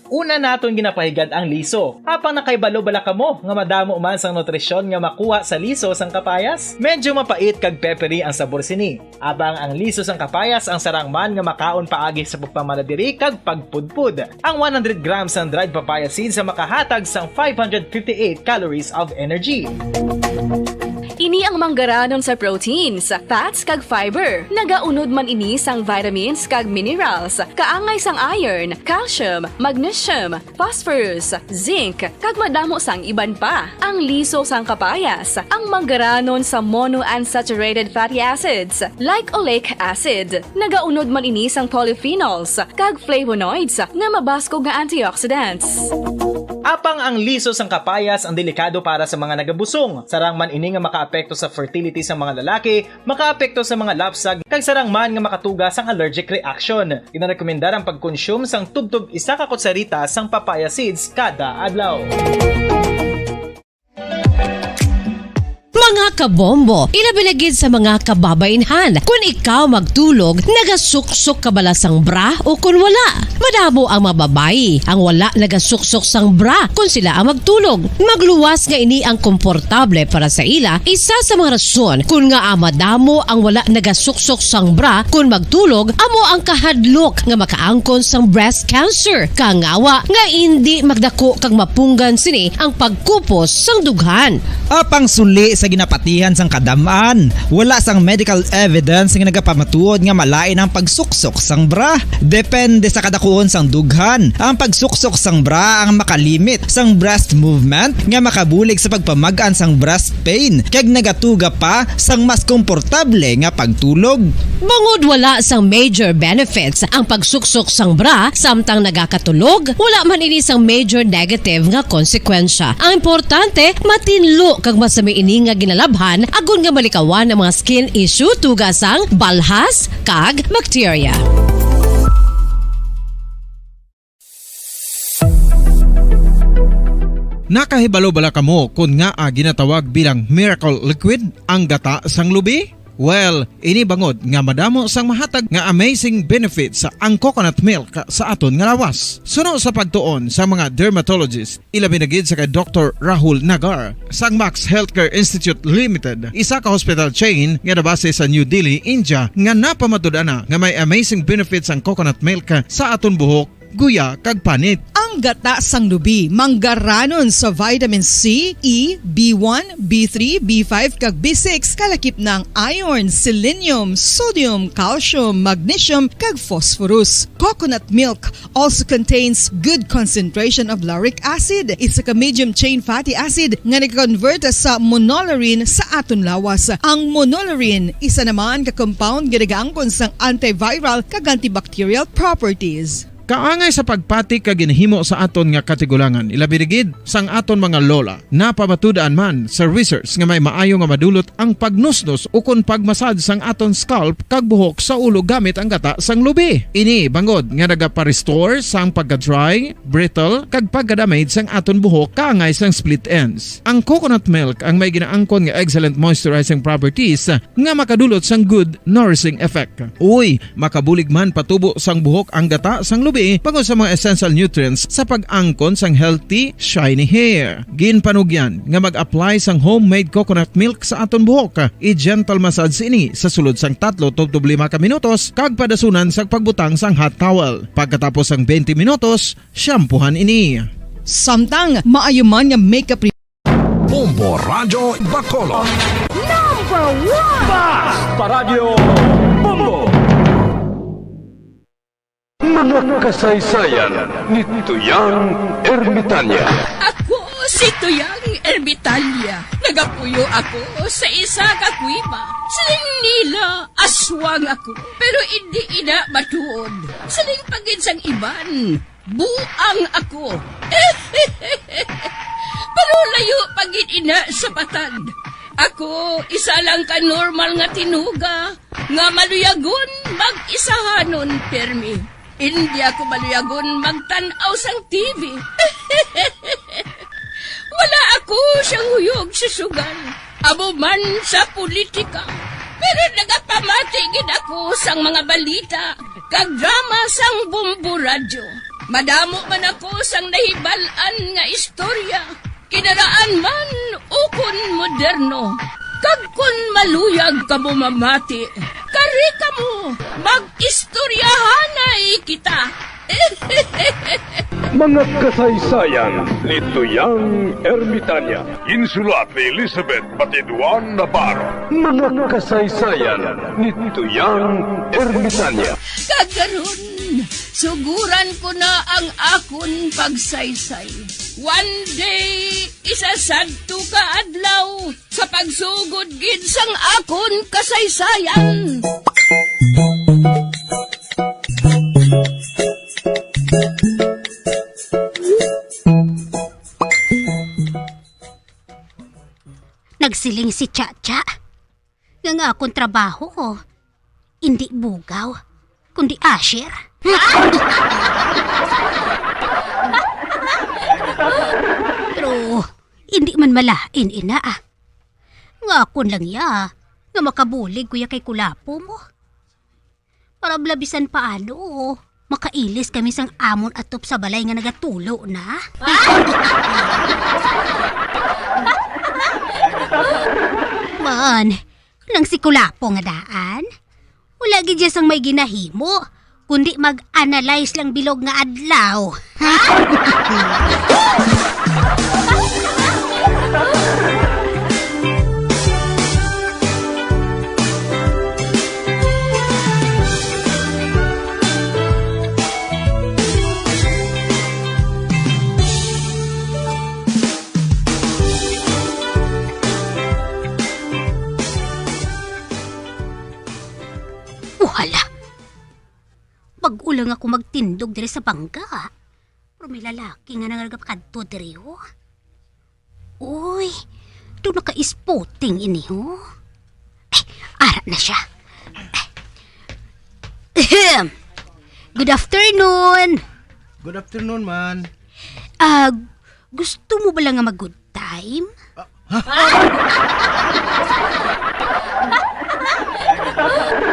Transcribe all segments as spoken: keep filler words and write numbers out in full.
Una naton ginapahigad ang liso. Apang nakahibalo bala kamo nga madamo man sang nutrisyon nga makuha sa liso sang kapayas? Medyo mapait kag peppery ang sabor sini. Apang ang liso sang kapayas ang sarang man nga makaon paagi sa pagpamanadiri kag pagpudpod. Ang one hundred grams sang dried papaya seeds ang makahatag sang five hundred fifty-eight calories of energy. Ini ang manggaranon sa proteins, fats, kag fiber. Nagaunod man ini sang vitamins kag minerals, kaangay sang iron, calcium, magnesium, phosphorus, zinc, kag madamo sang iban pa. Ang liso sang kapayas, ang manggaranon sa monounsaturated fatty acids, like oleic acid. Nagaunod man ini sang polyphenols kag flavonoids nga mabaskog nga antioxidants. Apang ang liso sang kapayas ang delikado para sa mga nagabusong. Sarang man ini nga makaapekto sa fertility sang mga lalaki, makaapekto sa mga lapsag, kag sarang man nga makatuga sang allergic reaction. Ginarekomendar ang pagkonsume sang tubtob isa ka kutsarita sang papaya seeds kada adlaw. Mga kabombo, ilabi na gid sa mga kababainhan. Kung ikaw magtulog, nagasuksok ka bala sang bra o kung wala? Madamo ang mga babayi ang wala nagasuksok sang bra kung sila ang magtulog. Magluwas nga ini ang komportable para sa ila. Isa sa mga rason kung ngaa madamo ang wala nagasuksok sang bra kung magtulog amo ang kahadlok nga makaangkon sang breast cancer. Kangawa nga indi magdako kag mapunggan sini ang pagkupos sang dughan. Apang suli sa ginapatihan sang kadam-an, wala sang medical evidence nga nagapamatuod nga malain ang pagsuksok sang bra. Depende sa kadakuon sang dughan, ang pagsuksok sang bra ang makalimit sang breast movement nga makabulig sa pagpamag-an sang breast pain kag nagatuga pa sang mas komportable nga pagtulog. Bangod wala sang major benefits ang pagsuksok sang bra samtang nagakatulog, wala man ini sang major negative nga konsekwensya. Ang importante, matinlo kag masami ini nga ginalabhan agod nga malikawan ang mga skin issue tuga sang balhas kag bakterya. Nakahibalo bala kamo kon ngaa ginatawag bilang miracle liquid ang gata sang lubi? Well, ini bangod nga madamo sang mahatag nga amazing benefits ang coconut milk sa aton nga lawas. Suno sa pagtuon sa mga dermatologist, ilabi na gid sa kay Doktor Rahul Nagar sang Max Healthcare Institute Limited, isa ka hospital chain nga nabase sa New Delhi, India, nga napamatud-an na nga may amazing benefits ang coconut milk sa aton buhok, guya, kag panit. Ang gata sang lubi manggaranon sa vitamin C, E, B one, B three, B five, kag B six, kalakip na ang iron, selenium, sodium, calcium, magnesium, kag phosphorus. Coconut milk also contains good concentration of lauric acid, isa ka medium chain fatty acid nga nag-convert sa monolaurin sa aton lawas. Ang monolaurin, isa naman ka compound nga nagaangkon sang antiviral kag antibacterial properties. Kaangay sa pagpati kag ginhimo sa aton nga katigulangan, ilabi na gid sang aton mga lola. Napamatud-an man sa research nga may maayo nga madulot ang pagnusnos ukon pagmasad sang aton scalp kag buhok sa ulo gamit ang gata sang lubi. Ini bangod nga nagapa-restore sang pagka-dry, brittle, kag pagka-damage sang aton buhok kaangay sang split ends. Ang coconut milk ang may ginaangkon nga excellent moisturizing properties nga makadulot sang good nourishing effect. Uy, makabulig man patubo sang buhok ang gata sang lubi bangod sa mga essential nutrients sa pag-angkon sang healthy, shiny hair. Ginpanugyan nga mag-apply sang homemade coconut milk sa aton buhok. I-gentle massage ini sa sulod sang tatlo tubtob lima ka minutos kag padasunan sa pagbutang sang hot towel. Pagkatapos sang twenty minutos, shampoohan ini. Samtang maayo man nga makeup Bombo Radyo Bacolod. Number one! Basta Radyo Bombo! Mga kasaysayan ni Tuyang Ermitanya. Ako si Tuyang Ermitanya. Nagapuyo ako sa isa ka kuweba. Siling nila, aswang ako. Pero indi ina matuod. Siling pa gid sang iban, buang ako. Pero layo pa gid ina sa patag. Ako, isa lang ka normal nga tinuga nga maluyagon mag-isahanon pirmi. Indi ako maluyagon magtan-aw sang T V. Wala ako siyang huyog sa sugal, amo man sa politika. Pero nagapamati gid ako sang mga balita kag drama sang Bombo Radyo. Madamo man ako sang nahibal-an nga istorya, kinaraan man ukon moderno. Kag kon maluyag kamo mamati, kari kamo, mag-istoryahanay kita. Mga kasaysayan ni Tuyang Ermitanya. Ginsulat ni Elizabeth Batiduan Navarro. Mga kasaysayan ni Tuyang Ermitanya. Kag karon, suguran ko na ang akon pagsaysay. One day, isa sadto ka adlaw, sa pagsugod gid sang akon kasaysayan. Nagsiling si Chacha nga nga akong trabaho, indi bugaw, kundi usher. Pero indi man malain ina, ah. Nga akon lang ya nga makabulig ko ya kay kulapo mo. Para bala bisan paano, makailis kami sang amon atop sa balay nga nagatulo na. Man, nang si Kulapo nga daan, wala gid siya sang may ginahimo, kundi mag-analyze lang bilog nga adlaw. Oh, hala! Bag-o lang ako magtindog diri sa bangga. Pero may lalaki nga nagapakadto diri, oh. Uy, daw naka-spotting ini, oh. Ay, ara na siya. Ahem. Good afternoon. Good afternoon, man. Ah, gusto mo bala nga mag-good time? Ah, ha?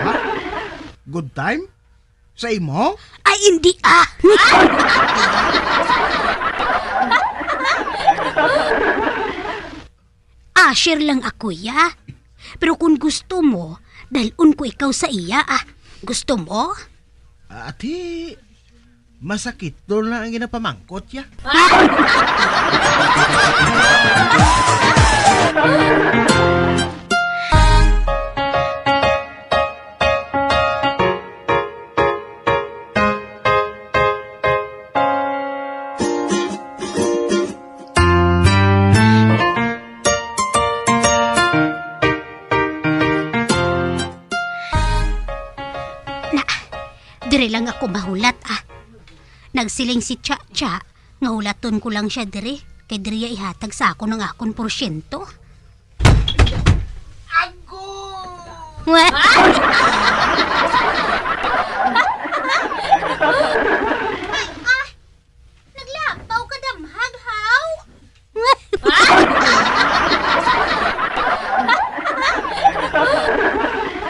Ha? Good time? Sa imo? Ay, hindi, ah. Usher lang ako, ya. Pero kung gusto mo, dalon ko ikaw sa iya, ah. Gusto mo? Ati, masakit doon lang ang ginapamangkot, ya. Na, dire lang ako mahulat, ah. Nagsiling si Cha-Cha nga hulaton ko lang siya dire, kay diriya ihatag sa akon ang akon porsyento. Ago! Wa- Ay, ah! Naglapaw ka damhag, haw?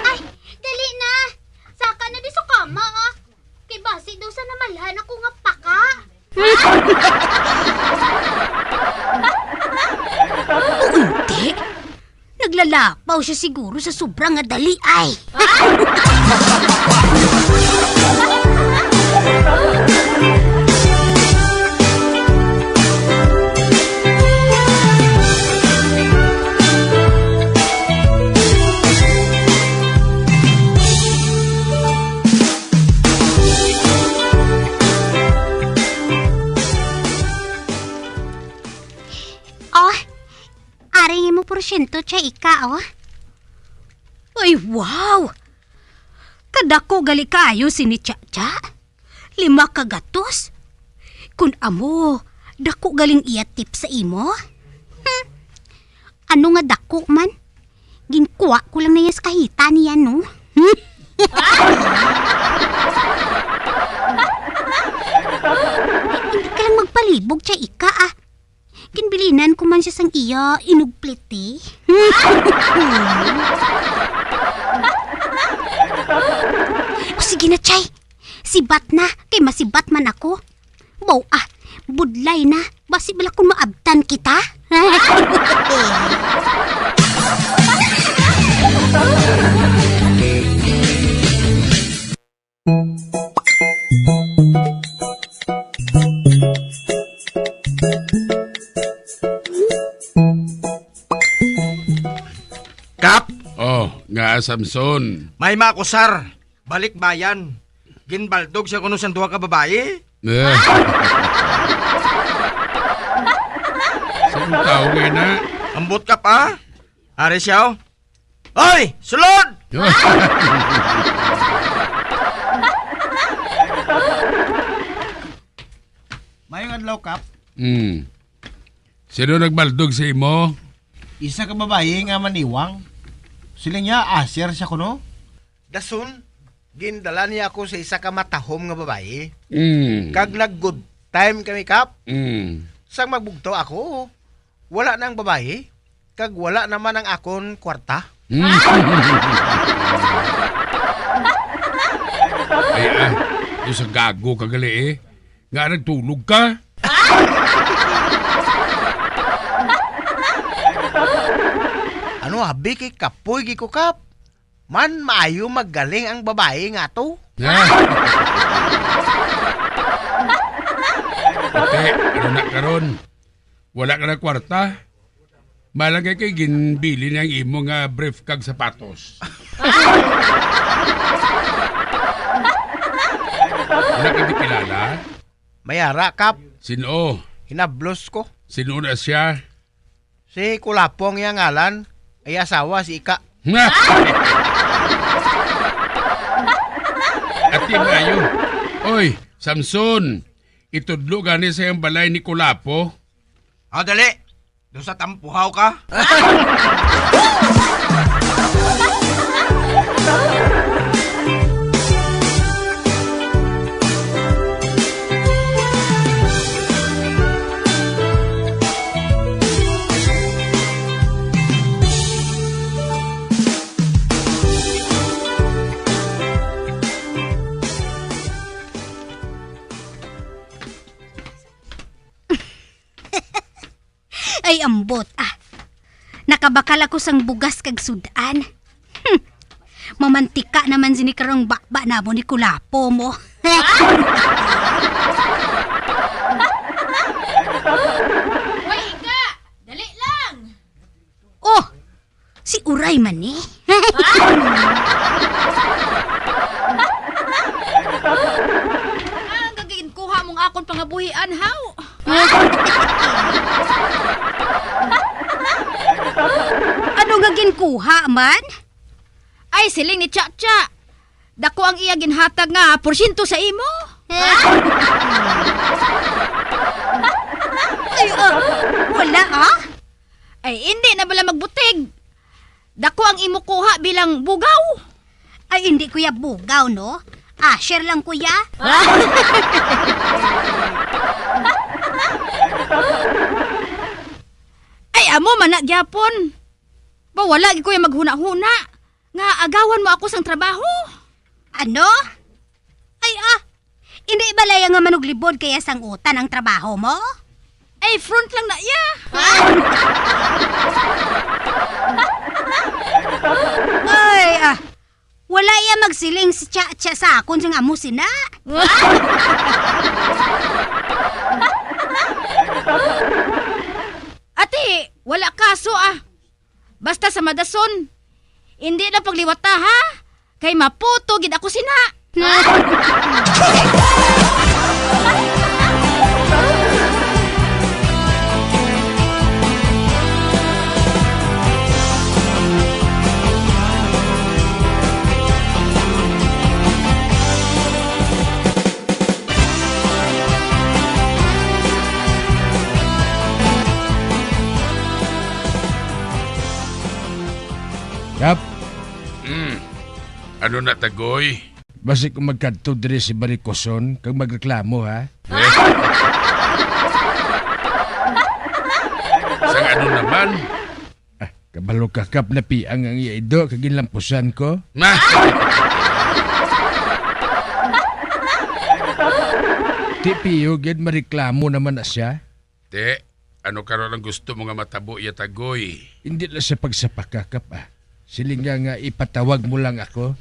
Ay, dali na. Saka na di sa kama, ah. Kay basi daw sa namalhan ako nga paka. Hindi. Naglalapaw siya siguro sa sobra nga dali, ay. Oh, ari ang imo porsyento, Cha Ika, oh. Ay, wow! Kadako gali kaayo sini, Cha Cha. Lima ka gatos. Kun amo, dako galing iya tip sa imo. Hmm. Ano nga dako man? Ginkuha ko lang na iya sa kahita niya, no? Hmm. Hindi ka lang magpalibog, Cha Ika, ah. Ginbilinan ko man siya sang iya inugpliti. O, sige na, Chay. Sibat na, kay masibat man ako. Baw, ah, budlay na. Basi bala kung maabtan kita. Kap! Oh, nga, Samson. May makusar. Balikbayan. Ginbaldog siya kuno sang duha ka babayi. Eh. Sa tawo nga ina? Ambot ka pa? Ari siya, oh. Oy! Sulod! Mayong adlaw, Kap. Hmm. Sino nagbaldog sa imo? Isa ka babayi nga maniwang. Siling niya, asher siya kuno. Dason, gindala niya ako sa isa ka matahom nga babayi. Mm. Kag nag-good time kami, Kap. Mm. Sang magbugtaw ako, wala na ang babayi, kag wala naman ang akon kwarta. Mm. Ay, ah, yung sa gago ka gali, eh. Nga nagtulog ka? Ano, abi, kay kapoy gi ko, Kap. Man, maayo maggaling ang babayi nga to. Ha? Ate, ano na karon? Wala ka na kwarta? Malagay kay ginbili na ang imo nga brief kag sapatos. Wala ka di kilala? Mayara, Kap. Sino? Hinablos ko. Sino na siya? Si Kulapo ang iya ngalan, ay asawa si Ika. Ati maayo. Oy, Samson, itudlo gani sa iyang balay ni Kulapo. Ah, dali. Do sa tampuhaw ka. Ay, ambot, ah. Nakabakal ako sang bugas kag sud-an. Hmm. Mamantika naman sini karong baba namo ni Kulapo mo. Hoy, Ika! Dali lang! Oh, si Uray man ni. Ang gaginkuha mong akon pangabuhian, haw? Ano nga ginkuha man? Ay, siling ni Chacha. Dako ang iya ginhatag nga porsyento sa imo. Ay, ah, wala, ah. Ay, hindi na bala magbutig. Dako ang imo kuha bilang bugaw. Ay, hindi, kuya, bugaw, no? Asher lang, kuya. Ay, amo man na gyapon. Ba, wala gyud ko yung maghuna-huna nga agawan mo ako sang trabaho. Ano? Ay, ah, hindi balaya nga manuglibod kaya sang utan ang trabaho mo? Ay, front lang na iya. Ay, ah, wala iya magsiling si Cha-Cha sa akon sing amo sina. Ati, wala kaso, ah. Basta sa madason, hindi na pagliwata, ha? Kay maputo gid ako sina. Yap. Mm. Ano na, Tagoy? Basi kung magkadto diri si Barikoson kag magreklamo, ha? Sang ano naman? Ah, kabalo ka, Kap, napiang ang iya ido kag ginlampusan ko. Ma! Ti Pio gid, mareklamo naman na siya. Te, ano karon ang gusto mo nga matabo iya, Tagoy? Hindi na siya pagsapakakap, ah. Siling nga, nga ipatawag mo lang ako.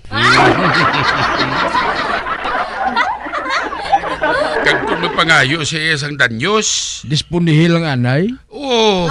Kag kung magpangayo siya sang danyos? Disponihe lang anay. Oh.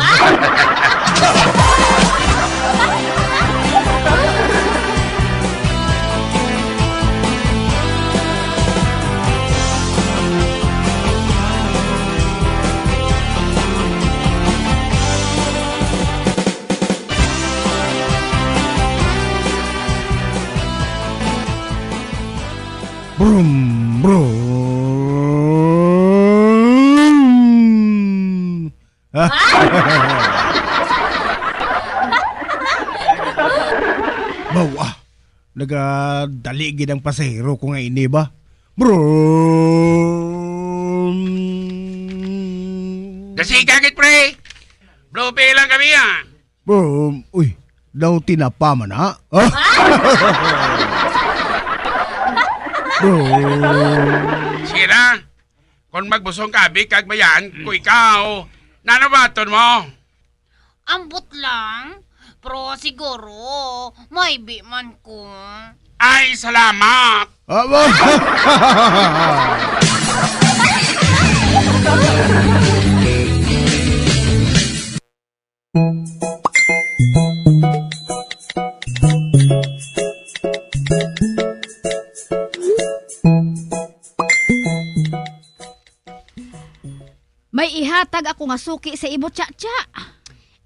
Brum, brum. Bawa, nagadali gid ang pasahero ko nga ini ba? Brum. Dasiga gid, pre. Blow pay lang kami, ah. Brum, uy, daw tinapa man, ha? Brum. Sira, kon magbusong ka abi kag bayaan ko ikaw, nano baton mo? Ambot lang, pero siguro, maybe man ko. Ay, salamat! Aba! May ihatag ako nga suki sa imo, Cha-cha.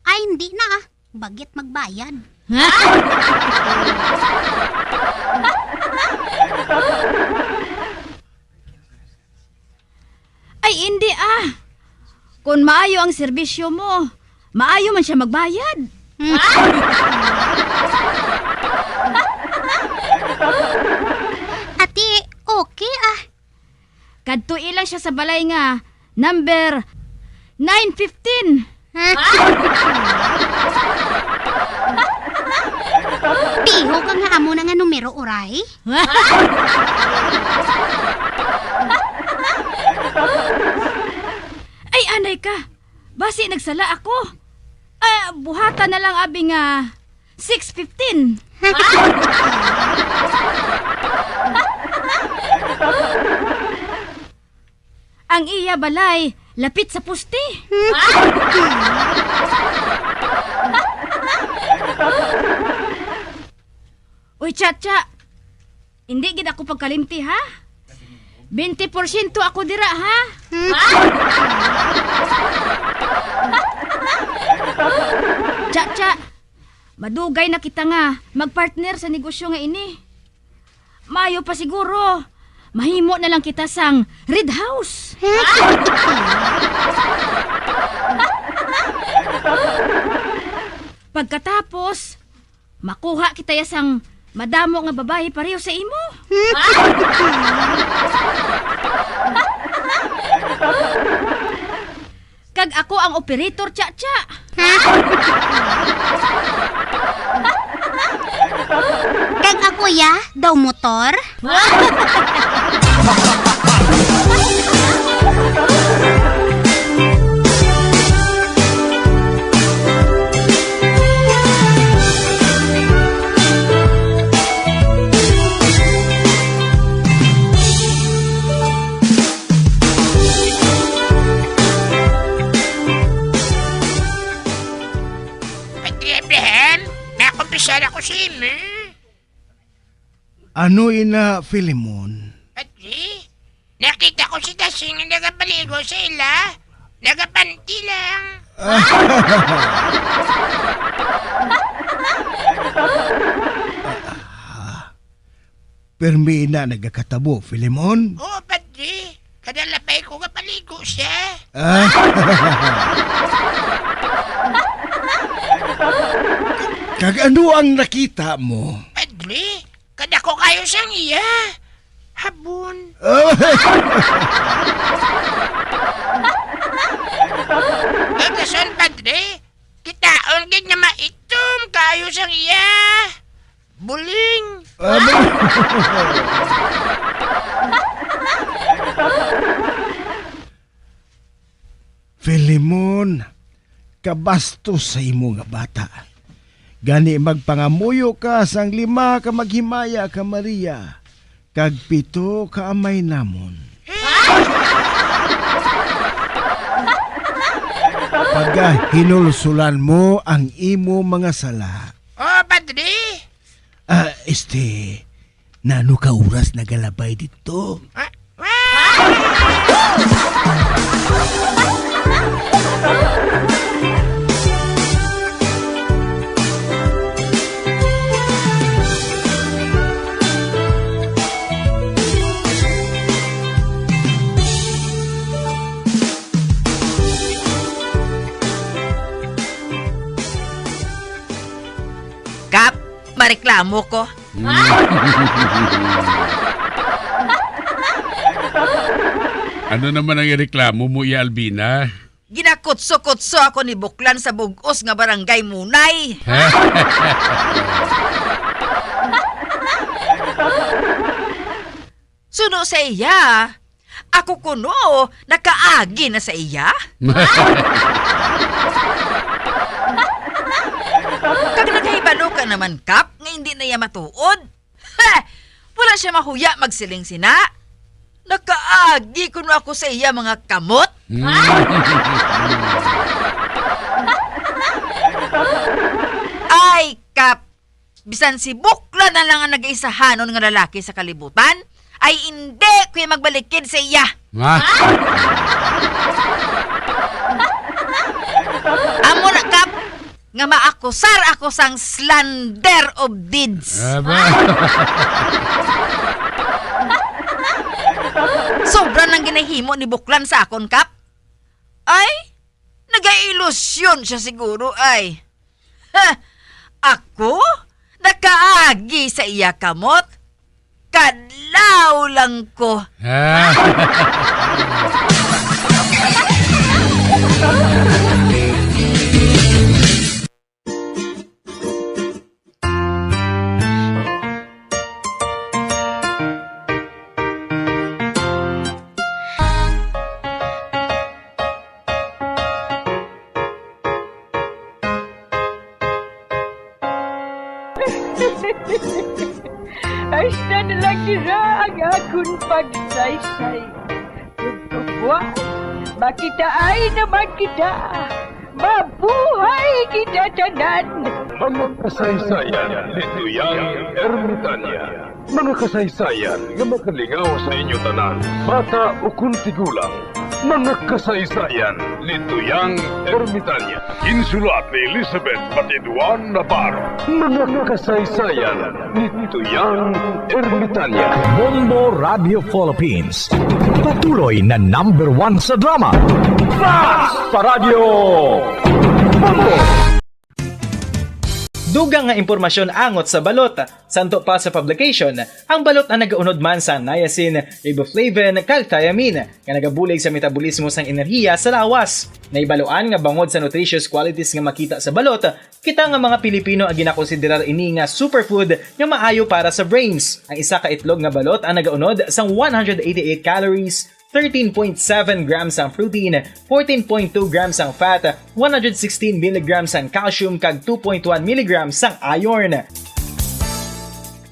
Ay, hindi na, ah. Bagyat magbayad. Ay, hindi, ah. Kung maayo ang serbisyo mo, maayo man siya magbayad. Ati, okay, ah. Kadtoi lang siya sa balay nga number nine fifteen. Piho ka nga amo na nga numero, uray? Ay, anay ka. Basi nagsala ako. Ah, buhatan na lang abi nga six fifteen. Ang iya balay lapit sa poste. Uy, Cha-cha. Hindi gid ako pagkalimti, ha? Twenty porsyento ako dira, ha? Cha-cha, madugay na kita nga magpartner sa negosyo nga ini. Maayo pa siguro, mahimo na lang kita sang Red House. Pagkatapos, makuha kita ya sang madamo nga babayi pareho sa imo. Kag ako ang operator, Cha-cha. Kag ako ya, daw motor. Padre Abraham, makumpisal ako sa imo. Ano ina, Filemon? Padre, nakita ko si Dasing nga nagapaligo sa ila. Nagapanti lang. Permi ina nagakatabo, Filemon? Oo, Padre. Kada labay ko, gapaligo siya. Ah. Kag ano ang nakita mo? Padre, kadako kayo sang iya. Habon. Ah. Ang rason, Padre, kitaon gid nga maitom kayo sang iya. Buling. Ah, bu- Filemon, kabastos sa imo nga bata. Gani magpangamuyo ka sang lima ka maghimaya ka Maria, kag pito ka amay namon. Pagahinulsulan mo ang imo mga sala. Oh, Padre! Ah, este, nano ka oras nagalabay dito? Ah, ah! Kap, mareklamo ko. Ano naman ang ireklamo mo, Iya Albina? Ginakutso-kutso ako ni Buklan sa bug-os nga barangay Munay. Suno sa iya, ako kuno nakaagi na sa iya. Kag nagahibalo ka naman, Kap, nga hindi na iya matuod. Ha! Wala siya mahuya magsiling sina. Nakaagi kuno ako sa iya mga kamot. Ay, Kap, bisan si Bukla na lang ang nagaisahanon nga lalaki sa kalibutan, ay indi ko magbalikid sa iya. Ha? Amo na, Kap, nga maakusar ako sang slander of deeds. Aba. Sobra nang ginahimo ni Buklan sa akon, Kap. Ay, nagailusyon siya siguro, ay. Ha! Ako? Nakaagi sa iya kamot? Kadlaw lang ko. Ah. Hasta na lang dira ang akon pagsaysay. Ug buwas, makitaay naman kita. Mabuhay kita tanan! Mga kasaysayan ni Tuyang Ermitania. Mga kasaysayan nga makalingaw sa inyo tanan, bata ukon tigulang. Mga kasaysayan ni Tuyang Ermitania. Insulat ni Elizabeth Batiduan Navarro. Mga kasaysayan ni Tuyang Ermitania. Bombo Radio Philippines. Patuloy na number one sa drama. Fast pa Radyo Bombo! Dugang nga impormasyon angot sa balot. Santo pa sa publication, ang balot ang nagaunod man sa niacin, riboflavin, kag thiamine, nga nagabulig sa metabolismo sang enerhiya sa lawas. Nahibaluan nga bangod sa nutritious qualities nga makita sa balot, kita nga mga Pilipino ang ginakonsiderar ini nga superfood nga maayo para sa brains. Ang isa ka itlog nga balot ang nagaunod sang one hundred eighty-eight calories, thirteen point seven grams ang protein, fourteen point two grams ang fat, one hundred sixteen milligrams ang calcium, kag two point one milligrams ang iron.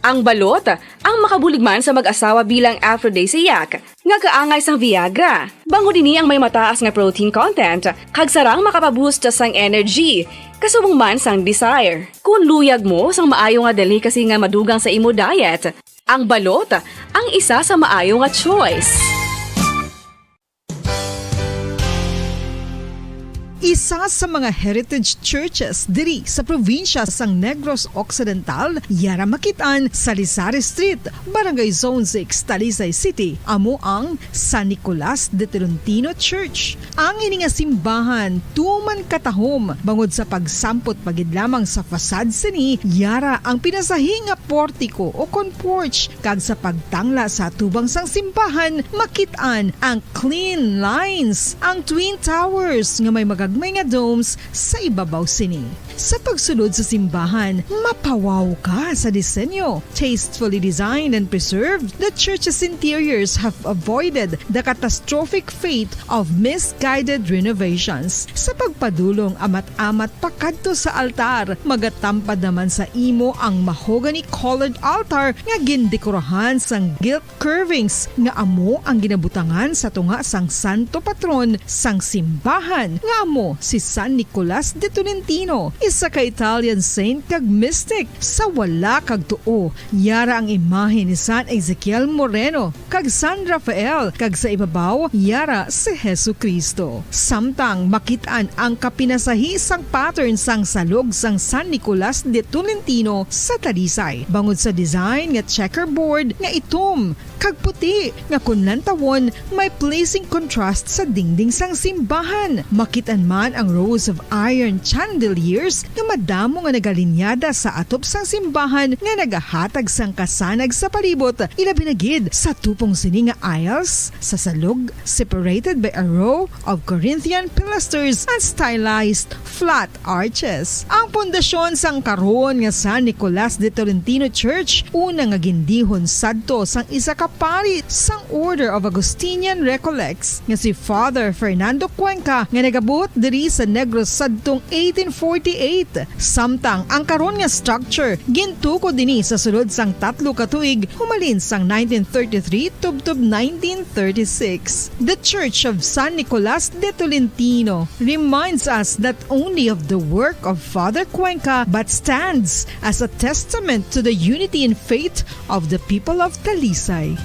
Ang balot ang makabulig man sa mag-asawa bilang aphrodisiac nga kaangay sang Viagra. Bangod ini ang may mataas nga protein content, kag sarang makapaboost sang energy, kasubong man sang desire. Kung luyag mo sang maayo nga delicacy nga madugang sa imo diet, ang balot ang isa sa maayo nga choice. Isa sa mga heritage churches diri sa probinsya sang Negros Occidental, yara makit-an sa Rizal Street, Barangay Zone six, Talisay City, amo ang San Nicolas de Tolentino Church. Ang ini nga simbahan tuman katahom bangod sa pagsampot pa gid lamang sa facade sini, yara ang pinasahi nga portiko o kon porch, kag sa pagtangla sa atubang sang simbahan, makit-an ang clean lines, ang Twin Towers nga may mga may nga domes sa ibabaw sini. Sa pagsulod sa simbahan, mapawaw ka sa disenyo. Tastefully designed and preserved, the church's interiors have avoided the catastrophic fate of misguided renovations. Sa pagpadulong amat-amat pakadto sa altar, magatampad naman sa imo ang mahogany-colored altar nga gindekorahan sang gilt curvings nga amo ang ginabutangan sa tunga sang santo patron sang simbahan, nga amo si San Nicolas de Tolentino, isa ka Italian saint kag mystic. Sa wala kag tuo, yara ang imahe ni San Ezekiel Moreno kag San Rafael, kag sa ibabaw, yara si Jesu-Cristo. Samtang makit-an ang kapinasahi sang pattern sang salog sang San Nicolas de Tolentino sa Talisay, bangod sa design nga checkerboard nga itom kag puti, nga kon lantawon, may pleasing contrast sa dingding sang simbahan. Makit-an man ang rows of iron chandeliers nga madamo nga nagalinyada sa atop sang simbahan nga nagahatag sang kasanag sa palibot, ilabi na gid sa tupong sini nga aisles sa salog, separated by a row of Corinthian pilasters and stylized flat arches. Ang pundasyon sang karon nga San Nicolas de Tolentino Church, una nga gindihon sadto sang isa ka pari sang Order of Augustinian Recollects nga si Father Fernando Cuenca, nga nagabuot diri sa Negros sadtong eighteen forty-eight. Samtang ang karon nga structure gintukod dini sa sulod sang tatlo ka tuig, humalin sang nineteen thirty-three tubtob nineteen thirty-six. The Church of San Nicolas de Tolentino reminds us not only of the work of Father Cuenca, but stands as a testament to the unity in faith of the people of Talisay.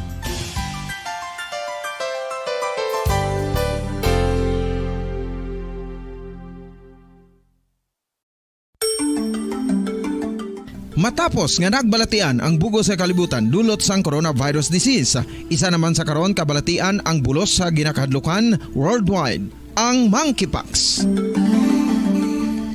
Matapos nga nagbalatian ang bug-os nga kalibutan dulot sang coronavirus disease, isa naman sa karon kabalatian ang bulos sa ginakahadlukan worldwide, ang monkeypox.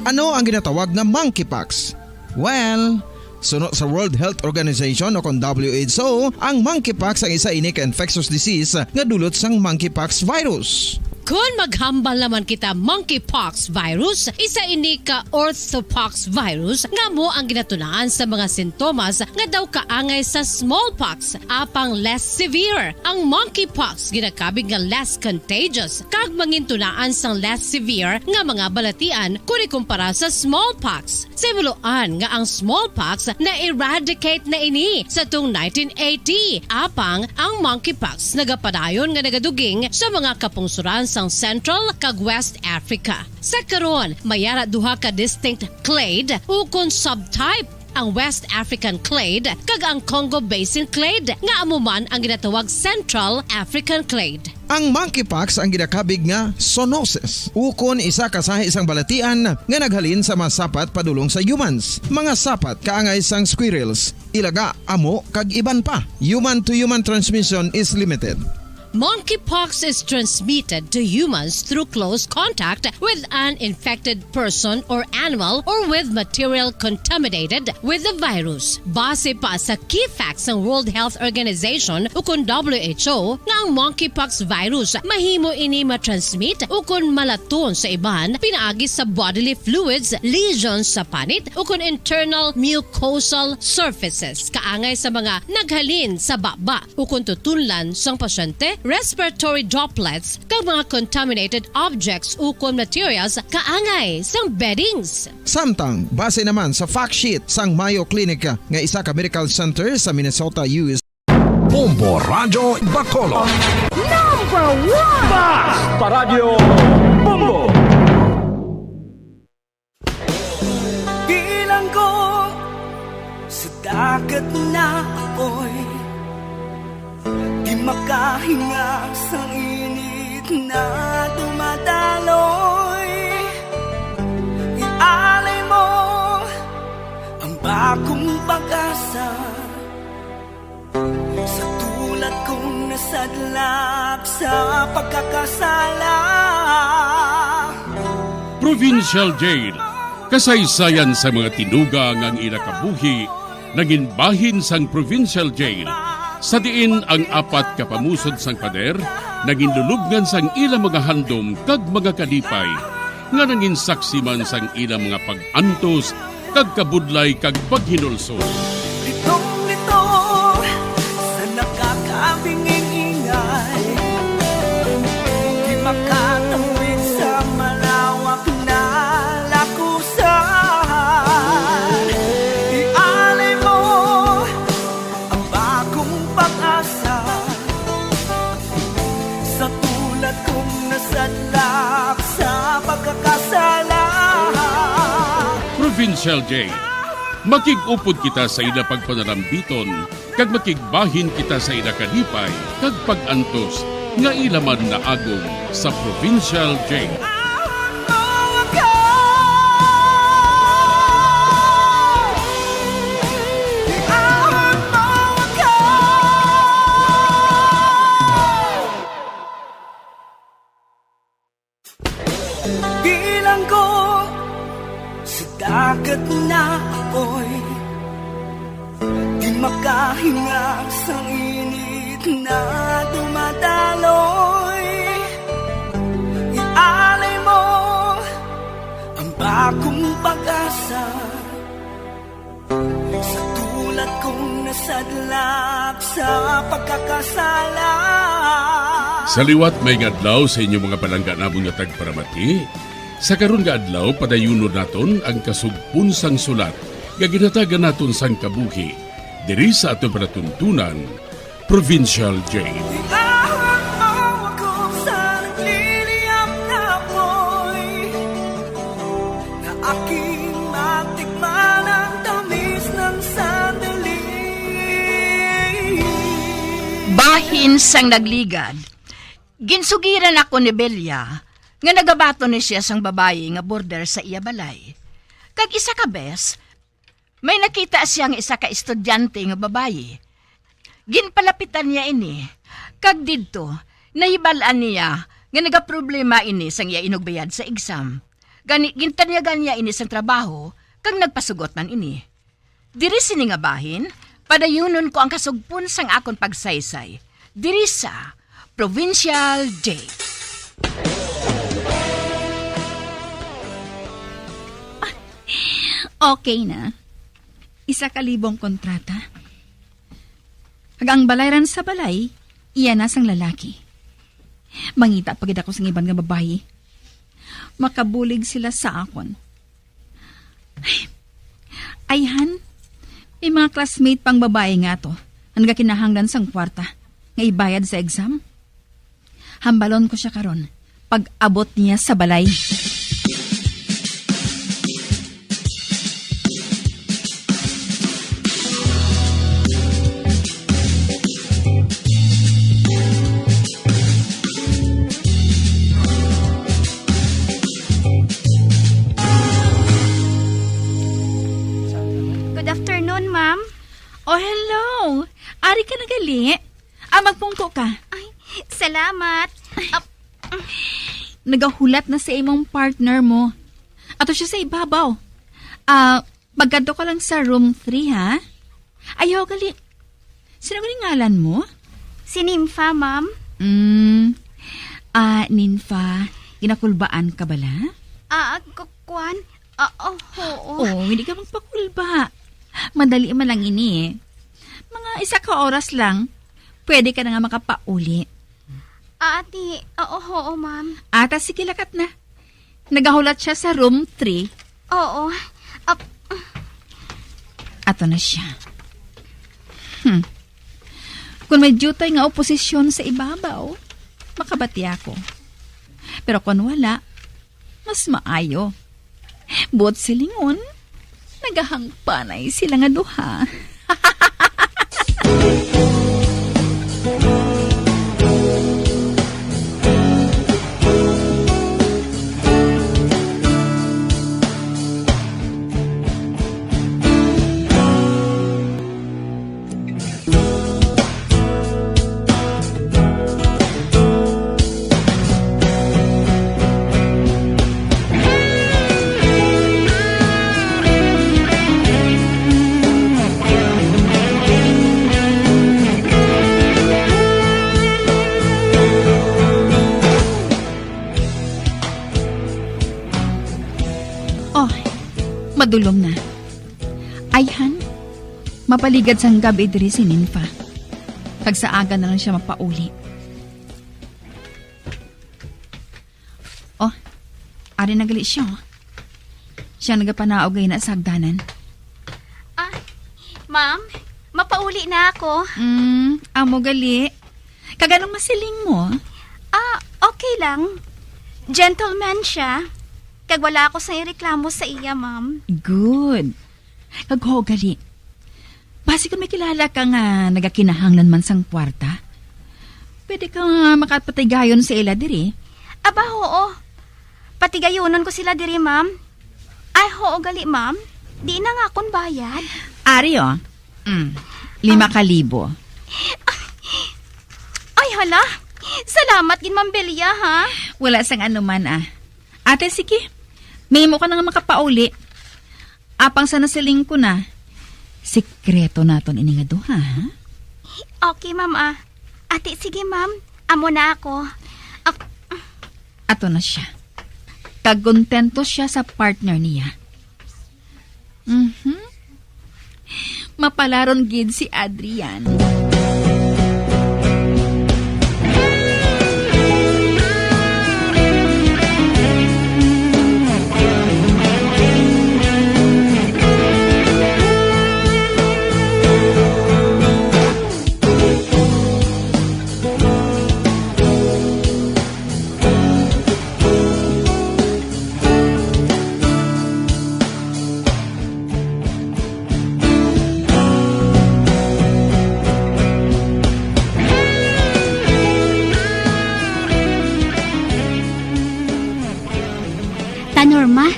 Ano ang ginatawag nga monkeypox? Well, suno sa World Health Organization o kon W H O, ang monkeypox ang isa ini ka infectious disease nga dulot sang monkeypox virus. Kon maghambal naman kita monkeypox virus, isa ini ka orthopox virus nga amo ang ginatunaan sa mga sintomas nga daw kaangay sa smallpox, apang less severe. Ang monkeypox ginakabig nga less contagious kag mangintunaan sang less severe nga mga balatian kon ikumpara sa smallpox. Sa himuloan nga ang smallpox na-eradicate na ini sa tung nineteen eighty, apang ang monkeypox nagapadayon nga nagaduging sa mga kapungsoran sang Central kag West Africa. Sa karon, may ara duha ka distinct clade ukon subtype, ang West African clade kag ang Congo Basin clade, nga amo man ang ginatawag Central African clade. Ang monkeypox ang ginakabig nga zoonosis, ukon isa ka sahi sang balatian nga naghalin sa mga sapat padulong sa humans. Mga sapat kaangay sang squirrels, ilaga, amo, kag iban pa. Human-to-human transmission is limited. Monkeypox is transmitted to humans through close contact with an infected person or animal or with material contaminated with the virus. Base pa sa key facts sang World Health Organization ukon W H O, nga ang monkeypox virus mahimo ini matransmit ukon malaton sa iban pinaagi sa bodily fluids, lesions sa panit, ukon internal mucosal surfaces kaangay sa mga naghalin sa baba ukon tutunlan sang pasyente, respiratory droplets, kag mga contaminated objects ukon materials kaangay sang beddings. Samtang, base naman sa fact sheet sang Mayo Clinic nga isa ka medical center sa Minnesota, U S. Bombo Radyo Bacolod. Number one! Basta Radyo Bombo! Bilanggo sa dagat na apoy, di makahinga sa init na dumadaloy. Ialay mo ang bagong pag-asa sa tulad kong nasadlak sa pagkakasala. Provincial Jail, kasaysayan sa mga tinuga nga ang ila kabuhi nangin bahin sang Provincial Jail, sa diin ang apat ka pamusod sang pader nangin lulubngan sang ila mga handom kag mga kalipay. nga nangin saksi man sang ila mga pag-antos kag kabudlay kag paghinulsol. Litong-lito sa nakakabinging-ingay, di makatawid sa malawak na lakusan. Ialay mo ang bagong pag-asa sa tulad kong nasadlak sa pagkakasala. Provincial J. Makig-upod kita sa ila pagpanalambiton, kag makigbahin kita sa ila kalipay kag pag-antos nga ila man naagom sa Provincial J. Bilanggo sa dagat na apoy, di makahinga sang init na dumadaloy. Ialay mo ang bagong pag-asa sa tulad kong nasadlak sa pagkakasala. Sa liwat, maayong adlaw sa inyo mga palangga namon nga tagparamati. Sa karon nga adlaw, padayunon naton ang kasugpon sang sulat nga ginhatagan naton sang kabuhi diri sa aton palatuntunan, Provincial J. Iahon mo ako sa nagliliyab na apoy, na aking matikman ang tamis ng sandali. Bahin sang nagligad, ginsugiran ako ni Belia nga nagabaton ni siya sang babayi nga border sa iya balay. Kag isa ka bes, may nakita siya nga isa ka estudyante nga babayi. Ginpalapitan niya ini, kag didto, nahibal-an niya nga nagaproblema ini sang iya inugbayad sa exam. Gani, gintanyagan niya ini sang trabaho, kag nagpasugot man ini. Diri sini nga bahin, padayunon ko ang kasugpon sang akon pagsaysay. Diri sa Provincial J. Okay na. Isa ka libong kontrata. Kag ang balayran sa balay, iya na sang lalaki. Mangita pa gid ako sang iban nga babayi. Makabulig sila sa akon. Ay, ayhan, may mga classmate pang babayi nga ato nga nagakinahanglan sang kwarta nga ibayad sa exam. Hambalon ko sia karon pag-abot niya sa balay. Good afternoon, ma'am. Oh, hello. Ari ka na gali? Ah, magpungko ka. Ay, salamat. Ap- Nagahulat na sa imong partner mo. Ato siya sa ibabaw. Ah, magkadto ka lang sa room three, ha? Ayaw gali. Sino gali ngalan mo? Si Nympha, ma'am. Mm. Ah, Nympha, ginakulbaan ka bala? Ah, ku-, kwan? Ah, oh, oo. Oh, hindi ka magpakulba. Madali man lang ini, eh. Mga isa ka oras lang, pwede ka na nga makapauli. Ah, ate, oo, oo, ma'am. Ata, sige, lakat na. Nagahulat siya sa room three. Oo. Ap- Ato na siya. Hmm. Kung may diutay nga oposisyon sa ibabaw, makabati ako. Pero kung wala, mas maayo. Buot silingon, nagahangpanay sila nga duha. Oh, madulom na. Ayhan, mapaligad sang gab-i diri si Ninfa. Kag sa aga na lang siya mapauli. Oh, ari na gali siya, oh. Siya nagapanaog gayna sa hagdanan. Ah, ma'am, mapauli na ako. Mm, amo gali. Kag anong masiling mo? Ah, okay lang. Gentleman siya. Kag wala ako sa ireklamo sa iya, ma'am. Good. Kag ho, gali. Basi kung may kilala ka nga nagakinahanglan man sang kwarta, pwede ka nga makapatigayon sa ila diri. Aba, oo. Patigayonon ko sila diri, ma'am. Ay, oo, gali, ma'am. Di na nga akon bayad. Ari, oh. Mm. Lima ka libo. Ay, hala. Salamat gid, Ma'am Belia, ha? Wala sang anuman, ah. Ate, sige. Mahimo ka na nga makapauli. Apang sa nasiling ko na, sikreto naton ini nga duha, ha? Okay, ma'am, ah. Ate, sige, ma'am. Amo na ako. Ak- Ato na siya. Kag kontento siya sa partner niya. Mhm. Mapalaron gid si Adrian. Ta, Norma,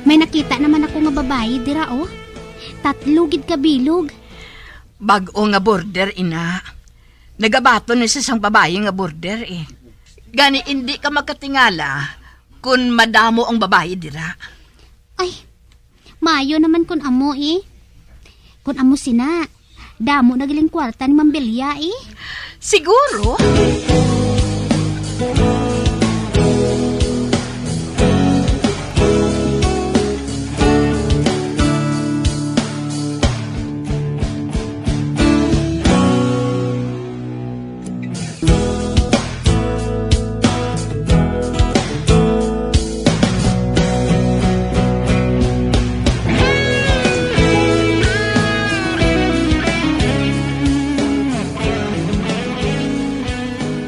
may nakita naman ako nga babayi dira, oh. Tatlo gid ka bilog. Bag-o nga border, ina. Nagabaton ni sa sang babayi nga border, eh. Gani, indi ka magkatingala kun madamo ang babayi dira. Ay, maayo naman kun amo, eh. Kun amo sina, damo na galing kwarta ni Ma'am Belia, eh. Siguro.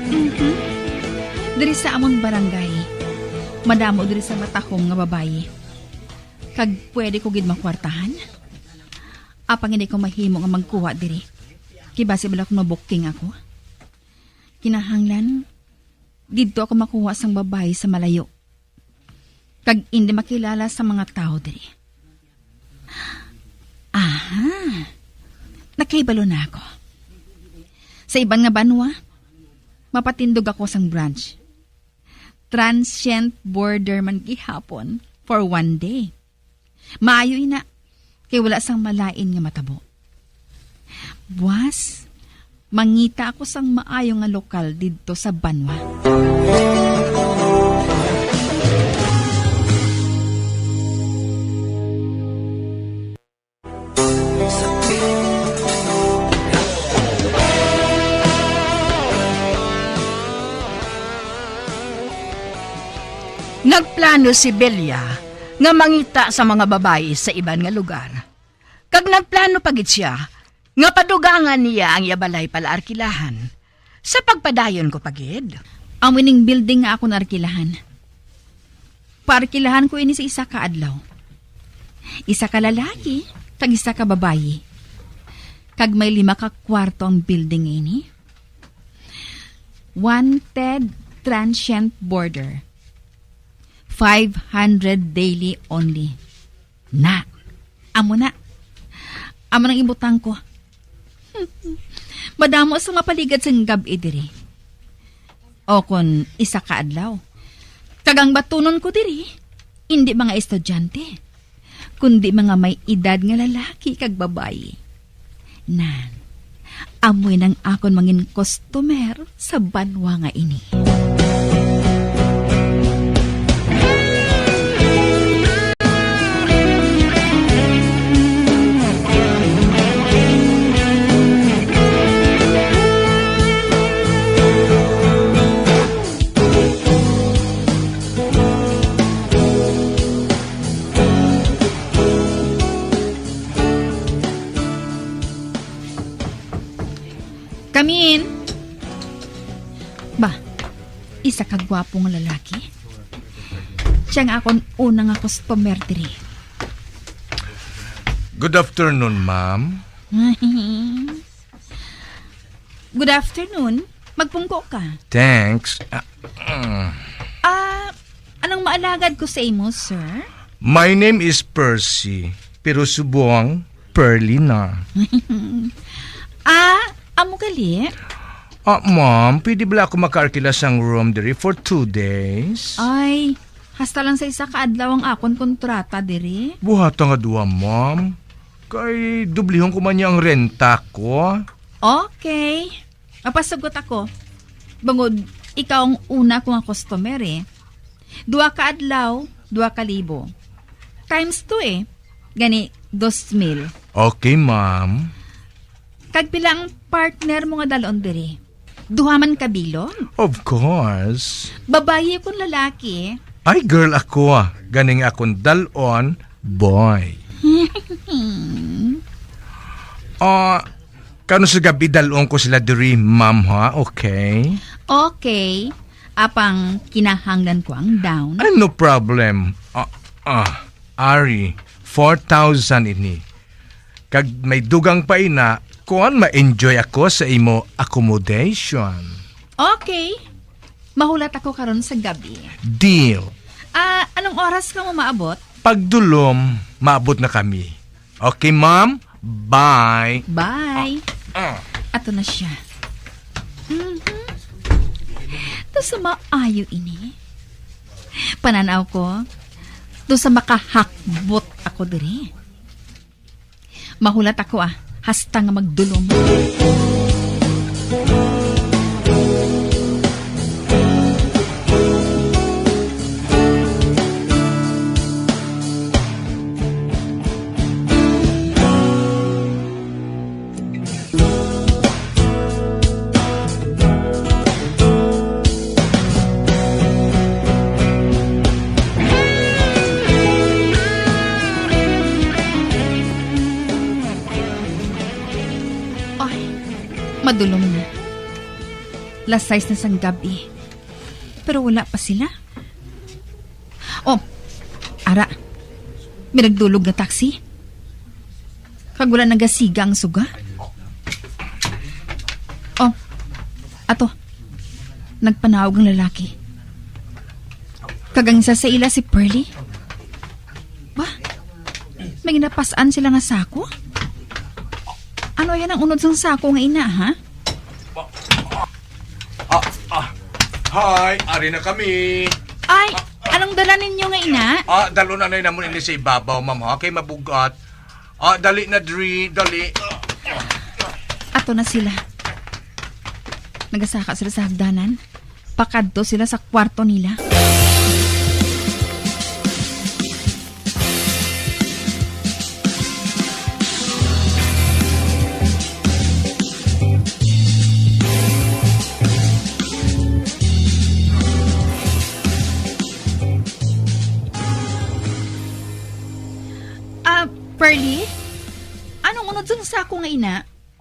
Mhm. Diri sa amon barangay, madamo diri sa matahom nga babayi. Kag pwede ko gid makwartahan? Apang hindi ko mahimo nga magkuha diri. Kay basi bala kung mabuking ako. Kinahanglan, didto ako makuha sang babayi sa malayo. Kag indi makilala sa mga tawo diri. Aha! Nakahibalo na ako. Sa iban nga banwa, mapatindog ako sang branch. Transient boarder man gihapon for one day. Maayo ina, kay wala sang malain nga matabo. Buas, mangita ako sang maayo nga lokal didto sa banwa. Nagplano si Belia nga mangita sa mga babayi sa iban nga lugar. Kag nagplano pa gid sia nga padugangan niya ang iya balay palaarkilahan. Sa pagpadayon ko pa gid. Amo ning building nga akon arkilahan. Paarkilahan ko ini sa isa ka adlaw. Isa ka lalaki, kag isa ka babayi. Kag may lima ka kwarto ang building nga ini. Wanted transient boarder. Five hundred daily only. Na, amo na. Amo nang ibutang ko. Madamo sa mapaligad sang gab-i diri. O kon isa ka adlaw. Kag ang batunon ko diri, indi mga estudyante, kundi mga may edad nga lalaki kag babayi. Nan, amoy nang akon mangin customer sa banwa nga ini. Sa kagwapo nga lalaki. Siya nga akon una nga customer diri. Good afternoon, ma'am. Good afternoon. Magpungko ka. Thanks. Ah, mm. Ah, anong maalagad ko sa imo, sir? My name is Percy, pero subong Pearly na. Ah, amo gali? Ah, ma'am, pwede bala ako makaarkila sang room diri for two days? Ay, hasta lang sa isa ka adlaw ang akon kontrata diri. Buhata nga duha, ma'am. Kay dublihon ko man niya ang renta ko. Okay. Mapasugot ako. Bangod ikaw ang una ko nga customer, eh. Duha ka adlaw, duha ka libo. Times two, eh. Gani, dos mil. Okay, ma'am. Kag pila ang partner mo nga dalon diri? Duha man ka bilog? Of course. Babayi kon lalaki? Ay, girl ako. Ganing akon dalon, boy. Ah, kano sa gabi dalon ko sila diri, ma'am, ha? Okay? Okay. Apang kinahanglan ko ang down. Ay, no problem. Ah, ah, Ari, four thousand ini. Kag may dugang pa ina, kuan, ma-enjoy ako sa imo accommodation. Okay. Mahulat ako karon sa gabi. Deal. Ah, anong oras ka mo maabot? Pagdulom, maabot na kami. Okay, ma'am? Bye. Bye. Ah, ah. Ato na siya. Mhm. To sa maayo ini. Pananaw ko, to sa makahakbot ako diri. Mahulat ako, ah, hasta nga magdulom. Ay, madulom na. Las sais na sang gabi. Pero wala pa sila. Oh, ara. May nagdulog nga taxi. Kag wala nagasiga ang suga. Oh, ato. Nagpanawag ang lalaki. Kag ang isa sa ila si Pearly. Ba? May ginapas-an sila nga sako? Ano yan ang unod sang sako nga ina, ha? Ah, ah. Hi, ari na kami. Ay, anong dala ninyo nga ina? Ah, dalo na na namon ini sa ibabaw, ma'am, ha? Kay mabugat. Ah, dali na, Dri, dali. Ato na sila. Nagasaka sila sa hagdanan. Pakadto sila sa kwarto nila. Ah, Pearly? Anong unod sa sako nga ina?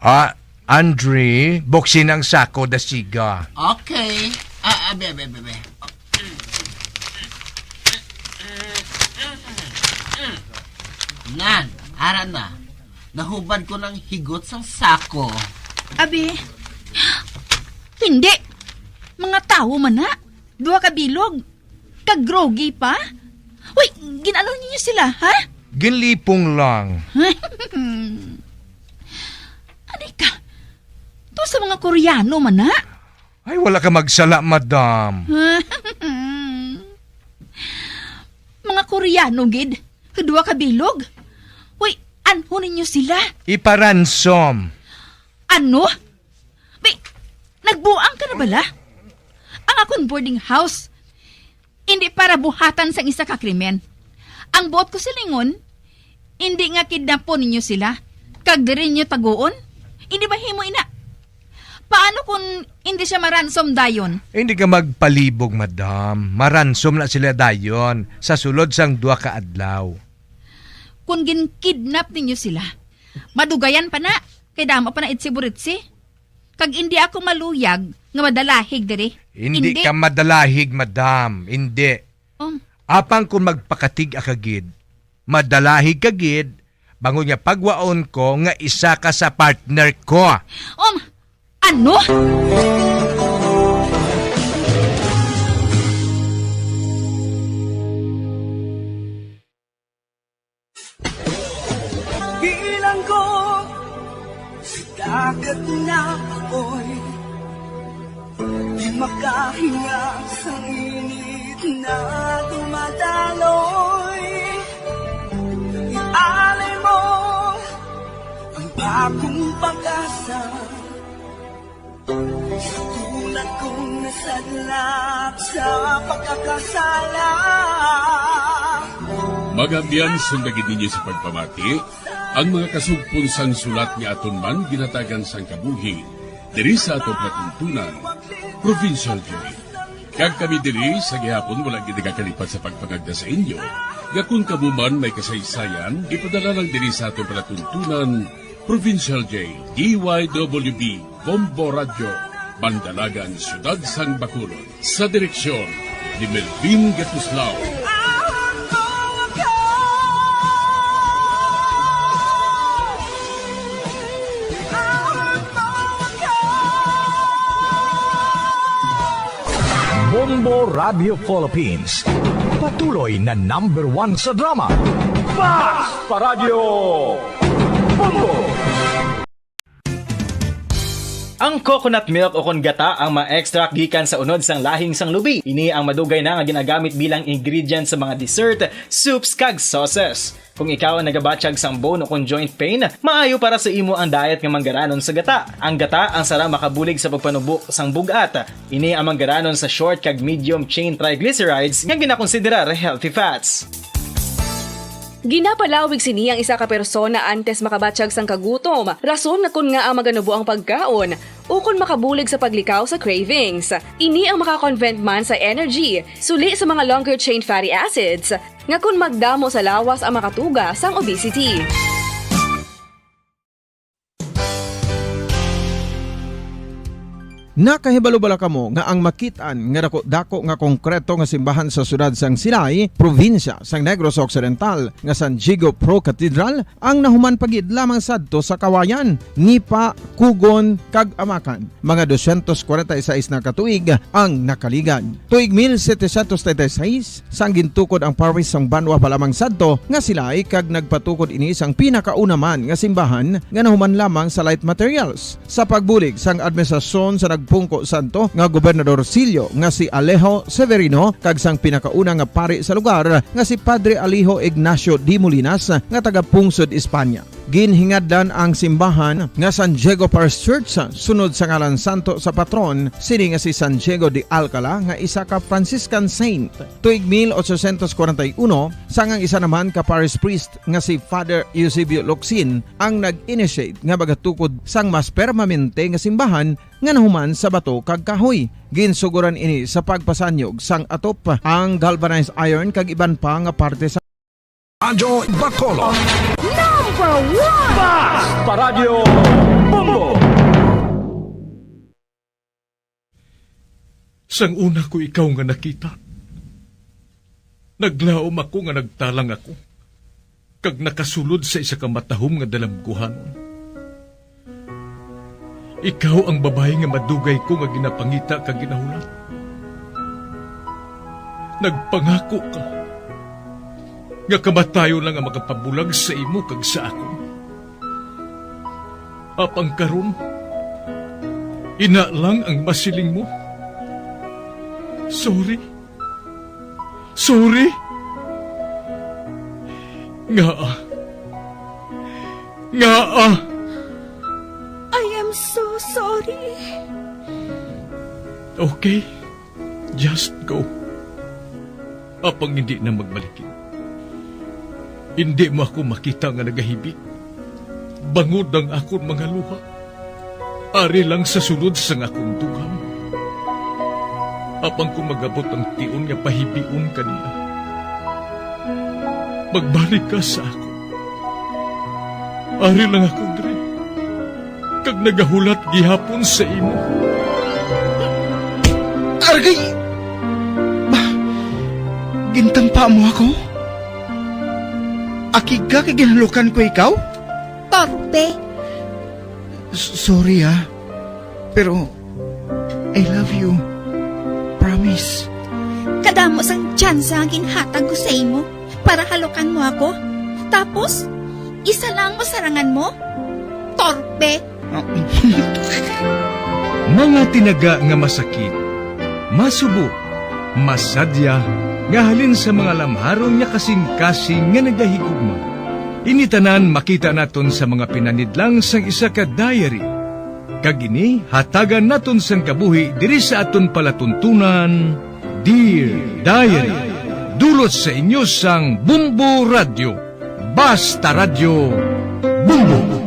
Ah, Andre, buksin ang sako, dasiga. Okay. Ah, ah, be, be, be, be. Nan, ara na. Nahubad ko ng higot sang sako. Abi, hindi. Mga tawo man na. Duha ka bilog. Kag grogi pa? Uy, gin-ano ninyo sila, ha? Ginlipong lang. Ani ka? To sa mga Koreano man na? Ay, wala ka magsala, madam. Mga Koreano gid. Duha ka bilog. Uy, anho ninyo sila? Iparansom. Ano? Bi, nagbuang ka na bala? Ang akon boarding house, hindi para buhatan sang isa ka krimen. Ang buot ko silingon, hindi nga kidnapon ninyo sila, kag diri ninyo taguon? Hindi mahimo ina. Paano kung hindi siya maransom dayon? Hindi ka magpalibog, madam. Maransom na sila dayon sa sulod sang duha ka adlaw. Kung gin-kidnap ninyo sila, madugayan pa na, kay damo pa na itsi-buritsi. Kag indi ako maluyag nga madalahig diri. Indi Indi. ka madalahig, madam. Indi. Um. Apang kung magpakatig-a ka gid, madalahig ka gid, bangod nga pagwaon ko nga isa ka sa partner ko. Um, ano? Bilanggo sa dagat na apoy, di makahinga sa init na dumadaloy. Ialay mo ang bagong pag-asa. Sa tulad kong nasadlak sa pagkakasala. Mga abyan, sundagin ninyo sa pagpamati ang mga kasugpon sang sulat nga aton man ginatagan sang kabuhi diri sa aton palatuntunan, Provincial Joy. Kag kami diri sa gihapon wala gid nagakalipat sa pagpangagda sa inyo nga kon kamo man may kasaysayan, ipadala lang diri sa aton palatuntunan, Provincial J, D Y W B, Bombo Radyo, Bandalagan, Siyudad sang Bacolod. Sa direksyon ni Melvin Gatuslao. Bombo Radio Philippines. Patuloy na number one sa drama. Pas pa Radyo Bombo! Ang coconut milk o kon gata ang ma-extract gikan sa unod sang lahing sang lubi. Ini ang madugay na nga ginagamit bilang ingredient sa mga dessert, soups, kag sauces. Kung ikaw ang nagabatyag sang bone o kon joint pain, maayo para sa imo ang diet nga manggaranon sa gata. Ang gata ang sara makabulig sa pagpanubo sang bug-at. Ini ang manggaranon sa short kag medium chain triglycerides nga ginakonsiderar healthy fats. Ginapalawig sini ang isa ka persona antes makabatyag sang kagutom, rason nga kon ngaa maganubo ang pagkaon, ukon makabulig sa paglikaw sa cravings. Ini ang makakonvert man sa energy, suli sa mga longer chain fatty acids, nga kon magdamo sa lawas ang makatuga sang obesity. Nakahibalo bala kamo nga ang makit-an nga dako-dako nga konkreto nga simbahan sa siyudad sang Silay, probinsya sang Negros Occidental, nga San Diego Pro Cathedral, ang nahuman pa gid lamang sadto sa Kawayan, Nipa, Cogon, kag Amacan? Mga dosyentos kwarenta y seis na ka tuig ang nakaligad. Tuig mil setecientos treinta y seis, sang gintukod ang parish sang banwa pa lamang sadto nga Silay, kag nagpatukod ini sang pinakauna man nga simbahan nga nahuman lamang sa light materials. Sa pagbulig sang administrasyon sa nagpungko sadto nga Gobernador Sillo nga si Alejo Severino kag sang pinakauna nga pari sa lugar nga si Padre Alejo Ignacio de Molinas nga taga Pungsod, España. Ginhingadlan ang simbahan nga San Diego Parish Church sunod sa ngalan santo sa patron sini nga si San Diego de Alcala nga isa ka Franciscan saint. Tuig mil ochocientos kwarenta y uno, sang ang isa naman ka parish priest nga si Father Eusebio Locsin ang nag-initiate nga magatukod sang mas permanente nga simbahan nga nahuman sa bato kag kahoy. Ginsugoran ini sa pagpasanyog sang atop, ang galvanized iron kag iban pa nga parte sa Radyo Bacolod. Number one! Pas pa Radyo Bombo! Sang una ko ikaw nga nakita, naglaom ako nga nagtalang ako, kag nakasulod sa isa ka matahom nga dalamguhanon. Ikaw ang babayi nga madugay ko nga ginapangita kag ginahulat. Nagpangako ka nga kamatayon lang ang makapabulag sa imo kag sa akon. Apang karon, ina lang ang masiling mo. Sorry. Sorry. Ngaa? Ngaa? I am so sorry. Okay. Just go. Apang hindi na magbalik. Hindi mo ako makita nga nagahibik. Bangod ang akon mga luha. Ari lang sa sulod sang akon dughan. Apang kung mag-abot ang tion nga pahibion ka niya, magbalik ka sa akon. Ari lang ako diri. kag nagahulat gihapon sa imo. Argay! Ba, gintampa mo ako? Akig ka kay ginhalukan ko ikaw? Torpe. S-, sorry, ah. Pero I love you. Promise. Kadamo sang tsansa nga ginhatag ko sa imo para halukan mo ako. Tapos, isa lang mo sarangan mo? Torpe! Mga tinaga nga masakit, masubo, masadya, nga halin sa mga lamharon nga kasing-kasing nga nagahigugma. Ini tanan makita naton sa mga pinanidlang sang isa ka diary. Kag ini hatagan naton sang kabuhi diri sa aton palatuntunan, Dear Diary. Dulot sa inyo sang Bumbo Radyo. Basta Radyo, Bumbo.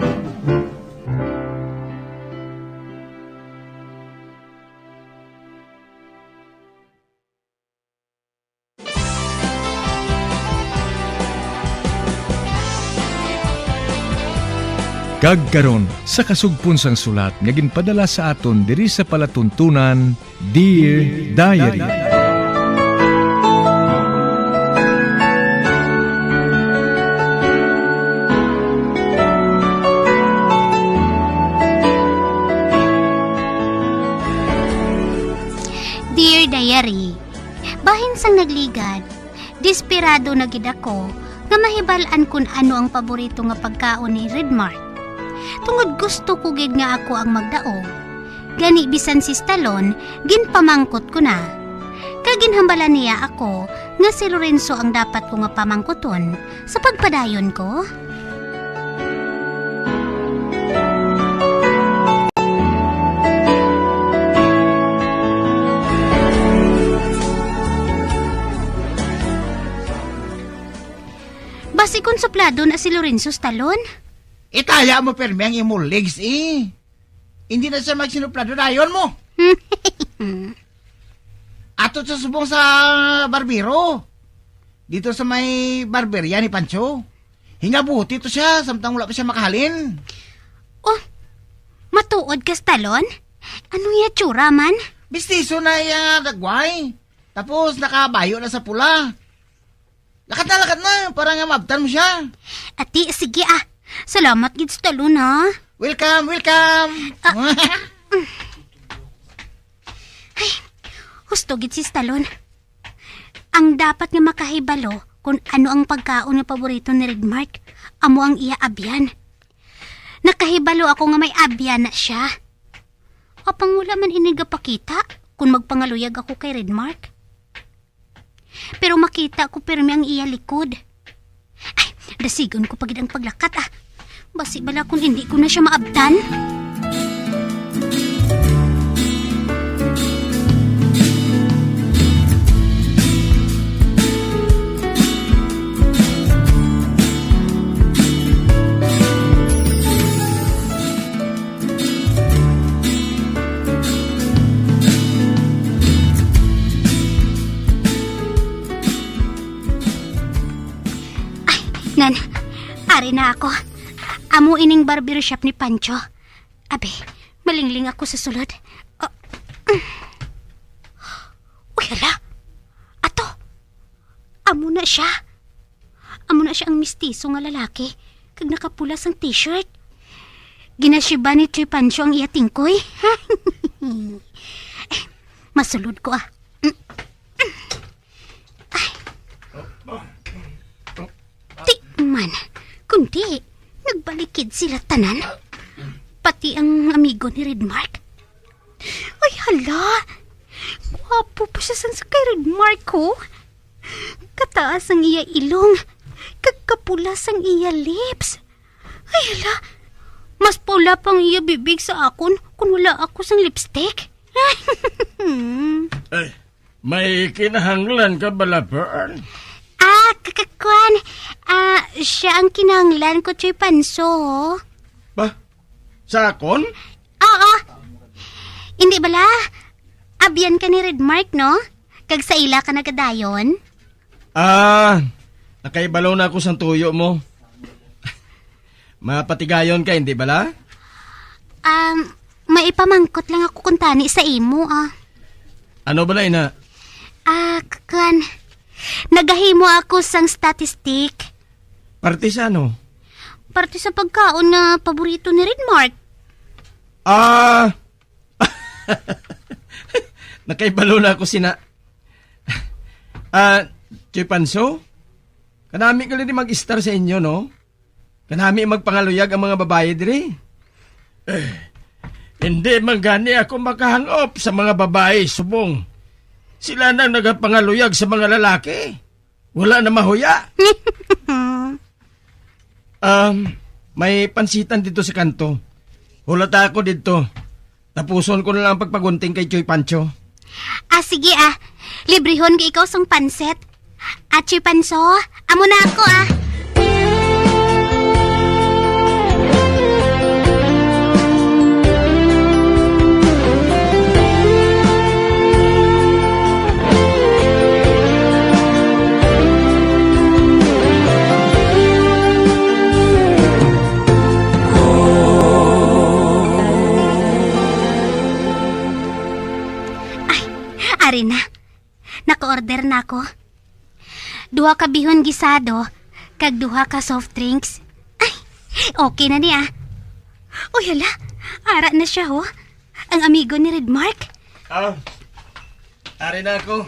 Kag karon, sa kasugpon sang sulat nga ginpadala sa aton diri sa palatuntunan, Dear Diary. Dear Diary, bahin sang nagligad, desperado na gid ako nga mahibal-an kun ano ang paborito nga pagkaon ni Redmark. Tungod gusto ko gid nga ako ang magdaog. Gani bisan si Stallone, ginpamangkot ko na. Kag ginhambalan niya ako nga si Lorenzo ang dapat ko nga pamangkuton sa pagpadayon ko. Basi kon suplado na si Lorenzo, Stallone? Itaya mo pirmi ang imo legs, eh. Hindi na siya magsinuplado dayon mo. Ato sa subong sa barbero. Dito sa may barberya ni Pancho. Hingabuti to siya, samtang wala pa siya makahalin. Oh, matuod ka, Stallone? Ano iya tsura man? Bistiso na iya dagway. Tapos nakabayo na sa pula. Lakat na, lakat na, para nga maabtan mo siya. Ati, sige ah. Salamat gid, Stallone, ha? Welcome, welcome. Ah. Ay, husto gid si Stallone. Ang dapat nga makahibalo kung ano ang pagkaon nga paborito ni Redmark, amo ang iya abyan. Nakahibalo ako nga may abyan na siya. Apang wala man ini gapakita kung magpangaluyag ako kay Redmark. Pero makita ko pirmi ang iya likod. Ay, dasigon ko pa gid ang paglakat, ah. Basi bala kung hindi ko na siya maabtan. Ay, nan, ari na ako. Amo ining barbershop ni Pancho. Abi, malingling ako sa sulod. Ah, mm. Uy, hala! Ato! Amo na siya. Amo na siya ang mistiso nga lalaki, kag nakapula sang t-shirt. Ginasiba ni Chuy Pancho ang iya tingkoy. Masulod ko, ah. Ay. Di man, kundi nagbalikid sila tanan. Pati ang amigo ni Redmark. Ay, hala! Guwapo pa siya sang sa kay Redmark, oh. Kataas ang iya ilong, kag kapula sang iya lips. Ay, hala! Mas pula pang iya bibig sa akon kung wala ako sang lipstick. Ay, may kinahanglan ka bala, Fern? Ah, kakakwan. Ah, siya ang kinahanglan ko, Chuy Pancho. Ba? Sa akon? Oo. Hindi bala? Abyan ka ni Redmark, no? Kag sa ila ka nagadayon? Ah, nakaibalo na ako sang tuyo mo. Mapatigayon ka, hindi bala? Um, may ipamangkot lang ako kuntani sa imo, ah. Ano bala, ina? Ah, k-, kan, nagahimo ako sang statistic. Parte sa ano? Parte sa pagkaon nga paborito ni Red Mark. Ah, nakahibalo na ako sina. Ah, Choy Panso? Kanami ka lang di mag-istar sa inyo, no? Kanami magpangaluyag ang mga babayi diri. Eh, hindi man gani ako makahangop sa mga babayi subong sila nang nagapangaluyag sa mga lalaki. Wala na mahuya. Um, may pansitan dito sa kanto. Hulata ako dito. Tapuson ko na lang ang pagpagunting kay Choy Pancho. Ah, sige, ah. Librihon ko ikaw sang pansit. Ah, Choy Pancho, amo na ako, ah. Ay, ari na. Naka-order na ako. Duha ka bihon gisado, kag duha ka soft drinks. Ay, okay na ni, ah. Uy, hala. Ara na siya, ho. Ang amigo ni Red Mark. Ah, ari na ako.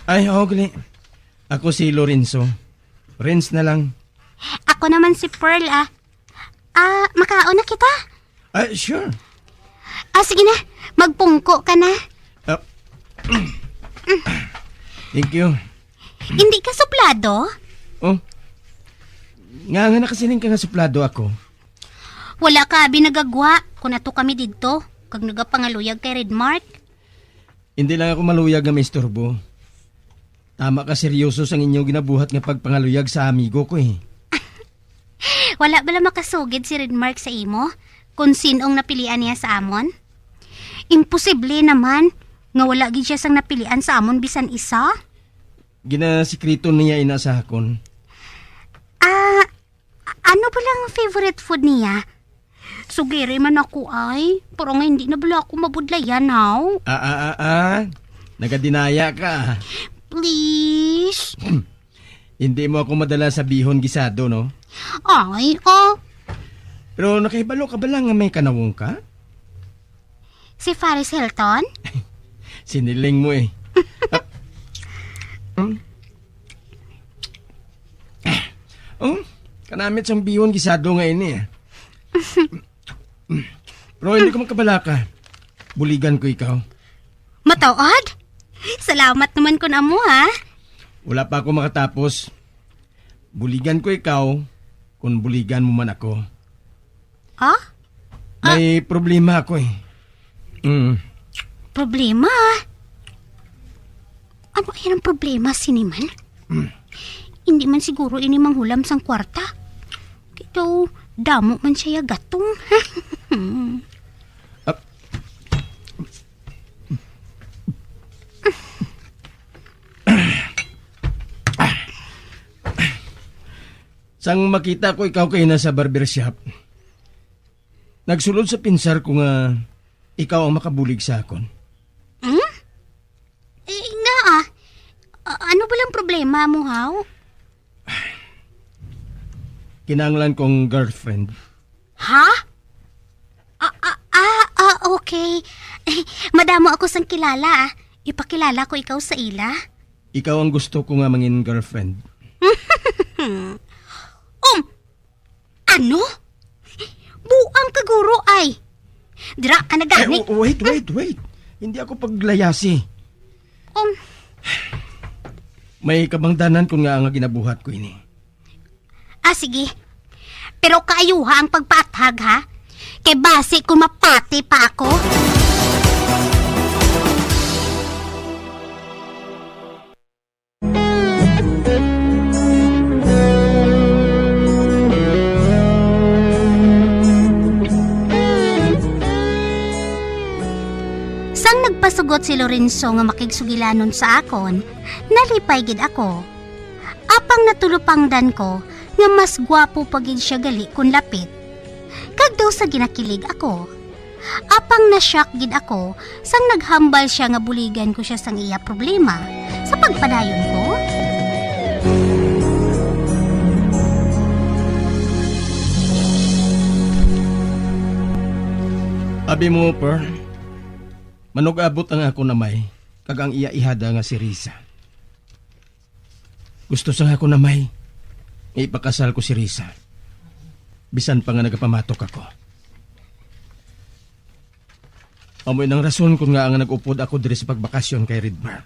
Ay, oo, gali. Ako si Lorenzo. Renz na lang. Ako naman si Pearl, ah. Ah, makaon na kita? Ah, sure. Ah, sige na. Magpungko ka na. Ah, thank you. Hindi ka suplado? Oh. Nga, nga nakasiling ka nga suplado ako. Wala ka abi nagagwa kung ato kami didto kag nagapangaluyag kay Red Mark. Hindi lang ako maluyag nga maistorbo. Tama ka seryoso sang inyo ginabuhat nga pagpangaluyag sa amigo ko, eh. Wala bala makasugid si Red Mark sa imo kung sin-ong napilian niya sa amon? Imposible naman nga wala gid siya sang napilian sa amon bisan isa. Ginasikreto niya ina sa akon. Ah, A-, ano bala ang favorite food niya? Sugiri man ako, ay. Para nga hindi na bala ako mabudlayan, haw? Ah, ah, ah, ah. Nagadinaya ka. Please. Hindi mo ako madala sa bihon gisado, no? Ay, oh. Pero nakahibalo ka bala nga may kanawong ka? Si Paris Hilton? Siniling mo, eh. Ah, hmm? Oh, kanamit sang bihon gisado nga ini, ah. Pero hindi ko makabalaka. Buligan ko ikaw. Matuod? Salamat naman kun amo, ha? Wala pa ako makatapos. Buligan ko ikaw kung buligan mo man ako. Ha? Ah. May problema ako, eh. Mm. Problema? Ano kaya ang problema, sini man? Mm. Hindi man siguro ini manghulam sang kwarta. Kay daw, damo man siya gatong. Ah. Sang makita ko ikaw kay na sa barbershop, nagsulod sa pinsar ko nga ikaw ang makabulig sa akon. Hmm? Eh, nga ah. A-, ano ba lang problema mo, haw? Kinahanglan kong girlfriend. Ha? Ah, ah, ah, ah, okay. Eh, madamo ako sang kilala, ah. Ipakilala ko ikaw sa ila. Ikaw ang gusto ko nga mangin girlfriend. Um, ano? Buang ka, guro, ay. Dira ka na gani. Eh, w-, wait, wait, wait. Hindi ako paglayasi. Um. May kabangdanan ko nga nga ginabuhat ko ini. Ah, sige. Pero kaayuha ang pagpaathag, ha? Kay basi kung mapati pa ako. Sang nagpasugot si Lorenzo nga makigsugilanon sa akon, nalipay gid ako. Apang natulupangdan ko nga mas gwapo pa gid siya gali kon lapit. Kag daw sa ginakilig ako. Apang na-shock gid ako sang naghambal siya nga buligan ko siya sang iya problema sa pagpadayon ko. Abi mo, Pearl, manug-abot ang akon amay kag ang iya ihada nga si Risa. Gusto sang akon amay nga ipakasal ko si Risa, bisan pa nga nagapamatok ako. Amo inang rason kon ngaa nga nag-upod ako diri sa pagbakasyon kay Redmar,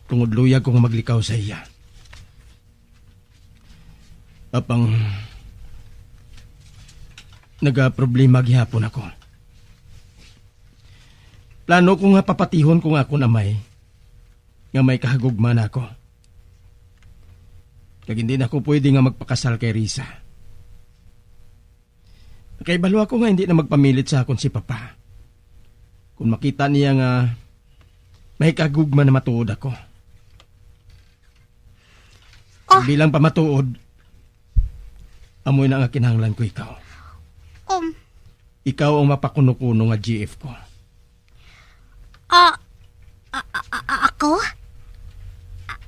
tungod luyag ko nga maglikaw sa iya. Apang nagaproblema gihapon ako. Plano ko nga papatihon ko nga akon amay nga may kahagugma na ako. Kag hindi na ako pwede nga magpakasal kay Risa. Nakahibalo ako nga hindi na magpamilit sa akon si Papa. Kung makita niya nga may kahagugma na matuod ako. Ah. Bilang pamatuod, amo na nga kinahanglan ko ikaw. Um. Ikaw ang mapakuno-kuno nga G F ko. Ah, a-, a-, a-, a-, ako? A-,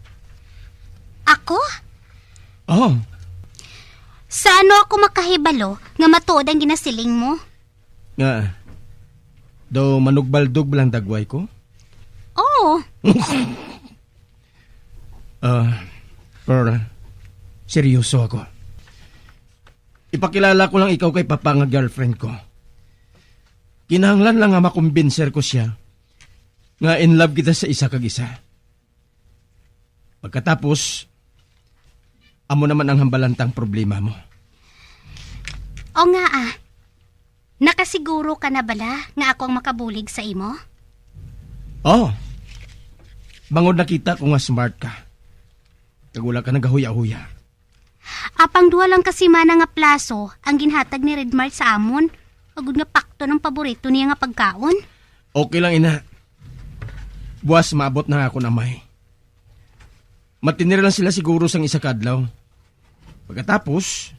ako? Oh. Sa ano ako makahibalo nga matuod ang ginasiling mo? Nga, daw manugbaldog lang dagway ko? Oo. Ah, Pearl, seryoso ako. Ipakilala ko lang ikaw kay Papa nga girlfriend ko. Kinahanglan lang nga makumbinser ko siya nga in love kita sa isa kag isa. Pagkatapos, amo naman ang hambalantang problema mo. O nga, ah. Nakasiguro ka na bala nga ako ang makabulig sa imo? Oh. Bangod nakita ko nga smart ka. Kag wala ka nagahuya-huya. Apang duha lang ka semana nga plaso ang ginhatag ni Redmart sa amon, agod nga pakton ang paborito niya nga pagkaon. Okay lang, ina. Buwas maabot na nga akon amay. Matinir lang sila siguro sang isa ka adlaw. Pagkatapos,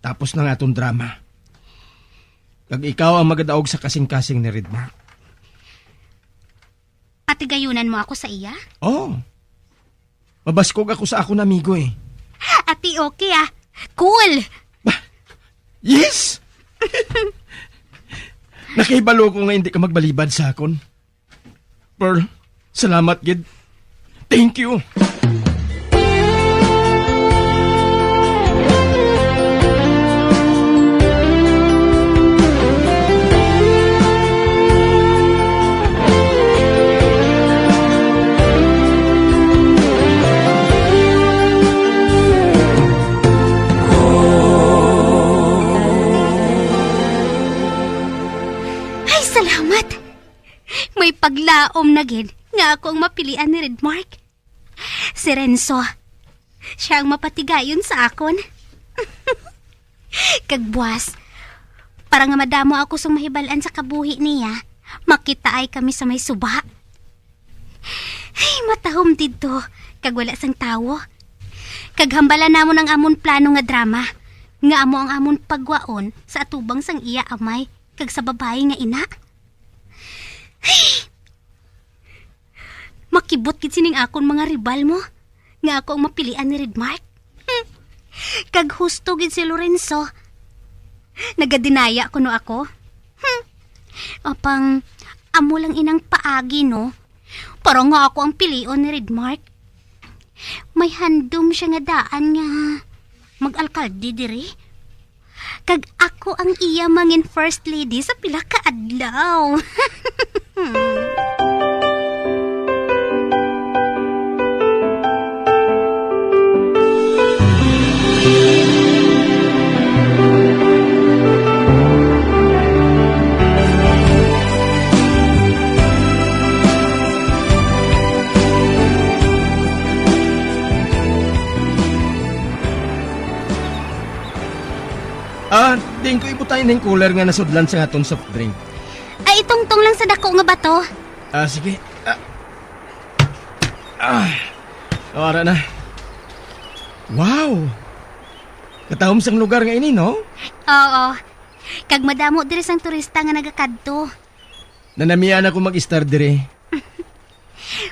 tapos na nga aton drama. Kag ikaw ang magadaog sa kasing-kasing ni Redmart. Patigayunan mo ako sa iya? Oh. Mabaskog ako sa akon amigo eh. Ati okay ah. Cool! Bah, yes! Nakahibalo ko nga hindi ka magbalibad sa akon. Pearl, salamat gid. Thank you. Ay, salamat! May paglaom na gid nga ako ang mapilian ni Redmark. Si Renzo, siya ang mapatigayon sa akon. Kag buwas, para nga madamo ako sang mahibal-an sa kabuhi niya, makitaay kami sa may suba. Ay, matahom didto, kag wala sang tawo. Kag hambalan namon ang amon plano nga drama, nga amo ang amon pagwaon sa atubang sang iya amay kag sa babayi nga ina. Ay! Makibot gid sining akon mga ribal mo, nga ako ang mapilian ni Redmark. Hmm. Kag husto gid si Lorenzo. Nagadinaya kuno ako. Hmm. Apang, amo lang inang paagi, no? Para nga ako ang pilion ni Redmark. May handom siya nga daan nga mag-alkalde diri. Kag ako ang iya mangin first lady sa pila ka adlaw. Ah, diin ko ibutang ining cooler nga nasudlan sa aton soft drink? Ay, itungtong lang sa dako nga bato. Ah, sige. Ah. Ah. Oh, ara na. Wow! Katahom sang lugar nga ini, no? Oo. Kag madamo diri sang turista nga nagakadto. Nanamian ako mag-estar diri.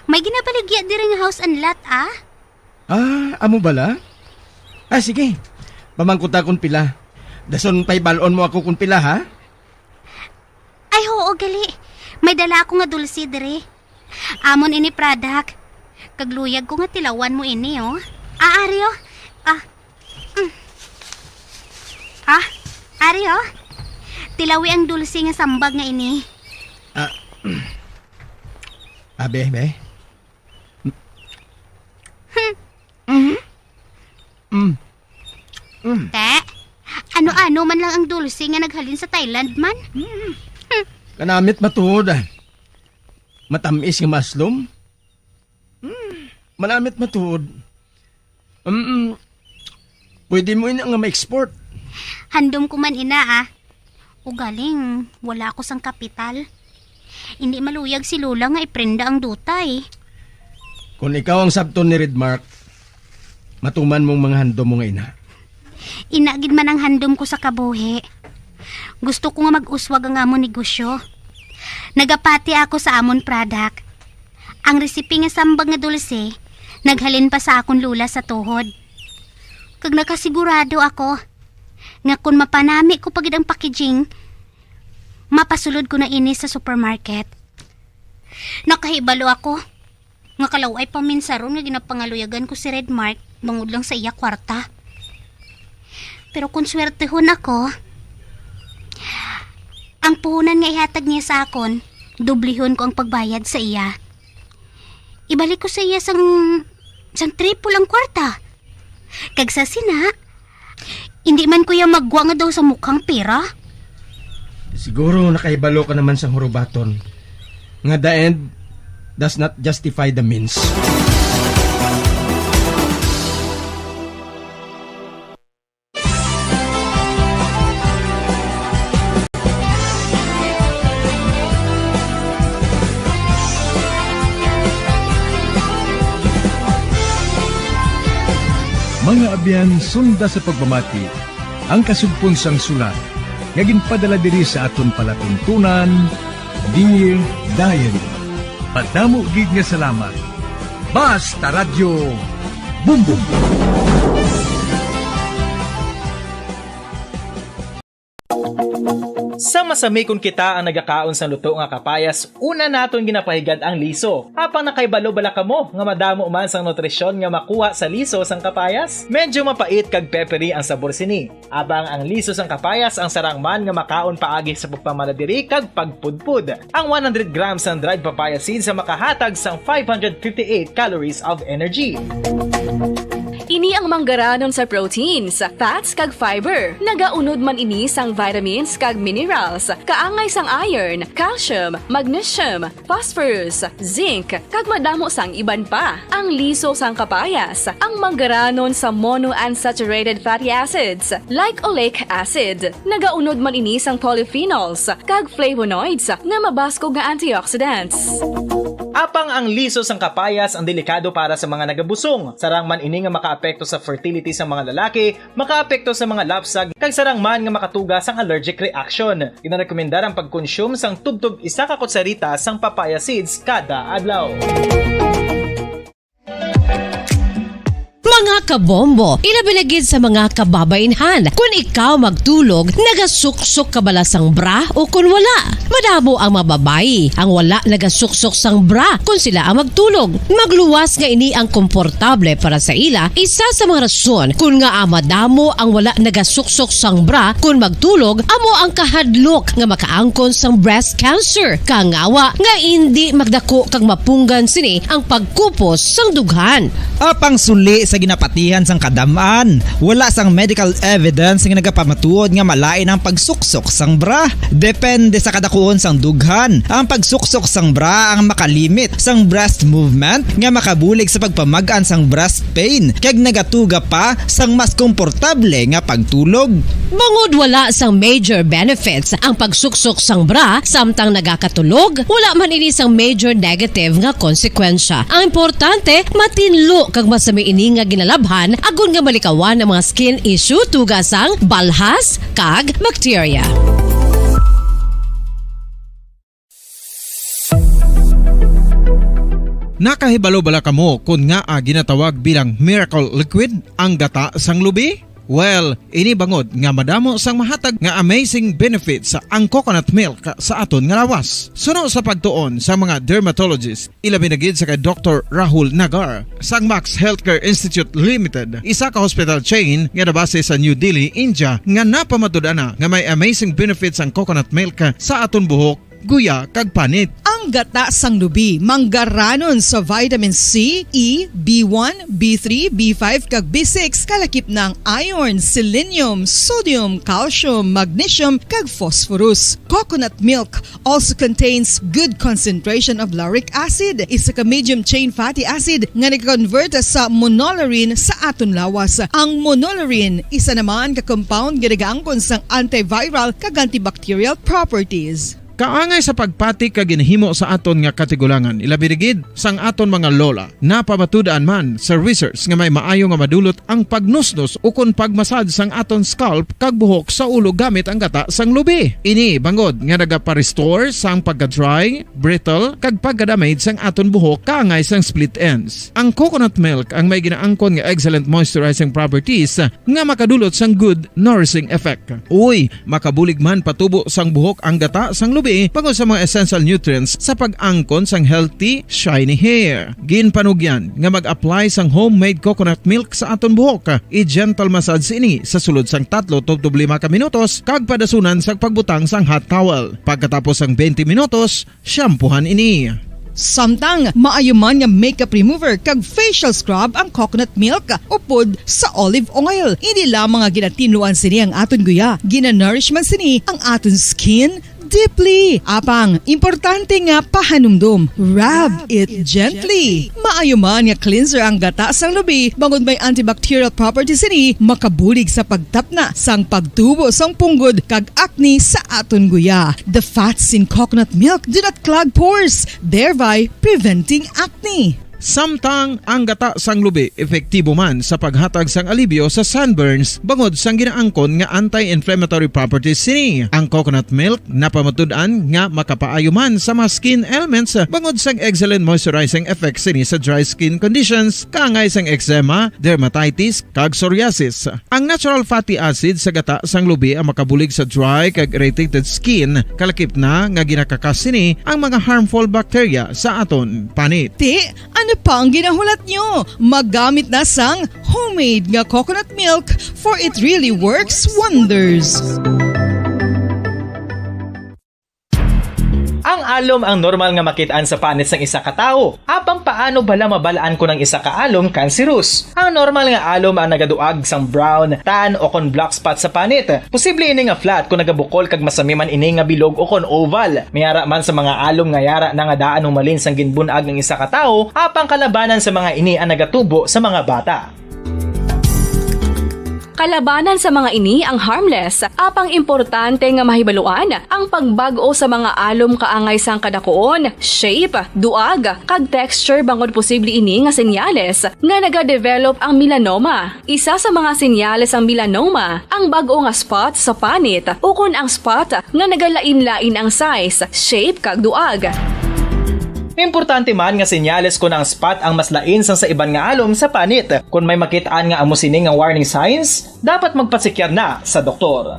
May ginabaligya diri nga house and lot, ah? Ah, amo bala? Ah, sige. Pamangkot akon pila. Dason pahibal-on mo ako kung pila, ha? Ay, oo, gali. May dala ako nga dulce diri. Amon ini product. Kag luyag ko nga tilawan mo ini, oh. Ah, ari, oh. Ah. Mm. Ah, ari, oh. Tilawi ang dulce nga sambag nga ini. Ah. Abi, be. Hmm. Mm. Mm. Mm. Te, ano-ano man lang ang dulce nga naghalin sa Thailand man. Mm. Hmm. Kanamit matuod, ah. Matamis nga maslom. Mm. Manamit matuod. Mm. Pwede mo ina nga ma-export. Handom ko man ina, ah. Ugaling, wala ako sang kapital. Hindi maluyag si Lola nga iprenda ang duta, eh. Kung ikaw ang sabton ni Redmark, matuman mong mga handom mo nga ina. Ina gid man ang handom ko sa kabuhi. Gusto ko nga mag-uswag ang amon negosyo. Nagapati ako sa amon product. Ang recipe nga sambag nga dulce, naghalin pa sa akon lola sa tuhod. Kag nakasigurado ako nga kon mapanami ko pa gid ang packaging, mapasulod ko na ini sa supermarket. Nakahibalo ako nga kalaw-ay paminsaron nga ginapangaluyagan ko si Redmark bangod lang sa iya kwarta. Pero kung swertehon ako, ang puhunan nga ihatag niya sa akon, dublihon ko ang pagbayad sa iya. Ibalik ko sa iya sang, sang triple ang kwarta. Kag sa sina, hindi man ko iya magwa nga daw sa mukhang pera. Siguro nakahibalo ka naman sang hurubaton nga the end does not justify the means. Mga abyan, sunda sa pagpamati ang kasugpon sang sulat nga ginpadala diri sa aton palatuntunan, Dear Diary. Madamo gid nga salamat. Basta Radyo Bumbong. Sa masami kon kita ang nagakaon sang luto nga kapayas, una naton ginapahigad ang liso. Apang nakahibalo bala kamo nga madamo man sang nutrisyon nga makuha sa liso sang kapayas? Medyo mapait kag peppery ang sabor sini. Apang ang liso sang kapayas ang sarang man nga makaon paagi sa pagpamanadiri kag pagpudpod. Ang one hundred grams sang dried papaya seeds ang makahatag sang five hundred fifty-eight calories of energy. Ini ang manggaranon sa proteins, fats, kag fiber. Nagaunod man ini sang vitamins kag minerals, kaangay sang iron, calcium, magnesium, phosphorus, zinc, kag madamo sang iban pa. Ang liso sang kapayas, ang manggaranon sa monounsaturated fatty acids, like oleic acid. Nagaunod man ini sang polyphenols kag flavonoids nga mabaskog nga antioxidants. Apang ang liso sang kapayas ang delikado para sa mga nagabusong. Sarang man ini nga makaapekto sa fertility sang mga lalaki, makaapekto sa mga lapsag, kag sarang man nga makatuga sang allergic reaction. Ginarekomendar ang pagkonsume sang tubtob isa ka kutsarita sang papaya seeds kada adlaw. Mga kabombo, ilabi na gid sa mga kababainhan, kun ikaw magtulog, nagasuksok ka bala sang bra o kun wala? Madamo ang mga babayi ang wala nagasuksok sang bra kun sila ang magtulog. Magluwas nga ini ang komportable para sa ila, isa sa mga rason kun ngaa madamo ang wala nagasuksok sang bra kun magtulog amo ang kahadlok nga makaangkon sang breast cancer, kangawa nga indi magdako kag mapunggan sini ang pagkupos sang dughan. Apang suli sa ginapatihan sang kadam-an, wala sang medical evidence nga nagapamatuod nga malain ang pagsuksok sang bra. Depende sa kadakuon sang dughan, ang pagsuksok sang bra ang makalimit sang breast movement nga makabulig sa pagpamag-an sang breast pain, kag nagatuga pa sang mas komportable nga pagtulog. Bangod wala sang major benefits ang pagsuksok sang bra samtang nagakatulog, wala man ini sang major negative nga konsekwensya. Ang importante, matinlo kag masami ini nga ginalab Japan, agod nga malikawan ang mga skin issue tungod sang balhas kag bakterya. Nakahibalo bala kamo kon ngaa ginatawag bilang miracle liquid ang gata sang lubi? Well, ini bangod nga madamo sang mahatag nga amazing benefits ang coconut milk sa aton nga lawas. Suno sa pagtuon sa mga dermatologist, ilabi na gid sa kay Doktor Rahul Nagar sang Max Healthcare Institute Limited, isa ka hospital chain nga nabase sa New Delhi, India, nga napamatud-an na nga may amazing benefits ang coconut milk sa aton buhok, guya, kag panit. Ang gata sang lubi manggaranon sa vitamin C, E, B one, B three, B five, kag B six, kalakip na ang iron, selenium, sodium, calcium, magnesium, kag phosphorus. Coconut milk also contains good concentration of lauric acid, isa ka medium chain fatty acid nga nag-convert sa monolaurin sa aton lawas. Ang monolaurin isa naman ka compound nga nagaangkon sang antiviral kag antibacterial properties. Kaangay sa pagpati kag ginhimo sa aton nga katigulangan, ilabi na gid sang aton mga lola. Napamatud-an man sa research nga may maayo nga madulot ang pagnusnos ukon pagmasad sang aton scalp kag buhok sa ulo gamit ang gata sang lubi. Ini bangod nga nagapa-restore sang pagka-dry, brittle, kag pagka-damage sang aton buhok kaangay sang split ends. Ang coconut milk ang may ginaangkon nga excellent moisturizing properties nga makadulot sang good nourishing effect. Uy, makabulig man patubo sang buhok ang gata sang lubi bangod sa mga essential nutrients sa pag-angkon sang healthy, shiny hair. Ginpanugyan nga mag-apply sang homemade coconut milk sa aton buhok. I-gentle massage ini sa sulod sang tatlo tubtob lima ka minutos kag padasunan sa pagbutang sang hot towel. Pagkatapos sang twenty minutos, shampoohan ini. Samtang maayo man nga makeup remover kag facial scrub ang coconut milk upod sa olive oil. Hindi lamang nga ginatinluan sini ang aton guya, ginanourish man sini ang aton skin deeply. Apang, importante nga pahanumdom, rub it gently. Maayo man nga cleanser ang gata sang lubi, bangod may antibacterial properties sini, makabulig sa pagtapna sang pagtubo sang punggod kag acne sa aton guya. The fats in coconut milk do not clog pores, thereby preventing acne. Samtang ang gata sang lubi epektibo man sa paghatag sang alibyo sa sunburns bangod sang ginaangkon nga anti-inflammatory properties sini. Ang coconut milk napamatud-an nga makapaayo man sa mga skin ailments bangod sang excellent moisturizing effects sini sa dry skin conditions, kaangay sang eczema, dermatitis, kag psoriasis. Ang natural fatty acid sa gata sang lubi ang makabulig sa dry kag irritated skin, kalakip na nga ginakakas sini ang mga harmful bacteria sa aton panit. Ti, ano pa ang ginahulat nyo? Magamit na sang homemade nga coconut milk, for it really works wonders. Ang alom ang normal nga makit-an sa panit sang isa ka tawo. Apang paano bala mabal-an kon ang isa ka alom kanserus? Ang normal nga alom ang nagaduag sang brown, tan, o kon black spot sa panit. Posible ini nga flat kon nagabukol kag masami man ini nga bilog o kon oval. May ara man sa mga alom nga yara na nga daan humalin sang ginbun-ag ang isa ka tawo, apang kalabanan sa mga ini ang nagatubo sa mga bata. Kalabanan sa mga ini ang harmless, apang importante nga mahibaluan ang pagbag-o sa mga alom kaangay sang kadakuon, shape, duag, kag texture, bangod posible ini nga senyales nga nagadevelop ang melanoma. Isa sa mga senyales sang melanoma ang bag-o nga spot sa panit ukon ang spot nga nagalain-lain ang size, shape, kag duag. Importante man nga senyales kon ang spot ang mas lain sang sa iban nga alom sa panit. Kon may makit-an nga amo sini nga warning signs, dapat magpasekyar na sa doktor.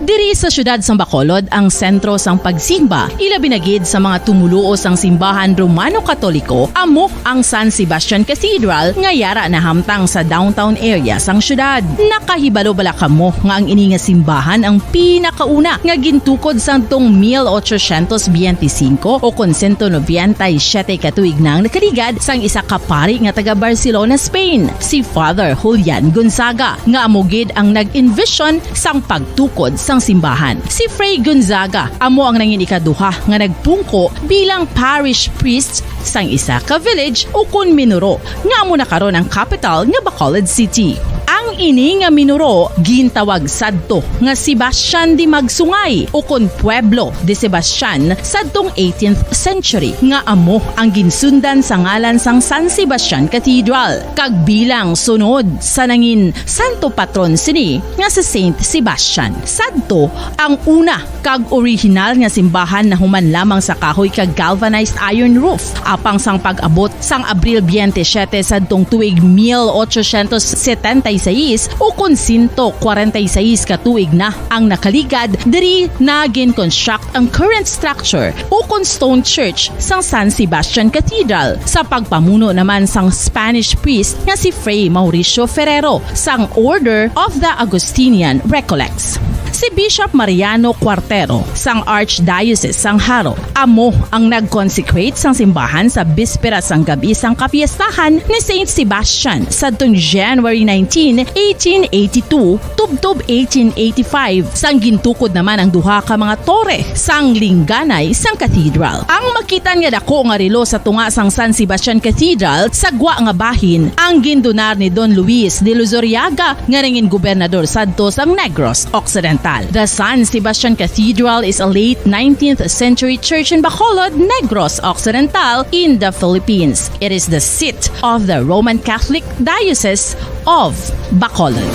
Diri sa siyudad sang Bacolod ang sentro sang pagsimba, ilabi na gid sa mga tumoluo sang simbahan Romano-Katoliko, amo ang San Sebastian Cathedral nga yara nahamtang sa downtown area sang siyudad. Nakahibalo bala kamo nga ang ini nga simbahan ang pinakauna nga gintukod sang tong mil ochocientos biyente singko o kon sento nobenta y siyete ka tuig na ang nakaligad sang isa ka pari nga taga Barcelona, Spain, si Father Julian Gonzaga, nga amo gid ang nag-envision sang pagtukod sang simbahan. Si Fray Gonzaga amo ang nangin ikaduha nga nagpungko bilang parish priest sang isa ka village o kon minuro nga amo na karon ang capital nga Bacolod City. Ang Ini nga minuro gintawag sadto nga Sebastian de Magsungay, ukon Pueblo de Sebastian, sadtong eighteenth century, nga amo ang ginsundan sa ngalan sang San Sebastian Cathedral, kag bilang sunod sa nangin santo patron sini nga si Saint Sebastian. Sadto ang una kag orihinal nga simbahan nahuman lamang sa kahoy kag galvanized iron roof, apang sang pag-abot sang Abril twenty-seven sadtong tuig mil ochocientos setenta y seis, ukon sento kwarenta y seis ka tuig na ang nakaligad, diri na gin-construct ang current structure ukon stone church sang San Sebastian Cathedral, sa pagpamuno naman sang Spanish priest nga si Fray Mauricio Ferrero sang Order of the Augustinian Recollects. Si Bishop Mariano Cuartero sang Archdiocese sang Jaro amo ang nag-consecrate sang simbahan sa bispera sang gab-i sang kapiestahan ni Saint Sebastian sadtong January nineteen, eighteen eighty-two, tubtob eighteen eighty-five, sang gintukod naman ang duha ka mga tore sang lingganay sang cathedral. Ang makitan nga dako nga relo sa tunga sang San Sebastian Cathedral sa gwa nga bahin ang gindonar ni Don Luis de Luzuriaga, nga nangin gobernador sadto sang Negros Occidental. The San Sebastian Cathedral is a late nineteenth century church in Bacolod, Negros Occidental, in the Philippines. It is the seat of the Roman Catholic Diocese of Bacolod.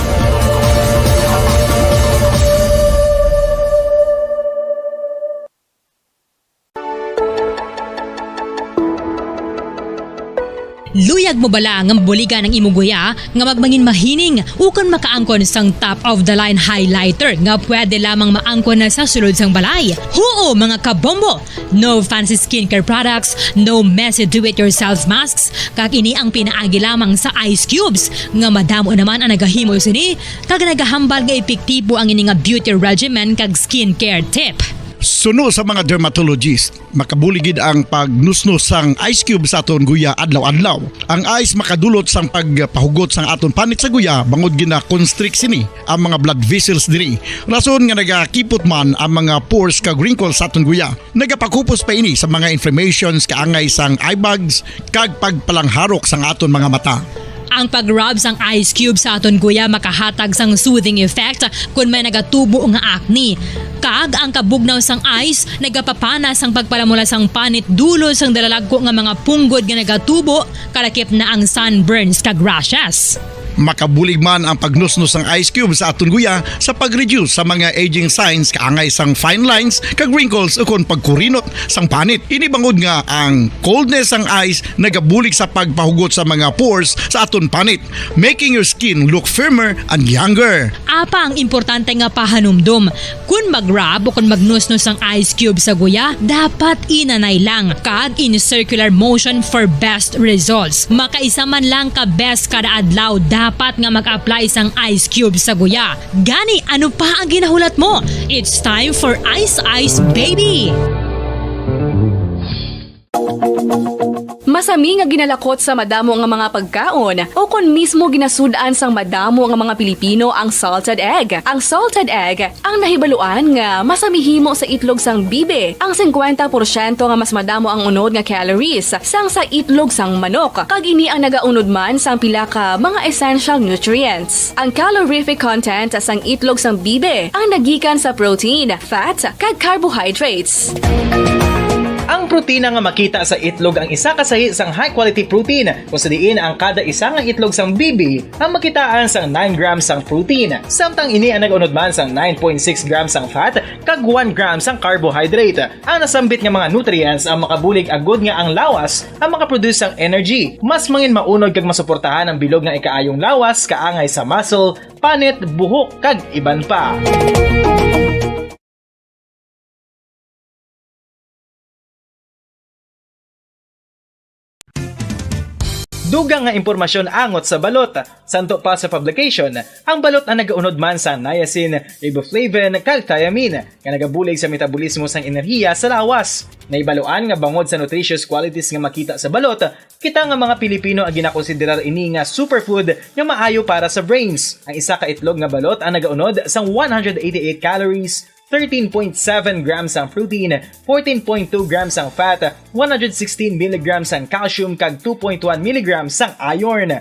Luyag mo bala nga mabuligan ang imo guya nga magmangin mahining ukon makaangkon sang top of the line highlighter nga pwede lamang maangkon na sa sulod sang balay? Huo, mga kabombo! No fancy skincare products, no messy do-it-yourself masks, kag ini ang pinaagi lamang sa ice cubes nga madamo naman ang nagahimo sini kag nagahambal nga epektibo ang ini nga beauty regimen kag skincare tip. Suno sa mga dermatologist, makabulig gid ang pagnusnos sang ice cube sa aton guya adlaw-adlaw. Ang ice makadulot sang pagpahugot sang aton panit sa guya bangod gina-constrict sini ang mga blood vessels diri. Rason nga nagakipot man ang mga pores kag wrinkles sa aton guya. Nagapakupos pa ini sa mga inflammations kaangay sang eye bags kag pagpalangharok sang aton mga mata. Ang pag-rub sang ice cube sa aton guya makahatag sang soothing effect kon may nagatubo nga acne. Kag ang kabugnaw sang ice nagapapana sang pagpalamula sang panit dulo sang dalalagko nga mga punggod nga nagatubo, kalakip na ang sunburns kag rashes. Makabulig man ang pagnusnos sang ice cube sa aton guya sa pag-reduce sa mga aging signs kaangay sang fine lines kag wrinkles ukon pagkurinot sang panit. Ini bangod nga ang coldness sang ice nagabulig sa pagpahugot sa mga pores sa aton panit, making your skin look firmer and younger. Apang importante nga pahanumdom, kon mag-rub o kon magnusnos ang ice cube sa guya, dapat inanay lang kag in circular motion for best results. Makaisa man lang ka beses kada adlaw dapat nga mag-apply sang ice cube sa guya. Gani, ano pa ang ginahulat mo? It's time for Ice Ice Baby! Masami nga ginalakot sa madamo nga mga pagkaon o kon mismo ginasud-an sang madamo nga mga Pilipino ang salted egg. Ang salted egg ang nahibaluan nga masami himo sa itlog sang bibi. Ang singkwenta porsyento nga mas madamo ang unod nga calories sang sa itlog sang manok, kag ini ang nagaunod man sang pila ka mga essential nutrients. Ang calorific content sang itlog sang bibi ang nagikan sa protein, fat, kag carbohydrates. Ang protina nga makita sa itlog ang isa ka sahi sang high-quality protein, kung sa diin ang kada isa nga itlog sang bibi ang makitaan sang nine grams sang protein. Samtang ini ang nag-unod man sang nine point six grams sang fat kag one gram sang carbohydrate. Ang nasambit nga mga nutrients ang makabulig agud nga ang lawas ang makaproduce sang energy. Mas mangin maunod kag masuportahan ang bilog nga ikaayong lawas kaangay sa muscle, panit, buhok, kag iban pa. Dugang nga impormasyon angot sa balot. Santo pa sa publication, ang balot ang nagaunod man sa niacin, riboflavin, kag thiamine, nga nagabulig sa metabolismo sang enerhiya sa lawas. Nahibaluan nga bangod sa nutritious qualities nga makita sa balot, kita nga mga Pilipino ang ginakonsiderar ini nga superfood nga maayo para sa brains. Ang isa ka itlog nga balot ang nagaunod sang one hundred eighty-eight calories, thirteen point seven grams ang protein, fourteen point two grams ang fat, one hundred sixteen milligrams ang calcium, kag two point one milligrams ang iron.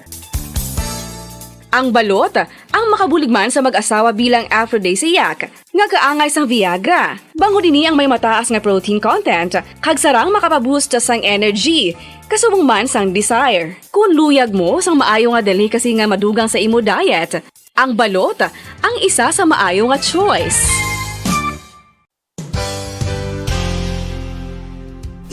Ang balot, ang makabulig man sa mag-asawa bilang aphrodisiac, nga kaangay sang Viagra. Bangod ini ang may mataas nga protein content, kag sarang makapaboost sang energy, kasubong man sang desire. Kung luyag mo sang maayo nga delicacy nga madugang sa imo diet, ang balot ang isa sa maayo nga choice.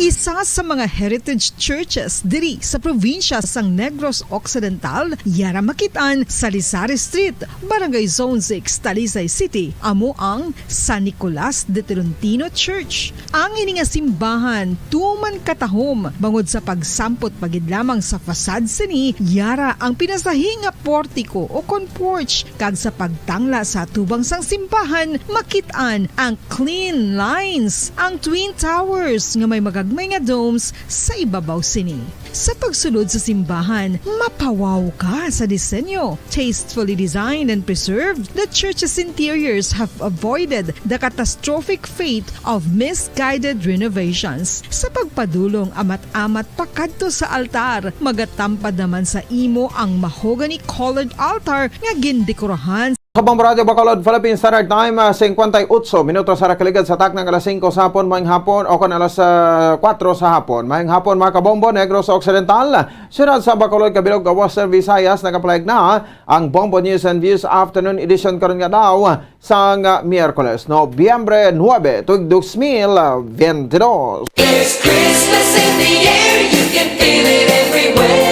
Isa sa mga heritage churches diri sa probinsya sang Negros Occidental, yara makit-an sa Lisari Street, Barangay Zone six, Talisay City, amo ang San Nicolas de Tolentino Church. Ang ini nga simbahan tuman katahom bangod sa pagsampot pa gid lamang sa facade sini, yara ang pinasahi nga portico o kon porch, kag sa pagtangla sa atubang sang simbahan, makit-an ang clean lines, ang twin towers nga may magagmay nga domes sa ibabaw sini. Sa pagsulod sa simbahan, mapawaw ka sa disenyo. Tastefully designed and preserved, the church's interiors have avoided the catastrophic fate of misguided renovations. Sa pagpadulong amat-amat pakadto sa altar, magatampad naman sa imo ang mahogany-colored altar nga gindekorahan Sa Bombo Radyo Bacolod, Philippine Standard Time, ah, singkwenta y otso minutos sa nakaligad sa takna nga alas singko sa hapon, maayong hapon, o kon alas, ah, kuwatro sa hapon. Maayong hapon, mga kabombo, Negros Occidental, siyudad sa Bacolod, kabilog nga Western Visayas, nagapahayag na ang Bombo News and Views Afternoon Edition karon nga adlaw sang, ah, Miyerkules, Nobyembre nuebe, tuig dos mil ventidós. There's Christmas in the air, you can feel it everywhere.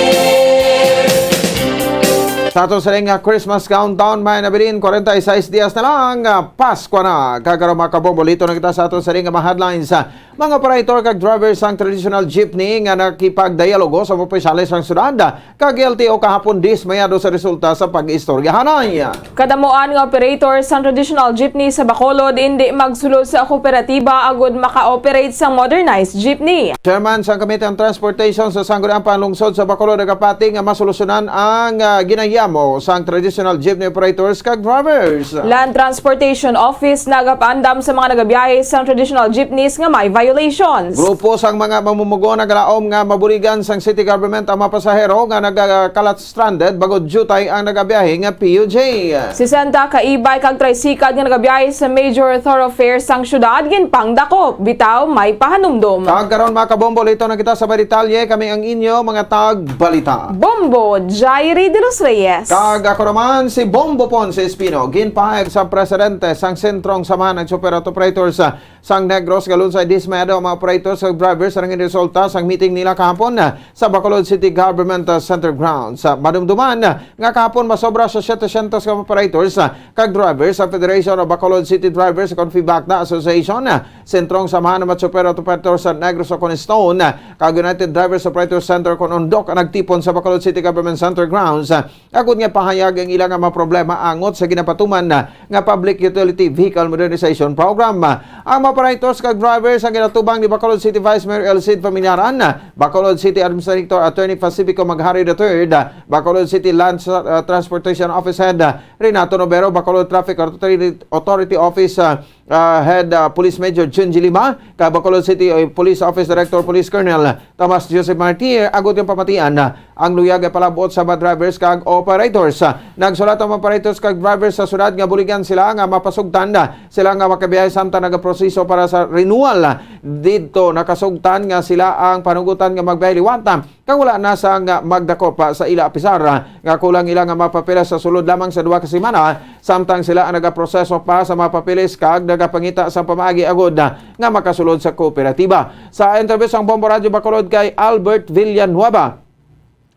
Sa aton sining nga Christmas countdown, may nabilin, kwarenta y seis dias na lang, ah, Pasko na. Kag karon, mga kabombo, liton na kita sa aton sining nga mga headlines. Ah, mga operator kag driver sang traditional jeepney nga nakipagdialogo sa mga opisyales sang syudad kag L T O kahapon dismayado sa resulta sa pag-istoryahanay. Kadamoan nga operator sang traditional jeepney sa Bacolod indi magsulod sa kooperatiba agud maka-operate sang modernized jeepney. Chairman sang Committee on Transportation sa Sangguniang Panlungsod sa Bacolod nagapati nga masolusyonan ang, ah, ginahiyamo sang traditional jeepney operators kag drivers. Land Transportation Office nagapaandam sa mga nagabiyahe sang traditional jeepneys nga may violations. Grupo sang mga mamumugo nagalaom nga mabuligan sang city government ang mga pasahero nga nagakalat stranded bangod diutay ang nagabiyahe nga P U J. Sesenta ka e-bike kag tricycle nga nagabiyahe sa major thoroughfare sang syudad ginpangdakop. Bitaw, may pahanumdom. Kag karon, mga kabombo, liton na kita sa mga detalye. Kami ang inyo mga tagbalita. Bombo Jairi de los Reyes. Kag ako naman si Bombo Ponce Espino, ginpahayag sa presidente sang Sentrong Samahan ng Chopper at Operators, ah, sang Negros nga Lunsay, dismayado ang mga operators ug drivers sa nangin resulta sang meeting nila kahapon, ah, sa Bacolod City Government, ah, Center Grounds. Sa madumduman, ah, nga kahapon masobra sa setecientos ka operators, ah, kag drivers sa Federation of Bacolod City Drivers, kon FEBACDA Association, ah, Sentrong Samahan ng Chopper at Operators sa Negros ug Coniston, ah, kag United Drivers Operators Center kon UNDOC nagtipon sa Bacolod City Government Center Grounds, ah, agud nga pahayag ang ila nga mga problema angot sa ginapatuman na nga Public Utility Vehicle Modernization Program. Ang mga operators kag drivers ang ginatubang ni Bacolod City Vice Mayor El Cid Familiaran, Bacolod City Administrator Attorney Pacifico Maghari the third, Bacolod City Land, uh, Transportation Office Head, uh, Renato Novero, Bacolod Traffic Authority, Authority Office, uh, uh, Head, uh, Police Major Junji Lima, kag Bacolod City, uh, Police Office Director Police Colonel Tomas Joseph Martir, agud nga pamatian, uh, ang luyag nga palabot sa mga drivers kag operators. Uh, nagsulat ang mga operators kag drivers sa syudad nga buligan sila nga mapasugtan, uh, sila nga makabiyahe samtang nagaproseso para sa renewal. Uh, didto nakasugtan nga sila ang panugutan nga magbiyahe liwat, uh, kag wala na sang magdakop pa sa ila apisar, ah, nga kulang ila nga mga papeles sa sulod lamang sa duha ka semana, samtang sila ang nagaproseso pa sa mga papeles kag nagapangita sang pamaagi agud, ah, nga makasulod sa kooperatiba. Sa interview sang Bombo Radyo Bacolod kay Albert Villanueva,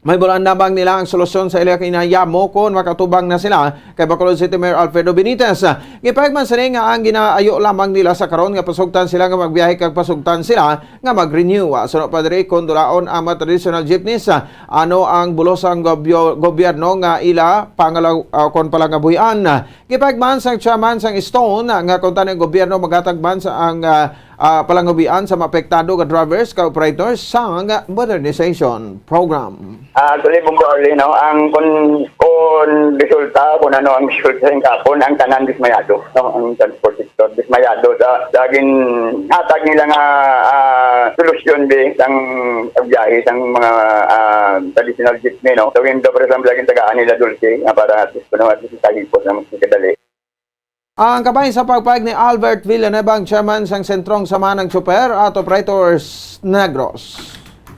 may bulan lamang nila ang solusyon sa ila kinayamo kon makatubang na sila kay Bacolod City Mayor Alfredo Benitez. Gipahayag man sini nga ang ginaayo lamang nila sa karon nga pasugtan sila nga magbiyahe kag pasugtan sila nga mag-renew. Ah, suno pa diri, kon dulaon ang mga traditional jeepneys, ah, ano ang bulos sang gobyo-, gobyerno nga ila pangalaw-, ah, kon palangabuhian. Gipahayag man sang chairman sang Stone, ah, nga kon tani ang gobyerno maghatag man sa ang, ah, ah, palangabuhian sa mga apektado nga drivers kag operators sang modernization program. Ah, actually, Bombo Arlie, no, ang kun, kun resulta, kung ano ang resulta sa kahapon, ang tanan dismayado, no, ang transport sector dismayado sa, sa ginhatag nila nga, ah, solusyon di sang pagbiyahe sang mga, ah, traditional jeepney, no. So, yung, for example, ang tagaan nila dulce nga para at least, kuno, at least kahipos na mas kadali. Ang kabahin sa pagpayag ni Albert Villanueva, ang chairman sang Sentrong Samahan ng Tsuper at Operators Negros.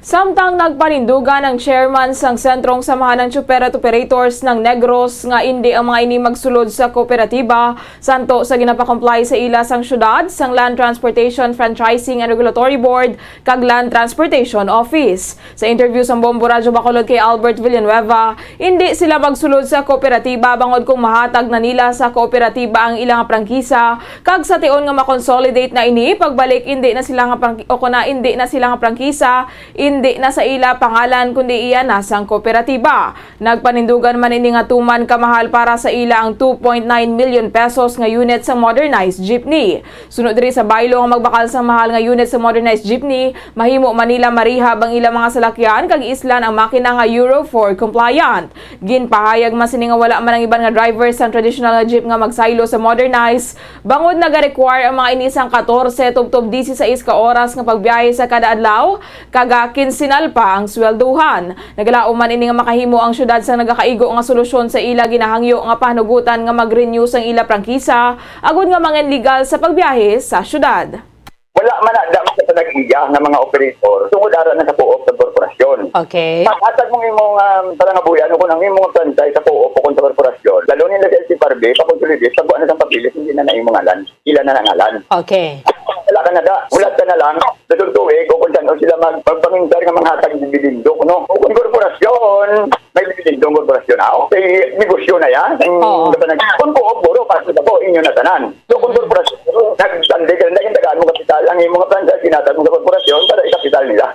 Samtang nagpanindugan ang chairman sang Sentrong Samahan ng Tsuper at Operators ng Negros nga indi ang mga ini magsulod sa kooperatiba, santo sa ginapakomply sa ila sang syudad, sang Land Transportation Franchising and Regulatory Board, kag Land Transportation Office. Sa interview sang Bombo Radyo Bacolod kay Albert Villanueva, indi sila magsulod sa kooperatiba bangod kung mahatag na nila sa kooperatiba ang ila nga prangkisa, kag sa tion nga ma-consolidate na ini, pagbalik indi na sila nga prangki-, o kuna indi na sila nga prangkisa, indi na sa ila pangalan kundi iya na sang kooperatiba. Nagpanindugan man ini nga tuman kamahal para sa ila ang two point nine million pesos nga unit sa modernized jeepney. Sunod diri sa baylo nga magbakal sang mahal nga unit sa modernized jeepney, mahimo man nila marehab ang ilang mga salakyan kag islan ang makina nga Euro four compliant. Ginpahayag man sini nga wala man ang iban nga driver sang traditional nga jeep nga magsaylo sa modernized, bangod nagarequire ang mga ini sang katorse tubtob disisais ka oras nga pagbiyahe sa kada adlaw, kag kinsinal pa ang sweldohan. Nagalaom man ini nga makahimo ang syudad sang nagakaigo nga solusyon sa ila ginahangyo nga pahanugutan nga mag-renew sang ila prangkisa, agod nga manginlegal sa pagbiyahe sa syudad. Wala man na damo sa panag-iya nga mga operator tungod ara na sa co-op sa korporasyon. Okay. Pag-atag mo imong, um, palangabuhian o kung ang imong franchise sa co-op o kung sa korporasyon, lalo nila sa L T F R B, pakonsolidate, pagkuha na sa papeles, hindi na na imong ngalan. Ila na nangalan. Okay. Wala ka na da. Wala ka na lang. Sa tuig o kung saan sila mag-, magpamintar nga manghatag dibidindo, no? O kung korporasyon, may dibidindo ang korporasyon. Ah, okay, negosyo na yan. Ang Oo. Kung co-op, buro, kasi ako, inyo na tanan. So, kung korporasyon, nag-, ang legal na yung tagaan mo kapital, ang imong franchise, ginatag mo sa korporasyon para ikapital nila.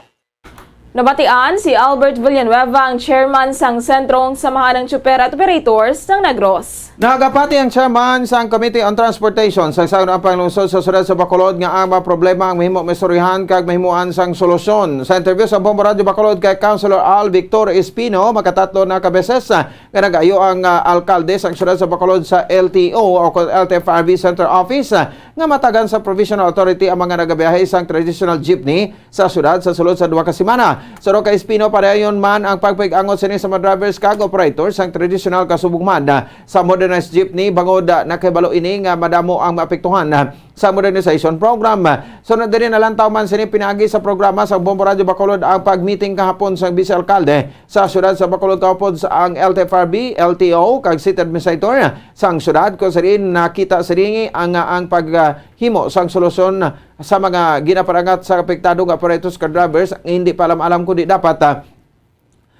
Nabatian si Albert Villanueva, ang chairman sang Sentrong Samahan ng Tsuper at Operators ng Negros. Nagapati ang chairman sang Committee on Transportation sang Sangguniang Panglungsod sa Siyudad sa Bacolod nga ang mga problema ang mahimo maistoryahan kag mahimuan sang solusyon. Sa interview sa Bombo Radyo Bacolod kay Councilor Al Victor Espino, makatatlo na ka beses, ah, nga nag-ayo ang, ah, alkalde sang siyudad sa Bacolod sa L T O o kon L T F R B Central Office, ah, nga matagan sa provisional authority ang mga nagabiyahe sang traditional jeepney sa siyudad sa sulod sa duha ka semana. Suno kay Espino, padayon man ang pagpaig-angot sini sa mga drivers kag operators sang traditional kasubong man sa modernized jeepney, bangod, ah, nakahibalo ini nga madamo ang maapektuhan, ah, sa modernization program. Sunod diri, nalantaw man sini pinaagi sa programa sa Bombo Radyo Bacolod ang pag-meeting kahapon sa Vice Alkalde sa siyudad sa Bacolod, kaupod sa ang L T F R B, L T O, kag City Administrator sang siyudad, kung sa diin nakita sini ang, ang pag, ah, himo sang solusyon sa mga ginaparangat sa apektado nga operators kag drivers nga hindi pa alam-alam kundi dapat, ah,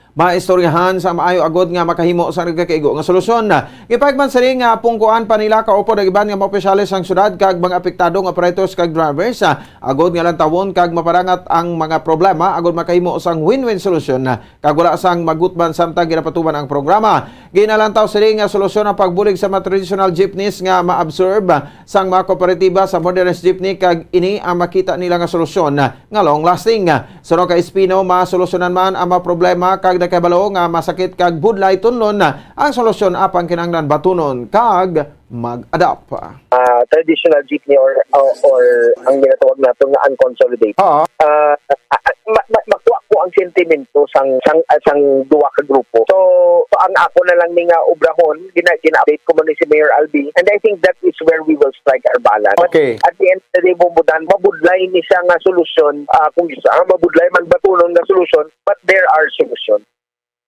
maistoryahan sa maayo agod nga makahimo sa nagakaigo nga solusyon. Gipahayag man sini nga pungkuan pa nila kaupod ang iban nga mga opisyales sang syudad kag mga apektado nga operators kag drivers, ah, agod nga lantawon kag maparangat ang mga problema agod makahimo sang win-win solusyon, ah, kag wala sang magutman samtang ginapatuman ang programa. Ginalantaw sini nga solusyon ang pagbulig sa mga traditional jeepneys nga ma-absorb sang mga kooperatiba sa modernized jeepney, kag ini ang makita nila nga solusyon nga long-lasting. Suno kay Espino, masolusyonan man ang mga problema kag nakahibalo nga masakit kag budlay tunlon ang solusyon, apang kinahanglan batunon kag mag-adapt. Ah, traditional jeepney or, or, or ang ginatawag nato nga unconsolidated. Oo. Ah, ah, ah, ma-, ma-, makuha ko ang sentimento sang, sang, ah, sang duha ka grupo. So, so ang ako na lang ni nga obrahon, gina-, gina-update ko man ni si Mayor Albi, and I think that is where we will strike our balance. But Okay. at the end of the day, Bombo Dan, mabudlay ni siya nga solusyon, ah, kung isa, ah, mabudlay man batunon nga solusyon, but there are solutions.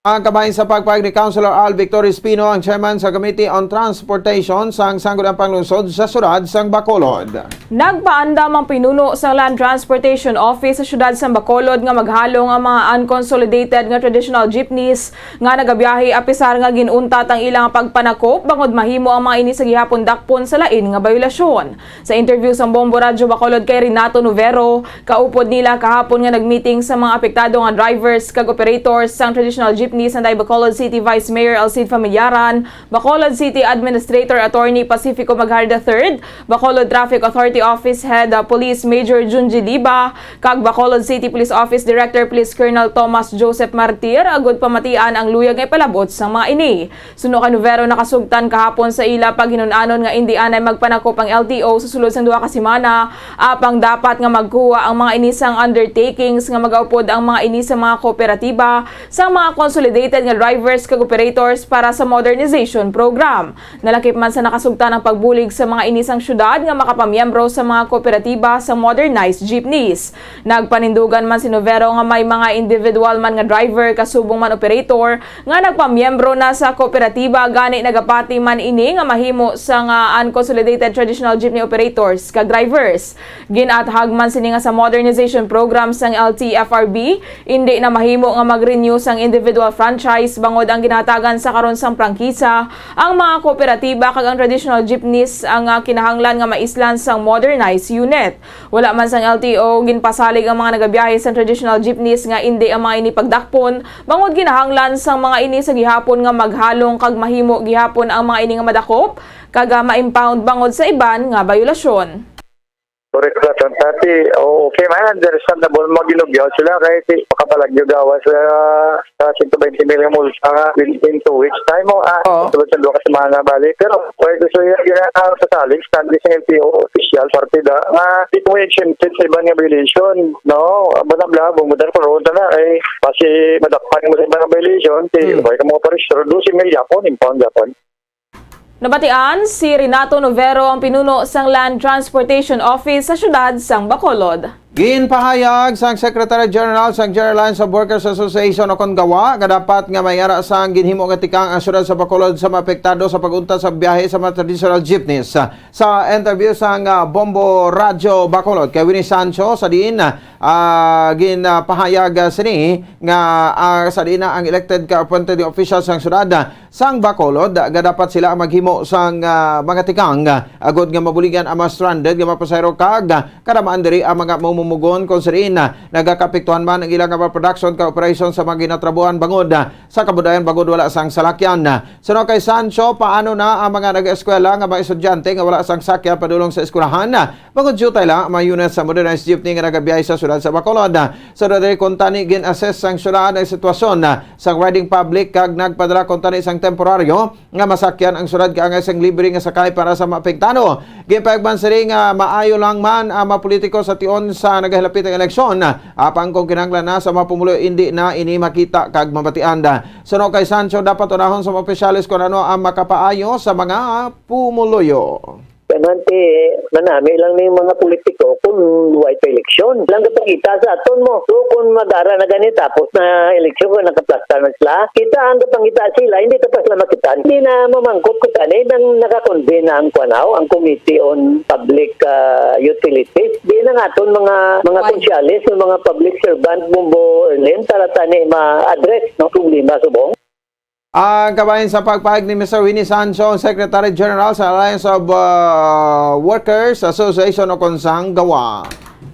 Ang kabahin sa pagpayag ni Councilor Al Victor Espino, ang chairman sa Committee on Transportation sang Sangguniang Panglungsod sa Siyudad sang Bacolod. Nagpaandam ang pinuno sa Land Transportation Office sa Siyudad sang Bacolod nga maghalong ang mga unconsolidated nga traditional jeepneys nga nagabiyahe, apisar nga gin-untat ang ilang pagpanakop bangod mahimo ang mga ini sa gihapon dakpon sa lain nga bayolasyon. Sa interview sang Bombo Radyo Bacolod kay Renato Novero, kaupod nila kahapon nga nagmeeting sa mga apektado nga drivers kag operators sang traditional jeepney ni Sanday Bacolod City Vice Mayor Alcid Familiaran, Bacolod City Administrator Attorney Pacifico Maghari the third, Bacolod Traffic Authority Office Head, uh, Police Major Junji Liba, kag Bacolod City Police Office Director Police Colonel Thomas Joseph Martir, agud pamatian ang luyag nga ipalabot sang mga ini. Suno kay Novero, nakasugtan kahapon sa ila paghinun-anon nga indi anay magpanakop ang L T O sa sulod sang duha ka semana, apang dapat nga magkuha ang mga ini sang undertakings nga magaupod ang mga ini sa mga kooperatiba sa mga consolidated nga drivers kag operators para sa modernization program. Nalakip man sa nakasugtan ang pagbulig sa mga ini sang syudad nga makapamiyembro sa mga kooperatiba sa modernized jeepneys. Nagpanindugan man si Novero nga may mga individual man nga driver kasubong man operator nga nagpamiyembro na sa kooperatiba, gani nagapati man ini nga mahimo sa nga unconsolidated traditional jeepney operators kag drivers. Gin-athag man sini nga sa modernization program sang L T F R B, indi na mahimo nga mag-renew sang individual franchise bangod ang ginahatagan sa karon sang prangkisa ang mga kooperatiba kag ang traditional jeepneys ang, ah, kinahanglan nga maislan sang modernized unit. Wala man sang L T O ginpasalig ang mga nagabiyahe sang traditional jeepneys nga indi ang mga ini pagdakpon, bangod ginahanglan sang mga ini sa gihapon nga maghalong kag mahimo gihapon ang mga ini nga madakop kag, ah, ma-impound bangod sa iban nga bayolasyon. Correct sa Tati. O, okay man, understandable, maginugyaw sila kay ti makapalagyo gawas sa sa sento baynte mil nga multa nga within two weeks time mo, ah, Oo. Sulod sa duha ka semana balik. Pero, kaya gusto niya, yun ang sa salig, standby sa L T O official, parte da, nga di ko exempted sa iban nga violation, no? Bala bla, bumutar ko ron na, ay, kasi madakpan mo sa iban nga violation, ti, Hmm. kaya ka mga paris, pero dosi mil yapon, impound yapon. Nabatian si Renato Novero, ang pinuno sang Land Transportation Office sa siyudad sang Bacolod. Ginpahayag sang Secretary General sang General Lines of Workers Association o kon GAWA nga dapat nga may ara sang ginhimo nga tikang ang siyudad sa Bacolod sa maapektado sa pag-untat sa biyahe sa mga traditional jeepneys. Sa interview sang, ah, Bombo Radyo Bacolod kay Winnie Sancho, sa diin, ah, ginpahayag, ah, sini nga, ah, sa diin na ang elected ka appointed officials sang siyudad, ah, sang Bacolod, ah, nga dapat sila ang maghimo sang, ah, mga tikang, ah, agod nga mabuligan ang mga stranded nga mga pasahero kag, ah, kadamaan diri ang mga mamumugon kon sa diin, ah, nagakapektuhan man ang ilang mga production ka operasyon sa mga ginatrabuhan bangod, ah, sa kabudayan bangod wala sang salakyan. Suno kay Sancho, paano na ang mga nag-eskwela nga mga estudyante nga wala sang sakyan padulong sa eskwelahan? Bangod diyutay lang ang mga unit sa modernized jeepney nga nagabiyahe sa siyudad sa Bacolod. Sa diri kuntani, gin-assess sang siyudad ang sitwasyon sang riding public kag nagpadala kuntani sang temporaryo nga masakyan ang siyudad kaangay sang libre nga sakay para sa maapektado. Ginpahayag man sini nga maayo lang man ang mga politiko sa tion sa nagahilapit ang eleksyon, apang kung kinahanglan na sa mga pumuluyo, indi na ini makita kag mabatian. Suno kay Sancho, dapat unahon sa mga opisyales kung ano ang makapaayo sa mga pumuluyo. Kanante, manami lang ning mga politiko kung way pa eleksyon. Lang gapangita sa aton mo. So, kung mag-ara na gani, tapos na eleksyon, kung nakaplastar na sila, kita ang gapangita sila, hindi ta pa sila makita. Hindi na mamangkot ko tani nang nakakonvene na ang kwanaw, ang Committee on Public, ah, Utilities. Di na nga aton mga, mga Why? Konsyalis, ng mga public servant, Bumbo, Erlin, para tani ma-address no problema subong. Ang kabahin sa pagpahayag ni Mister Winnie Sancho, Secretary General sa Alliance of, uh, Workers Association o kon sang GAWA.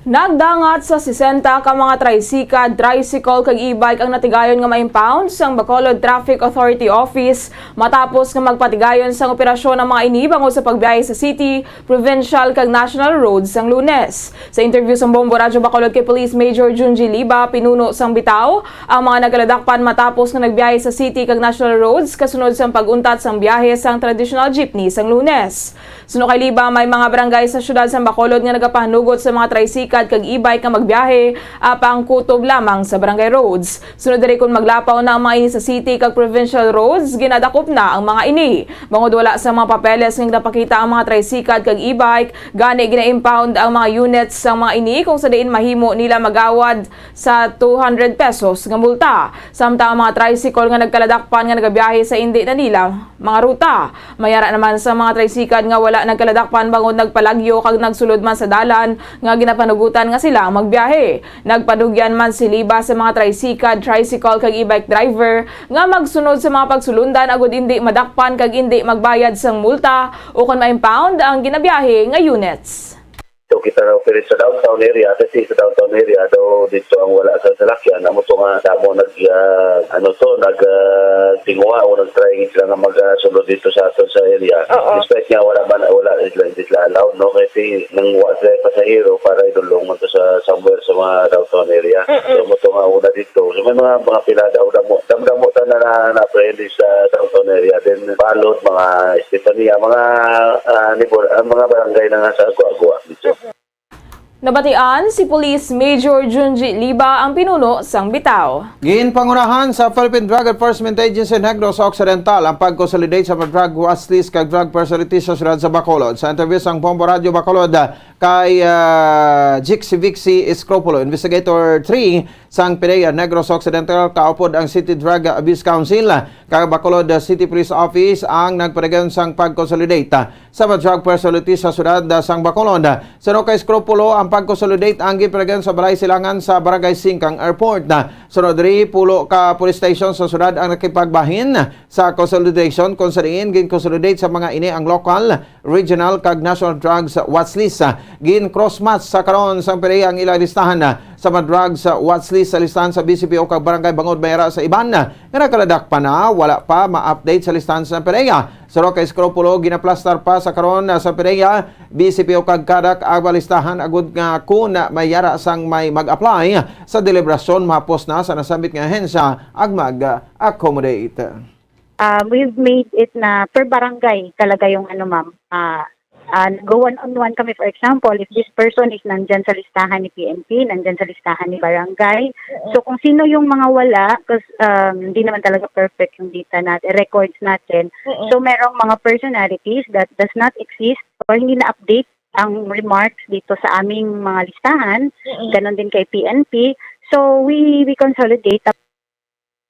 Nagdangat sa sesenta ka mga tricycad, tricycle kag e-bike ang natigayon nga ma-impound sang Bacolod Traffic Authority Office matapos nga magpatigayon sang operasyon ang mga ini bangod sa pagbiyahe sa city, provincial kag national roads sang Lunes. Sa interview sang Bombo Radyo Bacolod kay Police Major Junji Liba, pinuno sang bitaw ang mga nagkaladakpan matapos nga nagbiyahe sa city kag national roads kasunod sang pag-untat sang biyahe sang traditional jeepney sang Lunes. Suno kay Liba, may mga barangay sa siyudad sang Bacolod nga nagapahanugot sa mga tricycad kag e-bike nga magbiyahe, apang kutob lamang sa barangay roads. Sunod diri, kon maglapaw na ang mga ini sa city kag provincial roads, ginadakop na ang mga ini. Bangod wala sa mga papeles nga ginapakita ang mga tricycad kag e-bike, gani gina-impound ang mga units sang mga ini, kung sa diin mahimo nila magawad sa two hundred pesos nga multa. Samtang ang mga tricycle nga nagkaladakpan nga nagabiyahe sa indi na nila mga ruta. May ara naman sa mga tricycad nga wala nagkaladakpan bangod nagpalagyo kag nagsulod man sa dalan nga ginapanugutan nga sila ang magbiyahe. Nagpanugyan man si Liba sa mga tricycad, tricycle kag e-bike driver nga magsunod sa mga pagsulundan agud indi madakpan kag indi magbayad sang multa o kon ma-impound ang ginabiyahe nga units. So kita Operate sa downtown area, kasi sa downtown area daw dito ang wala sa salakyan. Amo to nga damo nag, ah, ano to, nag, ah, tinguha o nag-try sila nga magasulod dito sa ato sa area. Oo. Despite nga wala man, wala sila, hindi sila allowed, no? Kasi nang wa sila pasahero para idulong man to sa somewhere sa mga downtown area. Mm-mm. So, mo to nga una dito. So, may mga, mga pila, damo-damo, damo-damo ta na, na, na-apprehend sa downtown area. Then, Balod, mga Estefania, mga, ah, nibor, ah, mga barangay na nga sa Agua-Agua dito. Nabatian si Police Major Junji Liba ang pinuno sang bitaw. Ginpangunahan sa Philippine Drug Enforcement Agency Negros Occidental ang pag-consolidate sa mga drug watch list kag drug facility sa siyudad sa Bacolod. Sa interview sang Bombo Radyo Bacolod kay, ah, Jixi Vixi Escropulo, Investigator three sang PDEA Negros Occidental, kaupod ang City Drug Abuse Council kag Bacolod City Police Office ang nagpadayon sang pag-consolidate sa mga drug facility sa siyudad sang Bacolod. Suno kay Scropulo, ang pag-consolidate ang ginpadayon sa balay silangan sa Barangay Singkang Airport. Sunod diri, pulo ka police station sa siyudad ang nakipagbahin sa consolidation, kung sa diin gin-consolidate sa mga ini ang local, regional, kag national drugs watch list. Gin-cross-match sa karon sang PDEA ang ilang listahan sa mga drugs watch list sa listahan sa B C P O kag barangay bangod may ara sa iban nga nagkaladak pa na wala pa ma-update sa listahan sa PDEA. Suno kay Scropulo, ginaplastar pa sa karon, ah, sa PDEA, B C P O kag CADAC ang listahan agud nga kun may ara sang may mag-apply sa deliberasyon, mahapos na sa nasambit nga ahensya ang mag-accommodate. Um, we've made it na per barangay talaga yung ano, ma'am. Ah, ah, go one on one kami. For example, if this person is nandyan sa listahan ni P N P, nandyan sa listahan ni barangay. Oo. So, kung sino yung mga wala, 'cause, um, hindi naman talaga perfect yung data natin, records natin. Oo. So, merong mga personalities that does not exist or hindi na-update ang remarks dito sa aming mga listahan. Mm-mm. Ganon din kay P N P. So, we, we consolidate.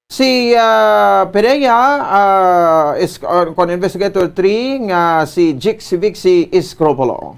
Si, ah, Perea, ah, is, or kon Investigator three nga si Jixi Vixi Escropulo.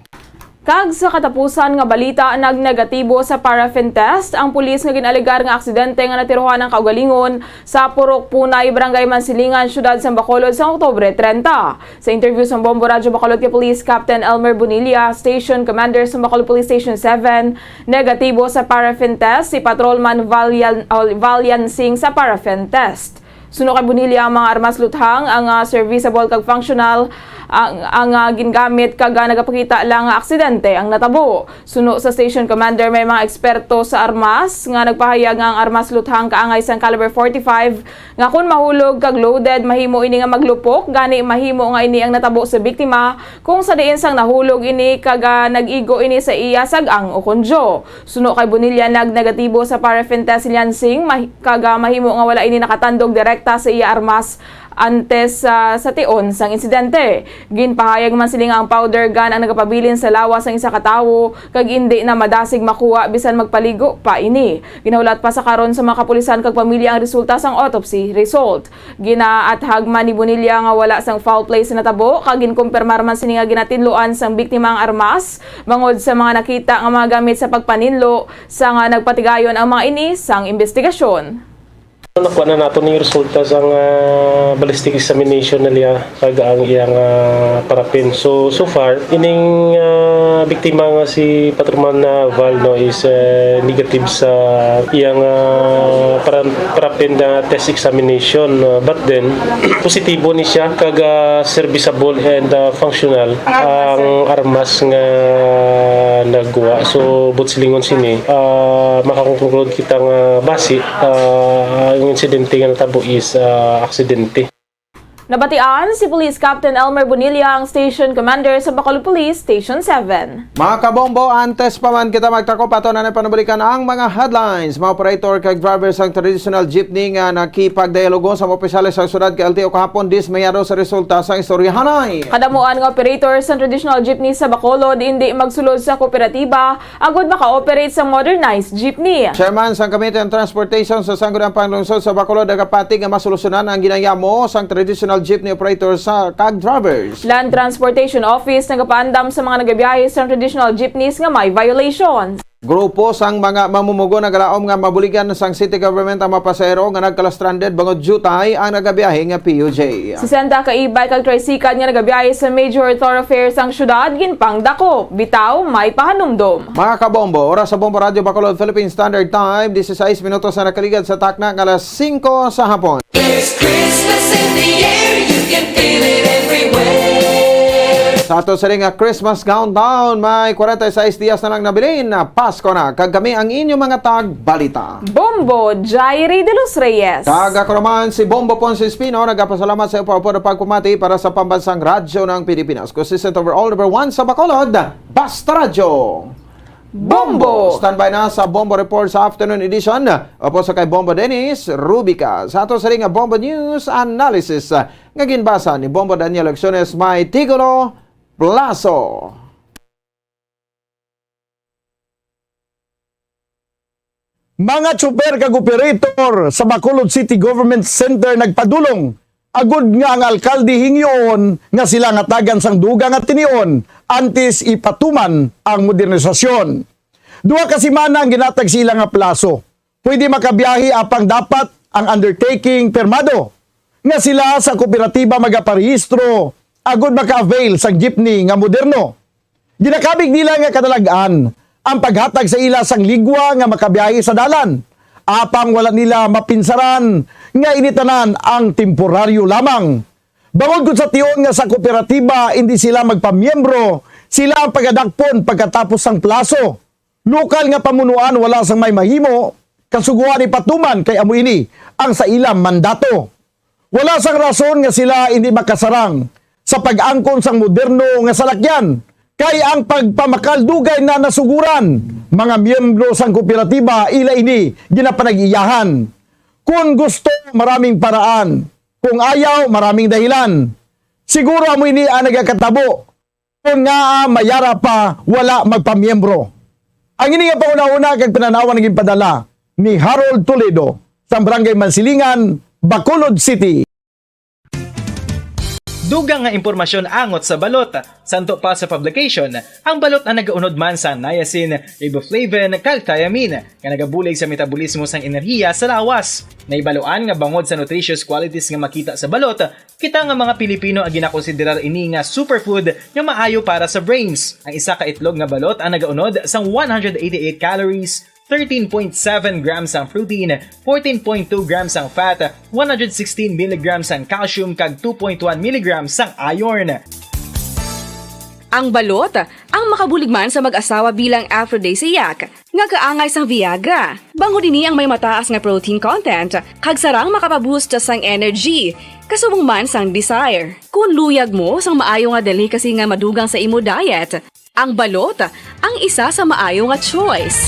Kag sa katapusan nga balita, nagnegatibo sa paraffin test ang pulis nga gin-alegar nga aksidente nga natiruhan ang kaugalingon sa Purok Punay, Barangay Mansilingan, Siyudad sang Bacolod, sa Oktubre treinta. Sa interview sang Bombo Radyo Bacolod kay Police Captain Elmer Bonilla, Station Commander sa Bacolod Police Station seven, negatibo sa paraffin test si Patrolman Valian, Valian Singh sa paraffin test. Suno kay Bonilla, ang mga armas luthang ang, ah, serviceable kag functional ang, ang, ah, gingamit kag, ah, nagapakita lang nga aksidente ang natabo. Suno sa station commander, may mga eksperto sa armas nga nagpahayag nga ang armas luthang kaangay sang caliber forty-five nga kon mahulog kag loaded, mahimo ini nga maglupok, gani mahimo nga ini ang natabo sa biktima kung sa diin sang nahulog ini kag, ah, nag-igo ini sa iya sag-ang o kondyo. Suno kay Bonilla, nagnegatibo sa paraffin test si Lian Sing, mah-, kag, ah, mahimo nga wala ini nakatandog direkta sa iya armas antes, ah, sa tion sang insidente. Ginpahayag man sini nga ang powder gun ang nagapabilin sa lawas sang isa ka tawo kag indi na madasig makuha bisan magpaligo pa ini. Ginahulat pa sa karon sa mga kapulisan kag pamilya ang resulta sang autopsy result. Ginaathag man ni Bonilla nga wala sang foul play sa natabo, kag ginkumpirmar man sini nga ginatinluan sang biktima ang armas bangod sa mga nakita nga mga gamit sa pagpaninlo, sang, ah, nagpatigayon ang mga ini sang imbestigasyon. Nakuha na nato ning resulta sang, ah, ballistic examination na liya, kag ang iyang, ah, parapin. So, so far, ining, ah, biktima nga si Patrolman, ah, Val, no, is, eh, negative sa iyang, ah, para-, parapin na test examination. Ah, but then, positibo ni siya kag, ah, serviceable and, ah, functional ang armas nga nagwa. So, buot silingon sini, ah, makakonklude kita nga basi, ah, ang insidente nga natabo is, ah, aksidente. Nabatian si Police Captain Elmer Bonilla, ang Station Commander sa Bacolod Police Station seven. Mga kabombo, antes pa man kita magtakop, ato na panubalikan ang mga headlines. Mga operator kag driver sang traditional jeepney nga nakipagdialogo sa mga opisyales sa siyudad kay L T O kahapon, dismayado sa resulta sa istoryahanay. Kadamuan nga operator sang traditional jeepney sa Bacolod indi magsulod sa kooperatiba agud maka-operate sa modernized jeepney. Chairman sang Committee on Transportation sa Sangguniang Panlungsod sa Bacolod nagapati nga masolusyonan ang ginayamo sang traditional jeepney operator sa kag drivers. Land Transportation Office nagapaandam sa mga nagabiyahe sa traditional jeepneys nga may violation. Grupo sang mga mamumugon nagalaom nga mabuligan sang city government ang mga pasahero nga nagkala-stranded bangod diutay ang nagabiyahe nga P U J. Sesenta ka e-bike kag tricycle nga nagabiyahe sa major thoroughfare sang syudad ginpangdakop. Bitaw, may pahanumdom. Mga kabombo, oras sa Bombo Radyo Bacolod, Philippine Standard Time, dieciséis minutos na nakaligad sa takna nga alas singko sa hapon. There's Christmas in the air, you can feel it everywhere. Sa ato sini nga Christmas countdown, may kwarenta y seis dias na lang nabilin na Pasko na, kag kami ang inyo mga tagbalita. Bombo Jairi de los Reyes. Kag ako naman si Bombo Ponce Espino, nagapasalamat sa iyo pa pagpamati para sa Pambansang Radyo ng Pilipinas. Consistent overall number one sa Bacolod, Basta Radyo. Bombo! Standby na sa Bombo Report sa afternoon edition. Opo sa kay Bombo Dennis Rubica. Sa ato sa nga Bombo News Analysis, ah, nga ginbasa ni Bombo Daniel Acciones, may titulo, Plaso. Mga tsuper kag operator sa Bacolod City Government Center nagpadulong agud nga ang alkalde hingyoon nga sila ngatagan sang dugang nga tinion antes ipatuman ang modernisasyon. Duha ka semana ang ginatag sa ila nga plaso. Pwede makabiyahe apang dapat ang undertaking pirmado nga sila sa kooperatiba magaparehistro agud maka-avail sang jeepney nga moderno. Ginakabig nila nga kadalag-an ang paghatag sa ila sang ligwa nga makabiyahe sa dalan, apang wala nila mapinsaran nga ini tanan ang temporaryo lamang. Bangod gud sa tion nga sa kooperatiba indi sila magpamiyembro, sila ang pagadakpon pagkatapos sang plaso. Lokal nga pamunuan wala sang may mahimo, kasugoan ipatuman kay amo ini ang sa ila mandato. Wala sang rason nga sila indi makasarang sa pag-angkon sang moderno nga salakyan, kay ang pagpamakal dugay na nasuguran. Mga miyembro sang kooperatiba ila ini ginapanag-iyahan. Kon gusto, maraming paraan. Kung ayaw, maraming dahilan. Siguro amo ini ang nagakatabo kon ngaa may ara pa wala magpamiyembro. Ang ini nga panghunahuna kag panan-aw nga ginpadala ni Harold Toledo sa Barangay Mansilingan, Bacolod City. Dugang nga impormasyon angot sa balot. Santo pa sa publication, ang balot ang nagaunod man sa niacin, riboflavin, kag thiamine, nga nagabulig sa metabolismo sang enerhiya sa lawas. Nahibaluan nga bangod sa nutritious qualities nga makita sa balot, kita nga mga Pilipino ang ginakonsiderar ini nga superfood nga maayo para sa brains. Ang isa ka itlog nga balot ang nagaunod sang one hundred eighty-eight calories, thirteen point seven grams ang protein, fourteen point two grams ang fat, one hundred sixteen milligrams ang calcium, kag two point one milligrams ang iron. Ang balot ang makabulig man sa mag-asawa bilang aphrodisiac nga kaangay sang Viagra. Bangod ini ang may mataas nga protein content, kag sarang makapaboost sang energy, kasubong man sang desire. Kon luyag mo sang maayo nga delicacy nga madugang sa imo diet, ang balot ang isa sa maayo nga choice.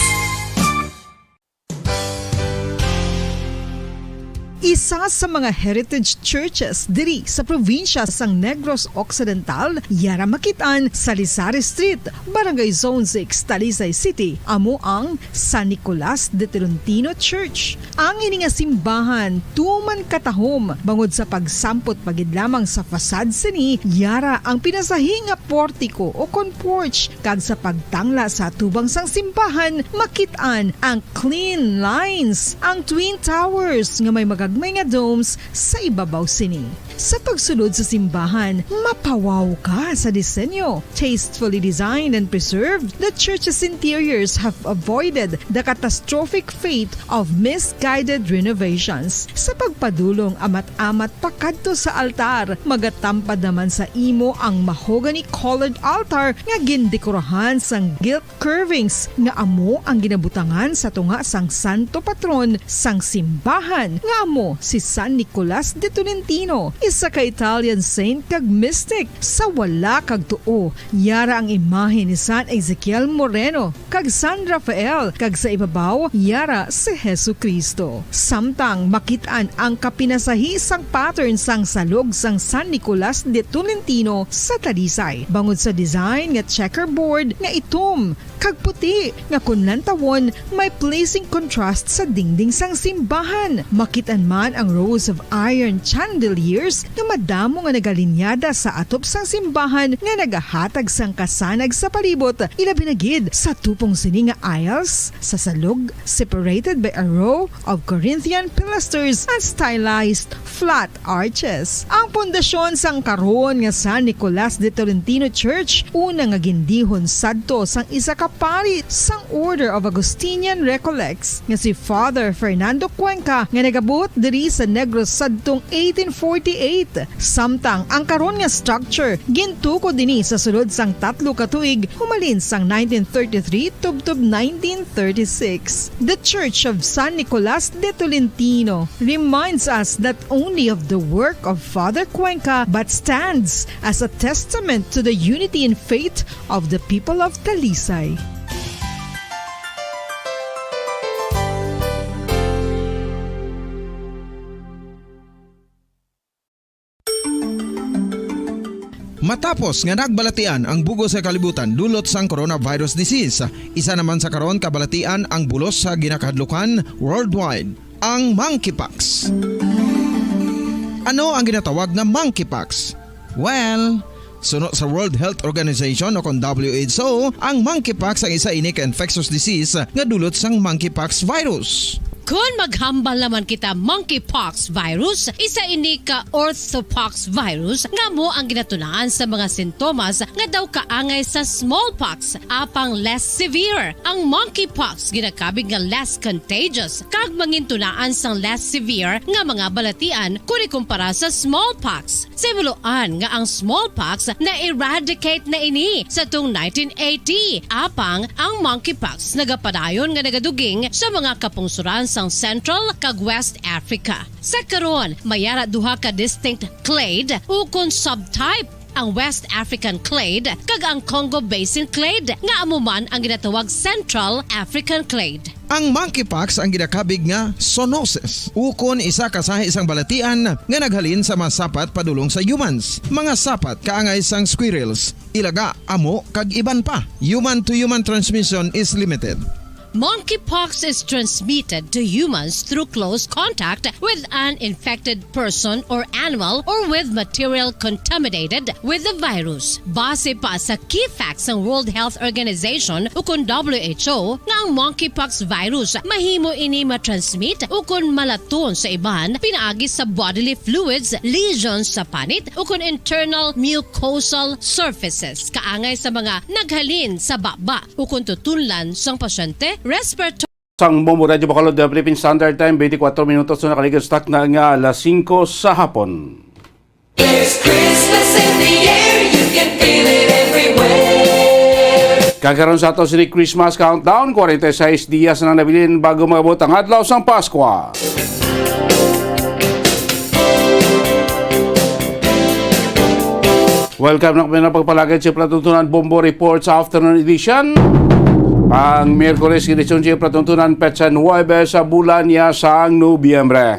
Isa sa mga heritage churches diri sa probinsya sang Negros Occidental, yara makit-an sa Lisari Street, Barangay Zone six, Talisay City, amo ang San Nicolas de Tolentino Church. Ang ini nga simbahan tuman katahom bangod sa pagsampot pa gid lamang sa facade sini, yara ang pinasahi nga portiko o kon porch, kag sa pagtangla sa atubang sang simbahan, makit-an ang clean lines, ang twin towers nga may magagmay nga domes sa ibabaw sini. Sa pagsulod sa simbahan, mapawaw ka sa disenyo. Tastefully designed and preserved, the church's interiors have avoided the catastrophic fate of misguided renovations. Sa pagpadulong amat-amat pakadto sa altar, magatampad naman sa imo ang mahogany-colored altar nga gindekorahan sang gilt curvings nga amo ang ginabutangan sa tunga sang santo patron sang simbahan, nga amo si San Nicolas de Tolentino, isa ka Italian saint kag mystic. Sa wala kag tuo, yara ang imahe ni San Ezekiel Moreno kag San Rafael, kag sa ibabaw, yara si Jesu-Cristo. Samtang makit-an ang kapinasahi sang pattern sang salog sang San Nicolas de Tolentino sa Talisay, bangod sa design nga checkerboard nga itom, kag puti, nga kon lantawon, may pleasing contrast sa dingding sang simbahan. Makit-an man ang rows of iron chandeliers nga madamo nga nagalinyada sa atop sang simbahan nga nagahatag sang kasanag sa palibot, ilabi na gid sa tupong sini nga aisles sa salog, separated by a row of Corinthian pilasters and stylized flat arches. Ang pundasyon sang karon nga San Nicolas de Tolentino Church, una nga gindihon sadto sang isa ka pari sang Order of Augustinian Recollects nga si Father Fernando Cuenca, nga nagabuot diri sa Negros sadtong eighteen forty-eight. Samtang ang karon nga structure gintukod dini sa sulod sang tatlo ka tuig, humalin sang nineteen thirty-three tubtob nineteen thirty-six. The Church of San Nicolas de Tolentino reminds us not only of the work of Father Cuenca but stands as a testament to the unity in faith of the people of Talisay. Matapos nga nagbalatian ang bug-os nga kalibutan dulot sang coronavirus disease, isa naman sa karon kabalatian ang bulos sa ginakahadlukan worldwide, ang monkeypox. Ano ang ginatawag na monkeypox? Well, suno sa World Health Organization o kon W H O, ang monkeypox ang isa ini ka infectious disease nga dulot sang monkeypox virus. Kon maghambal naman kita monkeypox virus, isa ini ka orthopox virus nga amo ang ginatunaan sa mga sintomas nga daw kaangay sa smallpox, apang less severe. Ang monkeypox ginakabig nga less contagious kag mangintunaan sang less severe nga mga balatian kon ikumpara sa smallpox. Sa himuloan nga ang smallpox na-eradicate na ini sa tung nineteen eighty, apang ang monkeypox nagapadayon nga nagaduging sa mga kapungsoran sang Central kag West Africa. Sa karon, may ara duha ka distinct clade ukon subtype, ang West African clade kag ang Congo Basin clade, nga amo man ang ginatawag Central African clade. Ang monkeypox ang ginakabig nga zoonosis, ukon isa ka sahi sang balatian nga naghalin sa mga sapat padulong sa humans, mga sapat kaangay sang squirrels, ilaga, amo, kag iban pa. Human-to-human transmission is limited. Monkeypox is transmitted to humans through close contact with an infected person or animal or with material contaminated with the virus. Base pa sa key facts sang World Health Organization ukon W H O, nga ang monkeypox virus mahimo ini matransmit ukon malaton sa iban pinaagi sa bodily fluids, lesions sa panit, ukon internal mucosal surfaces, kaangay sa mga naghalin sa baba ukon tutunlan sang pasyente, respiratory sang Bombo Radyo Bacolod, the Philippine Standard Time, twenty-four minutos na nakaligid sa takna nga alas singko sa hapon. There's Christmas in the air, you can feel it everywhere. Kag karon sa ato sini Christmas countdown, forty-six dias na nabilin bago maabot ang adlaw sang Paskwa. Welcome na kami na pagpalagay sa Palatuntunan Bombo Report sa Afternoon Edition. Pang Miyerkules, edisyon sa Palatuntunan, petsa nuebe sa bulan niya sang Nobyembre.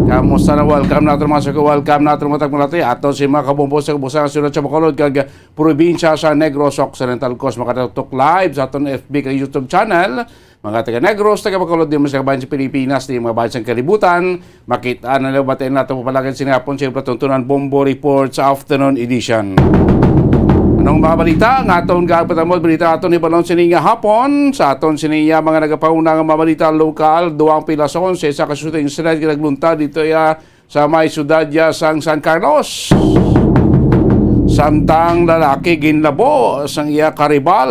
Kamusta na? Welcome naton mga suki, welcome naton mga tagmalati. Aton si mga kabombo sa kabusa nga siyudad sa Bacolod kag probinsya sa Negros Occidental. Kos makatutok live sa aton F B kag YouTube channel. Mga taga Negros, taga Bacolod, di man sa kabayan sa Pilipinas, di mga bayan sa kalibutan, makita na nila, batiin nato papalagad sini hapon sa Palatuntunan Bombo Report sa Afternoon Edition. Anong mga balita nga aton gapatamod? Balita aton ibalon sini nga hapon. Sa aton sini nga mga nagapauna nga mga balita lokal, duwang pilason sa isa ka shooting incident nga nagluntad dito ya sa may siyudad ya sang San Carlos. Samtang lalaki ginlabo sang iya karibal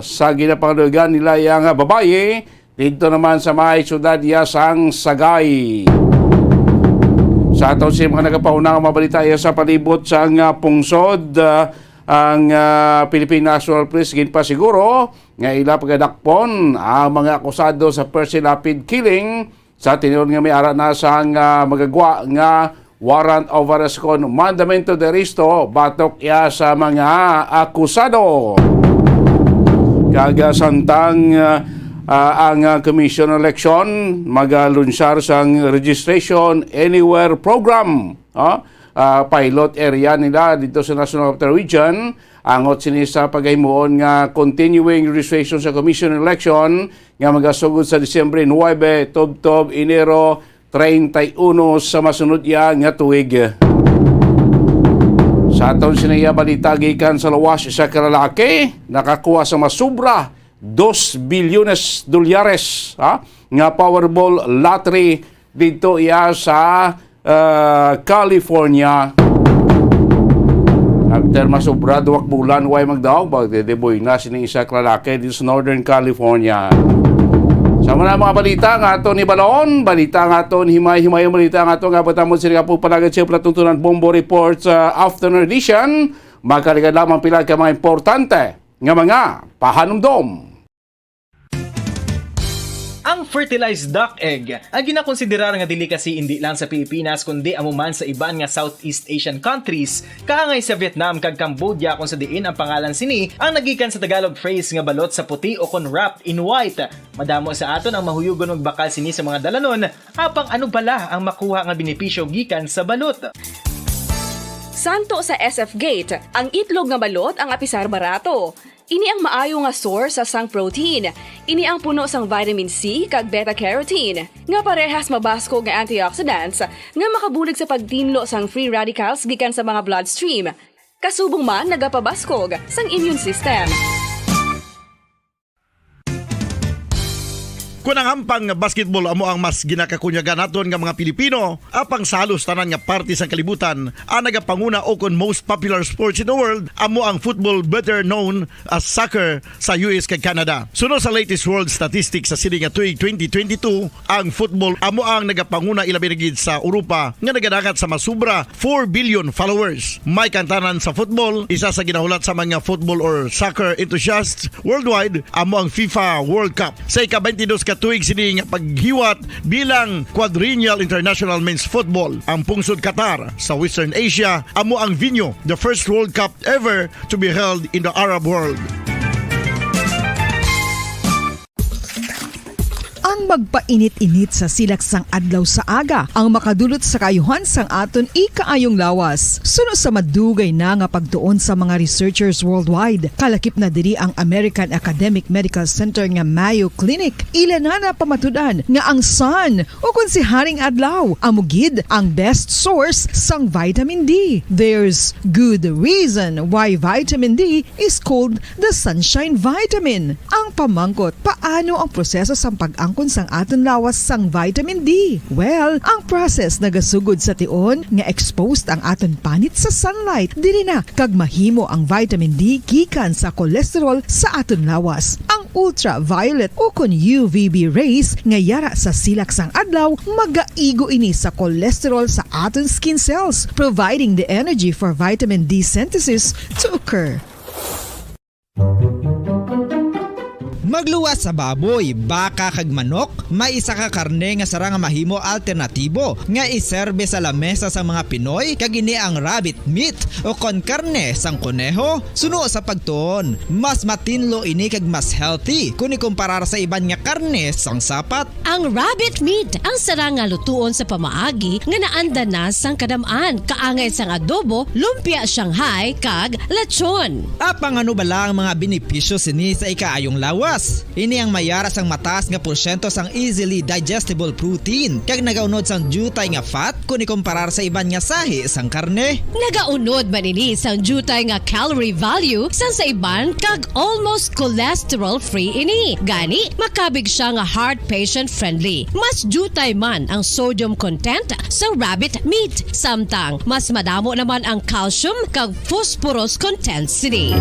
sa ginapangalugan nila iya nga babayi didto naman sa may siyudad ya sang Sagay. Sa aton sa mga nagapauna nga mga balita iya sa palibot sang, ah, pungsod, ah, ang, ah, Philippine National Police ginpasiguro nga ila pagadakpon ang mga akusado sa Percy Lapid killing sa tinuod nga may ara na sang, ah, magagwa nga warrant of arrest kon mandamiento de arresto batok iya sa mga akusado. Kag, ah, samtang, ah, ah, ang, ah, Commission on Election magalunsyar sang Registration Anywhere Program, ah, ah, pilot area nila dito sa National Capital Region, Angot sini sa pagahimuon nga continuing registration sa commission election nga magasugod sa Disyembre nuebe tubtob Enero treinta y uno sa masunod iya nga tuig. Sa aton sini nga balita gikan sa lawas, isa ka lalaki nakakuha sa masubra dos bilyones dolyares, ha, nga Powerball lottery didto iya sa, ah, California. After masubra duwak bulan, way magdaog, magdedeboy na sining isa ka lalaki dito sa Northern California. Sa mga, mga balita nga aton ni Balon, balita nga aton himay-himay, balita nga aton nga patamod sila po palagad sa Platuntunan Bombo Report sa afternoon edition. Magkalikan lamang pila ka mga importante nga mga pahanumdom. Ang fertilized duck egg ang ginakonsiderar nga delicacy indi lang sa Pilipinas kundi amo man sa iban nga Southeast Asian countries, kaangay sa Vietnam kag Cambodia, kung sa diin ang pangalan sini ang nagikan sa Tagalog phrase nga balot sa puti o kon wrapped in white. Madamo sa aton ang mahuyugon magbakal sini sa mga dalanon, apang ano bala ang makuha nga benepisyo gikan sa balot? Santo sa S F Gate, ang itlog nga balot ang apisar barato. Ini ang maayo nga source sa sang protein. Ini ang puno sang vitamin C kag beta-carotene, nga parehas mabaskog nga antioxidants nga makabulig sa pagtinlo sang free radicals gikan sa mga bloodstream. Kasubong man nagapabaskog sang immune system. Kun ang hampang nga basketball amo ang mas ginakakunyagan naton nga mga Pilipino, apang sa halos tanan nga parte sang kalibutan, ang nagapanguna o kon most popular sports in the world amo ang football, better known as soccer, sa U S kag Canada. Suno sa latest world statistics sa sini nga tuig twenty twenty-two, ang football amo ang nagapanguna ilabi na gid sa Europa nga nagadangat sa masubra four billion followers. May kantanan sa football, isa sa ginahulat sa mga football or soccer enthusiasts worldwide amo ang FIFA World Cup. Sa ika-twenty-dos ka tuig sini nga paghiwat bilang quadrennial international men's football, ang pungsod Qatar sa Western Asia amo ang venue, the first World Cup ever to be held in the Arab world. Ang magpainit-init sa silak sang adlaw sa aga ang makadulot sa kaayuhan sang aton ikaayong lawas. Suno sa madugay na nga pagtuon sa mga researchers worldwide, kalakip na diri ang American Academic Medical Center nga Mayo Clinic. Ila na napamatud-an nga ang sun, o kon si Haring Adlaw, amo gid ang best source sang vitamin D. There's good reason why vitamin D is called the sunshine vitamin. Ang pamangkot, paano ang proseso sang pag-angkon sang aton lawas sang vitamin D? Well, ang process nagasugod sa tion nga exposed ang aton panit sa sunlight. Diri na kag mahimo ang vitamin D gikan sa cholesterol sa aton lawas. Ang ultraviolet o kon U V B rays nga yara sa silak sang adlaw, magaigo ini sa cholesterol sa aton skin cells, providing the energy for vitamin D synthesis to occur. Magluwas sa baboy, baka kag manok, may isa ka karne nga sarang nga mahimo alternatibo nga iserbe sa lamesa sang mga Pinoy, kag ini ang rabbit meat o kon karne sang koneho. Suno sa pagtuon, mas matinlo ini kag mas healthy kon ikumparar sa iban nga karne sang sapat. Ang rabbit meat ang sarang nga lutuon sa pamaagi nga naanda na sang kadam-an, kaangay sang adobo, lumpia Shanghai, kag lechon. Apang ano bala ang mga benepisyo sini sa ikaayong lawas? Ini ang mayara sang mataas nga porsyento sang easily digestible protein, kag nagaunod sang diutay nga fat kon ikumparar sa iban nga sahi sang karne. Nagaunod man ini sang diutay nga calorie value sang sa iban, kag almost cholesterol-free ini. Gani, makabig siya nga heart patient-friendly. Mas diutay man ang sodium content sa rabbit meat, samtang mas madamo naman ang calcium kag phosphorus content sini.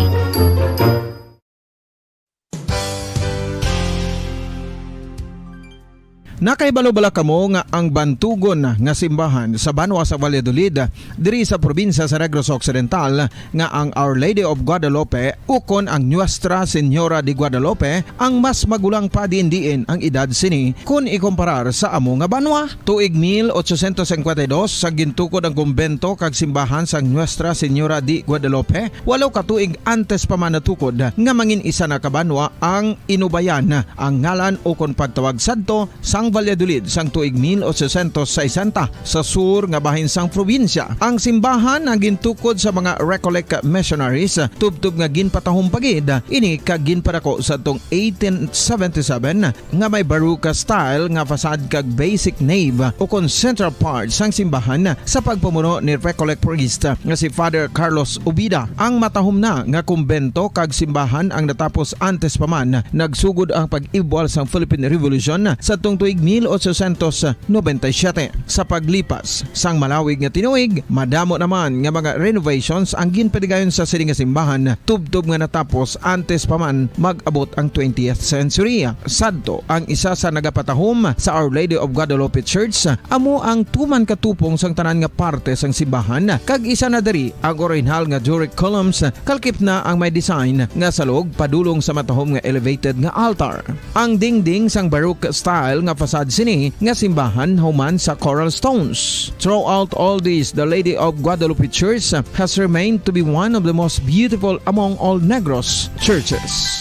Nakahibalo bala kamo nga ang bantugon nga simbahan sa banwa sa Valladolid, diri sa probinsya sa Negros Occidental, nga ang Our Lady of Guadalupe ukon ang Nuestra Señora de Guadalupe ang mas magulang pa diin-diin ang edad sini kon ikumparar sa amo nga banwa? Tuig mil ochocientos cincuenta y dos sa gintukod ang kumbento kag simbahan sang Nuestra Señora de Guadalupe, walo ka tuig antes pa man natukod nga mangin isa na ka banwa ang Inubayan, ang ngalan ukon pagtawag sadto sang Valladolid sang tuig mil ochocientos sesenta sa sur nga bahin sang probinsya. Ang simbahan ang gintukod sa mga Recollect missionaries, tubtob nga ginpatahom pa gid ini kag ginpadako sa tong eighteen seventy-seven nga may Baroque style nga facade kag basic nave ukon central part sang simbahan sa pagpamuno ni Recollect priest nga si Father Carlos Ubida. Ang matahom na nga kumbento kag simbahan ang natapos antes pa man nagsugod ang pag-ibwal sang Philippine Revolution sadtong tuig mil ochocientos noventa y siete. Sa paglipas sang malawig nga tinuig, madamo naman nga mga renovations ang ginpadigayon sa sini nga simbahan, tubtob nga natapos antes pa man mag-abot ang twentieth century. Sadto, ang isa sa nagapatahom sa Our Lady of Guadalupe Church amo ang tuman ka tupong sang tanan nga parte sang simbahan, kag isa na diri ang orihinal nga Doric columns, kalkip na ang may design nga salog padulong sa matahom nga elevated nga altar. Ang dingding sang Baroque style nga facade sini nga simbahan human sa coral stones. Throughout all this, the Lady of Guadalupe Church has remained to be one of the most beautiful among all Negros churches.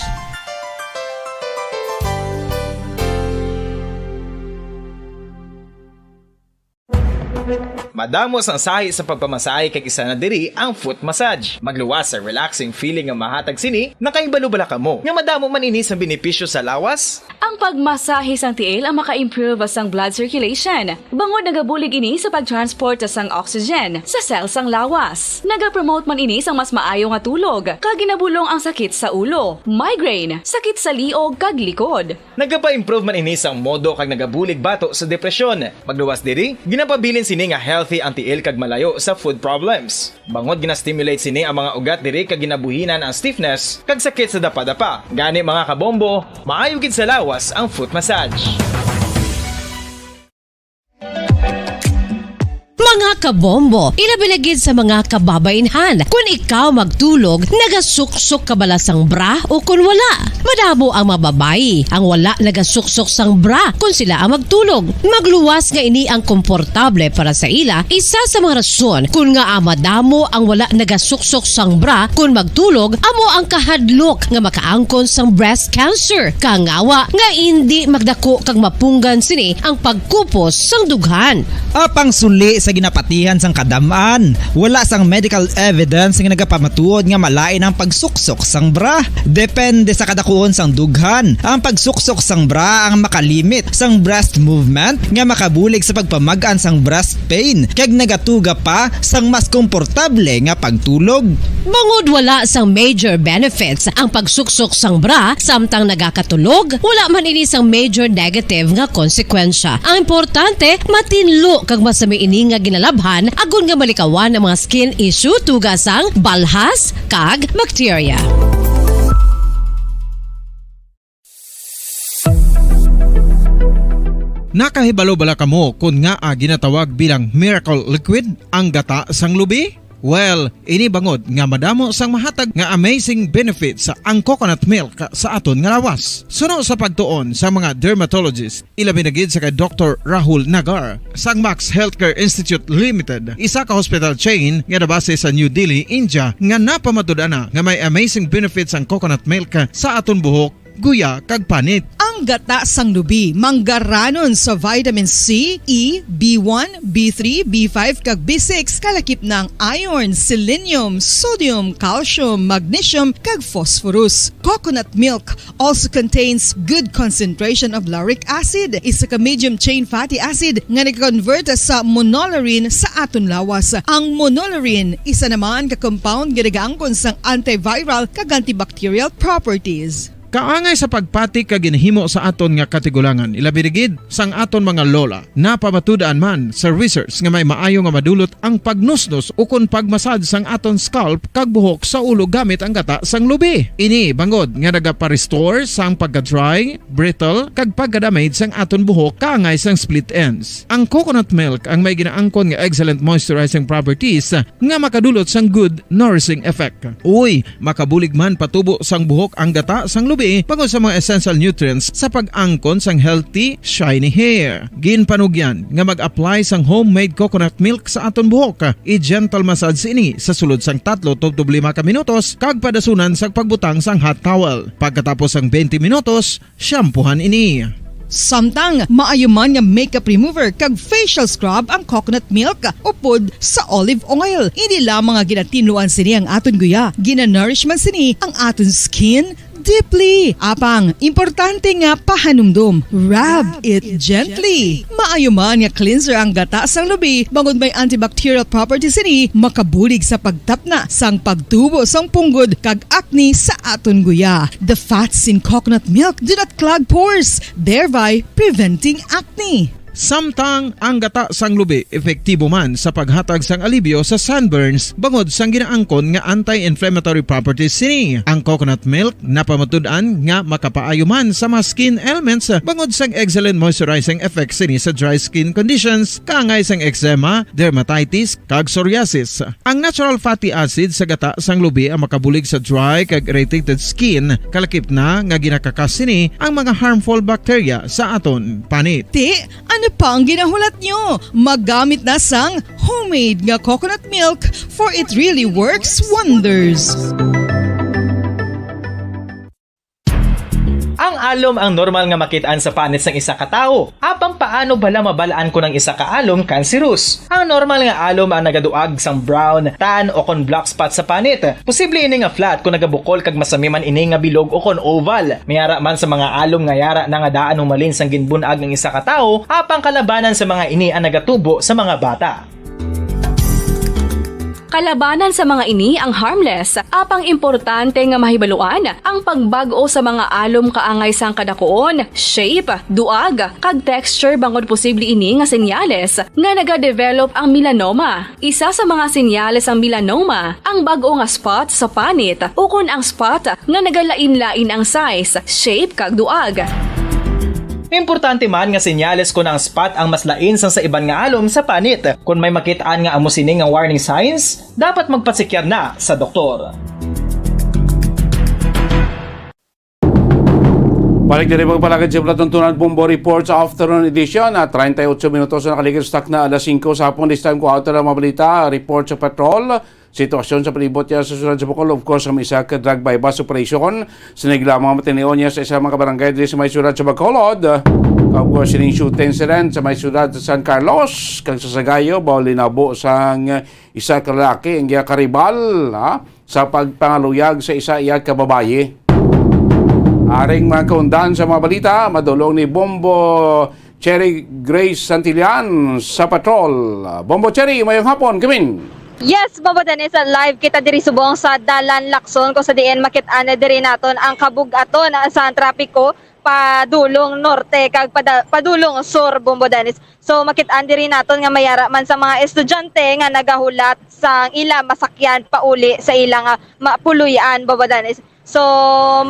Madamo sang sahi sa pagpamasahe kag isa na diri ang foot massage. Magluwas sa relaxing feeling nga mahatag sini, nakahibalo bala kamo nga madamo man ini sang benepisyo sa lawas? Ang pagmasahe sang tiil ang maka-improve sang blood circulation, bangod nagabulig ini sa pag-transport sang oxygen sa cell sang lawas. Nagapromote man ini sang mas maayo nga tulog, kag ginabulong ang sakit sa ulo, migraine, sakit sa liog, kag likod. Nagapa-improve man ini sang modo kag nagabulig bato sa depresyon. Magluwas diri, ginapabilin sini nga healthy ang tiil kag malayo sa foot problems. Bangod gina-stimulate sini ang mga ugat diri kag ginabuhinan ang stiffness kag sakit sa dapadapa. Gani, mga kabombo, maayo gid sa lawas ang foot massage. Mga kabombo, ilabi na gid sa mga kababainhan, kun ikaw magtulog, nagasuksok ka bala sang bra o kun wala? Madamo ang mga babayi ang wala nagasuksok sang bra kun sila ang magtulog. Magluwas nga ini ang komportable para sa ila, isa sa mga rason kun ngaa madamo ang wala nagasuksok sang bra kun magtulog amo ang kahadlok nga makaangkon sang breast cancer. Kangawa nga indi magdako kag mapunggan sini ang pagkupos sang dughan. Apang suli sa ginapatihan sang kadam-an, wala sang medical evidence nga nagapamatuod nga malain ang pagsuksok sang bra. Depende sa kadakuon sang dughan, ang pagsuksok sang bra ang makalimit sang breast movement nga makabulig sa pagpamag-an sang breast pain kag nagatuga pa sang mas komportable nga pagtulog. Bangod wala sang major benefits ang pagsuksok sang bra samtang nagakatulog, wala man ini sang major negative nga konsekwensya. Ang importante, matinlo kag masami ini nga ginalabhan agod nga malikawan ang mga skin issue tuga sang balhas kag bakterya. Nakahibalo bala kamo kon ngaa ginatawag bilang miracle liquid ang gata sang lubi? Well, ini bangod nga madamo sang mahatag nga amazing benefits ang coconut milk sa aton nga lawas. Suno sa pagtuon sa mga dermatologist, ilabi na gid sa kay Doktor Rahul Nagar sang Max Healthcare Institute Limited, isa ka hospital chain nga nabase sa New Delhi, India, nga napamatud-an na nga may amazing benefits ang coconut milk sa aton buhok, guya, kag panit. Ang gata sang lubi manggaranon sa vitamin C, E, B one, B three, B five, kag B six, kalakip na ang iron, selenium, sodium, calcium, magnesium, kag phosphorus. Coconut milk also contains good concentration of lauric acid, isa ka medium chain fatty acid nga nag-convert sa monolaurin sa aton lawas. Ang monolaurin, isa naman ka compound nga nagaangkon sang antiviral kag antibacterial properties. Kaangay sa pagpati kag ginhimo sa aton nga katigulangan, ilabi na gid sang aton mga lola. Napamatud-an man sa research nga may maayo nga madulot ang pagnusnos ukon pagmasad sang aton scalp kag buhok sa ulo gamit ang gata sang lubi. Ini bangod nga nagapa-restore sang pagka-dry, brittle, kag pagka-damage sang aton buhok kaangay sang split ends. Ang coconut milk ang may ginaangkon nga excellent moisturizing properties nga makadulot sang good nourishing effect. Uy, makabulig man patubo sang buhok ang gata sang lubi bangod sa mga essential nutrients sa pag-angkon sang healthy, shiny hair. Ginpanugyan nga mag-apply sang homemade coconut milk sa aton buhok. I-gentle massage ini sa sulod sang tatlo tubtob lima ka minutos kag padasunan sa pagbutang sang hot towel. Pagkatapos sang twenty minutos, shampoohan ini. Samtang maayo man nga makeup remover kag facial scrub ang coconut milk upod sa olive oil. Hindi lamang nga ginatinluan sini ang aton guya, ginanourish man sini ang aton skin deeply. Apang importante nga pahanumdom, rub it gently. Maayo man nga cleanser ang gata sang lubi bangod may antibacterial properties sini, makabulig sa pagtapna sang pagtubo sang punggod kag acne sa aton guya. The fats in coconut milk do not clog pores, thereby preventing acne. Samtang ang gata sang lubi epektibo man sa paghatag sang alibyo sa sunburns bangod sang ginaangkon nga anti-inflammatory properties sini. Ang coconut milk napamatud-an nga makapaayo man sa mga skin ailments bangod sang excellent moisturizing effects sini sa dry skin conditions, kaangay sang eczema, dermatitis, kag psoriasis. Ang natural fatty acid sa gata sang lubi ang makabulig sa dry kag irritated skin, kalakip na nga ginakakas sini ang mga harmful bacteria sa aton panit. Ti, ano pa ang ginahulat nyo? Magamit na sang homemade nga coconut milk, for it really works wonders. Ang alom ang normal nga makit-an sa panit sang isa ka tawo. Apang paano bala mabal-an kon ang isa ka alom cancerous? Ang normal nga alom ang nagaduag sang brown, tan, o kon black spot sa panit. Posible ini nga flat kon nagabukol kag masami man ini nga bilog o kon oval. May ara man sa mga alom nga yara na nga daan humalin sang ginbun-ag ang isa ka tawo, apang kalabanan sa mga ini ang nagatubo sa mga bata. Kalabanan sa mga ini ang harmless, apang importante nga mahibaluan ang pagbag-o sa mga alom kaangay sang kadakuon, shape, duag, kag texture bangod posible ini nga senyales nga nagadevelop ang melanoma. Isa sa mga senyales sang melanoma ang bag-o nga spot sa panit ukon ang spot nga nagalain-lain ang size, shape, kag duag. Importante man nga senyales kon ang spot ang mas lain sang sa iban nga alom sa panit. Kon may makit-an nga amo sini nga warning signs, dapat magpasekyar na sa doktor. Balik diri, magpalagad sa palatuntunan, Bombo Report sa afternoon edition. Ah, treinta y ocho minutos na nakaligid sa takna alas singko sa hapon. This time, kuha ta lang mga balita, report sa patrol. Sitwasyon sa palibot niya sa siyudad sa Bacolod, of course, ang isa ka drug buy-bust operation. Sinig lamang matinion niya sa isa mga barangay diri sa may siyudad sa Bacolod. Of course, sining shooting incident sa may siyudad sa San Carlos, kag sa Sagayo, baw linabo sang isa ka lalaki ang iya karibal, ha, sa pagpangaluyag sa isa iya ka babayi. Aring mga kaundan sa mga balita, madulong ni Bombo Cherry Grace Santillan sa patrol. Bombo Cherry, mayong hapon, Kevin. Yes, Bombo Dennis, live kita diri subong sa Dalan Lacson, kung sa diin makit-an diri naton ang kabug-aton sa trapiko padulong norte kag pada-, padulong sur, Bombo Dennis. So, makit-an diri naton nga may ara man sa mga estudyante nga nagahulat sang ila masakyan pauli sa ila nga mapuloy-an, Bombo Dennis. So,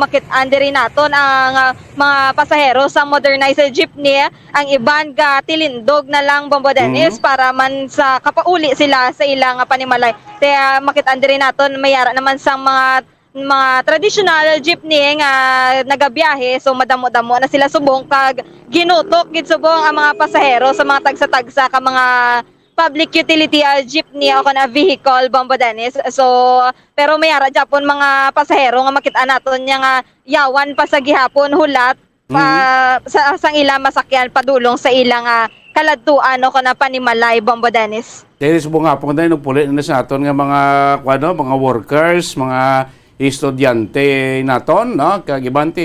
makit-an diri naton ang, ah, mga pasahero sa modernized jeepney. Ang iban gatilindog na lang, Bombo Dennis, Mhm. para man sa kapauli sila sa ilang panimalay. Kaya makit-an diri naton, may ara naman sang mga, mga traditional jeepney nga nagabiyahe. So, madamo-damo na sila subong kag ginutok gid subong ang mga pasahero sa mga tagsa-tagsa ka mga public utility, ah, jeepney o kon, ah, vehicle, Bombo Dennis. So, pero may ara gyapon mga pasahero nga makit-an naton niya nga yawan pa sa gihapon hulat pa Mm. sa, sang ila masakyan padulong sa ila nga kaladtuan o kon, ah, panimalay, Bombo Dennis. Diri subong hapon, dahil nagpuli na sa aton nga mga, kuwan, no, mga workers, mga estudyante naton, no? Kag iban ti,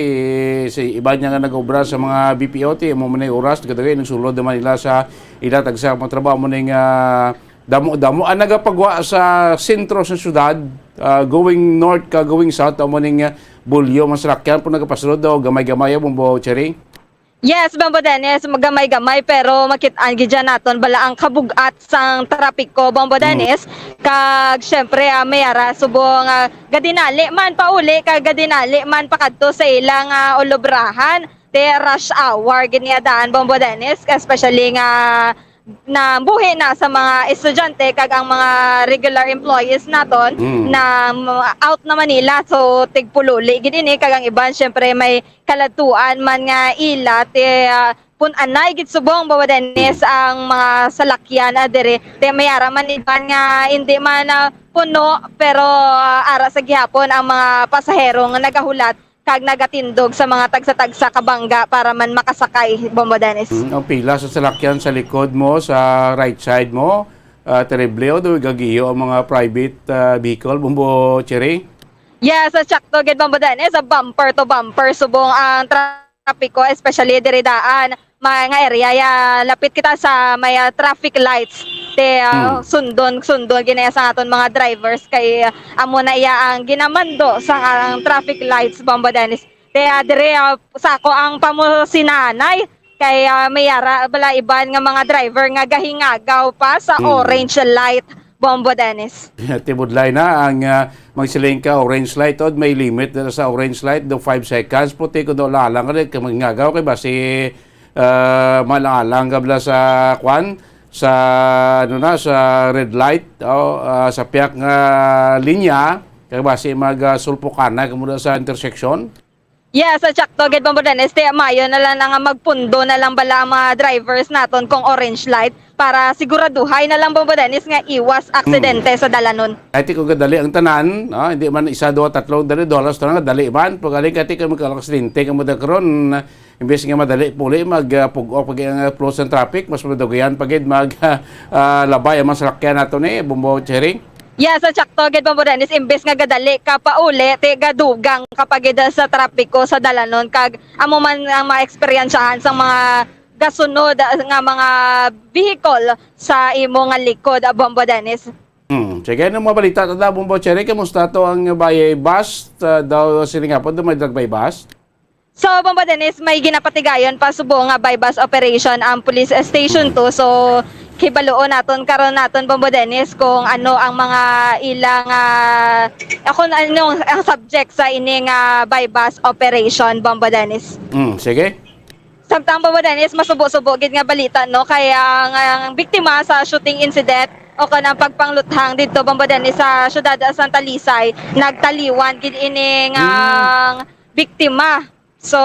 si iban niya nga nag-obra sa mga B P O, ti amo man ang oras, kadagay nagsulod naman nila sa ila tagsa mga trabaho mo ning, ah, damo-damo. Ang nagapagwa sa sentro sa syudad, ah, going north ka going south, amo ning, ah, bulyo, mga salakyan po nagapasulod, o gamay-gamay, ah, Bombo Cherry? Yes, Bombo Dennis, magamay-gamay, pero makit-an gid dyan naton bala ang kabugat sang trapiko, Bombo Mm. Dennis. Kag, syempre, ah, may ara subong, ah, gadinali man pauli, kag gadinali man pakadto sa ilang, ah, ulubrahan. Te rush hour gid niya daan, Bombo Dennis, especially nga na buhi na sa mga estudyante kag ang mga regular employees naton Mm. na, mm, out na Manila, so tigpululi gid ini, kag ang iban, syempre, may kaladtuan man nga ila, ti, ah, pun-anay gid subong, Bombo Dennis, ang mga salakyan, ah, diri. Ti may ara man iban nga hindi man, ah, puno, pero, ah, ara sa gihapon ang mga pasahero nga nagahulat kag nagatindog sa mga tagsa-tagsa ka bangga para man makasakay, Bombo Dennis. Mm, ang pila sa salakyan sa likod mo, sa right side mo, ah, terrible, o, do gagiyo ang mga private, ah, vehicle, Bombo Cherry? Yes, sa tsakto gid, Bombo Dennis, sa bumper to bumper, subong ang trapiko, especially diri daan, mga area, ya, lapit kita sa may, ah, traffic lights. Te, ah, Hmm. sundon, sundon, ginaya sa aton mga drivers kay, ah, amo na iya ang ginamando sa ang traffic lights, Bombo Dennis. Kaya dire, ah, sa ako ang pamusinanay kay, ah, may ara bala iban nga mga driver nga gahingagaw pa sa Mm. orange light, Bombo Dennis. Tibudlay na ang, ah, magsiling ka orange light, od may limit na sa orange light do five seconds, puti ko do lalang ka ka mangingagaw kay basi, ah, malalang ka bala sa kwan, sa, ano na, sa red light, o, ah, sa piyak nga linya, kay basi mag, ah, sulpukan na kamo sa intersection. Yes, sa tsakto gid, Bombo Dennis, ti mayo na lang na nga magpundo na lang bala ang mga drivers naton kung orange light para siguraduhay na lang, Bombo Dennis, nga iwas aksidente sa dalanon. Ay, ti ko gadali ang tanan, no? Hindi man isa, duha, tatlo, dali, dollars to nga dali man. Pagaling ka, ti ka magkaksidente ka mo da karon, imbes nga madali puli mag, ah, pug-ok pag ang, ah, flow sa traffic, mas madugayan pa gid mag, ah, labay ang mga salakyan nato ni Bombo Cherry. Yes, sa tsakto gid, Bombo Dennis, imbes nga gadali ka pauli, ti gadugang ka pa gid sa trapiko sa dalanon, kag amo man ang maeksperiensyahan sang mga gasunod, ah, nga mga vehicle sa imo nga likod, ah, Bombo Dennis. Hmm. Sige, ano mga balita ta, Bombo Cherry? Kamusta to ang buy-bust, ah, daw sini nga po, may drag buy-bust? So, Bombo Dennis, may ginapatigayon pa subong nga buy-bust operation ang police station to. So, kibaluon naton karon naton, Bombo Dennis, kung ano ang mga ilang, ah, kung ano ang subject sa ini nga buy-bust operation, Bombo Dennis. Mm, sige. Samtang, Bombo Dennis, masubo-subo gid nga balita, no? Kaya ang, ang biktima sa shooting incident o kanang pagpangluthang dito, Bombo Dennis, sa siyudad sa Talisay, nagtaliwan gid ini nga Mm. biktima. So,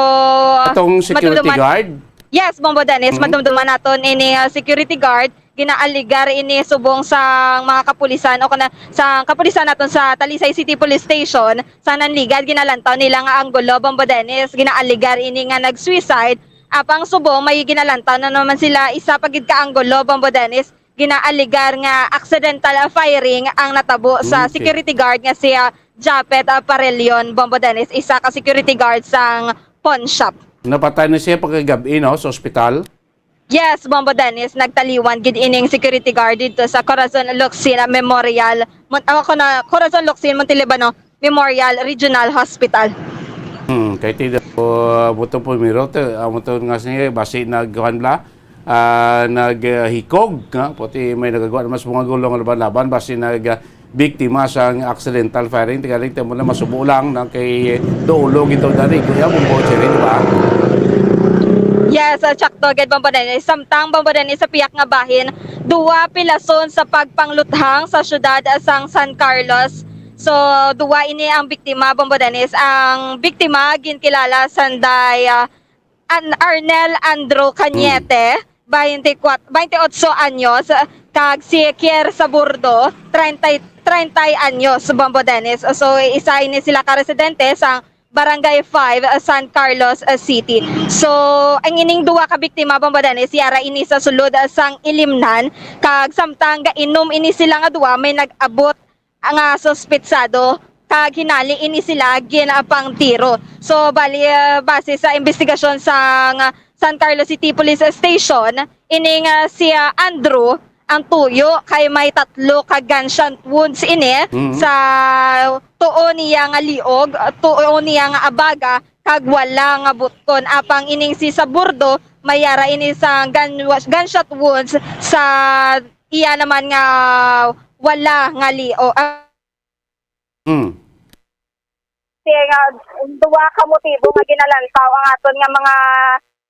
Atong security madumduman guard? Yes, Bombo Dennis, Mhm. madumduman naton ini, ah, security guard, ginaaligar ini subong sa mga kapulisan o kana sa kapulisan naton sa Talisay City Police Station, sa nanligad ginalantaw nila nga anggulo, Bombo Dennis, ginaaligar ini nga nag-suicide, apang subong may ginalantaw na naman sila isa pa gid ka anggulo, Bombo Dennis, ginaaligar nga accidental firing ang natabo sa Okay. security guard nga si, ah, Japet, ah, Parelion, Bombo Dennis, isa ka security guard sang pawn shop. Napatay na siya pagkagabi, no, sa ospital? Yes, Bombo Dennis, nagtaliwan gid ining security guard dito sa Corazon Locsin Memorial, Mon-, ah, ko na, Corazon Locsin, Montelibano Memorial Regional Hospital. Hmm, kay ti daw, uh, butong pumiro, te, amo to nga siya, basi nagkuhan bla, ah, naghikog, ha? Pati may nagagawa naman sa mga gulong laban-laban, basi nag, ah, biktima sa accidental firing. Tigaling, temo na masubo lang na kay dulo gito dali, Kuya, Bombo Cherry, di ba? Yes, uh, Chuck Toged, Bombo Dennis. Samtang, Bombo Dennis, sa piyak nga bahin, duwa pilason sa pagpangluthang sa siyudad, uh, sang San Carlos. So, duwa ini ang biktima, Bombo Dennis. Ang biktima, ginkilala sanday, uh, An-, Arnel Andrew Cañete, Mm. twenty-four, twenty-eight anyos, kag si Kier Saburdo, treinta, treinta anyos, Bombo Dennis. So, isa ini sila ka residente sa Barangay five, San Carlos, uh, City. So, ang ining duha ka biktima, Bombo Dennis, yara ini sa sulod, uh, sang Ilimnan, kag samtang gainom ini sila nga duha, may nag-abot nga suspetsado, kag hinali ini sila ginapangtiro. So, bali, ah, base sa investigasyon sang San Carlos City Police Station, ini nga si, ah, Andrew, ang tuyo kay may tatlo ka gunshot wounds ini Mhm. sa tuo niya nga liog, tuo niya nga abaga, kag wala nga butkon. Apang ining si Saburdo, may yara ini sa gun-, gunshot wounds sa iya naman nga wala nga liog. Ah, Mm. Kaya nga, duwa ka motibo nga ginalantaw ang aton nga mga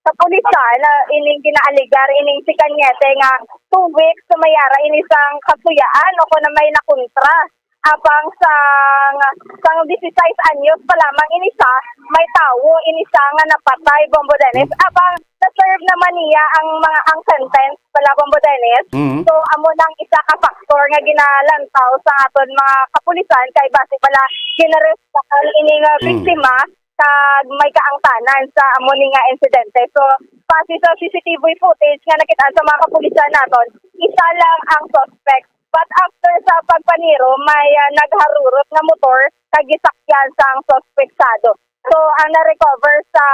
kapulisan, na ining ginaaligar, ining si Cañete nga two weeks na may ara ini sang kasuyaan o kung na may nakontra. Apang sang, sang disisais anyos pa lamang ini siya, may tawo ini siya nga napatay, Bombo Dennis. Mm. Apang na-serve naman niya ang mga, ang sentence pala, Bombo Dennis. Mm. So, amo nang isa ka factor nga ginalantaw sa aton mga kapulisan kay basi pala ginarestahan ini nga Mm. biktima kag may kaangtanan sa amo ni nga insidente. So, base sa C C T V footage nga nakita sa mga kapulisan naton, isa lang ang suspect. But after sa pagpaniro, may, ah, nagharurot nga motor kag gisakyan sang suspetsado. So, ang na-recover sa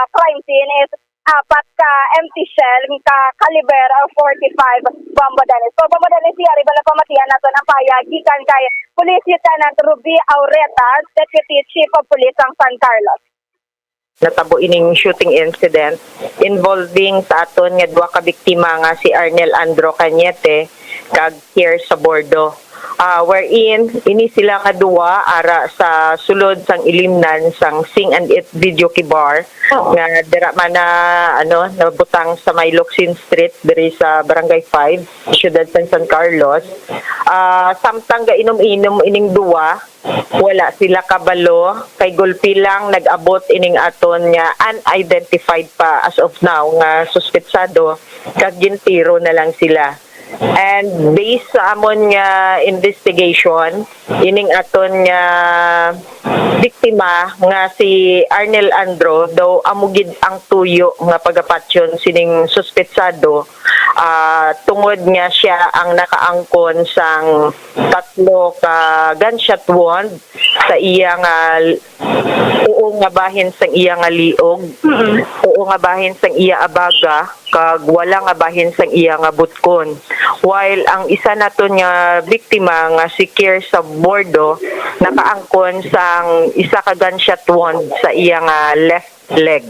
crime scene is apat ka empty shell ka caliber forty-five Bombo Dennis. So, Bombo Dennis, yari ba na pamatian naton ang pahayag gikan kay Police Lieutenant Ruby Aureta, Deputy Chief of Police sang San Carlos? Natabo ining shooting incident involving sa aton nga duha ka biktima nga si Arnel Andro Cañete kag Kier Sabordo. Ah, wherein ini sila nga duwa ara sa sulod sang ilimnan sang Sing and Eat Videoke Bar Oo. nga dira man na, ano, nabutang sa may Locsin Street diri sa Barangay five, Siyudad sang San Carlos. Ah, samtang gainom-inom ining duwa, wala sila kabalo kay gulpi lang nag-abot ining aton nga unidentified pa as of now nga suspetsado kag gintiro na lang sila. And based sa amon nga investigation, ining aton nga biktima nga si Arnel Andro daw amo gid ang tuyo nga pagapatyon sining suspetsado, ah, tungod nga sia ang nakaangkon sang tatlo ka gunshot wound sa iya nga tuo nga bahin sang iya nga liog, Mm-mm. tuo nga bahin sang iya abaga, kag wala nga bahin sang iya nga butkon. While ang isa naton nga biktima nga si Kier Sabordo nakaangkon sang isa ka gunshot wound sa iya nga left leg.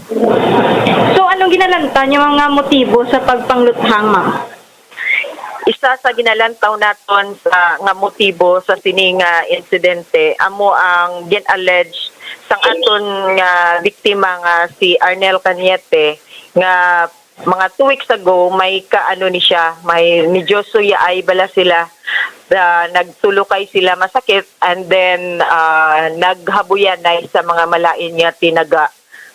So, anong ginalantaw nga mga motibo sa pagpangluthang, ma'am? Isa sa ginalantaw naton sa, nga motibo sa sini nga insidente amo ang gin-allege sang aton nga biktima nga si Arnel Cañete nga mga two weeks ago may kaano ni siya, may medyo suyaay bala sila. Ah, nagtulukay sila masakit and then, ah, naghabuyanay sa mga malain nga tinaga.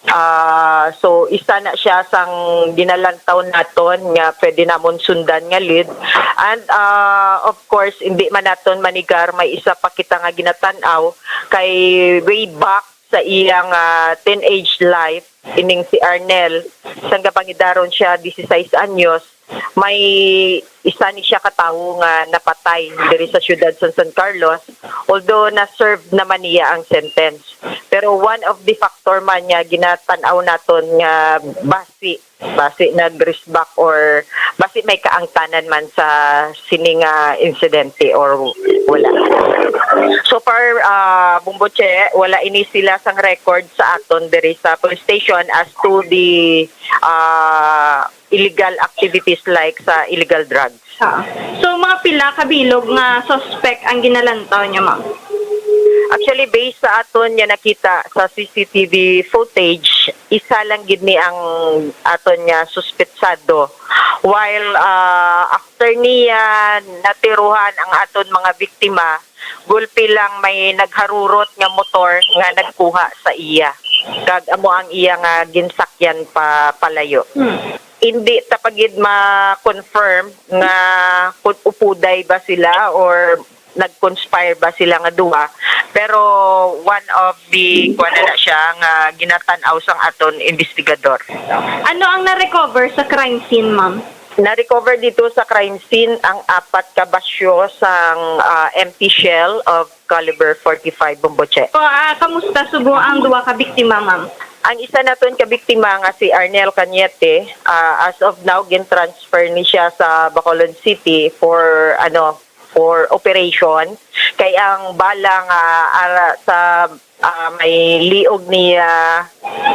Ah, so, isa na siya sang ginalantaw naton nga pwede namon sundan nga lead. And, ah, of course, hindi man naton manigar, may isa pa kita nga ginatan-aw kay way back sa iyang, ah, teenage life, ining si Arnel, sang gapangidaron siya dieciséis anyos, may isa ni siya ka tawo nga napatay diri sa siyudad sa San Carlos, although na-serve naman niya ang sentence. Pero one of the factor man nga ginatan-aw naton nga basi, basi nag-respect or basi may kaangtanan man sa sini nga insidente or wala. So far, ah, Bumboche, wala ini sila sang record sa aton diri sa police station as to the, ah, illegal activities like sa illegal drugs. Ah. So, mga pila ka bilog nga suspect ang ginalantaw niya, ma'am? Actually, based sa aton nga nakita sa C C T V footage, isa lang gid ni ang aton nga suspetsado. While, ah, after niya natiruhan ang aton mga biktima, gulpi lang may nagharurot nga motor nga nagkuha sa iya. Kag amo ang iya nga ginsakyan pa palayo. Hmm. Hindi ta pa gid ma-confirm nga kung upuday ba sila or nag-conspire ba sila nga duha. Pero one of the, kuwan na na siya, nga ginatan-aw sang aton investigador. Ano ang na-recover sa crime scene, ma'am? Na-recover dito sa crime scene ang apat ka basyo sang, ah, empty shell of caliber forty-five Bumboche. So, ah, kamusta subo ang duha ka biktima, ma'am? Ang isa naton ka biktima nga si Arnel Cañete, ah, as of now, gin-transfer ni siya sa Bacolod City for, ano, for operation. Kay ang bala nga, ah, ara sa, ah, may liog niya,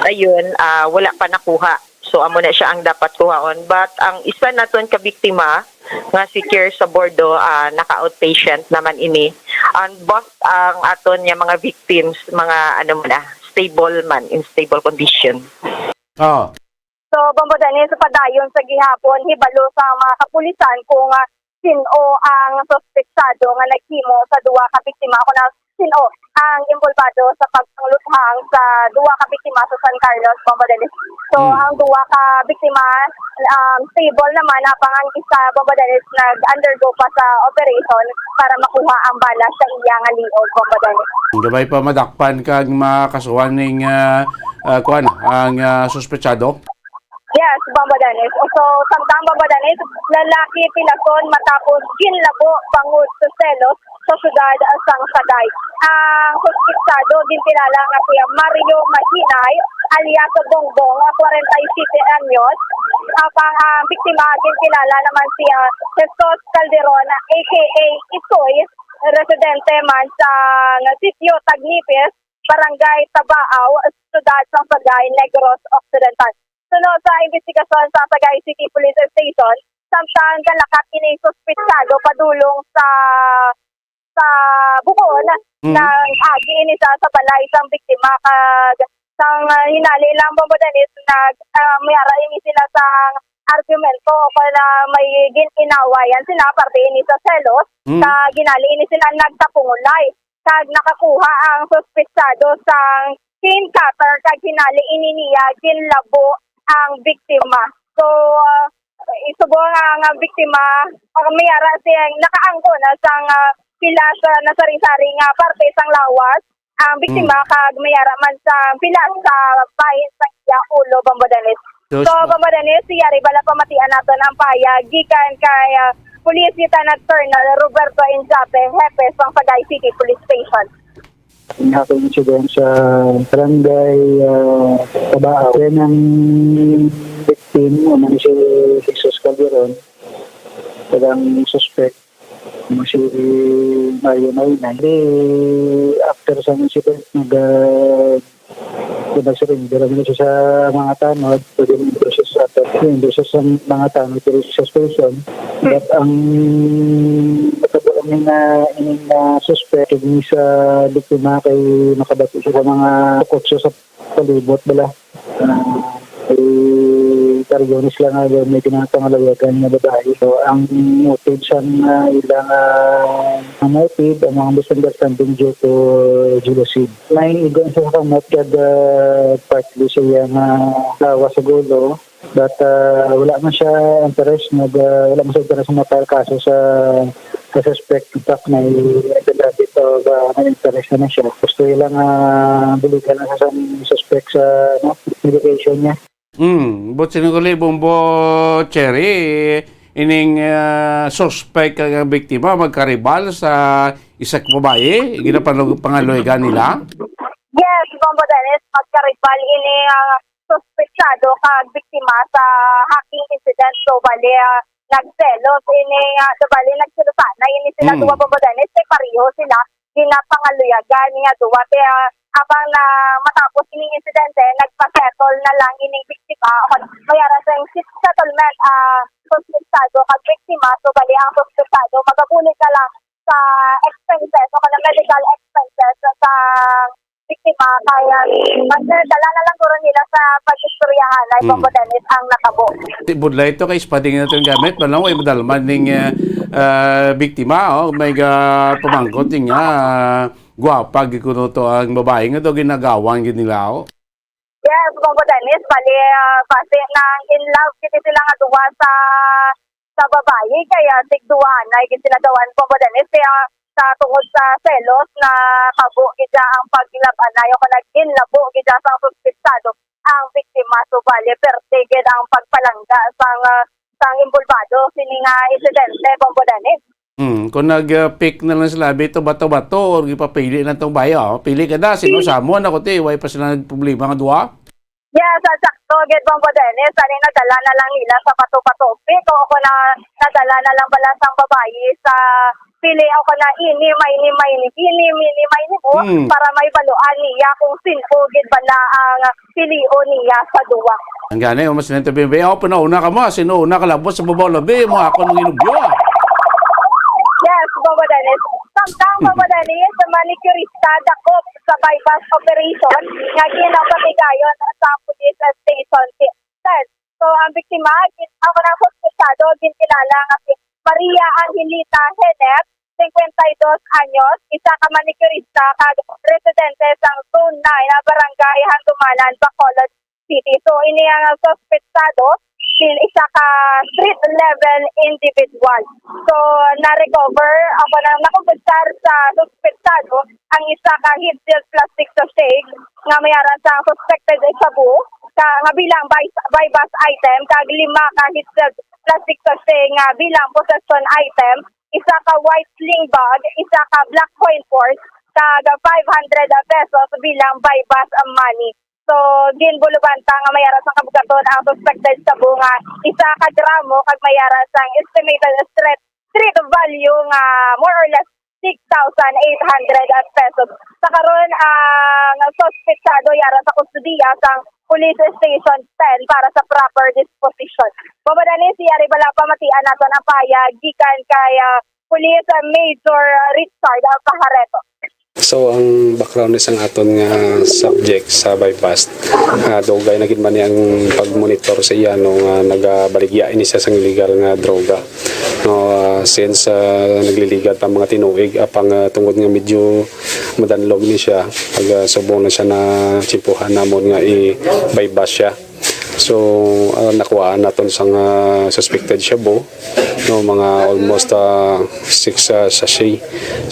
ayun, ah, wala pa nakuha. So, amo na siya ang dapat kuhaon. But ang isa naton ka biktima, nga si Kier Sabordo, ah, naka-outpatient naman ini. And both ang aton nga mga victims, mga ano man, ah, stable man, in stable condition. Oh. So, Bombo Dennis, padayon sa gihapon, hibalo sa mga kapulisan kung, ah, sin-o ang suspetsado nga naghimo sa duha ka biktima. Ako na, sin-o ang involbado sa pagpangluthang sa duha ka biktima sa San Carlos, Bombo Dennis. So, Mm. ang duha ka biktima, um, stable naman, apang ang isa, Bombo Dennis, nag-undergo pa sa operation para makuha ang bala sa iya nga liog, Bombo Dennis. Gamay pa madakpan kag makasuhan ning, ah, ah, kuwan, ang, ah, suspetsado? Yes, Bombo Dennis. So, samtang, Bombo Dennis, lalaki pilason matapos ginlabo bangod sa selos sa siyudad sang Sagay. Ang suspitsado ginkilala nga si Mario Mahinay alias Bongbong, kwarenta y siyete anyos. Apang ang biktima ginkilala naman si Jesus Calderon, A K A Isoy, residente man sa sitio Tagnipis, Barangay Tabaaw, siyudad sang Sagay, Negros Occidental. Suno sa investigasyon sa Sagay City Police Station, samtang galakat ini suspitsado padulong sa, sa bukon, Mm. nag-agi ini sa, sa balay sang biktima, kag sang, ah, hinali lang, Bombo Dennis, nag, ah, may ara ini sila sa argumento o kaya may gin-inawayan sila, parte ini sa selos, Mm. sa ginali ini sila nagtapungulay, kag nakakuha ang suspitsado sang cane cutter, kag hinali ini niya ginlabo ang biktima. So, ah, subong ang, ang biktima, ang may ara siyang nakaangkon na sang, ah, pila sa nasari-sari nga parte sang lawas ang biktima, Mm. kag may ara man sa pila sa bahin sa iya ulo, Bombo Dennis. Sus So, po. Bombo Dennis, yari bala pamatian naton ang pahayag gikan kay, ah, Police Lieutenant Colonel Roberto Injape, hepe sang Sagay City Police Station. Ang akong incident sa barangay, ah, Tabaaw. Then ang victim, ano, si Jesus Calderon, kag ang suspect, ano, si Mario Mahinay. Di, after sa incident, nag, ah, nag-surrender naman siya sa mga tanod, pwede yung process sa ato. Yung process sa mga tanod, diri sa station. But ang nakabuang na ining, ah, suspect, kini sa biktima kay makabati siya sa mga kutso sa palibot bala. Ah, kay Tariones lang nga may ginapangalayagan nga babae. So, ang motive sa, ah, ilang, ah, ang motive, ang mga misunderstanding due to jealousy. May igo sa kamot kag, ah, partly siya nga lawas sa gulo. But, ah, wala man siya interest, nag, ah, wala man siya interest nga mapal kaso sa, sa suspect. In fact, may, may debate o ba, may interest na siya. Gusto lang, ah, buligan na sa suspect sa, ano, medication niya. Hmm, but sinuguli, Bombo Cherry, ining, ah, suspect kag ang biktima magkaribal sa isa ka babayi, ginapanlug-, pangaluyagan nila? Yes, Bombo Dennis, magkaribal ini ang suspetsado kag biktima sa hacking incident. So, bali, ah, nagselos ini, ah, so, bali, nagselosan na ini sila Mm. duha, Bombo Dennis, kay pareho sila ginapangaluyagan nga duwa. Kaya, apang na matapos ining insidente, nagpa-settle na lang ining biktima. O kag may ara sa sit-, settlement, ah, suspetsado kag biktima. So, bali, ang suspetsado magabulig na lang sa expenses o kanang medical expenses sa biktima. Kaya, mas nadala na lang guro nila sa pag-istoryahan ay Mm. Bombo Dennis ang natabo. Di budlay to kay spading na itong gamit. Malang way madalman ning, ah, ah, biktima, oh. May ga-, pamangkot niya, ah, gwapa gid kuno to ang babae nga to ginagawan gid nila, oh. Yes, Bombo Dennis, bali, ah, base nang in love gid sila nga duha sa, sa babayi, kaya tigduwaan na gid sila daw ang Bombo Dennis, kaya sa tungod sa selos na kabo gid ang paglab-anay o kanang ginlabo gid sa suspetsado ang biktima. So, bali, perte gid ang pagpalangga sang, ah, sang involvado sini nga insidente, Bombo Dennis. Hmm, kung nag, ah, pick na lang sila, abi, to bato-bato, or ipapili na tong bayo, oh. Pili ka na, sino sa mo, nako, te, way pa sila nagproblema nga duha? Yes, ah, sakto, gid, Bombo Dennis, ani, nadala na lang nila sa bato-bato, pick, o kung na, nadala na lang bala sang babayi sa pili, o kung na, ini, may ni, may ni, ini, mini, may ni mo, Hmm. para may baluan niya kung sin-o, gid, bala ang pilion niya sa duwa. Ang gani, o, mas nento, bimbi. Ako, pinauna ka mo, sino una ka labot sa babaw labi mo, ako nang inubyo. Yes, Bombo Dennis. Samtang, Bombo Dennis, manicurista dakop sa bypass operation nga ginapatigayon sa police station ten. So, ang biktima, gin-, ako na suspetsado, ginkilala nga si Maria Angelita Henet, singkwenta y dos anyos, isa ka manicurista kag residente sang Zone nine, ah, Barangay Handumanan, Bacolod City. So, ini ang suspetsado sin isa ka street level individual. So, na-recover, ako na nakumpisar sa suspetsado ang isa ka heat-sealed plastic sachet nga may aran sa suspected shabu ka, nga bilang buy, buy bust item, kag lima ka heat-sealed plastic sachet nga bilang possession item, isa ka white sling bag, isa ka black coin purse, kag five hundred pesos bilang buy bust money. So, ginbulubanta nga may aras ang kabugaton ang suspected shabu nga isa ka gramo kag may aras ang estimated street, street value nga more or less six thousand eight hundred pesos. Sa karon, ang suspetsado yara sa kustodiya sang Police Station ten para sa proper disposition. Baba dani si Ari Balapa, matian naton ang pahayag gikan kay, ah, Police Major Richard Pajareto. So, ang background ni sang aton nga subject sa buy bust, ah, dugay na gid man ni ang pag-monitor sa iya, no, nga nagabaligya ini siya sang illegal nga droga. No, ah, since, ah, nagliligad pa mga tinuig, apang, ah, tungod nga medyo madanlog ni siya, pag, ah, subong na siya na tsimpuhan namon nga i-buy bust siya. So, ah, nakuhaan naton sang, ah, suspected shabu, no, mga almost, ah, six, ah, sachet,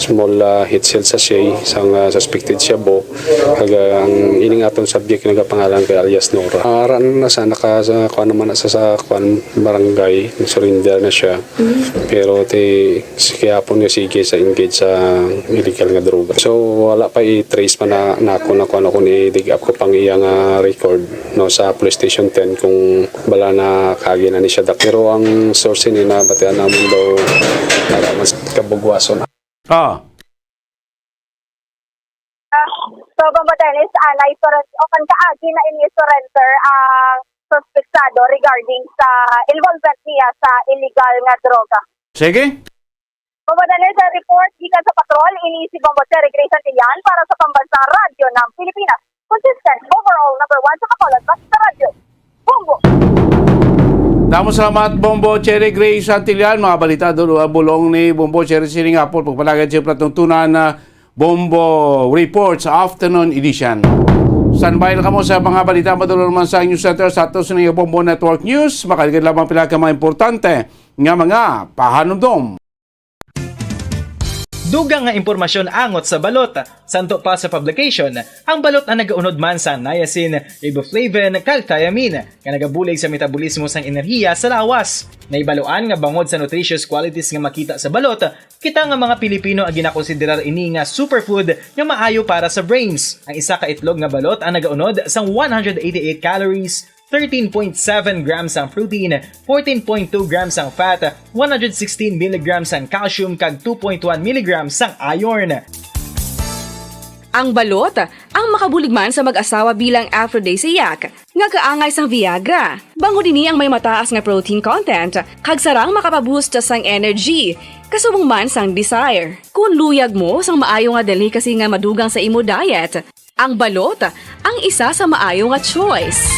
small, ah, heat sealed sachet sang, ah, suspected shabu. Kag, ah, ang ining aton subject nagapangalan kay alias Nora. Ah, aran na sa naka, sa kuan naman na sa, sa kuan barangay, surrender na siya. Pero ti, si kihapon nga sige sa engage sa illegal nga droga. So, wala pa i-trace pa na, na ako na kuan, kung i-dig up ko pang iya nga record, no, sa Police Station ten kung bala na kaagi na ni siya dak. Pero ang source ni na batian namon daw, wala man sa kabugwason. Ah. So, Bombo Dennis, ah, nai-surren-, o kan kaagi na ini surrender ang suspetsado regarding sa involvement niya sa illegal nga droga. Sige. Bombo Dennis, ah, report gikan sa patrol, ini si Bombo Cherry Grace Antillan para sa Pambansang Radyo ng Pilipinas. Consistent, overall, number one sa Bacolod, basta radyo. Bombo! Damo salamat, Bombo Cherry Grace Antillan. Mga balita do, ah, bulong ni Bombo Cherry sining hapon. Pagpalagad sa platong tunan na Bombo Reports Afternoon Edition. Standby na kamo sa mga balita madulong naman sa News Center sa ato sa Bombo Network News. Makaligid lamang pila ka mga importante nga mga pahanumdom. Dugang nga impormasyon angot sa balot. Santo pa sa publication, ang balot ang nagaunod man sa niacin, riboflavin, kag thiamine, nga nagabulig sa metabolismo sang enerhiya sa lawas. Naibaluan nga bangod sa nutritious qualities nga makita sa balot, kita nga mga Pilipino ang ginakonsiderar ini nga superfood nga maayo para sa brains. Ang isa ka itlog nga balot ang nagaunod sang one hundred eighty-eight calories, thirteen point seven grams ang protein, fourteen point two grams ang fat, one hundred sixteen milligrams ang calcium, kag two point one milligrams ang iron. Ang balot ang makabulig man sa mag-asawa bilang aphrodisiac nga kaangay sang Viagra. Bangod ini ang may mataas nga protein content, kag sarang makapaboost sang energy, kasubong man sang desire. Kung luyag mo sang maayo nga delicacy nga madugang sa imo diet, ang balot ang isa sa maayo nga choice.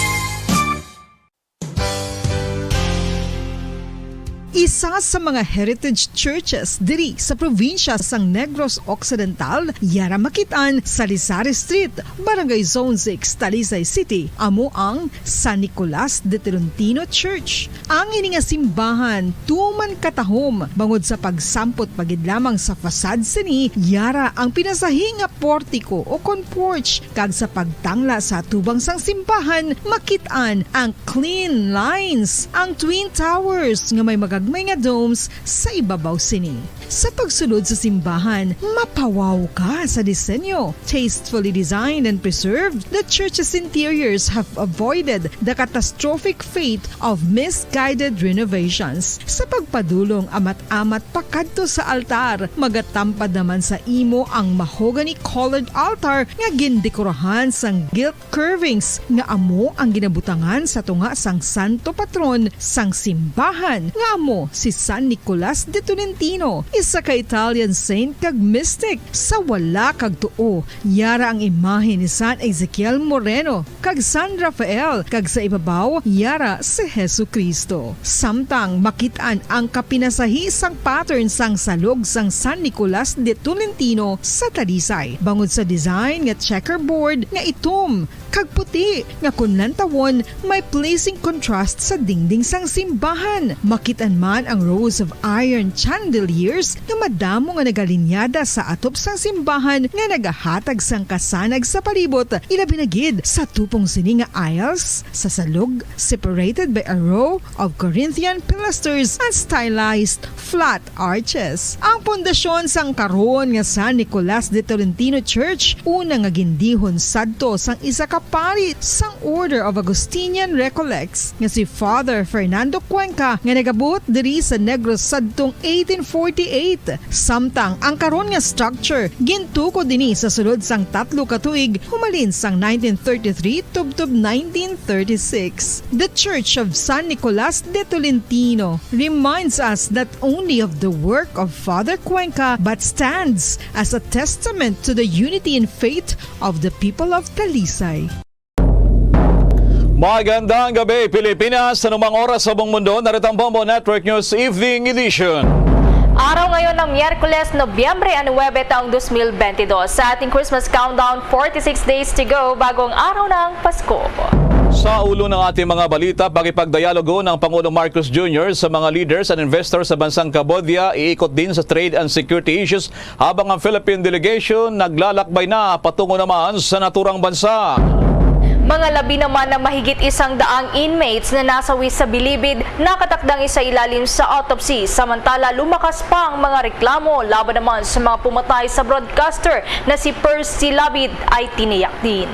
Isa sa mga heritage churches diri sa probinsya sang Negros Occidental, yara makit-an sa Lisari Street, Barangay Zone six, Talisay City, amo ang San Nicolas de Tolentino Church. Ang ini nga simbahan tuman katahom bangod sa pagsampot pa gid lamang sa facade sini, yara ang pinasahi nga portiko o kon porch, kag sa pagtangla sa atubang sang simbahan, makit-an ang clean lines, ang twin towers nga may magagmay nga domes sa ibabaw sini. Sa pagsulod sa simbahan, mapawaw ka sa disenyo. Tastefully designed and preserved, the church's interiors have avoided the catastrophic fate of misguided renovations. Sa pagpadulong amat-amat pakadto sa altar, magatampad naman sa imo ang mahogany-colored altar nga gindekorahan sang gilt curvings nga amo ang ginabutangan sa tunga sang santo patron sang simbahan, nga amo si San Nicolas de Tolentino. isa ka Italian saint kag mystic. Sa wala kag tuo, yara ang imahe ni San Ezekiel Moreno kag San Rafael, kag sa ibabaw, yara si Jesu-Cristo. Samtang makit-an ang kapinasahi sang pattern sang salog sang San Nicolas de Tolentino sa Talisay, bangod sa design nga checkerboard nga itom kag puti, nga kon lantawon, may pleasing contrast sa dingding sang simbahan. Makit-an man ang rows of iron chandeliers nga madamo nga nagalinyada sa atop sang simbahan, nga nagahatag sang kasanag sa palibot, ilabi na gid sa tupong sini nga aisles sa salog, separated by a row of Corinthian pilasters and stylized flat arches. Ang pundasyon sang karon nga San Nicolas de Tolentino Church, una nga gindihon sadto sang isa ka pari sang Order of Augustinian Recollects nga si Father Fernando Cuenca, nga nagabuot diri sa Negros sadtong eighteen forty-eight. Samtang ang karon nga structure gintukod dinhi sa sulod sang tatlo ka tuig, humalin sang nineteen thirty-three tubtob nineteen thirty-six. The Church of San Nicolas de Tolentino reminds us not only of the work of Father Cuenca, but stands as a testament to the unity and faith of the people of Talisay. Magandang gabi, Pilipinas. Sa anumang oras sa buong mundo, narito ang Bombo Network News Evening Edition. Araw ngayon ng Miyerkules, Nobyembre nuebe, taong dos mil bentidós. Sa ating Christmas countdown, forty-six days to go bago ang araw ng Pasko. Sa ulo ng ating mga balita, pakipagdialogo ng Pangulong Marcos Junior sa mga leaders and investors sa bansang Cambodia, iikot din sa trade and security issues, habang ang Philippine delegation naglalakbay na patungo naman sa naturang bansa. Mga labi naman na mahigit isang daang inmates na nasawi sa bilibid, nakatakdang isailalim sa autopsy, samantala lumakas pa ang mga reklamo laban naman sa mga pumatay sa broadcaster na si Percy Labid ay tiniyak din.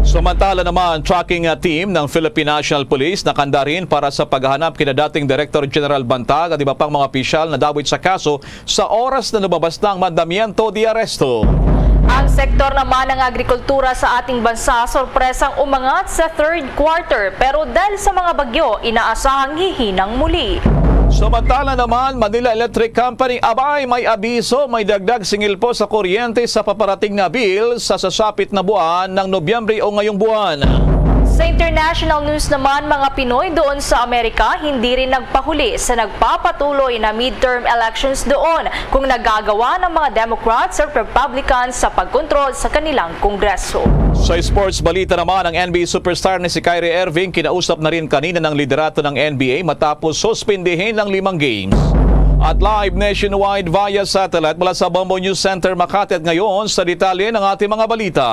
Samantala naman, tracking, ah, team ng Philippine National Police nakanda rin para sa paghahanap kina dating Director General Bantag at iba pang mga opisyal na dawit sa kaso sa oras na lumabas na ang mandamiento de arresto. Ang sektor naman ng agrikultura sa ating bansa sorpresang umangat sa third quarter, pero dahil sa mga bagyo, inaasahang hihinang muli. Samantala naman, Manila Electric Company, abay, may abiso, may dagdag singil po sa kuryente sa paparating na bill sa sasapit na buwan ng Nobyembre o ngayong buwan. Sa international news naman, mga Pinoy doon sa Amerika hindi rin nagpahuli sa nagpapatuloy na midterm elections doon kung nagagawa ng mga Democrats at Republicans sa pagkontrol sa kanilang Kongreso. Sa sports balita naman, ang N B A superstar ni si Kyrie Irving kinausap na rin kanina ng liderato ng N B A matapos suspindihin ng limang games. At live nationwide via satellite mula sa Bombo News Center Makati, at ngayon sa detalye ng ating mga balita.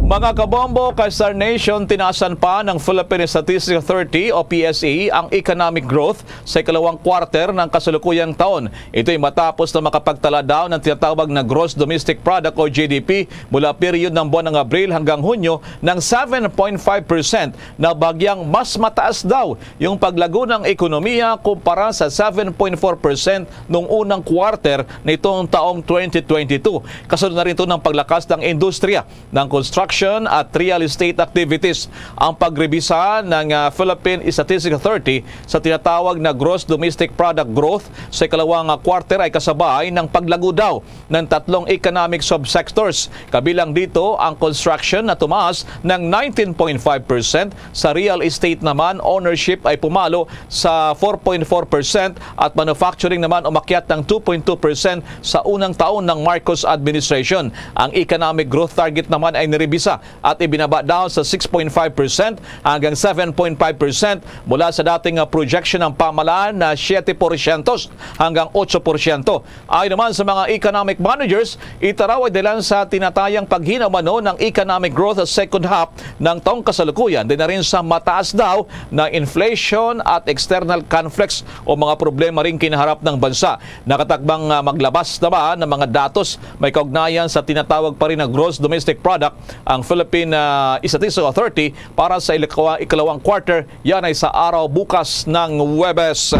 Mga kabombo, ka-Star Nation, tinaasan pa ng Philippine Statistics Authority o P S A ang economic growth sa ikalawang quarter ng kasalukuyang taon. Ito'y matapos na makapagtala daw ng tinatawag na Gross Domestic Product o G D P mula period ng buwan ng Abril hanggang Hunyo ng seven point five percent, na bagyang mas mataas daw yung paglago ng ekonomiya kumpara sa seven point four percent nung unang quarter nitong taong twenty twenty-two. Kasunod na rin ito ng paglakas ng industriya ng construction at real estate activities. Ang pagrebisa ng, ah, Philippine Statistics Authority sa tinatawag na Gross Domestic Product growth sa ikalawang, ah, quarter ay kasabay ng paglago daw ng tatlong economic subsectors. Kabilang dito ang construction na tumaas ng nineteen point five percent, sa real estate naman, ownership ay pumalo sa four point four percent at manufacturing naman umakyat ng two point two percent sa unang taon ng Marcos administration. Ang economic growth target naman ay nirebisa at ibinaba daw sa six point five percent hanggang seven point five percent mula sa dating, ah, projection ng pamahalaan na siyete porsyento hanggang otso porsyento. Ayon naman sa mga economic managers, ito raw ay dahilan sa tinatayang paghina umano ng economic growth sa second half ng taong kasalukuyan, din na rin sa mataas daw na inflation at external conflicts o mga problema ring kinaharap ng bansa. Nakatakdang, ah, maglabas naman ng mga datos may kaugnayan sa tinatawag pa rin na gross domestic product ang Philippine, ah, Statistical Authority para sa ilikawa-, ikalawang quarter. Yan ay sa araw bukas ng Huwebes.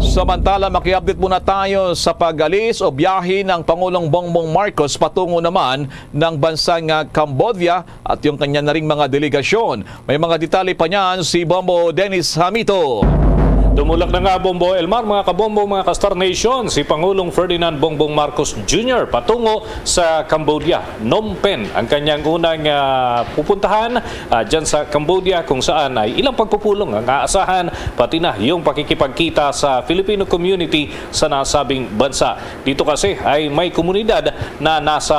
Samantala, maki-update muna tayo sa pag-alis o biyahe ng Pangulong Bongbong Marcos patungo naman ng bansang, ah, Cambodia at yung kanya na ring mga delegasyon. May mga detalye pa niyan si Bombo Dennis Hamito. Dumulak na nga, Bombo Elmar, mga kabombo, mga ka-Star Nation, si Pangulong Ferdinand Bongbong Marcos Junior patungo sa Cambodia, Phnom Penh, ang kanyang unang ah, pupuntahan ah, dyan sa Cambodia, kung saan ay ilang pagpupulong ang aasahan, pati na yung pakikipagkita sa Filipino community sa nasabing bansa. Dito kasi ay may komunidad na nasa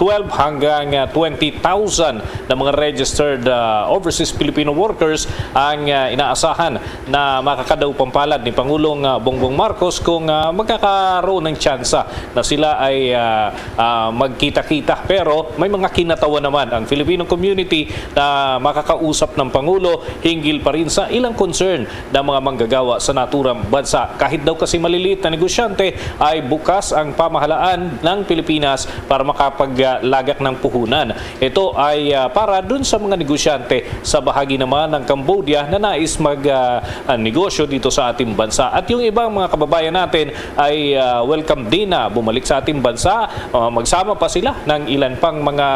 twelve hanggang ah, twenty thousand na mga registered ah, overseas Filipino workers ang ah, inaasahan na makakadaw pampalad ni Pangulong ah, Bongbong Marcos kung ah, magkakaroon ng tsansa na sila ay ah, ah, magkita-kita. Pero may mga kinatawa naman ang Filipino community na makakausap ng Pangulo hinggil pa rin sa ilang concern ng mga manggagawa sa naturang bansa. Kahit daw kasi maliliit na negosyante, ay bukas ang pamahalaan ng Pilipinas para makapaglagak ng puhunan. Ito ay ah, para dun sa mga negosyante sa bahagi naman ng Cambodia na nais mag ah, ah, negosyo dito sa ating bansa. At yung ibang mga kababayan natin ay ah, welcome din na bumalik sa ating bansa. Ah, magsama pa sila ng ilan pang mga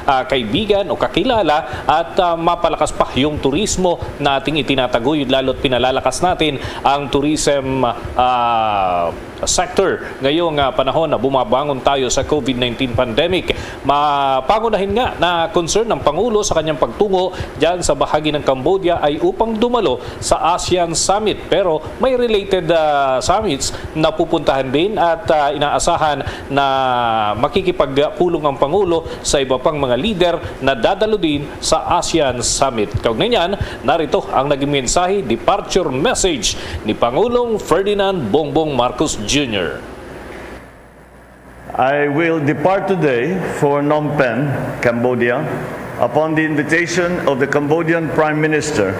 ah, kaibigan o kakilala at ah, mapalakas pa yung turismo na ating itinataguyod, lalo't pinalalakas natin ang tourism ah, sector ngayong ah, panahon na bumabangon tayo sa COVID nineteen pandemic. Mapangunahin nga na concern ng Pangulo sa kanyang pagtungo dyan sa bahagi ng Cambodia ay upang dumalo sa ASEAN Summit. Pero may related ah, summits na pupuntahan din at ah, inaasahan na makikipagpulong ang Pangulo sa iba pang mga lider na dadalo din sa ASEAN Summit. Kaugnay niyan, narito ang naging mensahe, departure message ni Pangulong Ferdinand Bongbong Marcos Junior. I will depart today for Phnom Penh, Cambodia, upon the invitation of the Cambodian Prime Minister,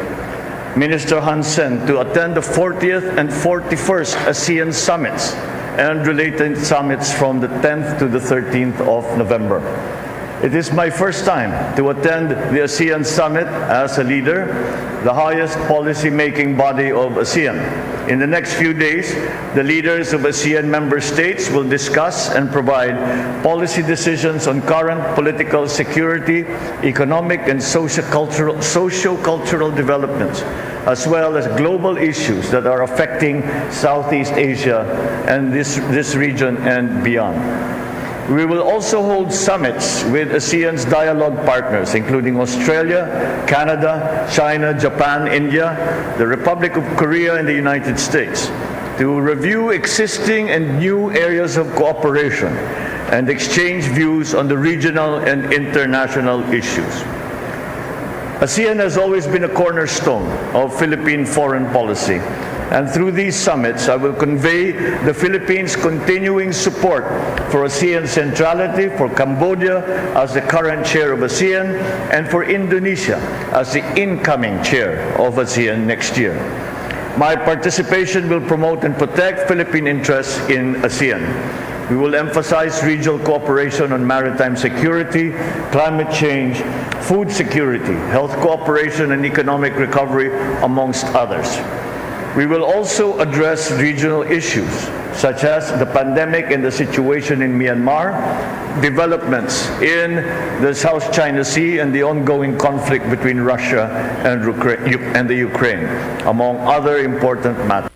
Minister Hun Sen, to attend the fortieth and forty-first ASEAN summits and related summits from the tenth to the thirteenth of November. It is my first time to attend the ASEAN Summit as a leader, the highest policy-making body of ASEAN. In the next few days, the leaders of ASEAN member states will discuss and provide policy decisions on current political, security, economic, and socio-cultural, socio-cultural developments, as well as global issues that are affecting Southeast Asia and this, this region and beyond. We will also hold summits with ASEAN's dialogue partners, including Australia, Canada, China, Japan, India, the Republic of Korea, and the United States, to review existing and new areas of cooperation and exchange views on the regional and international issues. ASEAN has always been a cornerstone of Philippine foreign policy, and through these summits, I will convey the Philippines' continuing support for ASEAN centrality, for Cambodia as the current chair of ASEAN, and for Indonesia as the incoming chair of ASEAN next year. My participation will promote and protect Philippine interests in ASEAN. We will emphasize regional cooperation on maritime security, climate change, food security, health cooperation, and economic recovery, amongst others. We will also address regional issues such as the pandemic and the situation in Myanmar, developments in the South China Sea, and the ongoing conflict between Russia and, Ukra- and the Ukraine, among other important matters.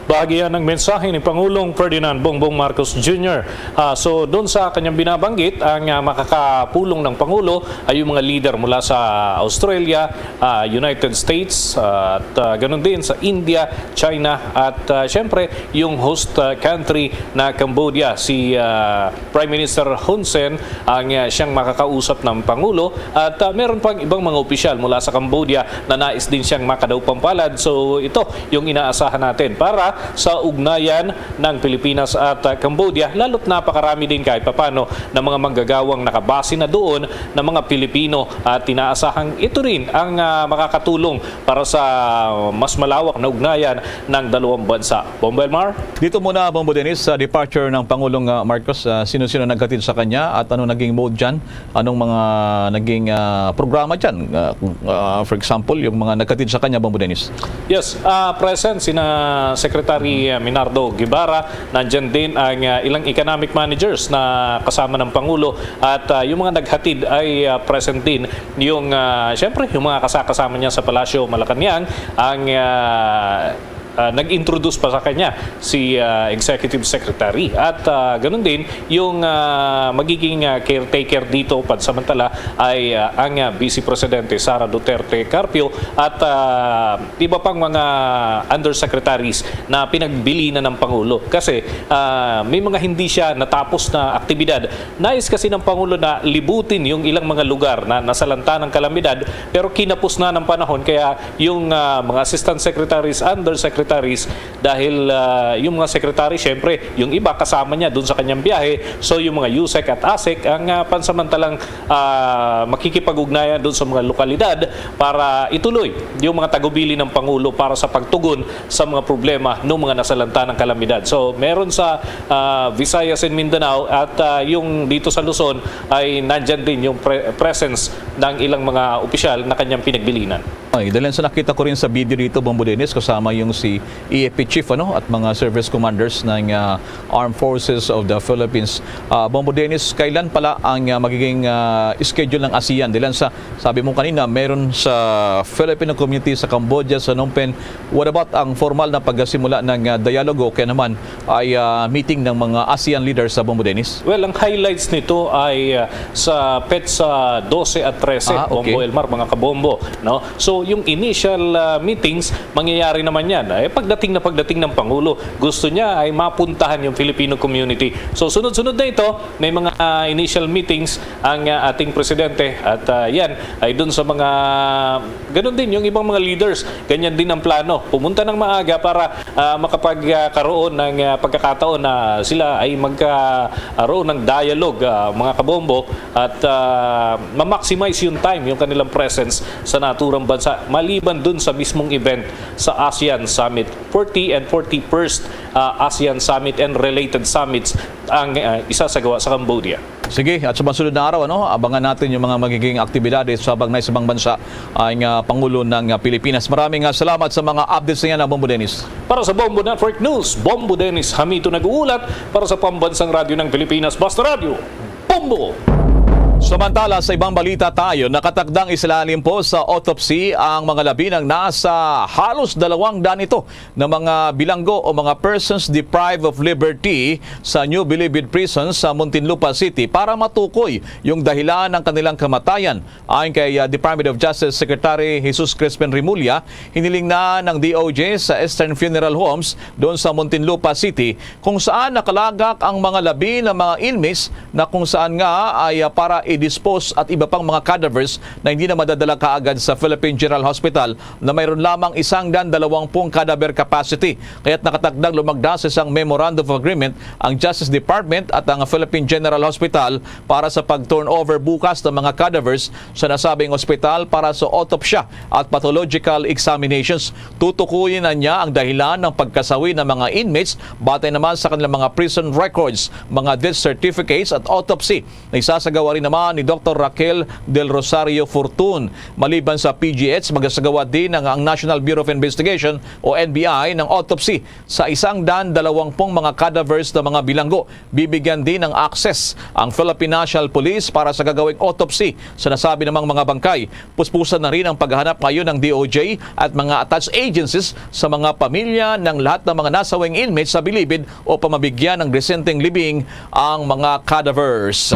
Bahagi yan ng mensahe ni Pangulong Ferdinand Bongbong Marcos Junior. Ah, so, doon sa kanyang binabanggit, ang ah, makakapulong ng Pangulo ay yung mga leader mula sa Australia, ah, United States, ah, at ah, ganun din sa India, China, at ah, syempre, yung host ah, country na Cambodia, si ah, Prime Minister Hun Sen ang ah, siyang makakausap ng Pangulo at ah, meron pang ibang mga opisyal mula sa Cambodia na nais din siyang makadaw pampalad. So ito yung inaasahan natin para sa ugnayan ng Pilipinas at ah, Cambodia, lalo't napakarami din kahit papano ng mga manggagawang nakabase na doon na mga Pilipino at inaasahang ito rin ang ah, makakatulong para sa mas malawak na ugnayan ng dalawang bansa. Bombo Elmar? Dito muna, Bombo Dennis, sa departure ng Pangulong ah, Marcos, ah, sino-sino naghatid sa kanya at ano naging mode dyan? Anong mga naging ah, programa dyan? Ah, kung, ah, for example, yung mga naghatid sa kanya, Bombo Dennis? Yes, ah, present sina Secretary ah, Minardo Guevara, nandyan din ang ah, ilang economic managers na kasama ng Pangulo at ah, yung mga naghatid ay ah, present din yung, ah, syempre, yung mga kasakasama niya sa Palasyo Malacañang, ang ah, ah, nag-introduce pa sa kanya si, ah, Executive Secretary. At, ah, ganun din, yung, ah, magiging, ah, caretaker dito pansamantala ay, ah, ang, ah, Vice Presidente Sara Duterte Carpio at, ah, iba pang mga undersecretaries na pinagbili na ng Pangulo. Kasi, ah, may mga hindi siya natapos na aktibidad. Nais kasi ng Pangulo na libutin yung ilang mga lugar na nasalanta ng kalamidad, pero kinapos na ng panahon, kaya yung, ah, mga assistant secretaries, undersecretaries, dahil, ah, yung mga secretary, syempre, yung iba kasama niya dun sa kanyang biyahe. So, yung mga USEC at ASEC ang, ah, pansamantalang, ah, makikipag-ugnayan dun sa mga lokalidad para ituloy yung mga tagubilin ng Pangulo para sa pagtugon sa mga problema ng mga nasalanta ng kalamidad. So, meron sa, ah, Visayas and Mindanao at, ah, yung dito sa Luzon ay nandyan din yung pre-, presence ng ilang mga opisyal na kanyang pinagbilinan. Ay, dahil sa nakita ko rin sa video dito, Bombo Dennis, kasama yung si E F P chief, ano, at mga service commanders ng, ah, Armed Forces of the Philippines. Ah, Bombo Dennis, kailan pala ang, ah, magiging, ah, schedule ng ASEAN? Dahil sa, sabi mo kanina, meron sa Filipino community sa Cambodia, sa Phnom Penh. What about ang formal na pagsimula ng, ah, dialogo, kaya naman ay, ah, meeting ng mga ASEAN leaders sa, Bombo Dennis? Well, ang highlights nito ay, ah, sa petsa dose at trese, Ah, okay. Bombo Elmar, mga kabombo, no? So, yung initial, ah, meetings, mangyayari naman yan. Eh, pagdating na pagdating ng Pangulo, gusto niya ay mapuntahan yung Filipino community. So, sunod-sunod na ito, may mga, ah, initial meetings ang, ah, ating presidente at, ah, yan ay dun sa mga, ganun din, yung ibang mga leaders, ganyan din ang plano. Pumunta ng maaga para, ah, makapagkaroon ng, ah, pagkakataon na sila ay magkaroon ng dialogue, ah, mga kabombo, at, ah, ma-maximize yung time, yung kanilang presence sa naturang bansa, maliban dun sa mismong event sa ASEAN Summit forty and forty-first, ah, ASEAN Summit and related summits ang, ah, isasagawa sa Cambodia. Sige, at sa masunod na araw, ano, abangan natin yung mga magiging aktibidades habang nasa ibang bansa ang, ah, Pangulo ng, ah, Pilipinas. Maraming, ah, salamat sa mga updates na yan, ah, Bombo Dennis. Para sa Bombo Network News, Bombo Dennis Hamito nag-uulat para sa Pambansang Radyo ng Pilipinas, Basta Radyo, Bombo! Samantala, sa ibang balita tayo, nakatakdang isalalim po sa autopsy ang mga labi ng nasa halos dalawang daan ito na mga bilanggo o mga persons deprived of liberty sa New Bilibid Prison sa Muntinlupa City para matukoy yung dahilan ng kanilang kamatayan. Ayon kay, ah, Department of Justice Secretary Jesus Crispin Remulla, hiniling na ng D O J sa Eastern Funeral Homes doon sa Muntinlupa City, kung saan nakalagak ang mga labi ng mga inmates na kung saan nga ay, ah, para i-dispose at iba pang mga cadavers na hindi na madadala kaagad sa Philippine General Hospital na mayroon lamang isang daan dalawang pung cadaver capacity. Kaya't nakatakdang lumagda sa isang Memorandum of Agreement ang Justice Department at ang Philippine General Hospital para sa pag-turnover bukas ng mga cadavers sa nasabing ospital para sa autopsya at pathological examinations. Tutukuyin na niya ang dahilan ng pagkasawi ng mga inmates batay naman sa kanilang mga prison records, mga death certificates at autopsy na isasagawa rin naman ni Doktor Raquel Del Rosario Fortun. Maliban sa P G H, magasagawa din ng, ang National Bureau of Investigation o N B I ng autopsy sa isang daan dalawang pung mga cadavers ng mga bilanggo. Bibigyan din ng access ang Philippine National Police para sa gagawing autopsy sa nasabi namang mga bangkay. Puspusan na rin ang paghahanap ngayon ng D O J at mga attached agencies sa mga pamilya ng lahat ng mga nasawing inmates sa Bilibid upang mabigyan ng desenteng libing ang mga cadavers.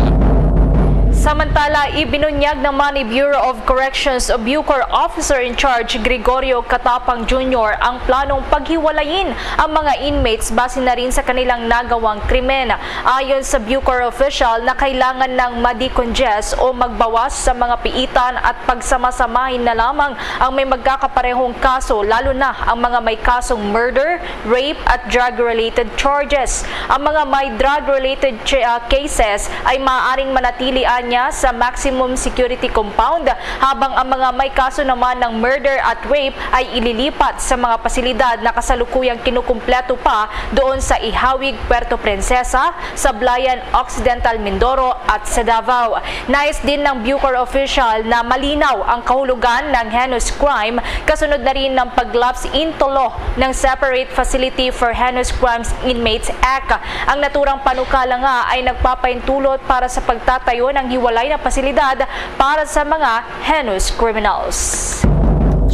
Samantala, ibinunyag naman ni Bureau of Corrections o Bucor Officer in Charge Gregorio Catapang Junior ang planong paghiwalayin ang mga inmates base na rin sa kanilang nagawang krimen. Ayon sa Bucor official na kailangan nang ma-decongest o magbawas sa mga piitan at pagsama-samahin na lamang ang may magkakaparehong kaso, lalo na ang mga may kasong murder, rape at drug-related charges. Ang mga may drug-related ch-, ah, cases ay maaaring manatili anya sa maximum security compound, habang ang mga may kaso naman ng murder at rape ay ililipat sa mga pasilidad na kasalukuyang kinukumpleto pa doon sa Ihawig, Puerto Princesa, Sablayan, Occidental Mindoro at sa Davao. Nais din ng Bucor official na malinaw ang kahulugan ng heinous crime kasunod na rin ng pag-lapse into law ng Separate Facility for Heinous Crimes Inmates Act. Ang naturang panukala nga ay nagpapaintulot para sa pagtatayo ng hiwalay na pasilidad para sa mga heinous criminals.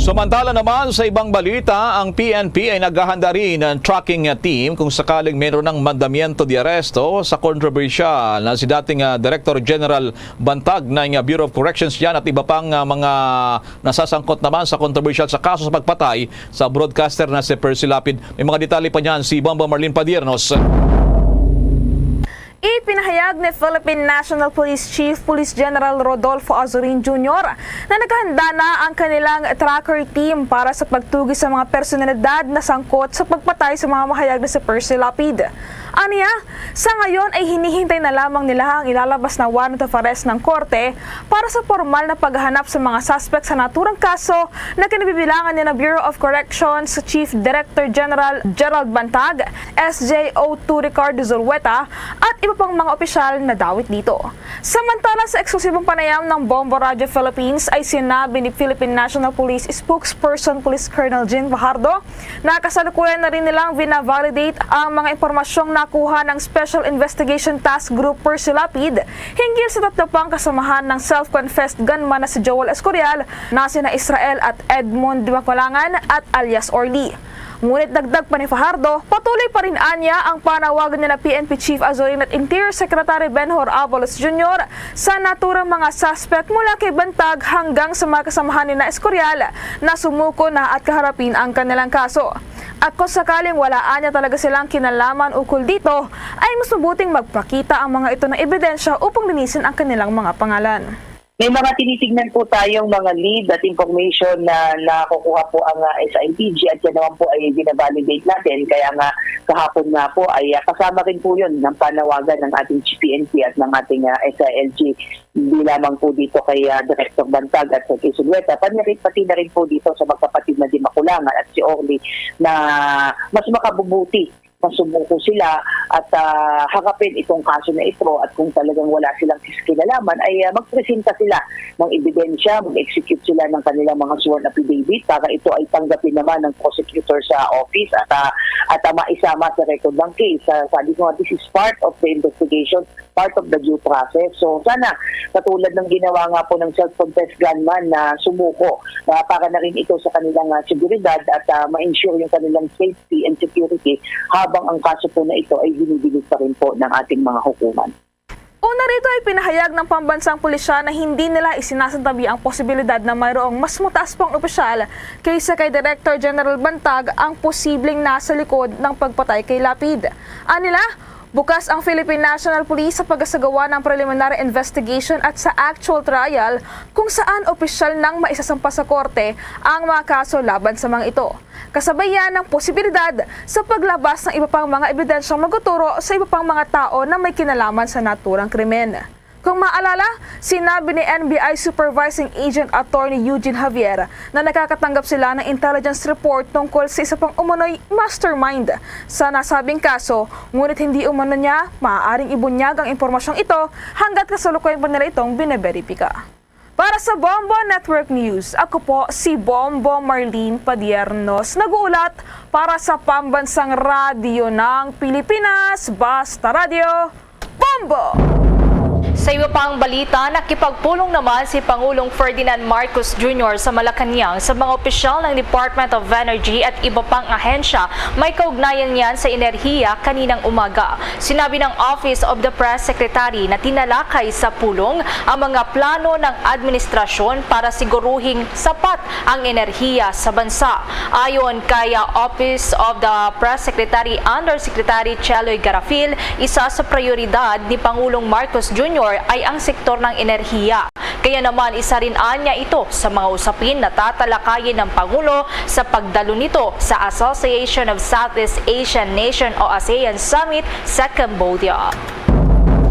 Samantala naman, sa ibang balita, ang P N P ay naghahanda rin ng tracking team kung sakaling mayroon ng mandamiento de arresto sa kontrobersyal na si dating, ah, Director General Bantag ng, ah, Bureau of Corrections yan at iba pang, ah, mga nasasangkot naman sa kontrobersyal sa kaso sa pagpatay sa broadcaster na si Percy Lapid. May mga detalye pa niyan si Bombo Marlene Padiernos. Ipinahayag ni Philippine National Police Chief Police General Rodolfo Azurin Junior na nakahanda na ang kanilang tracker team para sa pagtugi sa mga personalidad na sangkot sa pagpatay sa mga mahayag na si Percy Lapid. Aniya, sa ngayon ay hinihintay na lamang nila ang ilalabas na warrant of arrest ng korte para sa formal na paghahanap sa mga suspect sa naturang kaso na kinabibilangan ni na Bureau of Corrections Chief Director General Gerald Bantag, S J O two Ricardo Zulueta, at iba pang mga opisyal na dawit dito. Samantala, sa eksklusibong panayam ng Bombo Radio Philippines ay sinabi ni Philippine National Police Spokesperson Police Colonel Jean Fajardo na kasalukuyan na rin nilang vinavalidate ang mga impormasyong nakuha ng Special Investigation Task Group Percy Lapid hinggil sa tatlo pang kasamahan ng self-confessed gunman na si Joel Escorial na sina Israel at Edmond Dimakulangan at alias Orly. Ngunit dagdag pa ni Fajardo, patuloy pa rin anya ang panawagan nila P N P Chief Azurin at Interior Secretary Benhur Abalos Junior sa naturang mga suspect mula kay Bantag hanggang sa mga kasamahan ni na Escorial na sumuko na at kaharapin ang kanilang kaso. At kung sakaling wala anya talaga silang kinalaman ukol dito, ay mas mabuting magpakita ang mga ito ng ebidensya upang linisin ang kanilang mga pangalan. May mga tinitignan po tayong mga lead at information na nakukuha po ang, ah, S I P G at yan naman po ay binavalidate natin. Kaya nga kahapon nga po ay, ah, kasama rin po yun ng panawagan ng ating G P N P at ng ating, ah, S I L G. Hindi lamang po dito kay, ah, Director Bantag at kay Zulueta, pati, pati na rin po dito sa magkapatid na Dimakulangan at si Orly na mas makabubuti masumuko sila at, ah, harapin itong kaso na ito at kung talagang wala silang kinalaman ay, ah, magpresenta sila ng ebidensya, mag-execute sila ng kanilang mga sworn affidavit para ito ay tanggapin naman ng prosecutor sa office at, ah, at, ah, maisama sa record ng case. Ah, sabi ko nga, this is part of the investigation, part of the due process. So sana, katulad ng ginawa nga po ng self-confessed gunman na sumuko, ah, para na rin ito sa kanilang, ah, seguridad at, ah, ma-ensure yung kanilang safety and security habang ang kaso po na ito ay binibilis pa rin po ng ating mga hukuman. Una rito ay pinahayag ng pambansang pulisya na hindi nila isinasantabi ang posibilidad na mayroong mas mataas pang opisyal kaysa kay Director General Bantag ang posibleng nasa likod ng pagpatay kay Lapid. Anila, bukas ang Philippine National Police sa pagsasagawa ng preliminary investigation at sa actual trial kung saan opisyal nang maisasampa sa korte ang mga kaso laban sa mga ito. Kasabay yan ng posibilidad sa paglabas ng iba pang mga ebidensyang magtuturo sa iba pang mga tao na may kinalaman sa naturang krimen. Kung maalala, sinabi ni N B I Supervising Agent Attorney Eugene Javier na nakakatanggap sila ng intelligence report tungkol sa isa pang umunoy mastermind sa nasabing kaso, ngunit hindi umano niya maaaring ibunyag ang impormasyong ito hanggat kasalukuyan pa nila itong binaberipika. Para sa Bombo Network News, ako po si Bombo Marlene Padiernos, nag-uulat para sa Pambansang Radyo ng Pilipinas, Basta Radyo, Bombo! Sa iba pang balita, nakipagpulong naman si Pangulong Ferdinand Marcos Junior sa Malacañang sa mga opisyal ng Department of Energy at iba pang ahensya may kaugnayan niyan sa enerhiya kaninang umaga. Sinabi ng Office of the Press Secretary na tinalakay sa pulong ang mga plano ng administrasyon para siguruhing sapat ang enerhiya sa bansa. Ayon kay, uh, Office of the Press Secretary Undersecretary Cheloy Garafil, isa sa prioridad ni Pangulong Marcos Junior ay ang sektor ng enerhiya. Kaya naman, isa rin anya ito sa mga usapin na tatalakayin ng Pangulo sa pagdalo nito sa Association of Southeast Asian Nation o ASEAN Summit sa Cambodia.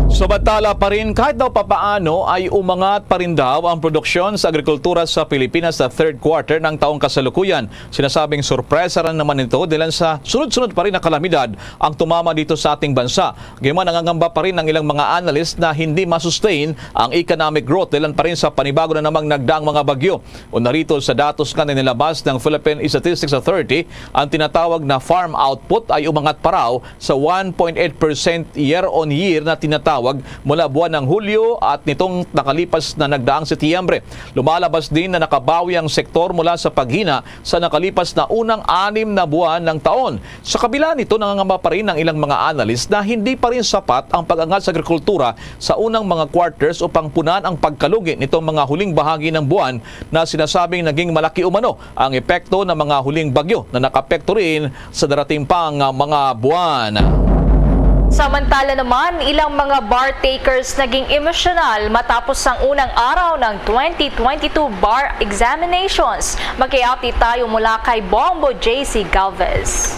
Samantala pa rin, kahit daw papaano ay umangat pa rin daw ang produksyon sa agrikultura sa Pilipinas sa third quarter ng taong kasalukuyan. Sinasabing sorpresa rin naman ito dahil sa sunod-sunod pa rin na kalamidad ang tumama dito sa ating bansa. Gayman, nangangamba pa rin ang ilang mga analyst na hindi masustain ang economic growth dahil pa rin sa panibago na namang nagdaang mga bagyo. Una rito, sa datos nga na nilabas ng Philippine Statistics Authority, ang tinatawag na farm output ay umangat pa raw sa one point eight percent year-on-year na tinatawag tawag mula buwan ng Hulyo at nitong nakalipas na nagdaang Setyembre. Lumalabas din na nakabawi ang sektor mula sa paghina sa nakalipas na unang anim na buwan ng taon. Sa kabila nito, nangangamba pa rin ang ilang mga analyst na hindi pa rin sapat ang pag-angat sa agrikultura sa unang mga quarters upang punan ang pagkalugi nitong mga huling bahagi ng buwan na sinasabing naging malaki umano ang epekto ng mga huling bagyo na nakapekto rin sa darating pang mga buwan. Samantala naman, ilang mga bar takers naging emosyonal matapos ang unang araw ng twenty twenty-two bar examinations. Mag-update tayo mula kay Bombo J C Galvez.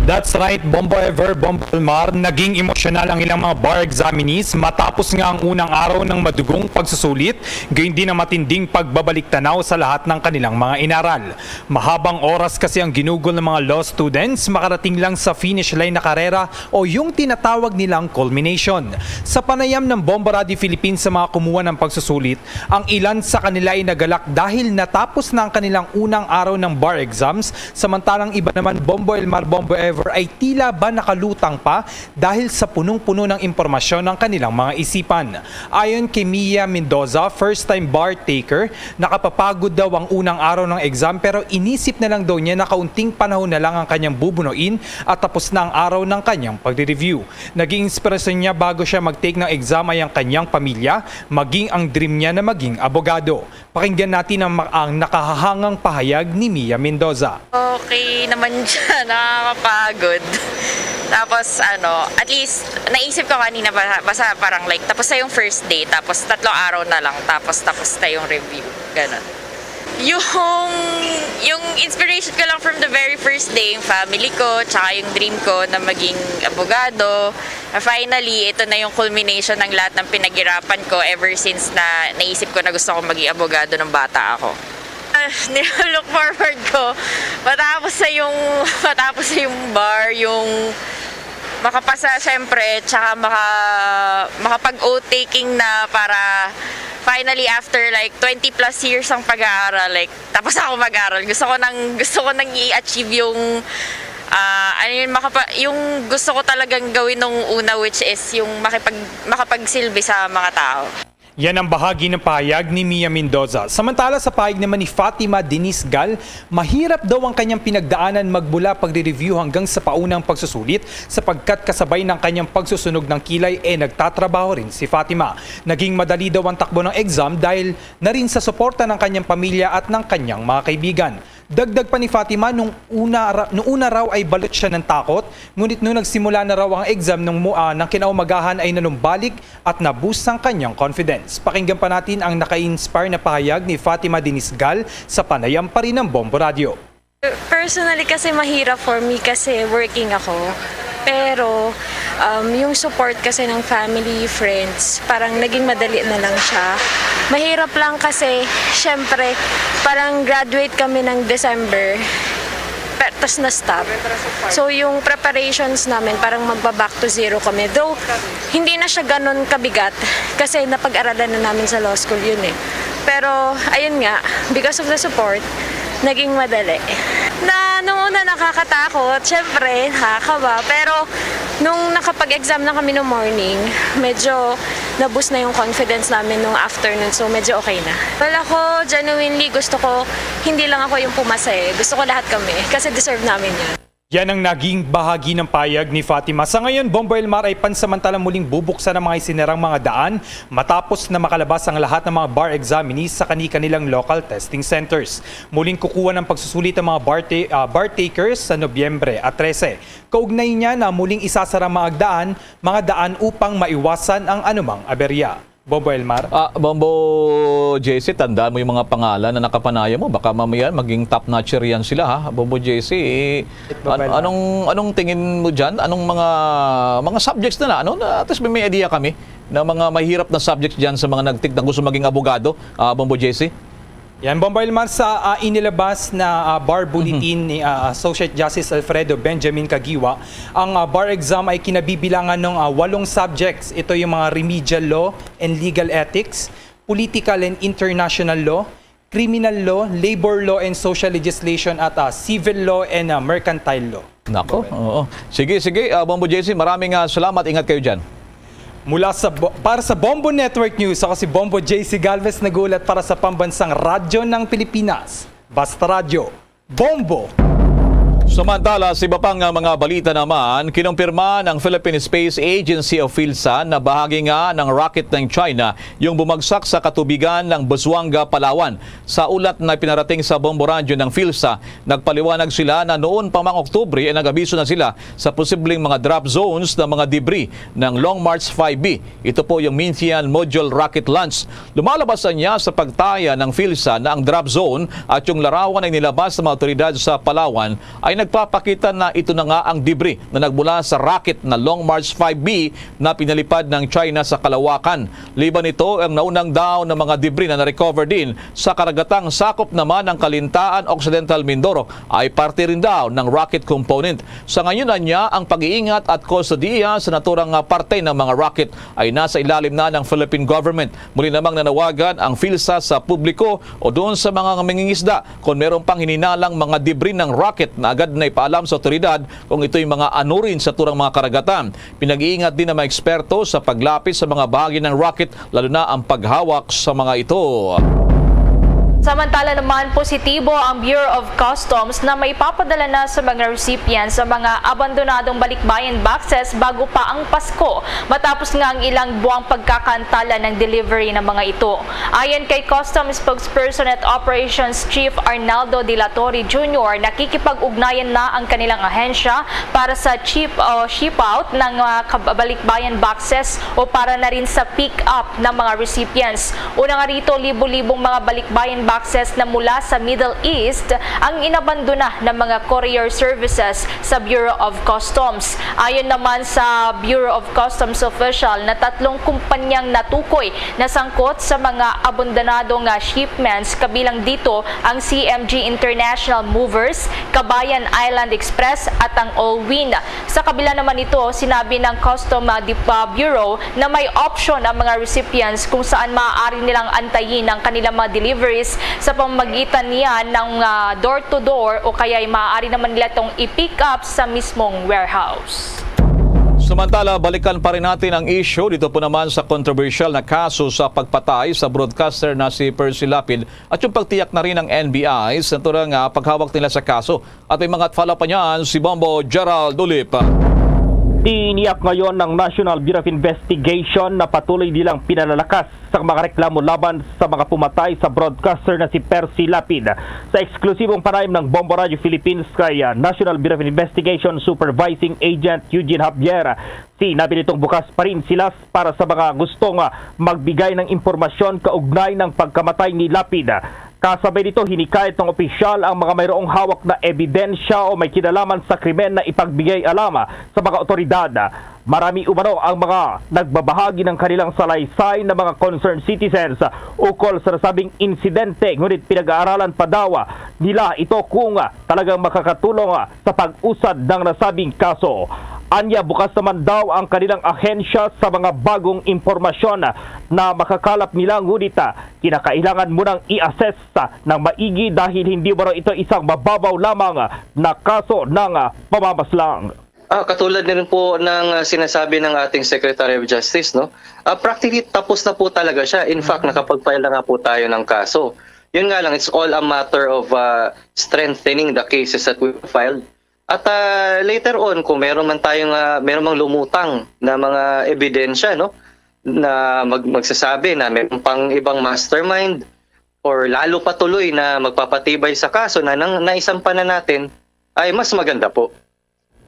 That's right, Bombo Ever, Bombo Elmar, naging emosyonal ang ilang mga bar examinees matapos nga ang unang araw ng madugong pagsusulit, gayon din ang matinding pagbabalik tanaw sa lahat ng kanilang mga inaral. Mahabang oras kasi ang ginugol ng mga law students makarating lang sa finish line na karera o yung tinatawag nilang culmination. Sa panayam ng Bombo Radio Philippines sa mga kumuha ng pagsusulit, ang ilan sa kanila ay nagalak dahil natapos na ang kanilang unang araw ng bar exams, samantalang iba naman, Bombo Elmar, Bombo Ever, ay tila ba nakalutang pa dahil sa punong-puno ng impormasyon ng kanilang mga isipan. Ayon kay Mia Mendoza, first-time bar taker, nakapapagod daw ang unang araw ng exam pero inisip na lang daw niya na kaunting panahon na lang ang kanyang bubunuin at tapos na ang araw ng kanyang pagre-review. Naging inspirasyon niya bago siya mag-take ng exam ay ang kanyang pamilya, maging ang dream niya na maging abogado. Pakinggan natin ang, ma- ang nakahahangang pahayag ni Mia Mendoza. Okay naman siya, nakakapagod. Tapos ano, at least naisip ko kanina ba, basta parang like tapos na yung first day, tapos tatlong araw na lang, tapos tapos na yung review. Ganon. Yung, yung inspiration ko lang from the very first day, yung family ko, tsaka yung dream ko na maging abogado. Na finally, ito na yung culmination ng lahat ng pinaghirapan ko ever since na naisip ko na gusto ko maging abogado ng bata ako. Ah, nilolook forward ko matapos sa yung matapos sa yung bar, yung makapasa syempre, tsaka maka, makapag-oath taking na para finally after like twenty plus years ang pag-aaral, like tapos ako mag-aral. Gusto ko nang gusto ko nang i-achieve yung ah, ano yun, makapa, yung gusto ko talagang gawin nung una, which is yung makipag, makapagsilbi sa mga tao. Yan ang bahagi ng pahayag ni Mia Mendoza. Samantala sa pahayag naman ni Fatima Denise Gal, mahirap daw ang kanyang pinagdaanan magmula pagre-review hanggang sa paunang pagsusulit sapagkat kasabay ng kanyang pagsusunog ng kilay e nagtatrabaho rin si Fatima. Naging madali daw ang takbo ng exam dahil na rin sa suporta ng kanyang pamilya at ng kanyang mga kaibigan. Dagdag pa ni Fatima, nung una, ra- nung una raw ay balot siya ng takot, ngunit nung nagsimula na raw ang exam ng, mu- ah, ng kinaumagahan ay nanumbalik at na-boost ang kanyang confidence. Pakinggan pa natin ang naka-inspire na pahayag ni Fatima Denise Gal sa panayam pa rin ng Bombo Radio. Personally kasi mahirap for me kasi working ako. Pero um, yung support kasi ng family, friends, parang naging madali na lang siya. Mahirap lang kasi, syempre, parang graduate kami ng December, tapos na-stop. So yung preparations namin, parang magba-back to zero kami. Though, hindi na siya ganun kabigat kasi napag-aralan na namin sa law school yun eh. Pero, ayun nga, because of the support, naging madali. Na nung una nakakatakot, syempre, nakakaba. Pero nung nakapag-exam na kami no morning, medyo na-boost na yung confidence namin nung afternoon. So, medyo okay na. Well, ako, genuinely, gusto ko, hindi lang ako yung pumasa eh. Gusto ko lahat kami. Kasi deserve namin yun. Yan ang naging bahagi ng payag ni Fatima. Sa ngayon, Bombo Elmar ay pansamantalang muling bubuksan ang mga isinarang mga daan matapos na makalabas ang lahat ng mga bar examinees sa kani-kanilang local testing centers. Muling kukuha ng pagsusulit ang mga bar, ta- ah, bar takers sa Nobyembre at trese. Kaugnay niya na muling isasara ang mga daan, mga daan upang maiwasan ang anumang aberya. Bombo Elmar? Ah, Bombo J C, tandaan mo yung mga pangalan na nakapanaya mo. Baka mamaya maging top notcher yan sila, ha? Bombo J C, eh, an- anong, anong tingin mo dyan? Anong mga, mga subjects na na? Ano? Na, at least may, may idea kami na mga mahirap na subjects dyan sa mga nagtik na gusto maging abogado, ah, Bombo J C? Yan, Bombo Elmar, sa ah, inilabas na ah, bar bulletin ni ah, Associate Justice Alfredo Benjamin Caguioa, ang ah, bar exam ay kinabibilangan ng ah, walong subjects. Ito yung mga remedial law and legal ethics, political and international law, criminal law, labor law and social legislation, at ah, civil law and ah, mercantile law. Nako, oo. Sige, sige, ah, Bombo J C, maraming ah, salamat. Ingat kayo dyan. Mula sa Bo-, para sa Bombo Network News, ako si Bombo J C Galvez, nag-uulat para sa Pambansang Radyo ng Pilipinas. Basta Radyo, Bombo! Samantala, sa iba pang, ah, mga balita naman, kinumpirma ng Philippine Space Agency o PhilSat na bahagi nga ng rocket ng China yung bumagsak sa katubigan ng Busuanga, Palawan. Sa ulat na pinarating sa Bombo Radyo ng PhilSat, nagpaliwanag sila na noon pa mang Oktubre ay nag-abiso na sila sa posibleng mga drop zones ng mga debris ng Long March five B. Ito po yung Minthian Module Rocket Launch. Lumalabas niya sa pagtaya ng PhilSat na ang drop zone at yung larawan na inilabas ng mga otoridad sa Palawan ay nagpapakita na ito na nga ang debris na nagmula sa rocket na Long March five B na pinalipad ng China sa kalawakan. Liban nito, ang naunang daw na mga debris na na-recover din sa karagatang sakop naman ng Calintaan, Occidental Mindoro ay parte rin daw ng rocket component. Sa ngayon, anya, ang pag-iingat at kustodiya sa naturang, ah, parte ng mga rocket ay nasa ilalim na ng Philippine government. Muli namang nanawagan ang PhilSat sa publiko o doon sa mga mangingisda kung meron pang hininalang mga debris ng rocket na agad na ipaalam sa otoridad kung ito'y mga anurin sa naturang mga karagatan. Pinag-iingat din ng mga eksperto sa paglapit sa mga bahagi ng rocket, lalo na ang paghawak sa mga ito. Samantala naman, positibo ang Bureau of Customs na maipapadala na sa mga recipients ang mga abandonadong balikbayan boxes bago pa ang Pasko, matapos nga ang ilang buwang pagkakaantala ng delivery ng mga ito. Ayon kay Customs Spokesperson at Operations Chief Arnaldo de la Torre Junior, nakikipag-ugnayan na ang kanilang ahensya para sa ship o ship out ng mga kab-, balikbayan boxes o para na rin sa pick up ng mga recipients. Una nga rito, libo-libong mga balikbayan boxes na mula sa Middle East ang inabandona ng mga courier services sa Bureau of Customs. Ayon naman sa Bureau of Customs official, na tatlong kumpanyang natukoy na sangkot sa mga abandonado nga shipments, kabilang dito ang C M G International Movers, Kabayan Island Express at ang Allwin. Sa kabila naman nito, sinabi ng Custom, ah, Dep-, ah, Bureau na may option ang mga recipients kung saan maaari nilang antayin ang kanilang mga deliveries sa pamamagitan niya ng, ah, door-to-door o kaya'y maaari naman nila itong i-pick up sa mismong warehouse. Samantala, balikan pa rin natin ang issue dito po naman sa kontrobersyal na kaso sa pagpatay sa broadcaster na si Percy Lapid at yung pagtiyak na rin ng N B I sa naturang, ah, paghawak nila sa kaso. At may mga follow-up pa niyan si Bombo Gerald Ulip. Tiniyak ngayon ng National Bureau of Investigation na patuloy nilang pinalalakas sa mga reklamo laban sa mga pumatay sa broadcaster na si Percy Lapid. Sa eksklusibong panayam ng Bombo Radio Philippines kay, ah, National Bureau of Investigation Supervising Agent Eugene Javier, sinabi nitong bukas pa rin sila para sa mga gustong, ah, magbigay ng impormasyon kaugnay ng pagkamatay ni Lapid. Kasabay nito, hinikayat ng opisyal ang mga mayroong hawak na ebidensya o may kinalaman sa krimen na ipagbigay alam sa mga otoridad. Marami umano ang mga nagbabahagi ng kanilang salaysay na mga concerned citizens ukol sa nasabing insidente, ngunit pinag-aaralan pa daw nila ito kung talagang makakatulong sa pag-usad ng nasabing kaso. Anya, bukas naman daw ang kanilang ahensya sa mga bagong impormasyon na makakalap nila, ngunit kinakailangan munang i-assess ng maigi dahil hindi umano ito isang mababaw lamang na kaso ng, ah, pamamaslang. Ah, katulad na rin po ng, ah, sinasabi ng ating Secretary of Justice, no? Ah, practically, tapos na po talaga siya. In fact, nakapag-file na nga po tayo ng kaso. Yun nga lang, it's all a matter of, ah, strengthening the cases that we filed. At, ah, later on, kung meron man tayong, ah, meron mang lumutang na mga ebidensya, no, na mag-, magsasabi na meron pang ibang mastermind or lalo pa tuloy na magpapatibay sa kaso na nang naisampa na natin, ay mas maganda po.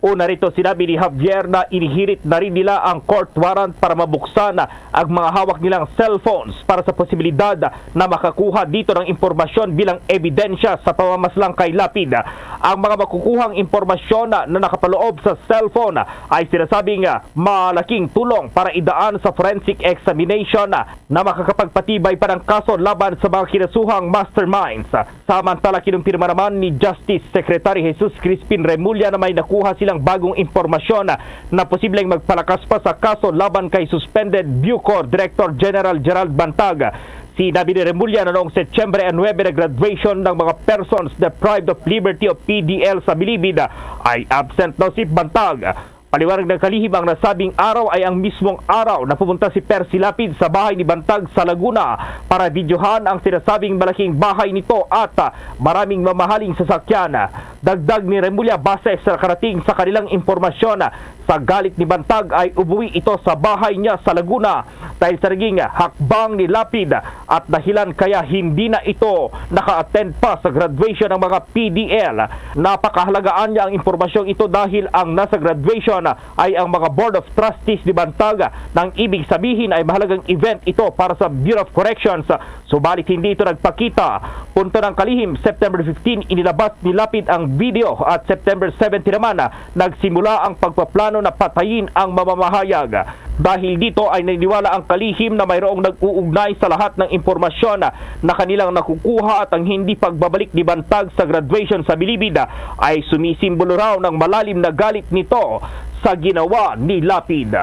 Una rito, sinabi ni Javier na inihirit na rin nila ang court warrant para mabuksan ang mga hawak nilang cellphones para sa posibilidad na makakuha dito ng impormasyon bilang ebidensya sa pamamaslang kay Lapid. Ang mga makukuhang impormasyon na nakapaloob sa cellphone ay sinasabing malaking tulong para idaan sa forensic examination na makakapagpatibay pa ng kaso laban sa mga kinasuhang masterminds. Samantala, kinumpirma naman ni Justice Secretary Jesus Crispin Remulla na may nakuha silang bagong impormasyon na posibleng magpalakas pa sa kaso laban kay suspended Bucor Director General Gerald Bantag. Sinabi ni Remulla na noong Setyembre nuebe na graduation ng mga persons deprived of liberty o P D L sa Bilibid ay absent daw si Bantag. Paliwanag ng kalihim, ang nasabing araw ay ang mismong araw na pumunta si Percy Lapid sa bahay ni Bantag sa Laguna para videohan ang sinasabing malaking bahay nito at, ah, maraming mamahaling sasakyan. Dagdag ni Remulla, base sa nakarating sa kanilang impormasyon, sa galit ni Bantag ay umuwi ito sa bahay niya sa Laguna dahil sa naging hakbang ni Lapid at dahilan kaya hindi na ito naka-attend pa sa graduation ng mga P D L. Napakahalagaan niya ang impormasyong ito dahil ang nasa graduation ay ang mga Board of Trustees ni Bantag, nang ibig sabihin ay mahalagang event ito para sa Bureau of Corrections, subalit hindi ito nagpakita. Punto ng kalihim, September fifteen, inilabas ni Lapid ang video at September seventeen naman, nagsimula ang pagpaplano na patayin ang mamamahayag. Dahil dito ay naniniwala ang kalihim na mayroong nag-uugnay sa lahat ng impormasyon na kanilang nakukuha at ang hindi pagbabalik ni Bantag sa graduation sa Bilibid ay sumisimbolo raw ng malalim na galit nito sa ginawa ni Lapid.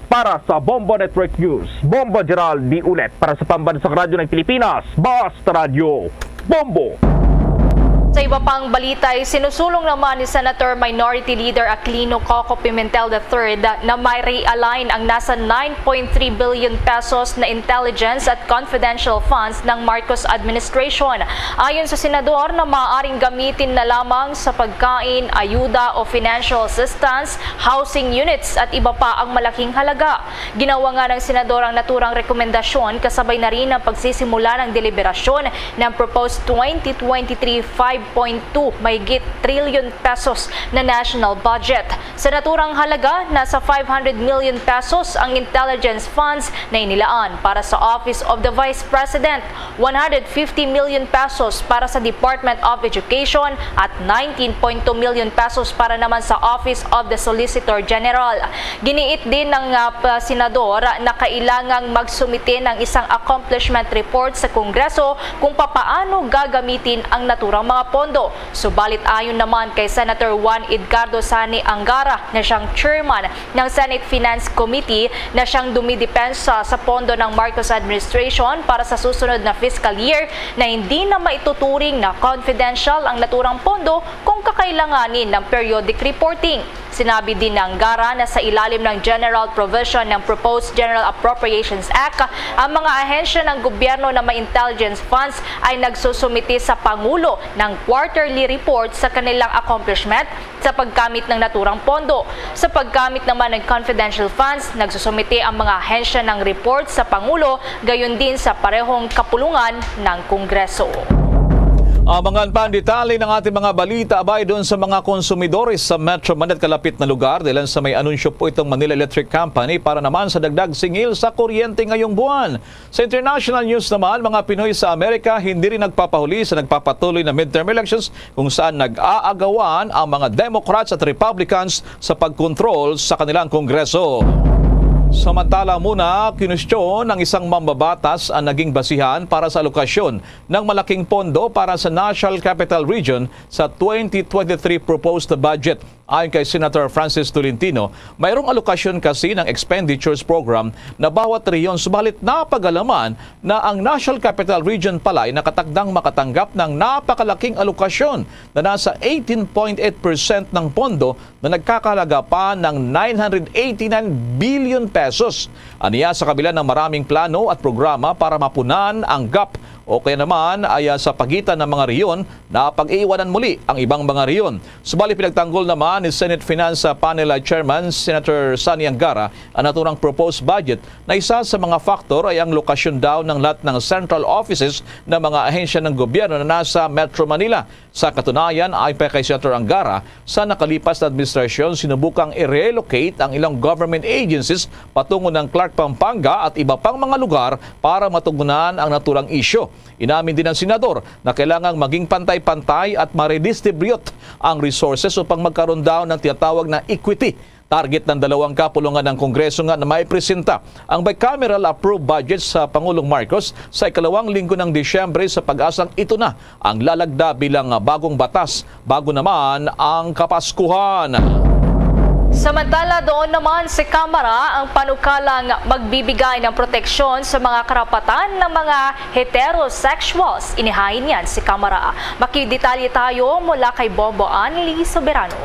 Para sa Bombo Network News, Bombo Gerald D. Ulet para sa Pambansang Radyo ng Pilipinas, Basta Radyo Bombo. Sa iba pang balita, sinusulong naman ni Senator Minority Leader Aquilino Coco Pimentel the third na may realign ang nasa nine point three billion pesos na intelligence at confidential funds ng Marcos administration. Ayon sa senador, na maaaring gamitin na lamang sa pagkain, ayuda o financial assistance, housing units at iba pa ang malaking halaga. Ginawa nga ng senador ang naturang rekomendasyon kasabay na rin ang pagsisimula ng deliberasyon ng proposed twenty twenty-three five point two mahigit trilyon pesos na national budget. Sa naturang halaga, nasa five hundred million pesos ang intelligence funds na inilaan para sa Office of the Vice President, one hundred fifty million pesos para sa Department of Education at nineteen point two million pesos para naman sa Office of the Solicitor General. Giniit din ng, ah, pa-, senador na kailangang magsumite ng isang accomplishment report sa Kongreso kung papaano gagamitin ang naturang mga pondo. Subalit, ayon naman kay Senator Juan Edgardo Sani Angara, na siyang chairman ng Senate Finance Committee, na siyang dumidepensa sa pondo ng Marcos administration para sa susunod na fiscal year, na hindi na maituturing na confidential ang naturang pondo kung kakailanganin ng periodic reporting. Sinabi din ni Angara na sa ilalim ng general provision ng Proposed General Appropriations Act, ang mga ahensya ng gobyerno na may intelligence funds ay nagsusumite sa Pangulo ng quarterly report sa kanilang accomplishment sa paggamit ng naturang pondo. Sa paggamit naman ng confidential funds, nagsusumite ang mga ahensya ng report sa Pangulo, gayon din sa parehong kapulungan ng Kongreso. Abangan pa ang detalye ng ating mga balita abay doon sa mga konsumidores sa Metro Manila at kalapit na lugar, dahil sa may anunsyo po itong Manila Electric Company para naman sa dagdag singil sa kuryente ngayong buwan. Sa international news naman, mga Pinoy sa Amerika hindi rin nagpapahuli sa nagpapatuloy na midterm elections, kung saan nag-aagawan ang mga Democrats at Republicans sa pagkontrol sa kanilang Kongreso. Samantala muna, kinustyon ng isang mambabatas ang naging basihan para sa alokasyon ng malaking pondo para sa National Capital Region sa twenty twenty-three proposed budget. Ayon kay Senator Francis Tolentino, mayroong alokasyon kasi ng expenditures program na bawat rehiyon, subalit napag-alaman na ang National Capital Region pala ay nakatakdang makatanggap ng napakalaking alokasyon na nasa eighteen point eight percent ng pondo na nagkakahalaga pa ng nine hundred eighty-nine billion pesos. Aniya, sa kabila ng maraming plano at programa para mapunan ang gap o kaya naman ay, ah, sa pagitan ng mga rehiyon, napag-iiwanan muli ang ibang mga rehiyon. Subalit, pinagtanggol naman ni Senate Finance Panel Chairman Senator Sani Angara ang naturang proposed budget na isa sa mga faktor ay ang lokasyon daw ng lahat ng central offices ng mga ahensya ng gobyerno na nasa Metro Manila. Sa katunayan, ayon pa kay Senator Angara, sa nakalipas na administrasyon, sinubukang i-relocate ang ilang government agencies patungo ng Clark, Pampanga at iba pang mga lugar para matugunan ang naturang isyu. Inamin din ng senador na kailangang maging pantay-pantay at ma-redistribute ang resources upang magkaroon daw ng tinatawag na equity. Target ng dalawang kapulungan ng Kongreso nga na maipresenta ang bicameral approved budget sa Pangulong Marcos sa ikalawang linggo ng Disyembre, sa pag-asang ito na ang lalagda bilang bagong batas bago naman ang Kapaskuhan. Samantala, doon naman sa Kamara ang panukalang magbibigay ng proteksyon sa mga karapatan ng mga heterosexuals. Inihain yan sa Kamara. Makidetalye tayo mula kay Bombo Anli Soberano.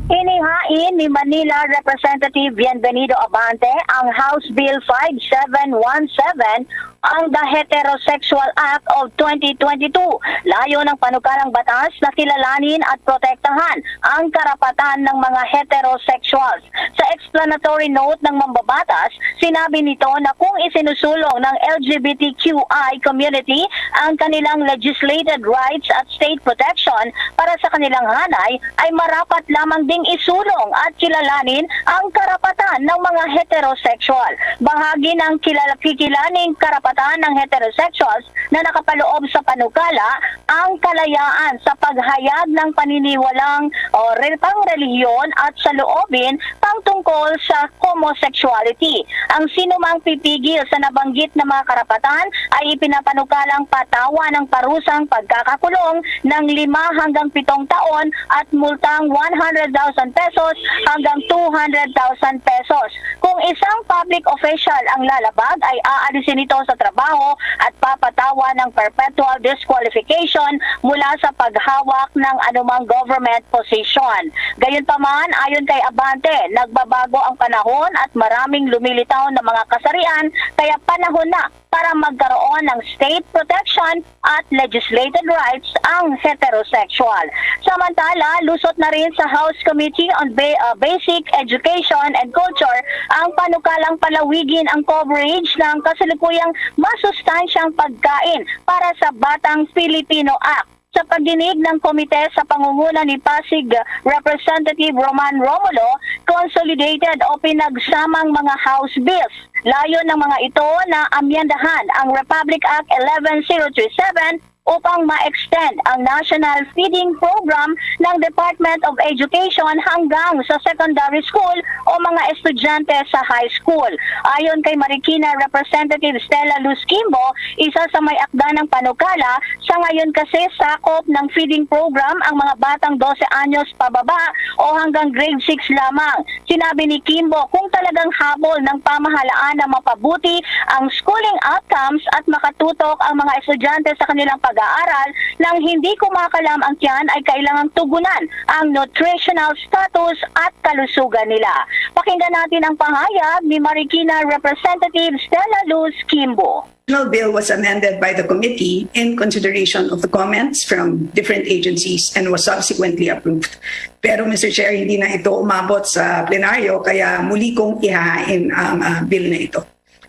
Inihain ni Manila Representative Bienvenido Abante ang House Bill five seven one seven, ang The Heterosexual Act of twenty twenty-two. Layo ng panukalang batas na kilalanin at protektahan ang karapatan ng mga heterosexuals. Sa explanatory note ng mambabatas, sinabi nito na kung isinusulong ng L G B T Q I community ang kanilang legislated rights at state protection para sa kanilang hanay, ay marapat lamang ding isulong at kilalanin ang karapatan ng mga heterosexual. Bahagi ng kilala-, kikilaning karapatan ng heterosexuals na nakapaloob sa panukala ang kalayaan sa paghayag ng paniniwalang o re-, pangrelihiyon at saloobin pangtungkol sa homosexuality. Ang sinumang pipigil sa nabanggit na mga karapatan ay ipinapanukalang patawan ng parusang pagkakakulong ng lima hanggang pitong taon at multang one hundred thousand pesos hanggang two hundred thousand pesos. Kung isang public official ang lalabag, ay aalisin ito sa trabaho at papatawan ng perpetual disqualification mula sa paghawak ng anumang government position. Gayunpaman, ayon kay Abante, nagbabago ang panahon at maraming lumilitaw na mga kasarian, kaya panahon na para magkaroon ng state protection at legislated rights ang heterosexual. Samantala, lusot na rin sa House Committee on Ba-, uh, Basic Education and Culture ang panukalang palawigin ang coverage ng kasalukuyang masustansyang pagkain para sa Batang Pilipino Act. Sa pagdinig ng komite sa pangunguna ni Pasig Representative Roman Romulo, consolidated o pinagsamang mga House bills. Layon ng mga ito na amyendahan ang Republic Act eleven zero three seven upang ma-extend ang National Feeding Program ng Department of Education hanggang sa secondary school o mga estudyante sa high school. Ayon kay Marikina Representative Stella Luz Kimbo, isa sa may akda ng panukala, sa ngayon kasi sakop ng feeding program ang mga batang dose anyos pababa o hanggang grade six lamang. Sinabi ni Kimbo, kung talagang habol ng pamahalaan na mapabuti ang schooling outcomes at makatutok ang mga estudyante sa kanilang pag-aaral, nang hindi kumakalam ang tiyan, ay kailangang tugunan ang nutritional status at kalusugan nila. Pakinggan natin ang pahayag ni Marikina Representative Stella Luz Kimbo. Original bill was amended by the committee in consideration of the comments from different agencies and was subsequently approved. Pero, Mister Chair, hindi na ito umabot sa plenaryo, kaya muli kong ihahain ang, ah, bill na ito.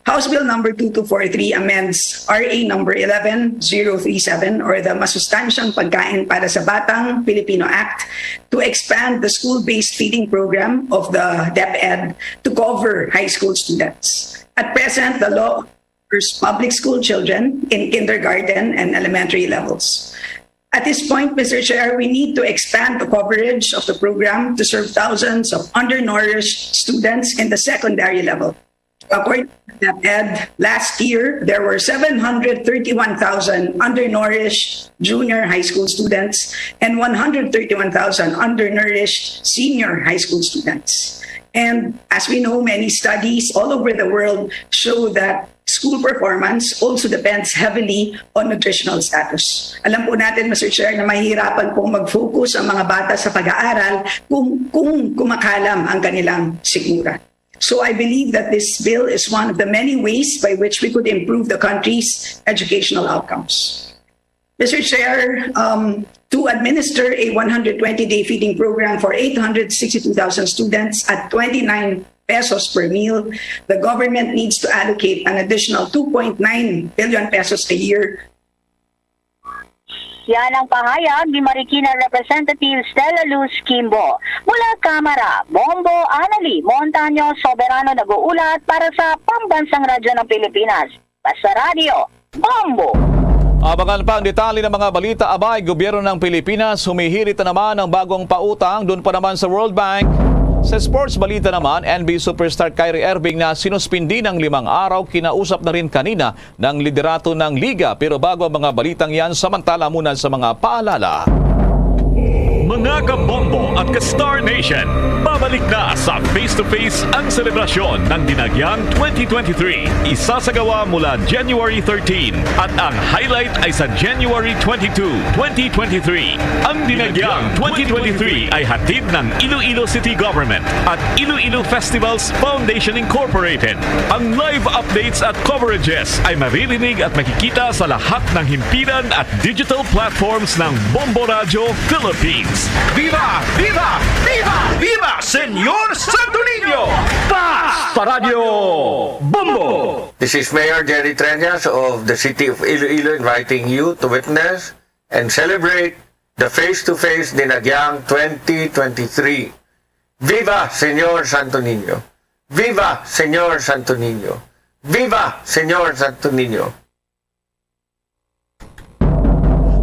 House Bill number two two four three amends R A number eleven zero three seven, or the Masustansyang Pagkain para sa Batang Pilipino Act, to expand the school-based feeding program of the DepEd to cover high school students. At present, the law covers public school children in kindergarten and elementary levels. At this point, Mister Chair, we need to expand the coverage of the program to serve thousands of undernourished students in the secondary level. According to DepEd, last year, there were seven hundred thirty-one thousand undernourished junior high school students and one hundred thirty-one thousand undernourished senior high school students. And as we know, many studies all over the world show that school performance also depends heavily on nutritional status. Alam po natin, Mister Chair, na mahihirapan pong mag-focus ang mga bata sa pag-aaral kung, kung kumakalam ang kanilang sikmura. So I believe that this bill is one of the many ways by which we could improve the country's educational outcomes. Mister Chair, um, to administer a one hundred twenty-day feeding program for eight hundred sixty-two thousand students at twenty-nine pesos per meal, the government needs to allocate an additional two point nine billion pesos a year. Yan ang pahayag ni Marikina Representative Stella Luz Kimbo. Mula Kamara, Bombo Anali Montaño Soberano nag-uulat para sa Pambansang Radyo ng Pilipinas. Basta Radyo, Bombo! Abangan pa ang detalye ng mga balita. Abay, gobyerno ng Pilipinas, humihirit na naman ang bagong pautang doon pa naman sa World Bank. Sa sports balita naman, N B A superstar Kyrie Irving na sinuspindi ng limang araw, kinausap na rin kanina ng liderato ng liga. Pero bago ang mga balitang yan, samantala muna sa mga paalala. Mga Ka-Bombo at ka-Star Nation, babalik na sa Face to Face ang selebrasyon ng Dinagyang twenty twenty-three. Isasagawa mula January thirteen at ang highlight ay sa January twenty-two, twenty twenty-three. Ang Dinagyang twenty twenty-three ay hatid ng Iloilo City Government at Iloilo Festivals Foundation Incorporated. Ang live updates at coverages ay maririnig at makikita sa lahat ng himpilan at digital platforms ng Bombo Radyo Philippines. Viva! Viva! Viva! Viva Señor Santo Niño! Basta Radyo Bombo! This is Mayor Jerry Treñas of the City of Iloilo inviting you to witness and celebrate the Face to Face Dinagyang twenty twenty-three. Viva Señor Santo Niño! Viva Señor Santo Niño! Viva Señor Santo Niño!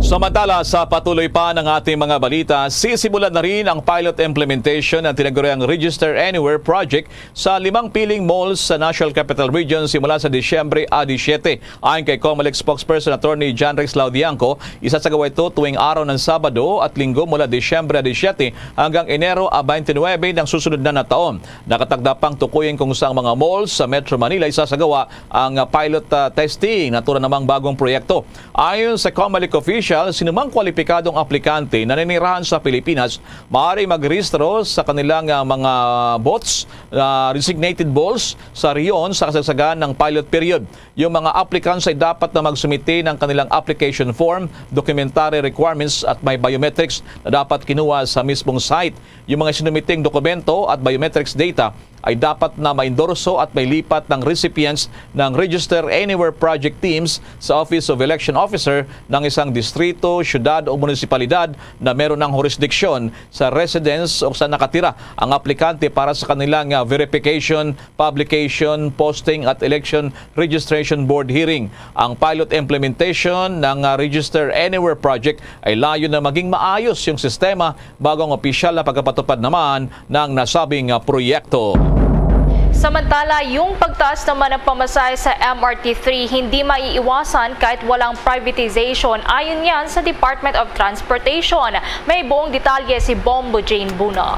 Samantala, sa patuloy pa ng ating mga balita, sisimulan na rin ang pilot implementation ng tinaguriang Register Anywhere project sa limang piling malls sa National Capital Region simula sa Disyembre a disiyete. Ayon kay Comelec spokesperson Attorney John Rex Laudianco, isasagawa ito tuwing araw ng Sabado at Linggo mula Disyembre a disiyete hanggang Enero a twenty-nine ng susunod na, na taon. Nakatakda pang tukuyin kung saang mga malls sa Metro Manila isasagawa ang, ah, pilot, ah, testing. Natura namang bagong proyekto. Ayon sa Comelec official, sinumang kwalipikadong aplikante na naninirahan sa Pilipinas maaari magrehistro sa kanilang, ah, mga booths, ah, designated malls sa rehiyon sa kasagsagan ng pilot period. Yung mga applicants ay dapat na magsumite ng kanilang application form, documentary requirements at may biometrics na dapat kinuha sa mismong site. Yung mga sinumiting dokumento at biometrics data ay dapat na maindorso at mailipat ng recipients ng Register Anywhere Project Teams sa Office of Election Officer ng isang distrito, syudad o munisipalidad na meron ng jurisdiction sa residence o sa nakatira ang aplikante para sa kanilang, ah, verification, publication, posting at election registration board hearing. Ang pilot implementation ng, ah, Register Anywhere Project ay layo na maging maayos yung sistema bago ang opisyal na pagkapatupad naman ng nasabing, ah, proyekto. Samantala, yung pagtaas naman ng pamasahe sa M R T three hindi maiiwasan kahit walang privatization, ayon yan sa Department of Transportation. May buong detalye si Bombo Jane Buna.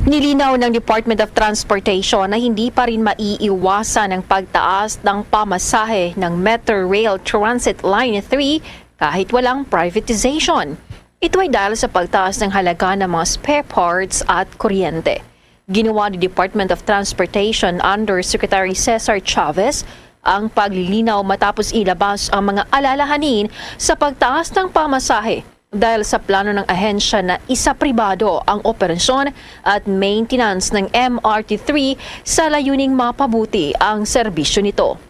Nilinaw ng Department of Transportation na hindi pa rin maiiwasan ang pagtaas ng pamasahe ng Metro Rail Transit Line three kahit walang privatization. Ito ay dahil sa pagtaas ng halaga ng mga spare parts at kuryente. Ginawa ni Department of Transportation Undersecretary Cesar Chavez ang paglilinaw matapos ilabas ang mga alalahanin sa pagtaas ng pamasahe dahil sa plano ng ahensya na isapribado ang operasyon at maintenance ng M R T three sa layuning mapabuti ang serbisyo nito.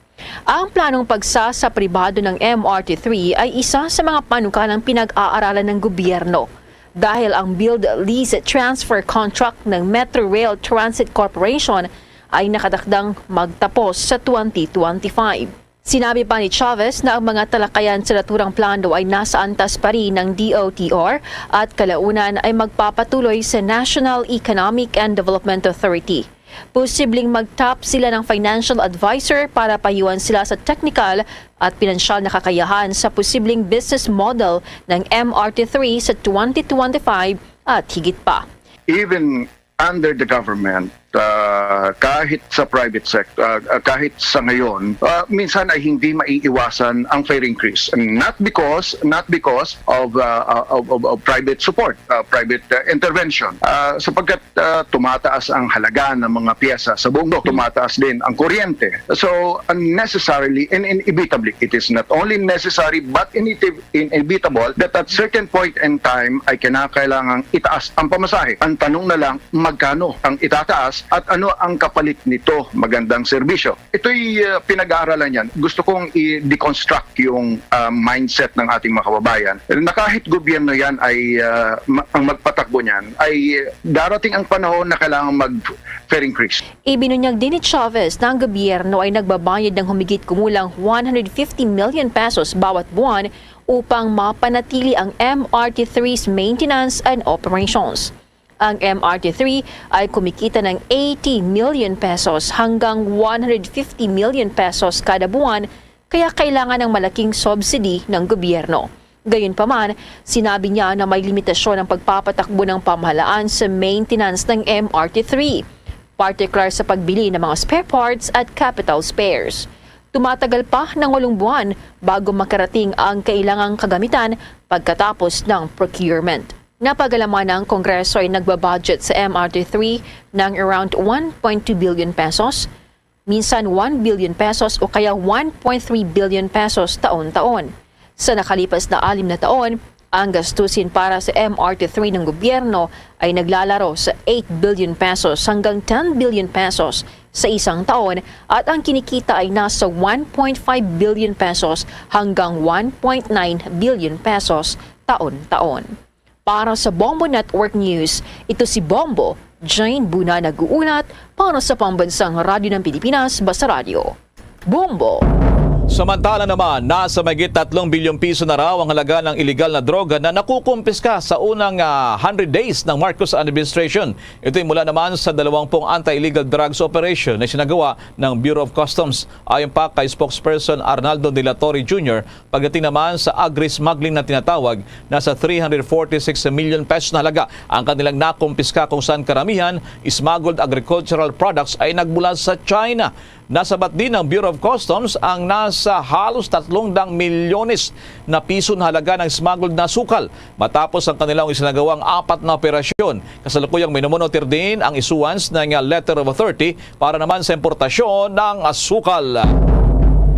Ang planong pagsasapribado ng M R T three ay isa sa mga panukalang pinag-aaralan ng gobyerno dahil ang build lease transfer contract ng Metro Rail Transit Corporation ay nakatakdang magtapos sa twenty twenty-five. Sinabi pa ni Chavez na ang mga talakayan sa naturang plano ay nasa antas pa rin ng D O T R at kalaunan ay magpapatuloy sa National Economic and Development Authority. Posibleng mag-tap sila ng financial advisor para payuhan sila sa technical at pinansyal na kakayahan sa posibleng business model ng M R T three sa twenty twenty-five at higit pa. Even under the government, ah, kahit sa private sector, ah, ah, kahit sa ngayon, ah, minsan ay hindi maiiwasan ang fare increase. Not because, not because of, ah, ah, of, of, of private support, ah, private, ah, intervention, ah, sapagkat, ah, tumataas ang halaga ng mga piyesa sa buong mundo, tumataas din ang kuryente. So, unnecessarily and inevitably, it is not only necessary but inevit- inevitable that at certain point in time ay kinakailangang itaas ang pamasahe. Ang tanong na lang, magkano ang itataas at ano ang kapalit nito? Magandang serbisyo. Ito'y, uh, pinag-aaralan yan. Gusto kong i-deconstruct yung, uh, mindset ng ating mga kababayan na kahit gobyerno yan ay, uh, ma- ang magpatakbo niyan, ay darating ang panahon na kailangan mag-fare increase. Ibinunyag din ni Chavez na ang gobyerno ay nagbabayad ng humigit kumulang one hundred fifty million pesos bawat buwan upang mapanatili ang M R T three's maintenance and operations. Ang M R T three ay kumikita ng eighty million pesos hanggang one hundred fifty million pesos kada buwan, kaya kailangan ng malaking subsidy ng gobyerno. Gayunpaman, sinabi niya na may limitasyon ang pagpapatakbo ng pamahalaan sa maintenance ng M R T three, partikular sa pagbili ng mga spare parts at capital spares. Tumatagal pa ng walong buwan bago makarating ang kailangang kagamitan pagkatapos ng procurement. Napagalaman na ang Kongreso ay nagbabudget sa M R T three ng around one point two billion pesos, minsan one billion pesos o kaya one point three billion pesos taon-taon. Sa nakalipas na anim na taon, ang gastusin para sa M R T three ng gobyerno ay naglalaro sa eight billion pesos hanggang ten billion pesos sa isang taon, at ang kinikita ay nasa one point five billion pesos hanggang one point nine billion pesos taon-taon. Para sa Bombo Network News, ito si Bombo Jane Buna nag-uulat para sa Pambansang Radyo ng Pilipinas, Basta Radyo. Bombo! Samantala naman, nasa mahigit tatlong bilyong piso na raw ang halaga ng iligal na droga na nakukumpiska sa unang, ah, hundred days ng Marcos administration. Ito'y mula naman sa dalawampung anti-illegal drugs operation na sinagawa ng Bureau of Customs. Ayon pa kay spokesperson Arnaldo de la Torre Junior, pagdating naman sa agri-smuggling na tinatawag, nasa three hundred forty-six million pesos na halaga ang kanilang nakumpiska, kung saan karamihan smuggled agricultural products ay nagmula sa China. Nasabat din ng Bureau of Customs ang nasa halos tatlong daang milyones na piso na halaga ng smuggled na sukal matapos ang kanilang isinagawang apat na operasyon. Kasalukuyang minumonitor din ang issuance ng letter of authority para naman sa importasyon ng sukal.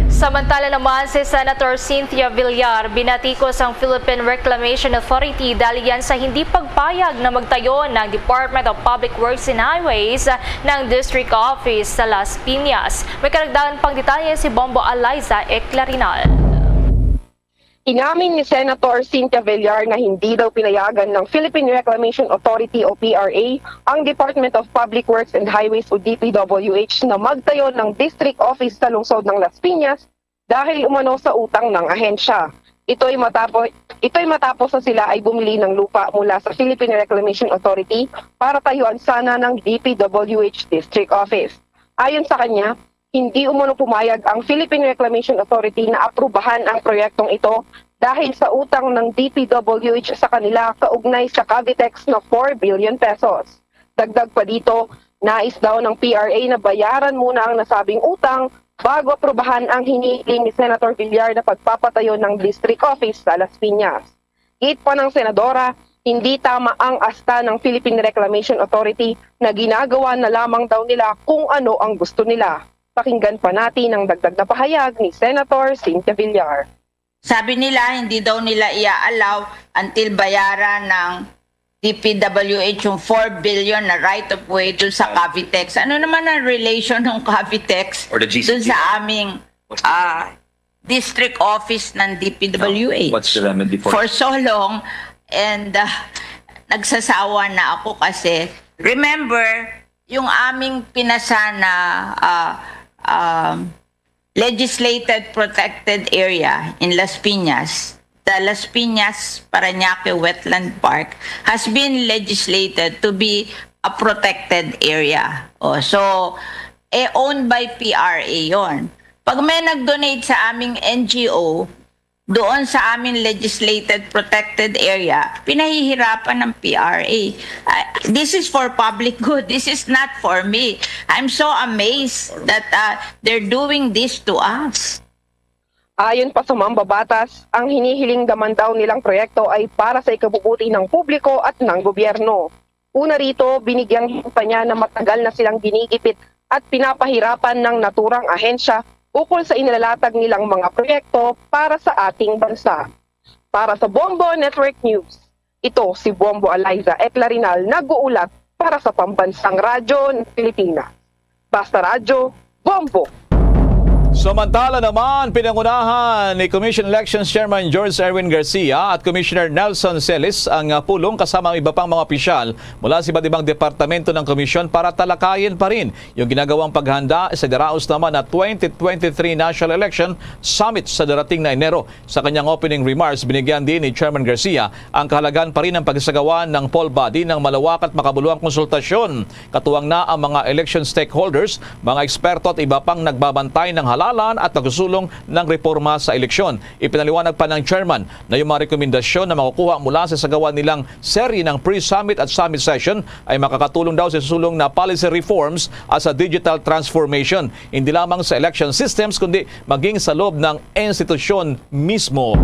Samantala naman, si Senator Cynthia Villar binatikos ang Philippine Reclamation Authority dahil yan sa hindi pagpayag na magtayo ng Department of Public Works and Highways ng District Office sa Las Piñas. May karagdagan pang detalye si Bombo Eliza Eclarinal. Inamin ni Senator Cynthia Villar na hindi daw pinayagan ng Philippine Reclamation Authority o P R A ang Department of Public Works and Highways o D P W H na magtayo ng district office sa lungsod ng Las Piñas dahil umano sa utang ng ahensya. Ito'y matapos, ito'y matapos na sila ay bumili ng lupa mula sa Philippine Reclamation Authority para tayuan sana ng D P W H district office. Ayon sa kanya, hindi umano pumayag ang Philippine Reclamation Authority na aprubahan ang proyektong ito dahil sa utang ng D P W H sa kanila kaugnay sa Cavitex na four billion pesos. Dagdag pa dito, nais daw ng P R A na bayaran muna ang nasabing utang bago aprubahan ang hinihiling ni Senator Villar na pagpapatayo ng district office sa Las Piñas. Giit pa ng senadora, hindi tama ang asta ng Philippine Reclamation Authority na ginagawa na lamang daw nila kung ano ang gusto nila. Pakinggan pa natin ang dagdag na pahayag ni Senator Cynthia Villar. Sabi nila, hindi daw nila i-allow until bayaran ng D P W H yung four billion na right of way dun sa Cavitex. Ano naman ang relation ng Cavitex Or the G C P? Dun sa aming, ah, district office ng D P W H? What's the remedy for For so long, and, ah, nagsasawa na ako kasi, remember, yung aming pinasa na, ah, um, legislated protected area in Las Piñas, the Las Piñas Parañaque Wetland Park has been legislated to be a protected area. Oh, so, eh, owned by P R A yon. Pag may nag-donate sa aming N G O, doon sa aming legislated protected area, pinahihirapan ng P R A. Ah, this is for public good. This is not for me. I'm so amazed that, ah, they're doing this to us. Ayon pa sa mambabatas, ang hinihiling naman daw nilang proyekto ay para sa ikabubuti ng publiko at ng gobyerno. Una rito, binigyang diin pa niya na matagal na silang ginigipit at pinapahirapan ng naturang ahensya ukol sa inilalatag nilang mga proyekto para sa ating bansa. Para sa Bombo Network News, ito si Bombo Eliza Eclarinal nag-uulat para sa Pambansang Radyo ng Pilipinas. Basta Radyo, Bombo! Samantala naman, pinangunahan ni Commission Elections Chairman George Erwin Garcia at Commissioner Nelson Celis ang, ah, pulong kasama ang iba pang mga opisyal mula sa iba't ibang departamento ng komisyon para talakayin pa rin yung ginagawang paghanda sa daraos naman na twenty twenty-three National Election Summit sa darating na Enero. Sa kanyang opening remarks, binigyan din ni Chairman Garcia ang kahalagahan pa rin ng pagsasagawa ng poll body ng malawak at makabuluhang konsultasyon. Katuwang na ang mga election stakeholders, mga eksperto at iba pang nagbabantay ng lalan at nagsusulong ng reforma sa eleksyon. Ipinaliwanag pa ng chairman na yung mga rekomendasyon na makukuha mula sa sagawa nilang serye ng pre-summit at summit session ay makakatulong daw sa susulong na policy reforms at sa digital transformation, hindi lamang sa election systems kundi maging sa loob ng institusyon mismo.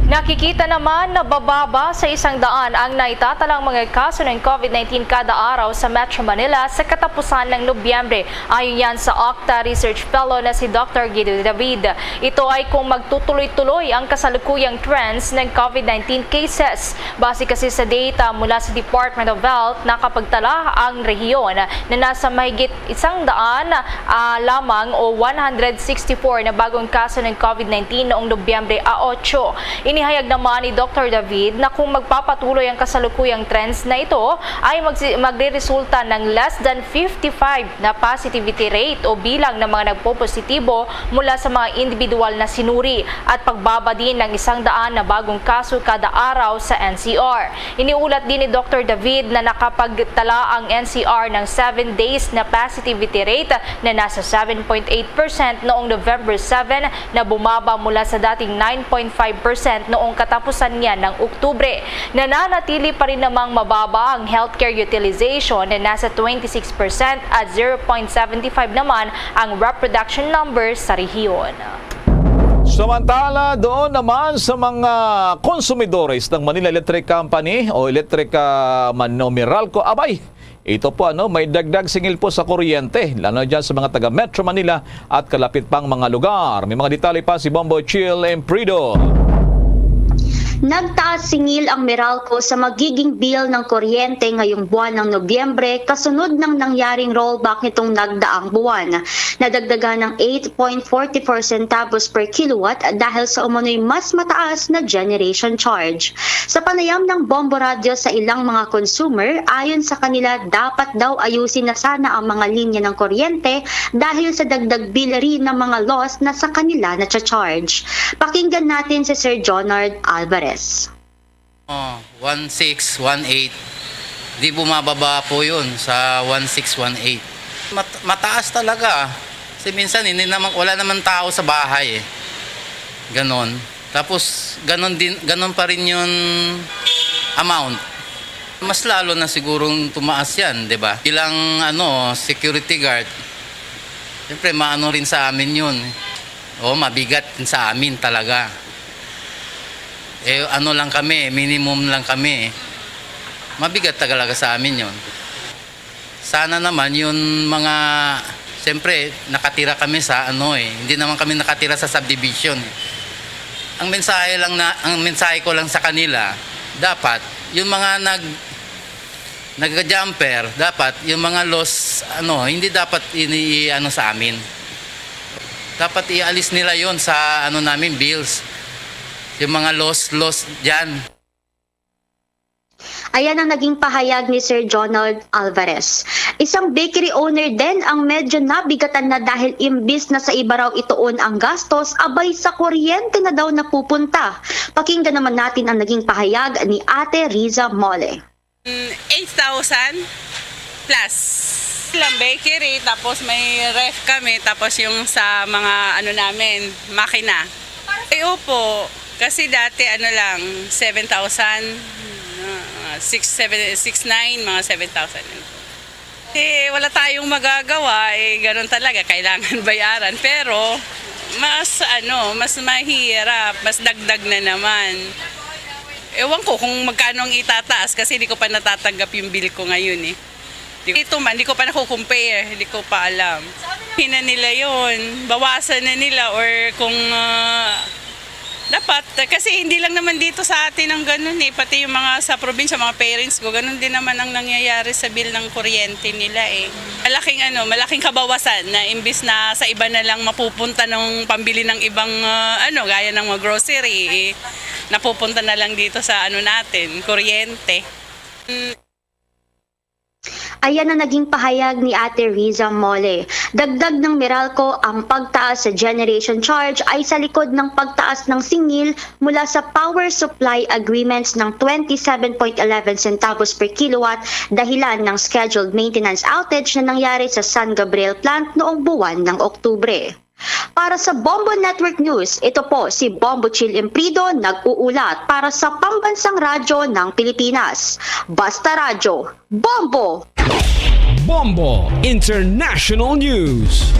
Nakikita naman na bababa sa isang daan ang naitatalang mga kaso ng COVID nineteen kada araw sa Metro Manila sa katapusan ng Nobyembre. Ayon yan sa OCTA Research Fellow na si Doctor Guido David. Ito ay kung magtutuloy-tuloy ang kasalukuyang trends ng COVID nineteen cases. Base kasi sa data mula sa Department of Health, nakapagtala ang rehiyon na nasa mahigit isang daan, ah, lamang o one hundred sixty-four na bagong kaso ng COVID nineteen noong Nobyembre a otso. Inihayag naman ni Doctor David na kung magpapatuloy ang kasalukuyang trends na ito, ay magsi-, magreresulta ng less than fifty-five na positivity rate o bilang ng mga nagpopositibo mula sa mga individual na sinuri at pagbaba din ng isang daan na bagong kaso kada araw sa N C R. Iniulat din ni Doctor David na nakapagtala ang N C R ng seven days na positivity rate na nasa seven point eight percent noong November seven, na bumaba mula sa dating nine point five percent noong katapusan niya ng Oktubre. Nananatili pa rin namang mababa ang healthcare utilization na nasa twenty-six percent at zero point seven five naman ang reproduction number sa rehiyon. Samantala, doon naman sa mga konsumidores ng Manila Electric Company o Electric, ah, Man-, o Meralco, abay, ito po, ano, may dagdag singil po sa kuryente, lalo na dyan sa mga taga Metro Manila at kalapit pang mga lugar. May mga detalye pa si Bombo Chill Emprido. Nagtaas singil ang Meralco sa magiging bill ng kuryente ngayong buwan ng Nobyembre kasunod ng nangyaring rollback nitong nagdaang buwan. Nadagdagan ng eight point forty-four centavos per kilowatt dahil sa umano'y mas mataas na generation charge. Sa panayam ng Bombo Radyo sa ilang mga consumer, ayon sa kanila, dapat daw ayusin na sana ang mga linya ng kuryente dahil sa dagdag bill rin ng mga loss na sa kanila na charge. Pakinggan natin si Sir Jonard Alvarez. Oh, one six, one eight. Di bumababa po yun sa one six, one eight. Mat- mataas talaga. Kasi minsan hindi naman, wala naman tao sa bahay eh. Ganon. Tapos ganon din, ganon pa rin yung amount. Mas lalo na sigurong tumaas yan, di ba? Bilang ano, security guard, siyempre maano rin sa amin yun. O, mabigat din sa amin talaga. Eh, ano lang kami, minimum lang kami. Mabigat talaga sa amin yon. Sana naman yung mga, siyempre, nakatira kami sa ano eh, hindi naman kami nakatira sa subdivision eh. Ang mensahe lang na, ang mensahe ko lang sa kanila, dapat yung mga nag nagja-jumper, dapat yung mga loss, ano, hindi dapat ini ano sa amin. Dapat ialis nila yon sa ano namin, bills. Yung mga loss, loss diyan. Ayan ang naging pahayag ni Sir Jonald Alvarez. Isang bakery owner din ang medyo nabigatan na dahil imbis na sa iba raw ituon ang gastos, abay sa kuryente na daw napupunta. Pakinggan naman natin ang naging pahayag ni Ate Riza Mole. Mm, eight thousand plus. Lang bakery, tapos may ref kami, tapos yung sa mga ano namin, makina. Ay, opo. Kasi dati ano lang, seven thousand, ah, six, seven, six, nine, mga seven thousand. Eh, wala tayong magagawa, eh, ganun talaga, kailangan bayaran. Pero, mas ano, mas mahirap, mas dagdag na naman. Ewan ko kung magkano ang itataas kasi hindi ko pa natatanggap yung bill ko ngayon eh. Ito man, hindi ko pa nako-compare, hindi ko pa alam. Hina nila yon, bawasan na nila or kung ah, dapat, kasi hindi lang naman dito sa atin ang ganun eh, pati yung mga sa probinsya, mga parents ko, ganun din naman ang nangyayari sa bill ng kuryente nila eh. Malaking ano, malaking kabawasan na imbis na sa iba na lang mapupunta ng pambili ng ibang ah, ano, gaya ng mga grocery eh, napupunta na lang dito sa ano natin, kuryente. Ayan ang naging pahayag ni Ate Riza Mole. Dagdag ng Meralco, ang pagtaas sa generation charge ay sa likod ng pagtaas ng singil mula sa power supply agreements ng twenty-seven point eleven centavos per kilowatt dahilan ng scheduled maintenance outage na nangyari sa San Gabriel plant noong buwan ng Oktubre. Para sa Bombo Network News, ito po si Bombo Chill Imprido nag-uulat para sa Pambansang Radyo ng Pilipinas. Basta Radyo, Bombo! Bombo International News.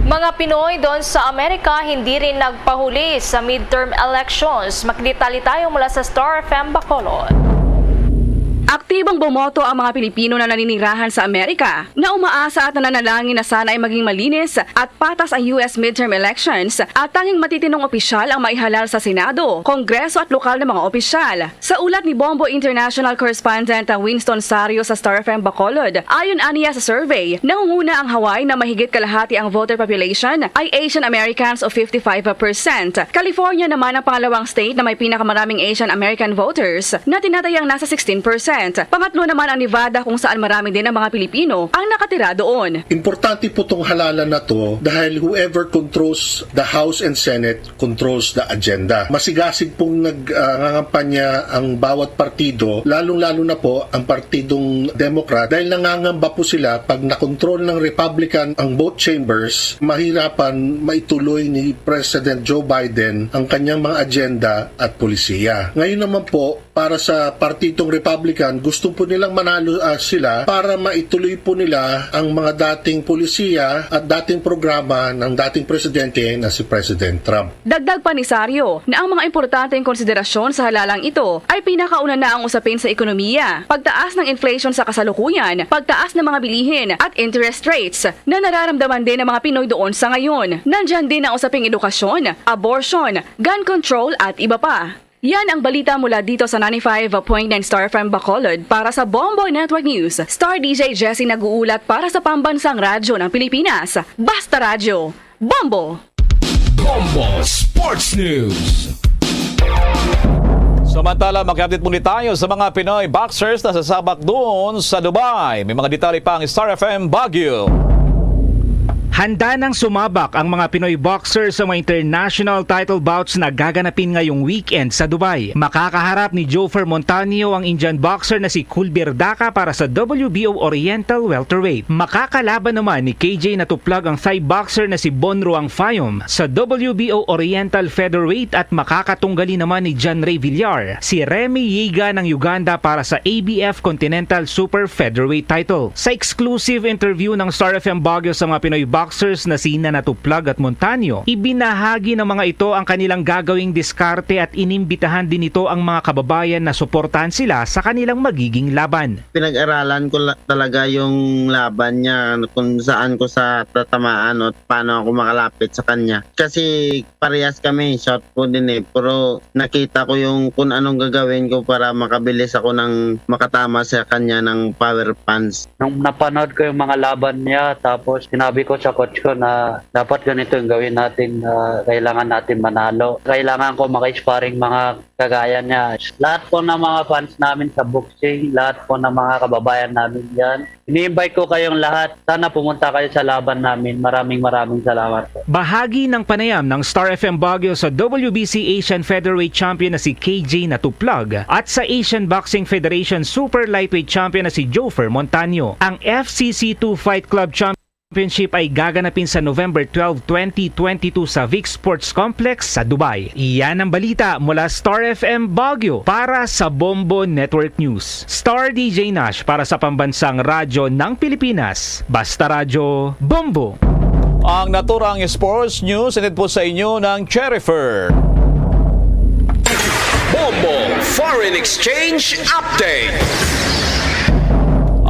Mga Pinoy doon sa Amerika hindi rin nagpahuli sa midterm elections. Magdetalye tayo mula sa Star F M Bacolod. Aktibong bumoto ang mga Pilipino na naninirahan sa Amerika na umaasa at nananalangin na sana ay maging malinis at patas ang U S midterm elections at tanging matitinong opisyal ang maihalal sa Senado, Kongreso at lokal na mga opisyal. Sa ulat ni Bombo International Correspondent Winston Sario sa Star F M Bacolod, ayon aniya sa survey, nangunguna ang Hawaii na mahigit kalahati ang voter population ay Asian Americans o fifty-five percent. California naman ang pangalawang state na may pinakamaraming Asian American voters na tinatayang nasa sixteen percent. Pangatlo naman ang Nevada kung saan marami din ang mga Pilipino ang nakatira doon. Importante po itong halalan na to dahil whoever controls the House and Senate controls the agenda. Masigasig pong nag, ah, nangangampanya ang bawat partido, lalong-lalo na po ang Partidong Democrat, dahil nangangamba po sila pag nakontrol ng Republican ang both chambers, mahirapan maituloy ni President Joe Biden ang kanyang mga agenda at polisiya. Ngayon naman po, para sa Partidong Republican, gusto po nilang manalo, ah, sila para maituloy po nila ang mga dating polisiya at dating programa ng dating presidente na si President Trump. Dagdag pa ni Sario na ang mga importanteng konsiderasyon sa halalang ito ay pinakauna na ang usapin sa ekonomiya, pagtaas ng inflation sa kasalukuyan, pagtaas ng mga bilihin at interest rates na nararamdaman din ng mga Pinoy doon sa ngayon. Nandyan din ang usaping edukasyon, abortion, gun control at iba pa. Yan ang balita mula dito sa ninety-five point nine Star F M Bacolod. Para sa Bombo Network News, Star D J Jessie nag-uulat para sa Pambansang Radyo ng Pilipinas. Basta Radyo, Bombo! Bombo Sports News. Samantala, mag-update muna tayo sa mga Pinoy boxers na sasabak doon sa Dubai. May mga detalye pa ang Star F M Baguio. Handa nang sumabak ang mga Pinoy boxers sa mga international title bouts na gaganapin ngayong weekend sa Dubai. Makakaharap ni Jofer Montaño ang Indian boxer na si Kulbir Daka para sa W B O Oriental Welterweight. Makakalaban naman ni K J Natuplag ang Thai boxer na si Bonruang Fayom sa W B O Oriental Featherweight at makakatunggali naman ni John Ray Villar si Remy Yeaga ng Uganda para sa A B F Continental Super Featherweight title. Sa exclusive interview ng Star F M Baguio sa mga Pinoy boxers na sina Natuplag at Montaño, ibinahagi ng mga ito ang kanilang gagawing diskarte at inimbitahan din nito ang mga kababayan na suportahan sila sa kanilang magiging laban. Pinag-aralan ko la-, talaga yung laban niya, kung saan ko sa tatamaan o paano ako makalapit sa kanya. Kasi parehas kami, southpaw din eh. Pero nakita ko yung kung anong gagawin ko para makabilis ako ng makatama sa kanya ng power punch. Nung napanood ko yung mga laban niya, tapos sinabi ko sa coach ko na dapat ganito yung gawin natin, ah, kailangan natin manalo. Kailangan ko makisparring mga kagaya niya. Lahat po ng mga fans namin sa boxing, lahat po ng mga kababayan namin dyan, ini-invite ko kayong lahat. Sana pumunta kayo sa laban namin. Maraming, maraming salamat po. Bahagi ng panayam ng Star F M Baguio sa W B C Asian Featherweight Champion na si K J Natuplag at sa Asian Boxing Federation Super Lightweight Champion na si Jofer Montaño. Ang F C C two Fight Club Championship ay gaganapin sa November twelve, twenty twenty-two sa Vic Sports Complex sa Dubai. Iyan ang balita mula Star F M Baguio para sa Bombo Network News. Star D J Nash para sa Pambansang Radyo ng Pilipinas. Basta Radyo, Bombo! Ang naturang sports news, inid po sa inyo ng Cherifer. Bombo Foreign Exchange Update.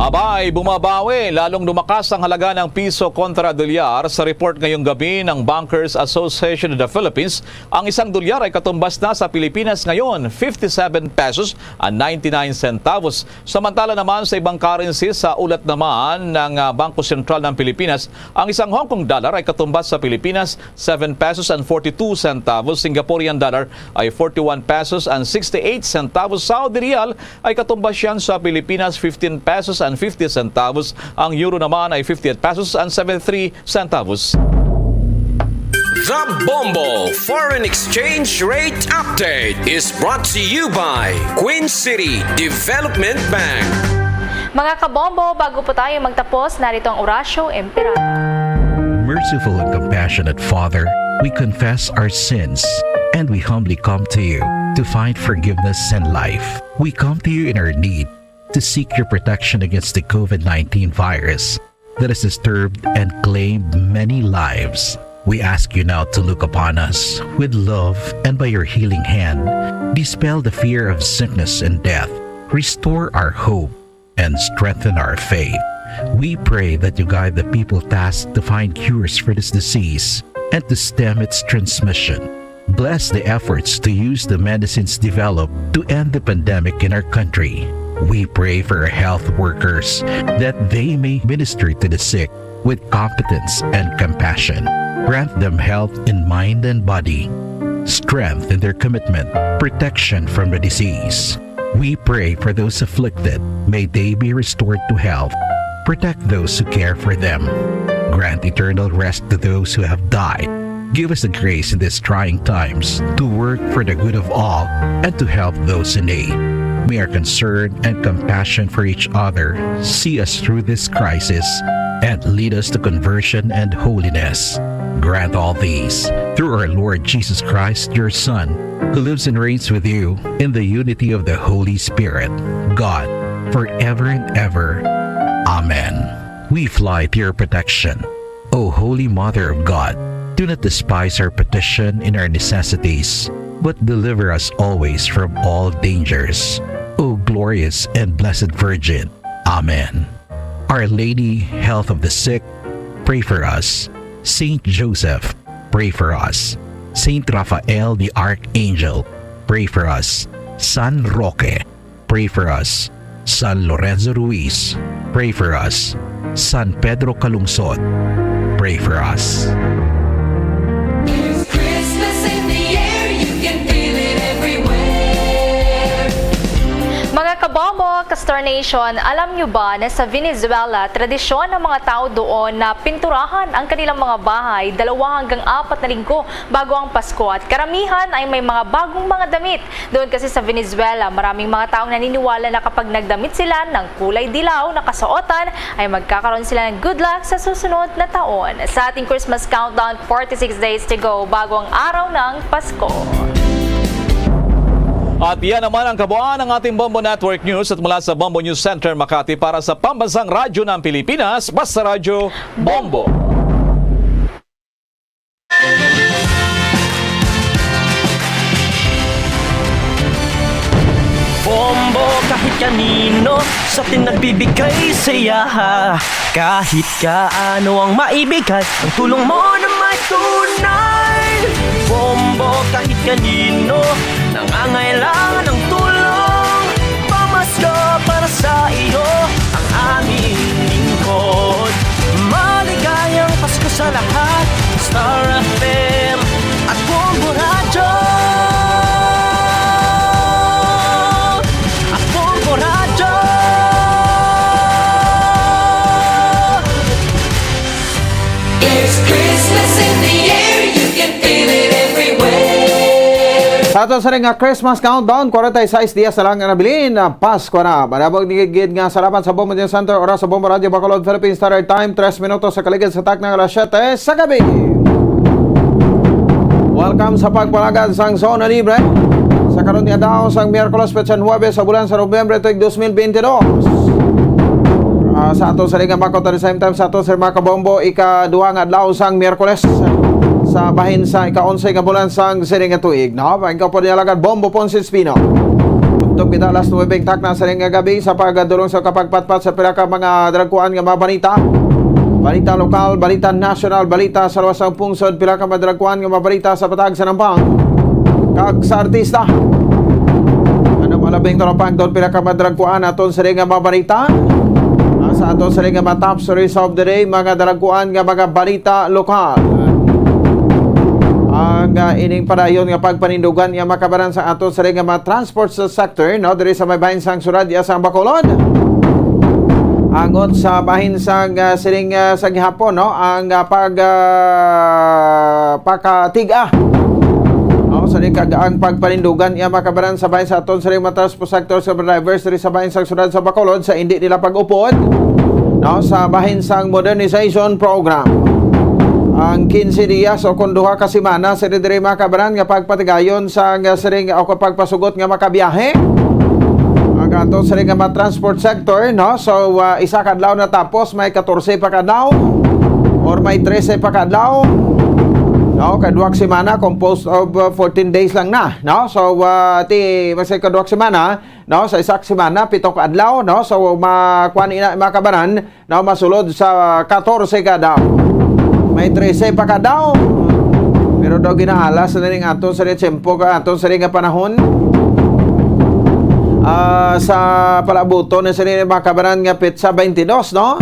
Abay, bumabawi, lalong lumakas ang halaga ng piso kontra dolyar. Sa report ngayong gabi ng Bankers Association of the Philippines, ang isang dolyar ay katumbas na sa Pilipinas ngayon, fifty-seven pesos and ninety-nine centavos. Samantala naman sa ibang currency, sa ulat naman ng, ah, Bangko Sentral ng Pilipinas, ang isang Hong Kong dollar ay katumbas sa Pilipinas seven pesos and forty-two centavos, Singaporean dollar ay forty-one pesos and sixty-eight centavos, Saudi riyal ay katumbas yan sa Pilipinas fifteen pesos and fifty centavos, ang euro naman ay fifty-eight pesos and seventy-three centavos. The Bombo Foreign Exchange Rate Update is brought to you by Queen City Development Bank. Mga kabombo, bago po tayo magtapos, narito ang Orasyo Emperata. Merciful and compassionate Father, we confess our sins and we humbly come to you to find forgiveness and life. We come to you in our need to seek your protection against the COVID nineteen virus that has disturbed and claimed many lives. We ask you now to look upon us with love and by your healing hand, dispel the fear of sickness and death, restore our hope, and strengthen our faith. We pray that you guide the people tasked to find cures for this disease and to stem its transmission. Bless the efforts to use the medicines developed to end the pandemic in our country. We pray for our health workers that they may minister to the sick with competence and compassion. Grant them health in mind and body, strength in their commitment, protection from the disease. We pray for those afflicted. May they be restored to health. Protect those who care for them. Grant eternal rest to those who have died. Give us the grace in these trying times to work for the good of all and to help those in need. May our concern and compassion for each other see us through this crisis and lead us to conversion and holiness. Grant all these through our Lord Jesus Christ, your Son, who lives and reigns with you in the unity of the Holy Spirit, God, forever and ever. Amen. We fly to your protection, O Holy Mother of God. Do not despise our petition in our necessities, but deliver us always from all dangers. O glorious and blessed Virgin. Amen. Our Lady, Health of the Sick, pray for us. Saint Joseph, pray for us. Saint Raphael the Archangel, pray for us. San Roque, pray for us. San Lorenzo Ruiz, pray for us. San Pedro Calungsod, pray for us. There's Christmas in the air, you can feel it everywhere. Mga kabombo, ka-Star Nation, alam nyo ba na sa Venezuela, tradisyon ng mga tao doon na pinturahan ang kanilang mga bahay dalawa hanggang apat na linggo bago ang Pasko at karamihan ay may mga bagong mga damit. Doon kasi sa Venezuela, maraming mga taong naniniwala na kapag nagdamit sila ng kulay dilaw na kasuotan ay magkakaroon sila ng good luck sa susunod na taon. Sa ating Christmas countdown, forty-six days to go bago ang araw ng Pasko. At yan naman ang kabuuan ng ating Bombo Network News. At mula sa Bombo News Center Makati, para sa Pambansang Radyo ng Pilipinas, Basta Radyo Bombo. Bombo kahit kanino sa atin nagbibigay saya. Kahit kaano ang maibigay, ang tulong mo na may tunay. Bombo kahit kanino nangangailangan ng tulong. Pamasko para sa iyo ang aming lingkod. Maligayang Pasko sa lahat. Star F M at Bombo Radyo. At Bombo Radyo. There's Christmas in the air, you can feel it everywhere. Sa ato sa nga Christmas countdown, forty-six dias na lang ang nabilin. Pasko na. Manabog ni gid nga salamat sa Bombo News Center, oras sa Bombo Radyo Bacolod, Philippine Standard Time, tres minutos sa kaligid sa takna nga alas siyete sa gabi. Welcome sa pagpalagad sang Zona Libre. Sa karon nga adlaw sang Miyerkules, petsa nuebe sa bulan sa Nobyembre, tuig dos mil bente dos. Ah, sa ato sa liga makot, at the same time sa ato sa mga kabombo, ikaduha nga adlaw sang Miyerkules sa bahin sa ika-onse nga bulan sang sining nga tuig, no? Ang kapo niya lagad Bombo Ponce Espino. Tubtob kita alas nuebe ang takna sa nga gabi sa pagdulong sa kapagpatpat sa pila ka mga daragkuan nga mga balita. Balita lokal, balita nasyonal, balita sa luwas sang pungsod, pila ka mga daragkuan nga mga balita sa patag sa Nampang kag sa artista. Ano pa labing talapang doon, pila ka mga daragkuan aton sa nga mga balita? Ah, sa aton sa nga mga top stories of the day, mga daragkuan nga mga balita lokal. Ang ah, ining padayon nga pagpanindugan nga makabaran sa aton sa nga mga transport sa sector, no, diri sa may bahin sang syudad, iya sa Bacolod. Angot sa bahin sang ah, sining ah, sa gihapon, no, ang ah, pag ah, pakatiga. No, sa ning kag ang pagpanindugan iya makabaran sa bahin sa aton sa mga transport sector sa drivers diri sa bahin sang syudad sa Bacolod sa indi nila pag-upod, no, sa bahin sang modernization program. ang quince dias o kon duha ka semana sa diri, mga kabaran, nga pagpatigayon sa nga siring o kapagpasugot nga makabiyahe ang ato siring nga mga transport sector, no? So, ah, isa ka adlaw na, tapos may katorse pa ka adlaw or may trese pa ka adlaw, no? Kay duha ka semana, composed of, ah, fourteen days lang na, no? So, ah, ti, masay ka duha ka semana, no? Sa isa ka semana, pito ka adlaw, no? So, ma-, kuwan ina, mga kabaran, no? Masulod sa katorse ka adlaw. May trese pa ka adlaw. Pero daw ginaalas na ning aton sa tiyempo ka, aton sa nga panahon. Ah, sa palabuton na sini, mga kabaran, nga petsa twenty-two, no?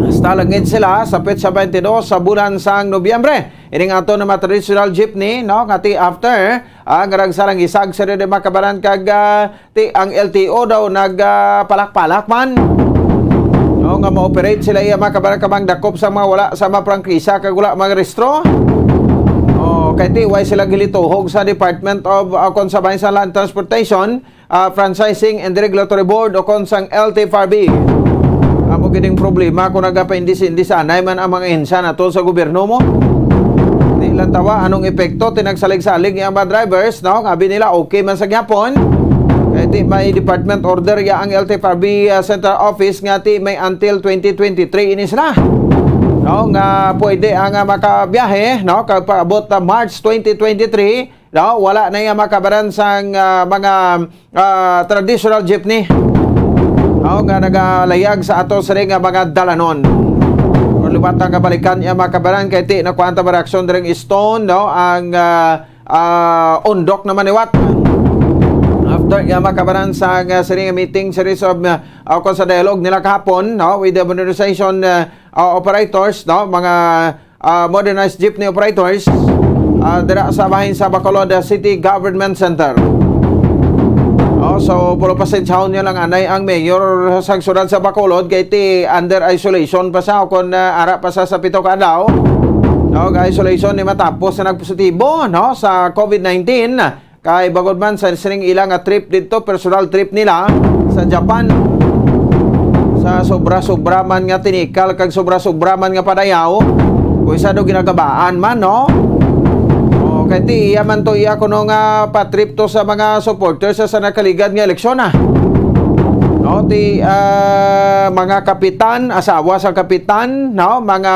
Hasta langit sila sa petsa twenty-two sa bulan sang Nobyembre. Ining aton na mga traditional jeepney, no? Nga ti after, ah, nga nagsalang isag sa mga kabaran kag, ah, ti ang L T O daw nag, ah, palak-palak man. No, nga ma-operate sila iya, mga kabaran, kabang dakop sa mga wala sa mga prangkisa kag wala mga rehistro. Oh, kay ti way sila gilituhog sa Department of, ah, kon sa bahin sa Land Transportation, ah, Franchising and Regulatory Board o kon sang L T F R B. Amo gining problema kung nagapaindis-indis anay man ang mga ahensya nato sa gobyerno mo. Di lang tawa anong epekto tinagsalig-salig ang mga drivers, no? Nga abi nila okay man sa gyapon. Kay ti may department order ya ang L T F R B, ah, Central Office nga ti may until twenty twenty-three ini sila. No, nga pwede ang, ah, makabiyahe, no, kag paabot na March twenty twenty-three, no, wala na iya makabaran sang, ah, mga, ah, traditional jeepney, no, nga nagalayag sa ato sini nga mga dalanon. Kung liwat nga balikan iya makabaran kay ti na kwanta reaksyon diri ang Stone, no, ang, ah, ah, Undok naman liwat. After iya makabaran sa, ah, sini nga meeting, series of, ah, ah, kung sa dialogue nila kahapon, no, with the modernization, ah, ah, operators, no, mga ah, modernized jeepney operators, ah, dira sa bahin sa Bacolod, ah, City Government Center. Oh, so, pero pasensyahon niyo lang, anay ang mayor sa siyudad sa Bacolod kay ti under isolation pa sa, o kon, ah, ara pa sa, sa pito ka adlaw. No, ga isolation ni matapos na nagpositibo, no, sa COVID nineteen. Kay bangod man sa sining ila nga trip didto, personal trip nila sa Japan, sa sobra-sobra man nga tinikal kag sobra-sobra man nga padayaw, kung isa do ginagabaan man, no? O, kay ti iya man to, iya kuno nga pa-trip to sa mga supporters sa, sa nakaligad nga eleksyon, ah. No, ti, ah, mga kapitan, asawa sa kapitan, no, mga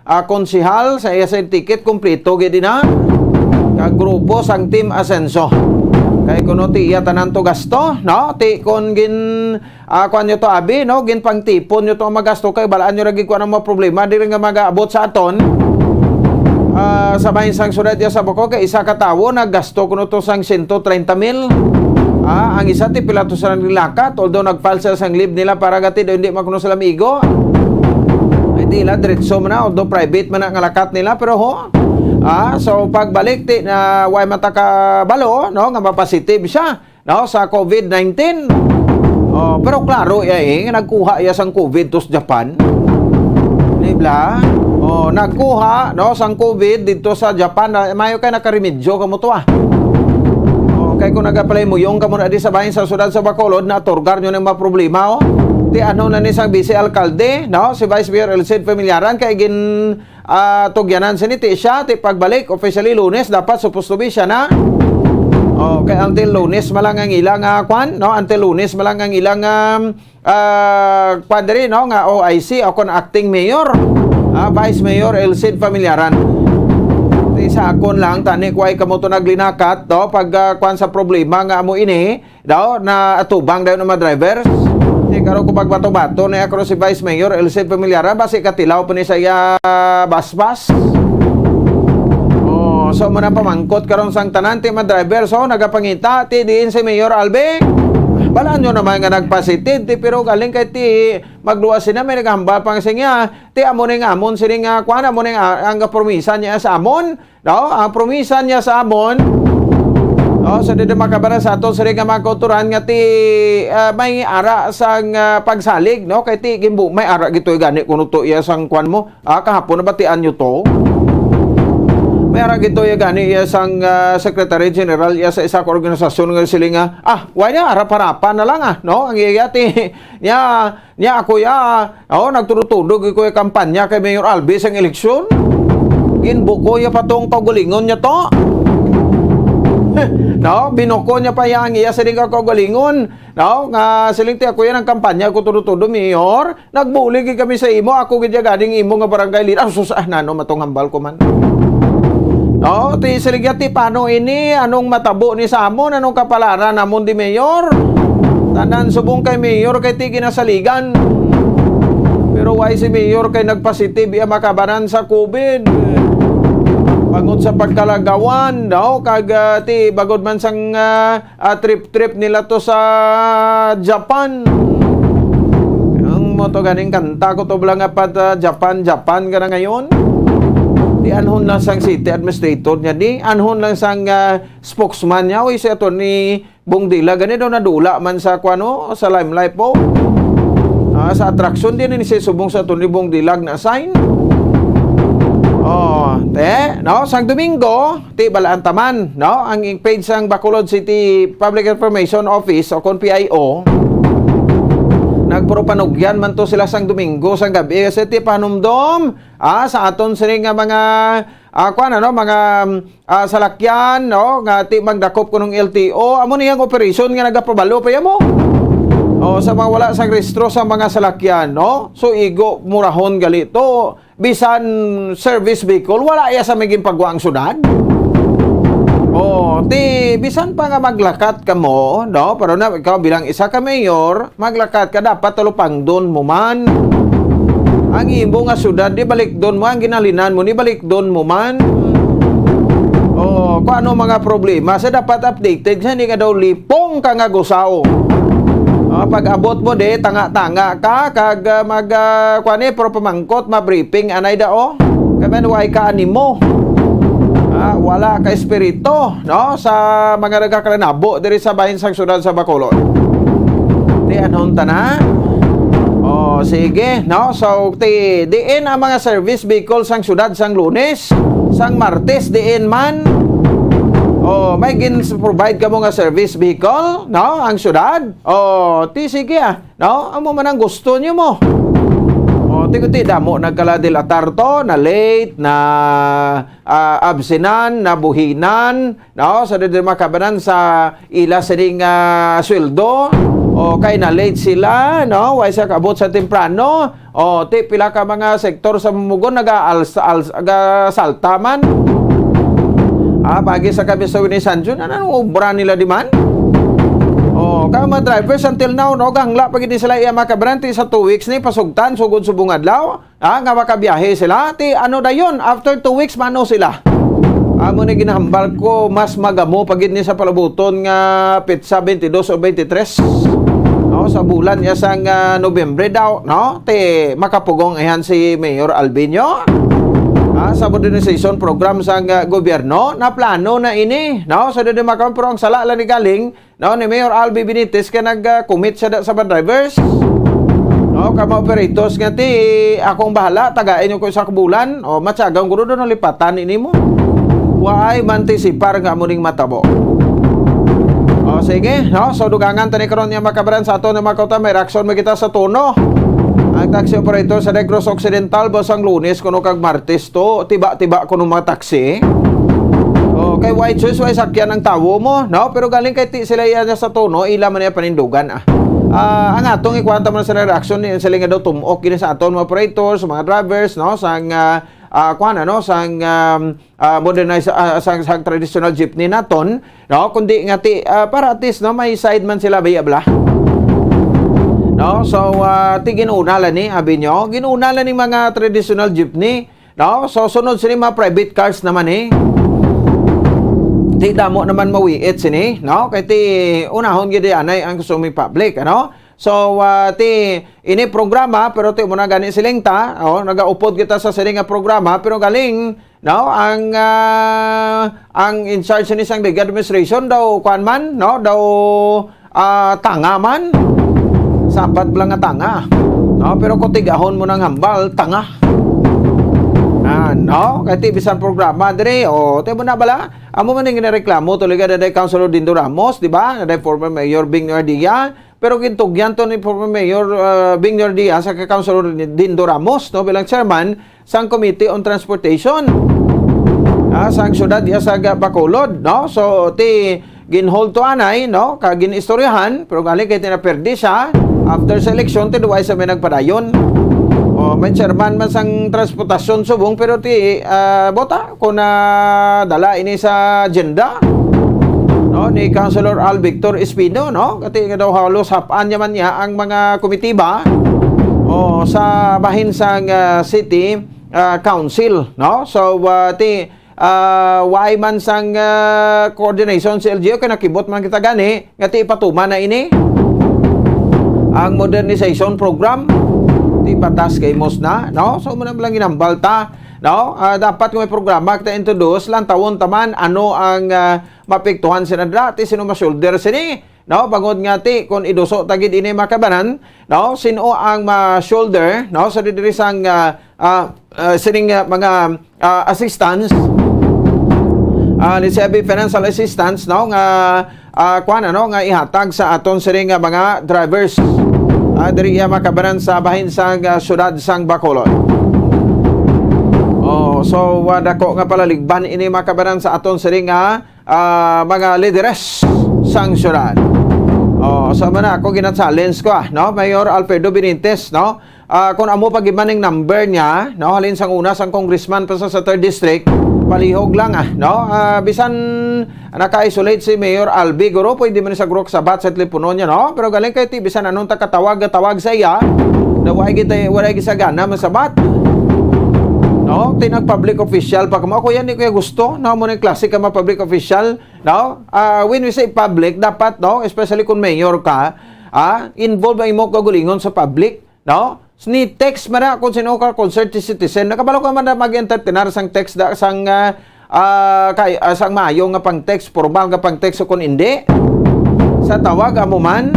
ah, konsehal sa iya sa ticket, kompleto gid na. Kag grupo sang Team Asenso. Kay kuno ti iya tanan to gasto, no? Ti kon gin, ah, kuan nyo to, abi, no? Ginpangtipon nyo to ang magasto kay balaan nyo lagi kuan ang mga problema diri nga magaabot sa aton. Ah, sa bahin sang siyudad ya sa Bacolod kay isa ka tawo naggasto kuno to sang sento treinta mil. Ah, ang isa ti pila to sa naglakat, although nag-file sila sang leave nila para gati daw hindi man kuno sila migo. Ay, di la, diretso man na, although private man na nga lakat nila, pero ho, ah, so pagbalik ti na way man ta kabalo, no, nga mapositive siya, no, sa COVID nineteen. Oh, pero klaro iya, eh, nga nagkuha iya sang COVID to sa Japan. Di ba? Oh, nagkuha, no, sang COVID dito sa Japan. Na, mayo kay nakaremedyo kamo to, ah. Oh, kay kung nagapalay muyong kamo na di sa bahin sa siyudad sa Bacolod, na-otorgar nyo ng mga problema, oh. Ti ano na ni sang vice alkalde, no? Si Vice Mayor Elcid Familiaran kay gin, ah, tugyanan sini ti siya, ti pagbalik officially Lunes, dapat supposed to be siya na. Oh, kay until Lunes malang ang ilang, ah, kwan, no? Until Lunes malang ang ilang, um, ah, kwan diri, no? Nga O I C o kon acting mayor, ah, Vice Mayor Elcid Familiaran. Ti sa akon lang, tani kuway kamo to naglinakat, no? Pag, ah, kwan sa problema nga amo ini, daw, na atubang daw ng mga drivers. Di karon ko pagbato-bato na ako si Vice Mayor Elcid Familiaran, basi katilaw pa ni sa iya basbas. Oh, so mo na pamangkot karon sang tanan ti mga driver, so nagapangita ti diin si Mayor Albe. Balaan nyo naman nga nagpasited ti, pero galing kay ti magluwas sina may naghambal pang singya ti amo ning amon sini nga kuan, amo ning, ah, ang promisa niya sa amon. No, ang promisa niya sa amon, no, sa dito makabara sa ato sa nga mga kauturan nga ti, ah, may ara sang, ah, pagsalig, no, kay ti gimbu may ara gito gani kuno to iya sang kwan mo, ah, kahapon nabatian nyo to. May ara gito iya gani iya sang, ah, Secretary General iya sa isa ka organisasyon nga sila nga, ah, why na, harap-harapan na lang, ah, no, ang iya ti niya, niya ako ya, oh, nagtudog-tudog ko yung kampanya kay Mayor Albi sang eleksyon. Buko niya pa tong kaugalingon niya to. No, binuko niya pa iya ang iya siling ka kaugalingon. No, nga siling ti ako yan ang kampanya ko tudo-tudo, Mayor. Nagbulig gid kami sa imo, ako gid ya ganing imo nga barangay leader. Ah, sus, ah, nano matong hambal ko man. No, ti siling ya ti paano ini? Anong matabo ni sa amon? Anong kapalaran namon di Mayor? Tanan subong kay Mayor kay ti ginasaligan. Pero why si Mayor kay nagpositive iya makabanan sa COVID? Bangod sa pagkalagawan, no? Kag, ah, ti bagod man sang, ah, ah, trip-trip nila to sa Japan. Ang mo to ganing kanta ko to bala nga pat, ah, Japan, Japan ka na ngayon. Di anhon lang sang city administrator niya, di anhon lang sang, ah, spokesman niya, oy, si Attorney Bong Dilag, gani daw nadula man sa, kuano, sa limelight po. Ah, sa attraction din ni si subong sa Attorney Bong Dilag na sign. Oh, te, no, sang Domingo, ti balaan taman, no, ang page sang Bacolod City Public Information Office o kon P I O. Nagpurupanugyan man to sila sang Domingo sang gabi kasi ti panumdom, ah, sa aton sini nga mga, ah, kuan, ano, mga, ah, salakyan, no, nga ti magdakop kunong L T O, amo ni ang operasyon nga nagapabalo pa mo. Oh, sa mga wala sang rehistro sa mga salakyan, no? So, igo murahon gali to. Bisan service vehicle, wala iya sa may ginpagwa ang syudad. Oh, ti bisan pa nga maglakat ka mo, no? Pero na ikaw bilang isa ka mayor, maglakat ka, dapat talupangdon mo man. Ang imo nga syudad, di balikdon mo, ang ginhalinan mo, di balikdon mo man. Oh, kung ano mga problema, sa dapat updated, sa hindi ka daw lipong ka nga gusaw. Ah, pag abot mo di, tanga-tanga ka, kag, ah, mag, ah, kuwan eh, pero pamangkot, ma-briefing, anay da, oh. Kaya man, way ka animo. Ah, wala ka espiritu, no? Sa mga nagkakalanabo diri sa bahin sang syudad sa Bacolod. Ti anhon ta na? Oh, sige, no? So, ti, diin ang mga service vehicle sang syudad sang Lunes, sang Martes, diin man? Oh, may gin-provide ka mo nga service vehicle, no? Ang syudad? Oh, ti sige ah. No? Amo man ang gusto niyo mo. O, ti, ti, damo nagkala-delatar to, na late, na, ah, absenan, na buhinan, no? Sa diri makabanan sa ila sining, ah, sweldo, o kay na late sila, no? Way sa kabot sa temprano. O, ti, pila ka mga sektor sa Mumugon naga-, als-, als-, ga-, salta man. Ah, pagi sa kami sa Winisanjo, na, anong obra nila di man? Oh, kaya mga drivers, until now, no, gangla pa gid ni sila iya makabrante sa two weeks ni pasugtan, sugod subong adlaw, ah, nga makabiyahe sila. Ti, ano dayon, after two weeks, mano sila? Amo ni ginahambal ko, mas magamo pa gid ni sa palabuton nga petsa twenty-two o twenty-three. No, sa bulan niya sang, ah, Nobyembre daw, no? Ti, makapugong ihan si Mayor Albinio. Ah, sa modernization program sang, ah, gobyerno, na plano na ini, no? So, dili makaon, pero ang sala lang ni galing, no, ni Mayor Albi Benitez kay nag, ah, commit siya da-, sa mga drivers. No, ka mga operators nga ti, akong bahala, tagain niyo ko sa bulan. O, matyagang guro doon ang lipatan ini mo. Waay man ti sipar nga amo ning matabo. O, sige, no? So, dugangan tani karon niya makabaran sa ato na makauta, may reaksyon mo kita sa tono. Ang taxi operator sa Negros Occidental, basang Lunes, kuno kag Martes to, tiba-tiba kuno mga taxi. O, kay way choice, way sakyan ang tawo mo, no? Pero galing kay ti sila iya sa tono, ila man iya panindugan, ah. Ah, ang atong ikuwanta man sa reaksyon ni sila nga daw tumok gini sa aton mga operators, mga drivers, no? Sang, ah, ah, kuwan, ano? Sang, um, ah, modernize, ah, sang, sang traditional jeepney naton, no? Kundi nga ti, ah, para at least, no, may side man sila, bay, abla. No? So, ah, ti ginuna lang ni, abi nyo, ginuna lang ni mga traditional jeepney, no? So, sunod sini mga private cars naman, eh. Ti damo naman mawiit sini, no? Kay ti unahon gid anay ang sumi public, ano? So, ah, ti ini programa, pero ti mo na gani siling ta, oh, nagaupod kita sa sini nga programa, pero galing, no, ang, ah, ang in charge ni sang League Administration daw, kuan man, no, daw, ah, tanga man. Sapat lang nga tanga. No, pero kung tigahon mo ng hambal, tanga. Ah, no? Kay ti bisan programa diri, o, ti mo na bala? Amo man yung ginareklamo, tuloy ka na Councilor Dindo Ramos, di ba? Na former Mayor Bing Ardia. Pero gintugyan to ni former Mayor, ah, Bing Ardia sa kay Councilor Dindo Ramos, no, bilang chairman sang Committee on Transportation. ah, sang syudad iya sa Ga-, Bacolod, no? So, ti ginhold to anay, no? Kag gin-istoryahan, pero gali kay tinaperdi siya. After sa eleksyon, ti duway sa may nagpadayon. O, may chairman man sang transportasyon subong, pero ti, ah, bota, kung nadala ini sa agenda, no, ni Councilor Al Victor Espino, no? Kati nga daw halos hap-an niya man niya ang mga komitiba, o, sa bahin sang, ah, city, ah, council, no? So, ah, ti, ah, why man sang, ah, coordination sa L G U, kay nakibot man kita gani nga ti ipatuman na ini ang modernization program, ti patas kay mos na, no? So, muna lang ginambal ta, no? Ah, dapat kung may programa kita introduce, lang tawon taman ano ang, ah, mapiktuhan sina dra, ti sino ma-shoulder sini, no? Bangod nga ti, kung iduso ta gid ini, mga kabanan, no? Sino ang ma-shoulder, no? Sa diri sang, ah, ah, ah, sining, ah, mga, ah, assistance, ah, ni Sebi financial assistance, no? Nga, ah, kuwan, ano, nga ihatag sa aton sining, ah, mga drivers. Ah, diri iya, mga kabanan, sa bahin sang, ah, syudad sang Bacolod. Oh, so, ah, dako nga palaligban ini, mga kabanan, sa aton sining, ah, ah, mga lideres sang syudad. Oh, sa man ako gina-challenge ko, ah, no? Mayor Alfredo Benitez, no? Ah, kung amo pa gid man ang number niya, no? Halin sang una sang congressman pa sa, sa third district, palihog lang, ah, no? Ah, bisan naka-isolate si Mayor Albi, guro, pwede man sa group sa bat sa telepono niya, no? Pero galing kay ti, bisan anong takatawag, tawag sa iya, na wala kita, wala kita gana masabat. No? Ti nag-public official pa kamo. Ako yan, di ko yan gusto, no? Mo nang klase ka ma-public official, no? Ah, when we say public, dapat, no? Especially kung mayor ka, ah, involve ang imo kaugalingon sa public, no? Ni text man na kung sino ka concerned citizen. Nakabalo ka man na mag-entertainar sang text da, sang, ah, ah, kay, ah, sang maayo nga pang-text, formal nga pang-text o kung hindi. Sa tawag, amo man,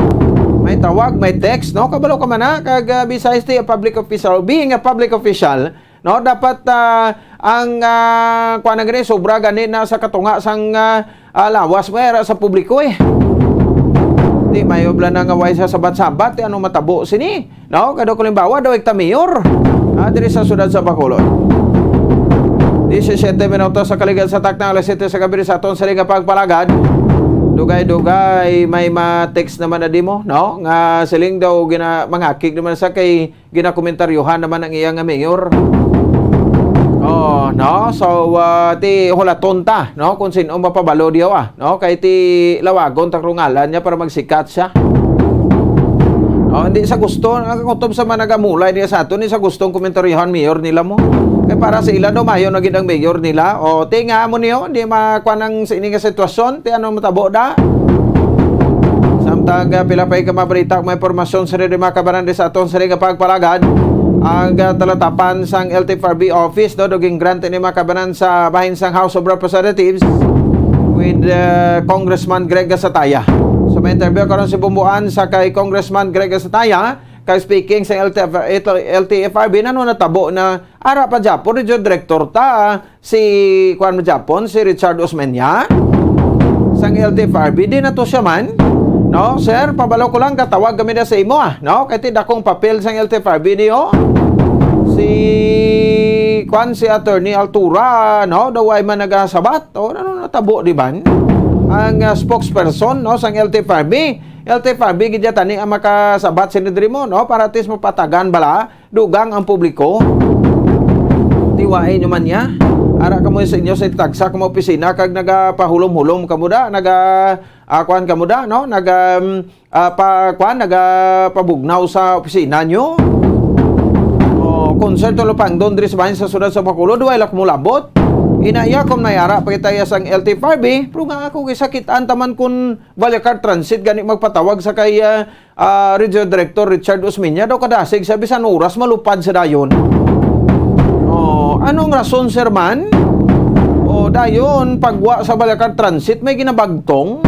may tawag, may text, no? Kabalo ka man na, kag, ah, besides the public official, being a public official, no? Dapat, ah, ang, ah, kuwan na gani, sobra gani na sa katunga sang, ah, ah, lawas mo, era sa publiko, eh. Di, may obla na nga way sa sabat-sabat, eh, ano matabo sini? No? Kado ko limbawa, daw ikta mayor, ah, diri sa siyudad sa Bacolod. Disisiete minutos sa kaligan sa takna, alas siyete sa gabi sa aton siling nga pagpalagad. Dugay-dugay, may ma-text naman na di mo, no? Nga siling daw gina-, mangakig naman sa kay ginakomentaryohan naman ang iya nga mayor. Oh, no? So, ah, ti hulaton ta, no? Kung sino mapabalo diyo, ah, no? Kay ti lawagon ta rungalan niya para magsikat siya. Oh, hindi sa gusto, nakakutob sa mga nagamulay niya sa aton, hindi sa gustong komentaryohan mayor nila mo. Kay para sa ila, no, mayo na gid ang mayor nila. O, ti nga mo niyo, hindi makuha ng sa ini nga sitwasyon, ti ano matabo da? Samtang, ah, pila pa ka mabalita, may impormasyon sa mga kabanan di sa aton sa nga pagpalagad. Ang, ah, talatapan sang L T F R B office, no, duging grant ini mga kabanan sa bahin sang House of Representatives with, ah, Congressman Greg Gasataya. Sa may interview karon si Bumbuan sa kay Congressman Greg Gasataya, kay speaking sa L T F, L T F R B, nano natabo na ara pa Japo, Region Director ta, si kuan mo Japon, si Richard Osmeña, sang L T F R B, di na to siya man. No, sir, pabalo ko lang, katawag kami na sa imo, ah, no? Kay ti dakong papel sang L T F R B niyo. Si, kuan, si Attorney Altura, no? Daw ay man nagasabat, o ano natabo, di ba? Ang, ah, spokesperson, no, sang L T F R B. L T F R B, gid ya tani ang makasabat sini diri mo, no? Para at least mapatagan bala dugang ang publiko. Tiwain nyo man niya. Ara kamo sa inyo sa tagsa kamo opisina kag nagapahulom-hulom kamo da, naga, ah, kuan kamo da, no? Naga, um, ah, pa, kuan, nagapabugnaw sa opisina nyo. Oh, concert o lupangdon diri sa bahin sa siyudad sa Bacolod, wala mo labot. Inaya kung may ara pa kita sang L T F R B, pero nga ako gisakitan taman kun Vallecar Transit gani magpatawag sa kay, ah, ah, Regional Director Richard Osmeña daw kadasig sa bisan oras malupad sa dayon. Oh, anong rason, sir, man? Oh, dayon, pagwa sa Balacan Transit, may ginabagtong?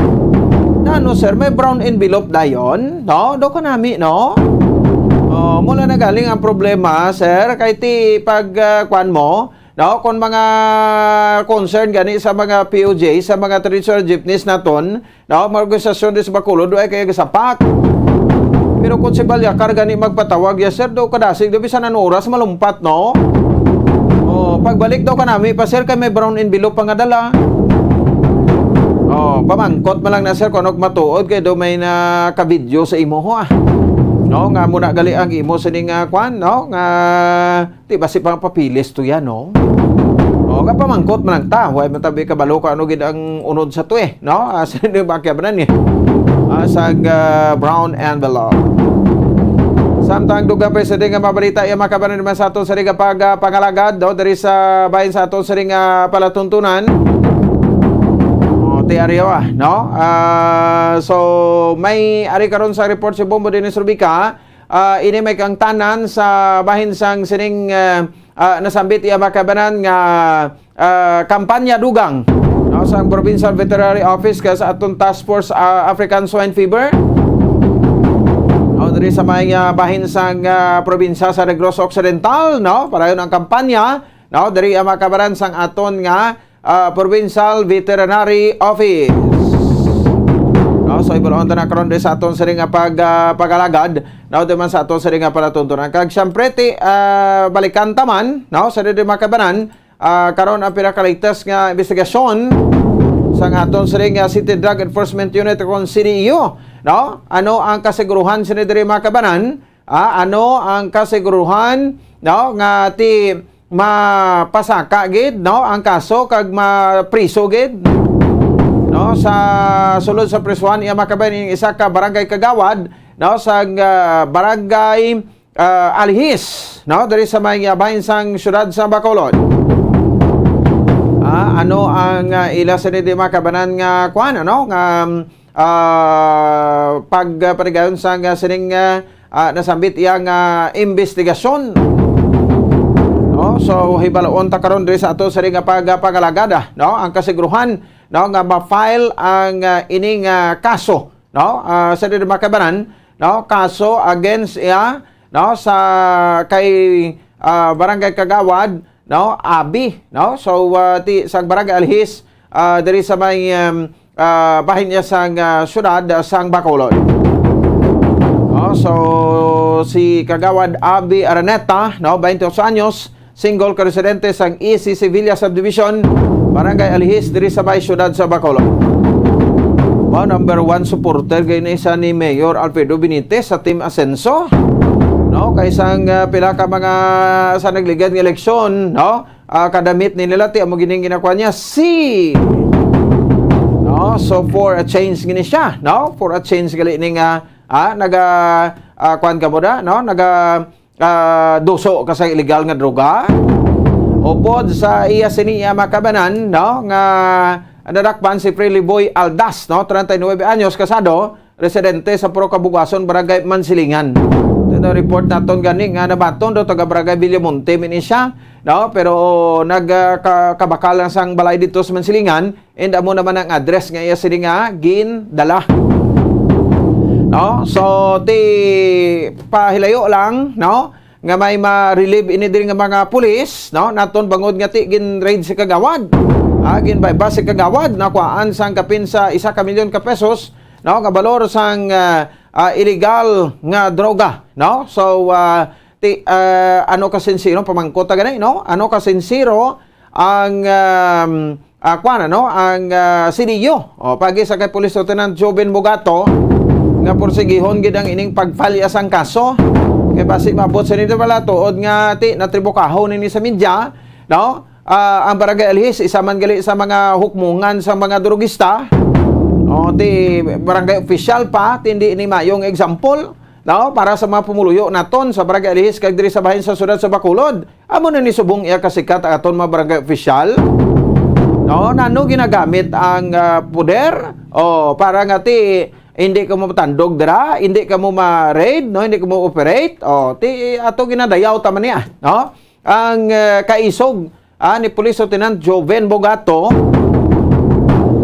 Nano, sir, may brown envelope dayon? No? Daw kanami, no? Oh, mula na galing ang problema, sir, kay ti pag, ah, kwan mo, no? Kung mga concern gani sa mga P O J, sa mga traditional jeepneys naton, no, mga organisasyon di sa Bacolod, ay kaya gasapak. Pero kung si Balyacar gani magpatawag, yes, sir, do kadasig, do bisan anong oras, malumpat, no? O, Oh, pagbalik daw kanami pa, sir, kay may brown envelope pa nga dala. Oh, pamangkot man lang na, sir, kung ano matuod kay do may naka-video sa imo, ho, ah. No, nga muna gali ang imo sining, ah, kwan, no? Nga, di ba si pang papilis to yan, no? Oh, nga pamangkot man lang ta. Huwag matabi kabalo ka ano gid ang unod sa to, eh, no? Ah, sa di ba kaya ba na ni? Ah, sa, ah, brown envelope. Samtang dugang pa sa di nga mabalita, iya makabanan naman sa aton sa di nga pag, ah, pangalagad, no? Diri sa bahin sa aton sa di nga palatuntunan. Oh, ti Ariwa, no? Ah, so, may ari karon sa report si Bombo Dennis Rubica. Ah, ini may kangtanan sa bahin sang sining, ah, ah, nasambit iya makabanan nga, ah, kampanya dugang, no, sang Provincial Veterinary Office ka sa aton Task Force, ah, African Swine Fever. No, diri sa may, ah, bahin sang, ah, probinsya sa Negros Occidental, no, padayon ang kampanya, no, diri ang makabanan sang aton nga, ah, Provincial Veterinary Office. No, so, ibulong ta na karon diri sa aton sining nga pag, ah, pag-alagad, no, di man sa aton sining nga palatuntunan. Kag siyempre, ti, ah, balikan ta man, no, sa diri makabanan, ah, karon ang pinaka-latest nga investigasyon sang aton sining nga City Drug Enforcement Unit o kon C D E U, no? Ano ang kasiguruhan sini diri makabanan? Ah, ano ang kasiguruhan, no, nga ti mapasaka gid, no, ang kaso kag mapriso gid, no, sa sulod sa prisuhan iya makabanan ning isa ka barangay kagawad, no, sa, ah, barangay, ah, Alihis, no, diri sa may, ah, bahin sang siyudad sa Bacolod. Ah, ano ang, ah, ila sini di makabanan nga kwan, ano, nga, um, ah, pag, ah, panigayon sa nga sining, ah, ah, nasambit iya nga investigasyon. No? So, hibaloon ta karon diri sa ato sa nga pag, ah, pangalagad, ah, no? Ang kasiguruhan, no, nga ma-file ang, ah, ining, ah, kaso, no? Ah, sa diri makabanan, no? Kaso against iya, no, sa kay, ah, Barangay Kagawad, no, Abi, no? So, ah, ti, sa Barangay Alhis, ah, diri sa may, um, ah, bahin niya sang, ah, syudad, ah, sang Bacolod. No? So, si Kagawad Abi Araneta, no, twenty-eight anyos, single ka residente sang E C Sevilla Subdivision, Barangay Alhis, diri sa may syudad sa Bacolod. Mao, number one supporter gani siya ni Mayor Alfredo Benitez sa Team Asenso. No, kay sang, ah, pila ka mga sa nagligad nga eleksyon, no? Ah, kadamit ni nila ti amo gining ginakuha niya si, no? So, for a change gini siya, no? For a change gali ni nga, ah, naga, ah, kuwan ka mo da, no? Naga, ah, duso ka sa illegal nga droga. Upod sa iya sini iya makabanan, no, nga nadakpan si Freddy Boy Aldas, no, treinta y nueve anyos, kasado, residente sa Purok Kabugason, Barangay Mansilingan. Ito na report naton gani nga nabaton do taga Barangay Villamonte man ni siya, no, pero nag, ah, ka-, kabakal lang sang balay dito sa Mansilingan. And amo naman ang address nga iya sini nga gindala. No? So, ti pahilayo lang, no? Nga may ma-relieve ini diri nga mga pulis, no? Naton bangod nga ti gin-raid si Kagawad. Ah, ginbayba si Kagawad, nakuhaan sang kapin sa isa ka milyon ka pesos, no? Nga balor sang, ah, ah, illegal nga droga, no? So, ah, ti, ah, ano ka sinsiro, pamangkot ta gani, no? Ano ka sinsiro ang, um, ah, kwan, ano, ang, ah, C D U. O, pagi sa kay Police Lieutenant Joven Bogato, nga porsigihon gid ang ining pagfalya sang kaso. Kay basi maabot sa nito pala, tuod nga ti, natribukahon ini sa media, no? Ah, ang Barangay Alhis, isa man gali sa mga hukmungan sa mga drugista. O, ti, barangay official pa, ti hindi ini mayong example, no? Para sa mga pumuluyo naton sa Barangay Alhis kag diri sa bahin sa siyudad sa Bacolod. Amo na ni subong iya kasikat ang aton mga barangay official. No, nano ginagamit ang, ah, poder? O, para nga ti, hindi ka mo matandog dira, hindi ka mo ma-raid, no, hindi ka mo operate. O, ti, ato ginadayaw ta man niya, no? Ang, ah, kaisog, ah, ni Police Lieutenant Joven Bogato,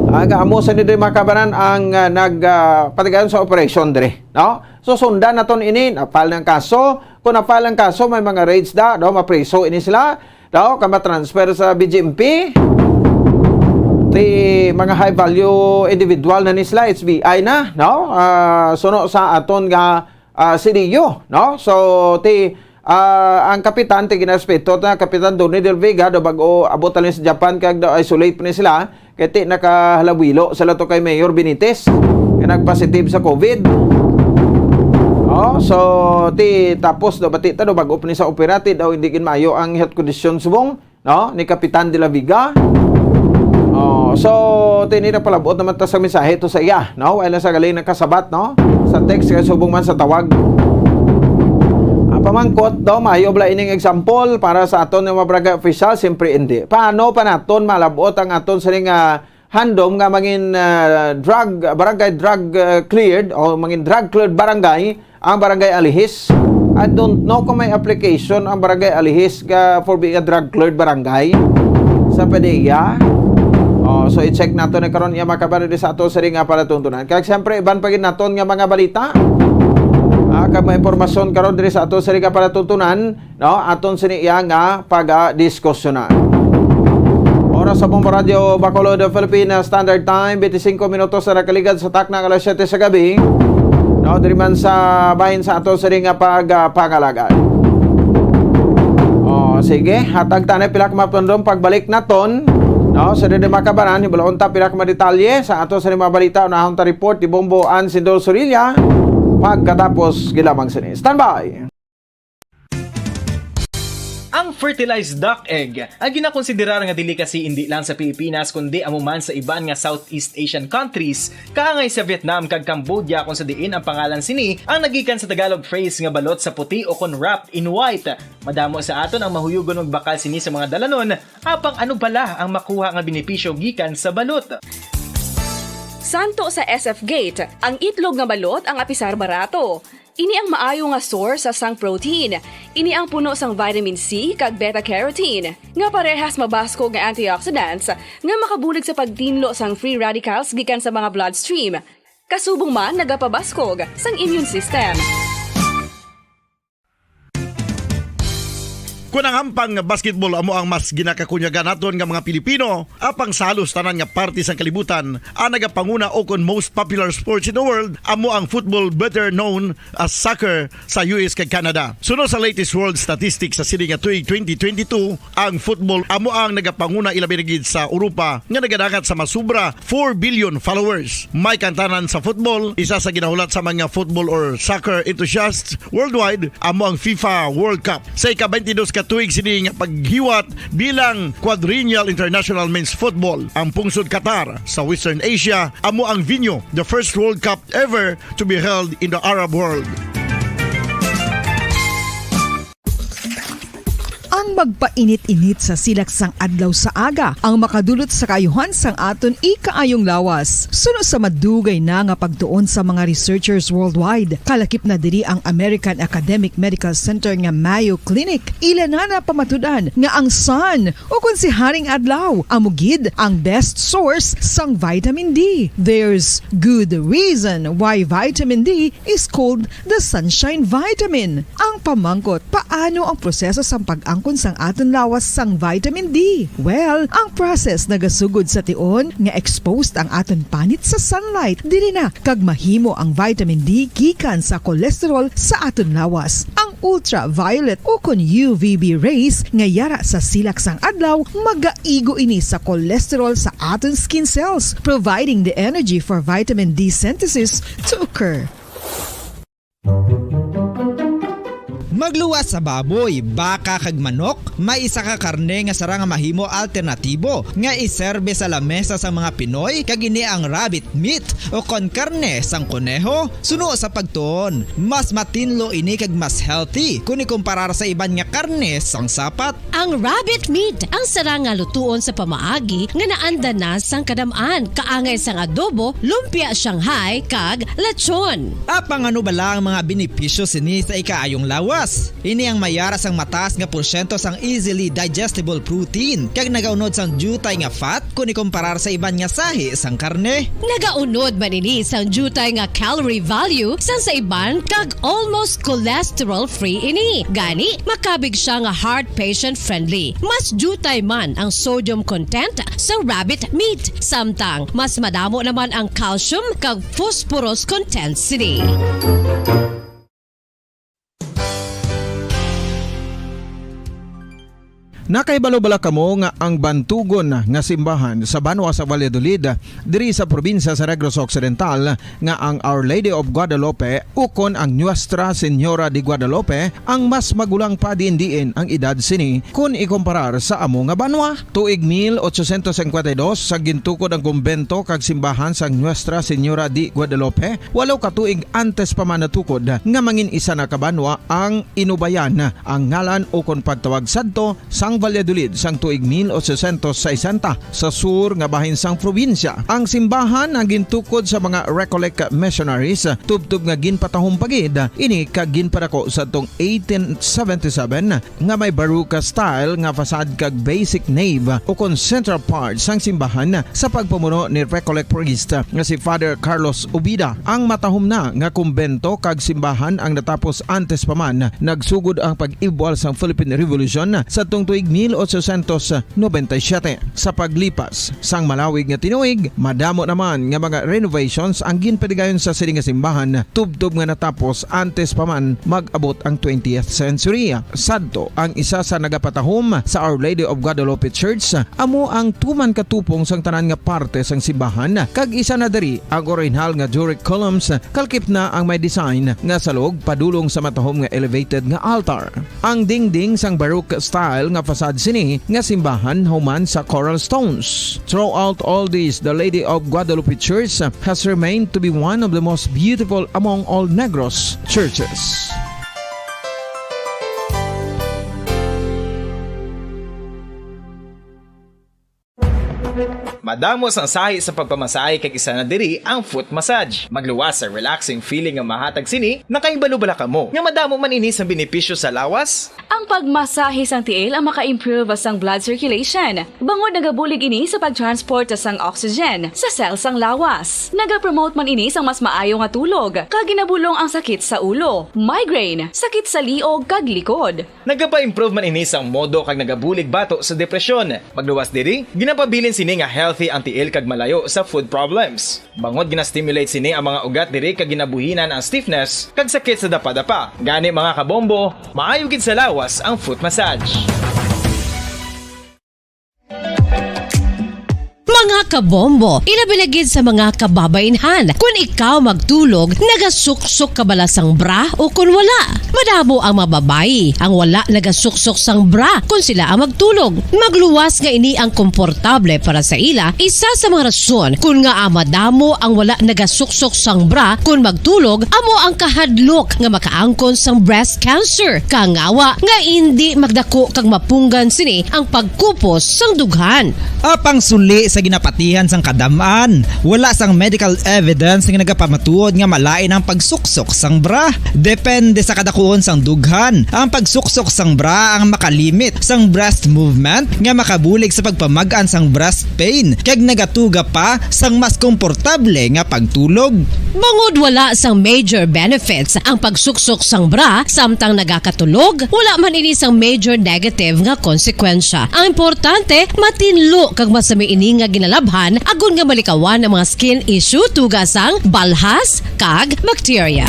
ah, nga amo sa ni diri makabanan ang, ah, nag, ah, patigayon sa operasyon diri, no? So, sundan naton ini, na-file ng kaso. Kung na-file ang kaso, may mga raids da, no? Mapriso ini sila, no? Kaya matransfer sa B G M P. Ti mga high value individual na ni sila, H B I na, no? Ah, suno sa aton nga, ah, C D U, no? So, ti, Ah, ang kapitan, ti ginarespeto ta, Kapitan Donny Del Vega, daw bag-o abot ali sa Japan, kag daw isolate pa ni sila, kay ti nakahalawilo sila to kay Mayor Benitez, nga nagpositive sa COVID. Oh, so, ti tapos daw, bati ta daw, bag-o pa ni sa opera, ti daw hindi gid maayo ang health condition subong, no, ni Kapitan De La Vega. Oh, so, tini na palabot naman ta sa mensahe to sa iya, no? Wala sa galing nakasabat, no? Sa text kay subong man sa tawag. Ang pamangkot, no, maayo bala ining example para sa aton nga mga barangay official? Siyempre, hindi. Paano pa naton malabot ang aton sining, ah, handom nga mangin, ah, drug, barangay drug, ah, cleared o mangin drug cleared barangay ang Barangay Alihis? I don't know kung may application ang Barangay Alihis ka for being a drug cleared barangay sa PDEA. Oh, so i-check nato na karon iya makabaran diri sa ato sa ring nga palatuntunan. Kag siyempre, iban pa gid naton nga mga balita. Ah, kag may impormasyon karon diri sa ato sa ring nga palatuntunan, no, aton sini iya nga pagdiskusyonan. Oras sa Bombo Radyo Bacolod, Philippine Standard Time, twenty-five minutos na nakaligad sa takna nga alas siyete sa gabi. No, diri man sa bahin sa ato sini nga pagpangalagad. Oh, sige, hatag tanay pila ka mapundong pagbalik naton. No, sa dili makabaran, hibalon ta pila ka mga detalye sa ato sa mga balita, unahon ta report ni Bombo Ansindo Sorilla. Pagkatapos, gilamang sini. Standby! Ang fertilized duck egg ay ginakonsiderar nga delicacy indi lang sa Pilipinas kundi amo man sa iban nga Southeast Asian countries, kaangay sa Vietnam kag Cambodia, kung sa diin ang pangalan sini ang nagikan sa Tagalog phrase nga balot sa puti o kon wrapped in white. Madamo sa aton ang mahuyugon magbakal sini sa mga dalanon, apang ano bala ang makuha nga benepisyo gikan sa balot? Santo sa S F Gate, ang itlog nga balot ang apisar barato. Ini ang maayo nga source sang protein. Ini ang puno sang vitamin C kag beta-carotene, nga parehas mabaskog nga antioxidants nga makabulig sa pagtinlo sang free radicals gikan sa mga bloodstream. Kasubong man nagapabaskog sang immune system. Kon ang hampang nga basketball amo ang mas ginakakunyagan naton nga mga Pilipino, apang sa halos tanan nga parte sang kalibutan, ang nagapanguna o kon most popular sports in the world amo ang football, better known as soccer, sa U S kag Canada. Suno sa latest world statistics sa sini nga tuig twenty twenty-two, ang football amo ang nagapanguna ilabi na gid sa Europa nga nagadangat sa masubra four billion followers. May kantanan sa football, isa sa ginahulat sa mga football or soccer enthusiasts worldwide amo ang FIFA World Cup. Sa ika-twenty-dos ka tuig sini nga paghiwat bilang quadrennial international men's football, ang pungsod Qatar sa Western Asia amo ang venue, the first World Cup ever to be held in the Arab world. Ang magpainit-init sa silak sang adlaw sa aga ang makadulot sa kaayuhan sang aton ikaayong lawas. Suno sa madugay na nga pagtuon sa mga researchers worldwide, kalakip na diri ang American Academic Medical Center nga Mayo Clinic. Ila na napamatud-an nga ang sun, o kon si Haring Adlaw, amo gid ang best source sang vitamin D. There's good reason why vitamin D is called the sunshine vitamin. Ang pamangkot, paano ang proseso sang pag-angkon sang aton lawas sang vitamin D? Well, ang process nagasugod sa tion nga exposed ang aton panit sa sunlight diri na kag mahimo ang vitamin D gikan sa cholesterol sa aton lawas. Ang ultraviolet o kon U V B rays nga yara sa silak sang adlaw magaigo ini sa cholesterol sa aton skin cells, providing the energy for vitamin D synthesis to occur. Magluwas sa baboy, baka kag manok, may isa ka karne nga sarang nga mahimo alternatibo nga iserbe sa lamesa sang mga Pinoy, kag ini ang rabbit meat o kon karne sang koneho. Suno sa pagtuon, mas matinlo ini kag mas healthy kon ikumparar sa iban nga karne sang sapat. Ang rabbit meat ang sarang nga lutuon sa pamaagi nga naanda na sang kadam-an, kaangay sang adobo, lumpia Shanghai, kag lechon. Apang ano bala ang mga benepisyo sini sa ikaayong lawas? Ini ang may yara sang mataas nga porsyento sang easily digestible protein kag nagaunod sang diutay nga fat kon ikumparar sa iban nga sahi sang karne. Nagaunod man ini sang diutay nga calorie value sang sa iban kag almost cholesterol-free ini. Gani, makabig sia nga heart patient-friendly. Mas diutay man ang sodium content sa rabbit meat, samtang mas madamo naman ang calcium kag phosphorus content sini. Nakahibalo bala kamo nga ang bantugon nga simbahan sa banwa sa Valladolid, diri sa probinsya sa Negros Occidental, nga ang Our Lady of Guadalupe ukon ang Nuestra Señora de Guadalupe ang mas magulang pa diin-diin ang edad sini kon ikumparar sa amo nga banwa? Tuig mil ochocientos cincuenta y dos, sa gintukod ang kumbento kag simbahan sang Nuestra Señora de Guadalupe, walo ka tuig antes pa man natukod nga mangin isa na ka banwa ang Inubayan, ang ngalan ukon pagtawag sadto sang Valladolid sang tuig mil ochocientos sesenta, sa sur nga bahin sang probinsya. Ang simbahan ang gintukod sa mga Recollect missionaries, tubtob nga ginpatahom pa gid ini kag ginpadako sadtong eighteen seventy-seven, nga may Baroque style nga facade kag basic nave ukon central part sang simbahan sa pagpamuno ni Recollect priest nga si Father Carlos Ubida. Ang matahom na nga kumbento kag simbahan ang natapos antes pa man nagsugod ang pag-ibwal sang Philippine Revolution sadtong tuig mil ochocientos noventa y siete. Sa paglipas sang malawig nga tinuig, madamo naman nga mga renovations ang ginpadigayon sa sini nga simbahan, tubtob nga natapos antes pa man mag-abot ang twentieth century. Sadto, ang isa sa nagapatahom sa Our Lady of Guadalupe Church amo ang tuman ka tupong sang tanan nga parte sang simbahan, kag isa na diri ang orihinal nga Doric columns, kalkip na ang may design nga salog padulong sa matahom nga elevated nga altar. Ang dingding sang Baroque style nga facade sini nga simbahan human sa coral stones. Throughout all this, the Lady of Guadalupe Church has remained to be one of the most beautiful among all Negros churches. Madamo sang sahi sa pagpamasahe kag isa na diri ang foot massage. Magluwas sa relaxing feeling nga mahatag sini. Nakahibalo bala kamo nga madamo man ini sang benepisyo sa lawas? Ang pagmasahe sang tiil ang maka-improve sang blood circulation, bangod nagabulig ini sa pag-transport sang oxygen sa cell sang lawas. Nagapromote man ini sang mas maayo nga tulog, kag ginabulong ang sakit sa ulo, migraine, sakit sa liog, kag likod. Nagapa-improve man ini sang modo kag nagabulig bato sa depresyon. Magluwas diri, ginapabilin sini nga healthy ang tiil kag malayo sa foot problems. Bangod gina-stimulate sini ang mga ugat diri kag ginabuhinan ang stiffness kag sakit sa dapadapa. Gani, mga kabombo, maayo gid sa lawas ang foot massage. Mga kabombo, ilabi na gid sa mga kababainhan. Kun ikaw magtulog, nagasuksok ka bala sang bra o kun wala? Madamo ang mga babayi ang wala nagasuksok sang bra kun sila ang magtulog. Magluwas nga ini ang komportable para sa ila, isa sa mga rason kun ngaa madamo ang wala nagasuksok sang bra kun magtulog amo ang kahadlok nga makaangkon sang breast cancer. Kangawa nga indi magdako kag mapunggan sini ang pagkupos sang dughan. Apang suli sa ginapatihan sang kadam-an, wala sang medical evidence nga nagapamatuod nga malain ang pagsuksok sang bra. Depende sa kadakuon sang dughan. Ang pagsuksok sang bra ang makalimit sang breast movement nga makabulig sa pagpamag-an sang breast pain kag nagatuga pa sang mas komportable nga pagtulog. Bangod wala sang major benefits ang pagsuksok sang bra samtang nagakatulog, wala man ini sang major negative nga konsekwensya. Ang importante, matinlo kag masami ini nga ginalabhan agod nga malikawan ang mga skin issue tuga sang balhas kag bakterya.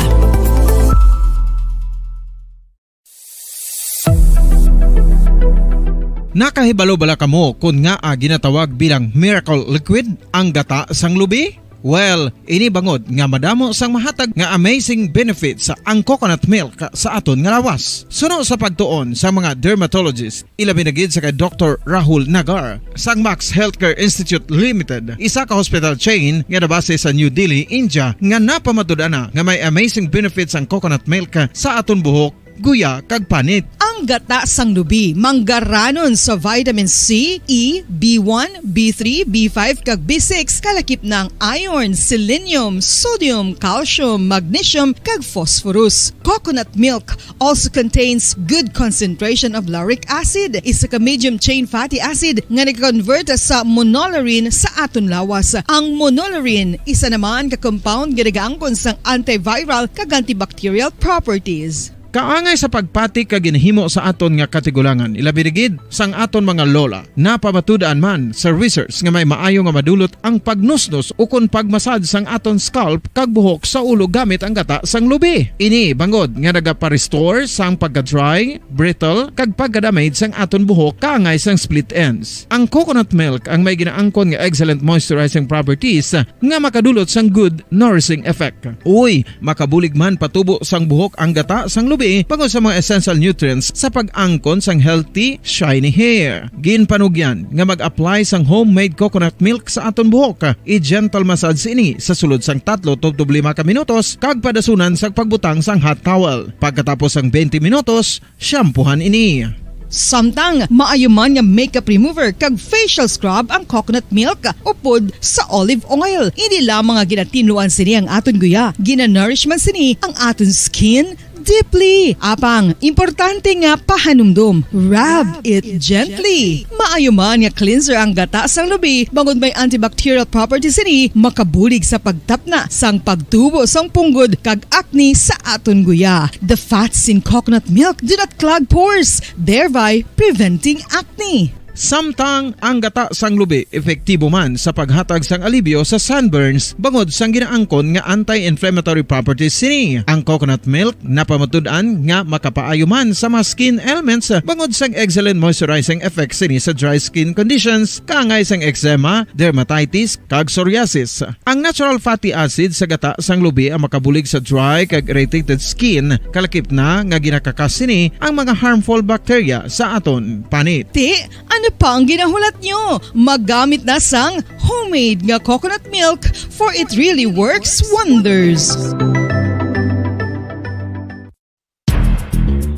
Nakahibalo bala kamo kon ngaa ginatawag bilang miracle liquid ang gata sang lubi? Well, ini bangod nga madamo sang mahatag nga amazing benefits ang coconut milk sa aton nga lawas. Suno sa pagtuon sa mga dermatologist, ilabi na gid sa kay Doktor Rahul Nagar sang Max Healthcare Institute Limited, isa ka hospital chain nga nabase sa New Delhi, India, nga napamatud-an na nga may amazing benefits ang coconut milk sa aton buhok, guya, kag panit. Ang gata sang lubi manggaranon sa vitamin C, E, B one, B three, B five, kag B six, kalakip na ang iron, selenium, sodium, calcium, magnesium, kag phosphorus. Coconut milk also contains good concentration of lauric acid, isa ka medium chain fatty acid nga nag-convert sa monolaurin sa aton lawas. Ang monolaurin, isa naman ka compound nga nagaangkon sang antiviral kag antibacterial properties. Kaangay sa pagpati kag ginhimo sa aton nga katigulangan, ilabi na gid sang aton mga lola. Napamatud-an man sa research nga may maayo nga madulot ang pagnusnos ukon pagmasad sang aton scalp kag buhok sa ulo gamit ang gata sang lubi. Ini bangod nga nagapa-restore sang pagka-dry, brittle, kag pagka-damage sang aton buhok kaangay sang split ends. Ang coconut milk ang may ginaangkon nga excellent moisturizing properties nga makadulot sang good nourishing effect. Uy, makabulig man patubo sang buhok ang gata sang lubi bangod sa mga essential nutrients sa pag-angkon sang healthy, shiny hair. Ginpanugyan nga mag-apply sang homemade coconut milk sa aton buhok. I-gentle massage ini sa sulod sang tatlo tubtob lima ka minutos kag padasunan sang pagbutang sang hot towel. Pagkatapos sang twenty minutos, shampoohan ini. Samtang maayo man nga makeup remover kag facial scrub ang coconut milk upod sa olive oil. Hindi lamang nga ginatinluan sini ang aton guya, ginanourish man sini ang aton skin deeply. Apang, importante nga pahanumdom, rub it gently. Maayo man nga cleanser ang gata sang lubi, bangod may antibacterial properties sini, makabulig sa pagtapna sang pagtubo sang punggod kag acne sa aton guya. The fats in coconut milk do not clog pores, thereby preventing acne. Samtang ang gata sang lubi epektibo man sa paghatag sang alibyo sa sunburns bangod sang ginaangkon nga anti-inflammatory properties sini. Ang coconut milk napamatud-an nga makapaayo man sa mga skin ailments bangod sang excellent moisturizing effects sini sa dry skin conditions, kaangay sang eczema, dermatitis, kag psoriasis. Ang natural fatty acid sa gata sang lubi ang makabulig sa dry kag irritated skin, kalakip na nga ginakakas sini ang mga harmful bacteria sa aton panit. Ti, ano pa ang ginahulat nyo? Maggamit na sang homemade nga coconut milk, for it really works wonders.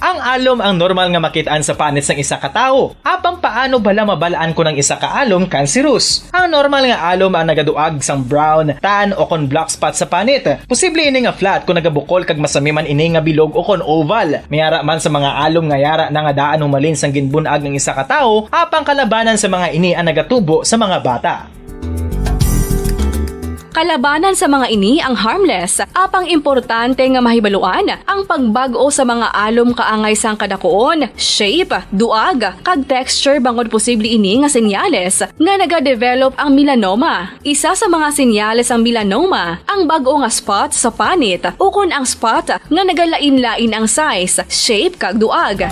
Ang alom ang normal nga makit-an sa panit sang isa ka tawo. Apang paano bala mabal-an kon ang isa ka alom cancerous? Ang normal nga alom ang nagaduag sang brown, tan, o kon black spot sa panit. Posible ini nga flat kon nagabukol kag masami man ini nga bilog o kon oval. May ara man sa mga alom nga yara na nga daan humalin sang ginbun-ag ang isa ka tawo, apang kalabanan sa mga ini ang nagatubo sa mga bata. Kalabanan sa mga ini ang harmless, apang importante nga mahibaluan ang pagbag-o sa mga alom kaangay sang kadakuon, shape, duag, kag texture, bangod posible ini nga senyales nga nagadevelop ang melanoma. Isa sa mga senyales sang melanoma ang bag-o nga spot sa panit ukon ang spot nga nagalain-lain ang size, shape, kag duag.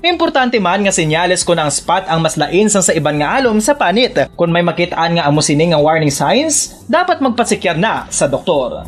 Importante man nga senyales kon ang spot ang mas lain sang sa iban nga alom sa panit. Kon may makit-an nga amo sini nga warning signs, dapat magpasikyar na sa doktor.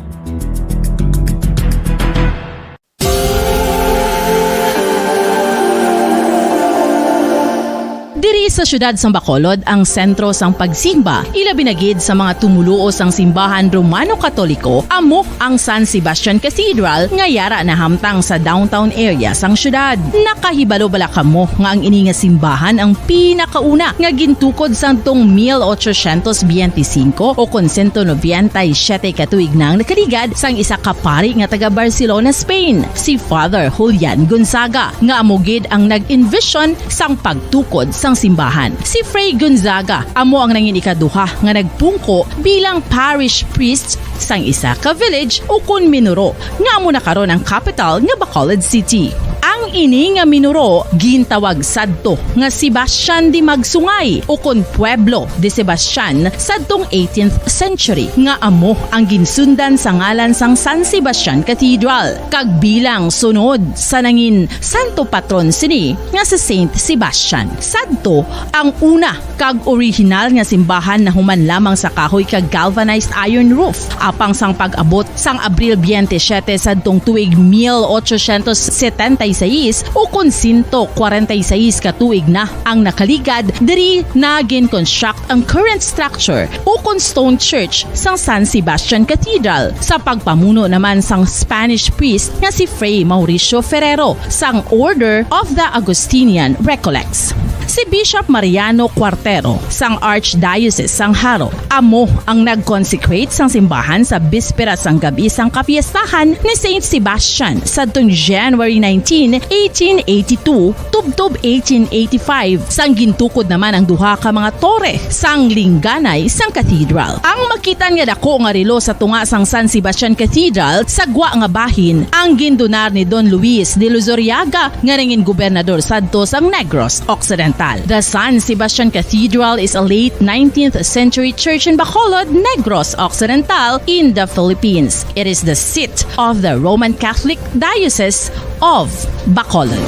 Diri sa siyudad sang Bacolod ang sentro sang pagsimba, ilabi na gid sa mga tumoluo sang simbahan Romano-Katoliko, amo ang San Sebastian Cathedral nga yara nahamtang sa downtown area sang siyudad. Nakahibalo bala kamo nga ang ini nga simbahan ang pinakauna nga gintukod sadtong mil ochocientos biyente singko o kon sento nobenta y siyete ka tuig na ang nakaligad sang isa ka pari nga taga Barcelona, Spain, si Father Julian Gonzaga, nga amo gid ang nag-envision sang pagtukod sang simbahan. Si Fray Gonzaga amo ang nangin ikaduha nga nagpungko bilang parish priest sang isa ka village ukon minuro nga amo na karon ang kapital nga Bacolod City. Ang ini nga minuro gintawag sadto nga Sebastian de Magsungay ukon Pueblo de Sebastian sadtong eighteenth century, nga amo ang ginsundan sa ngalan sang San Sebastian Cathedral, kag bilang sunod sa nangin santo patron sini nga si Saint Sebastian. Sadto ang una kag orihinal nga simbahan nahuman lamang sa kahoy kag galvanized iron roof. Apang sang pag-abot sang Abril biyente siyete sadtong tuig mil ochocientos setenta y seis, ukon sento kwarenta y seis ka tuig na ang nakaligad, diri na gin-construct ang current structure ukon stone church sang San Sebastian Cathedral, sa pagpamuno naman sang Spanish priest nga si Fray Mauricio Ferrero sang Order of the Augustinian Recollects. Si Bishop Mariano Cuartero sang Archdiocese sang Jaro amo ang nag-consecrate sang simbahan sa bispera sang gab-i sang kapiestahan ni Saint Sebastian sadtong January nineteen, eighteen eighty-two, tubtob eighteen eighty-five, sang gintukod naman ang duha ka mga tore sang lingganay sang cathedral. Ang makitan nga dako nga relo sa tunga sang San Sebastian Cathedral sa gwa nga bahin ang gindunar ni Don Luis de Luzuriaga nga nangin gobernador sadto sang Negros Occidental. The San Sebastian Cathedral is a late nineteenth century church in Bacolod, Negros Occidental, in the Philippines. It is the seat of the Roman Catholic Diocese of Bacolod.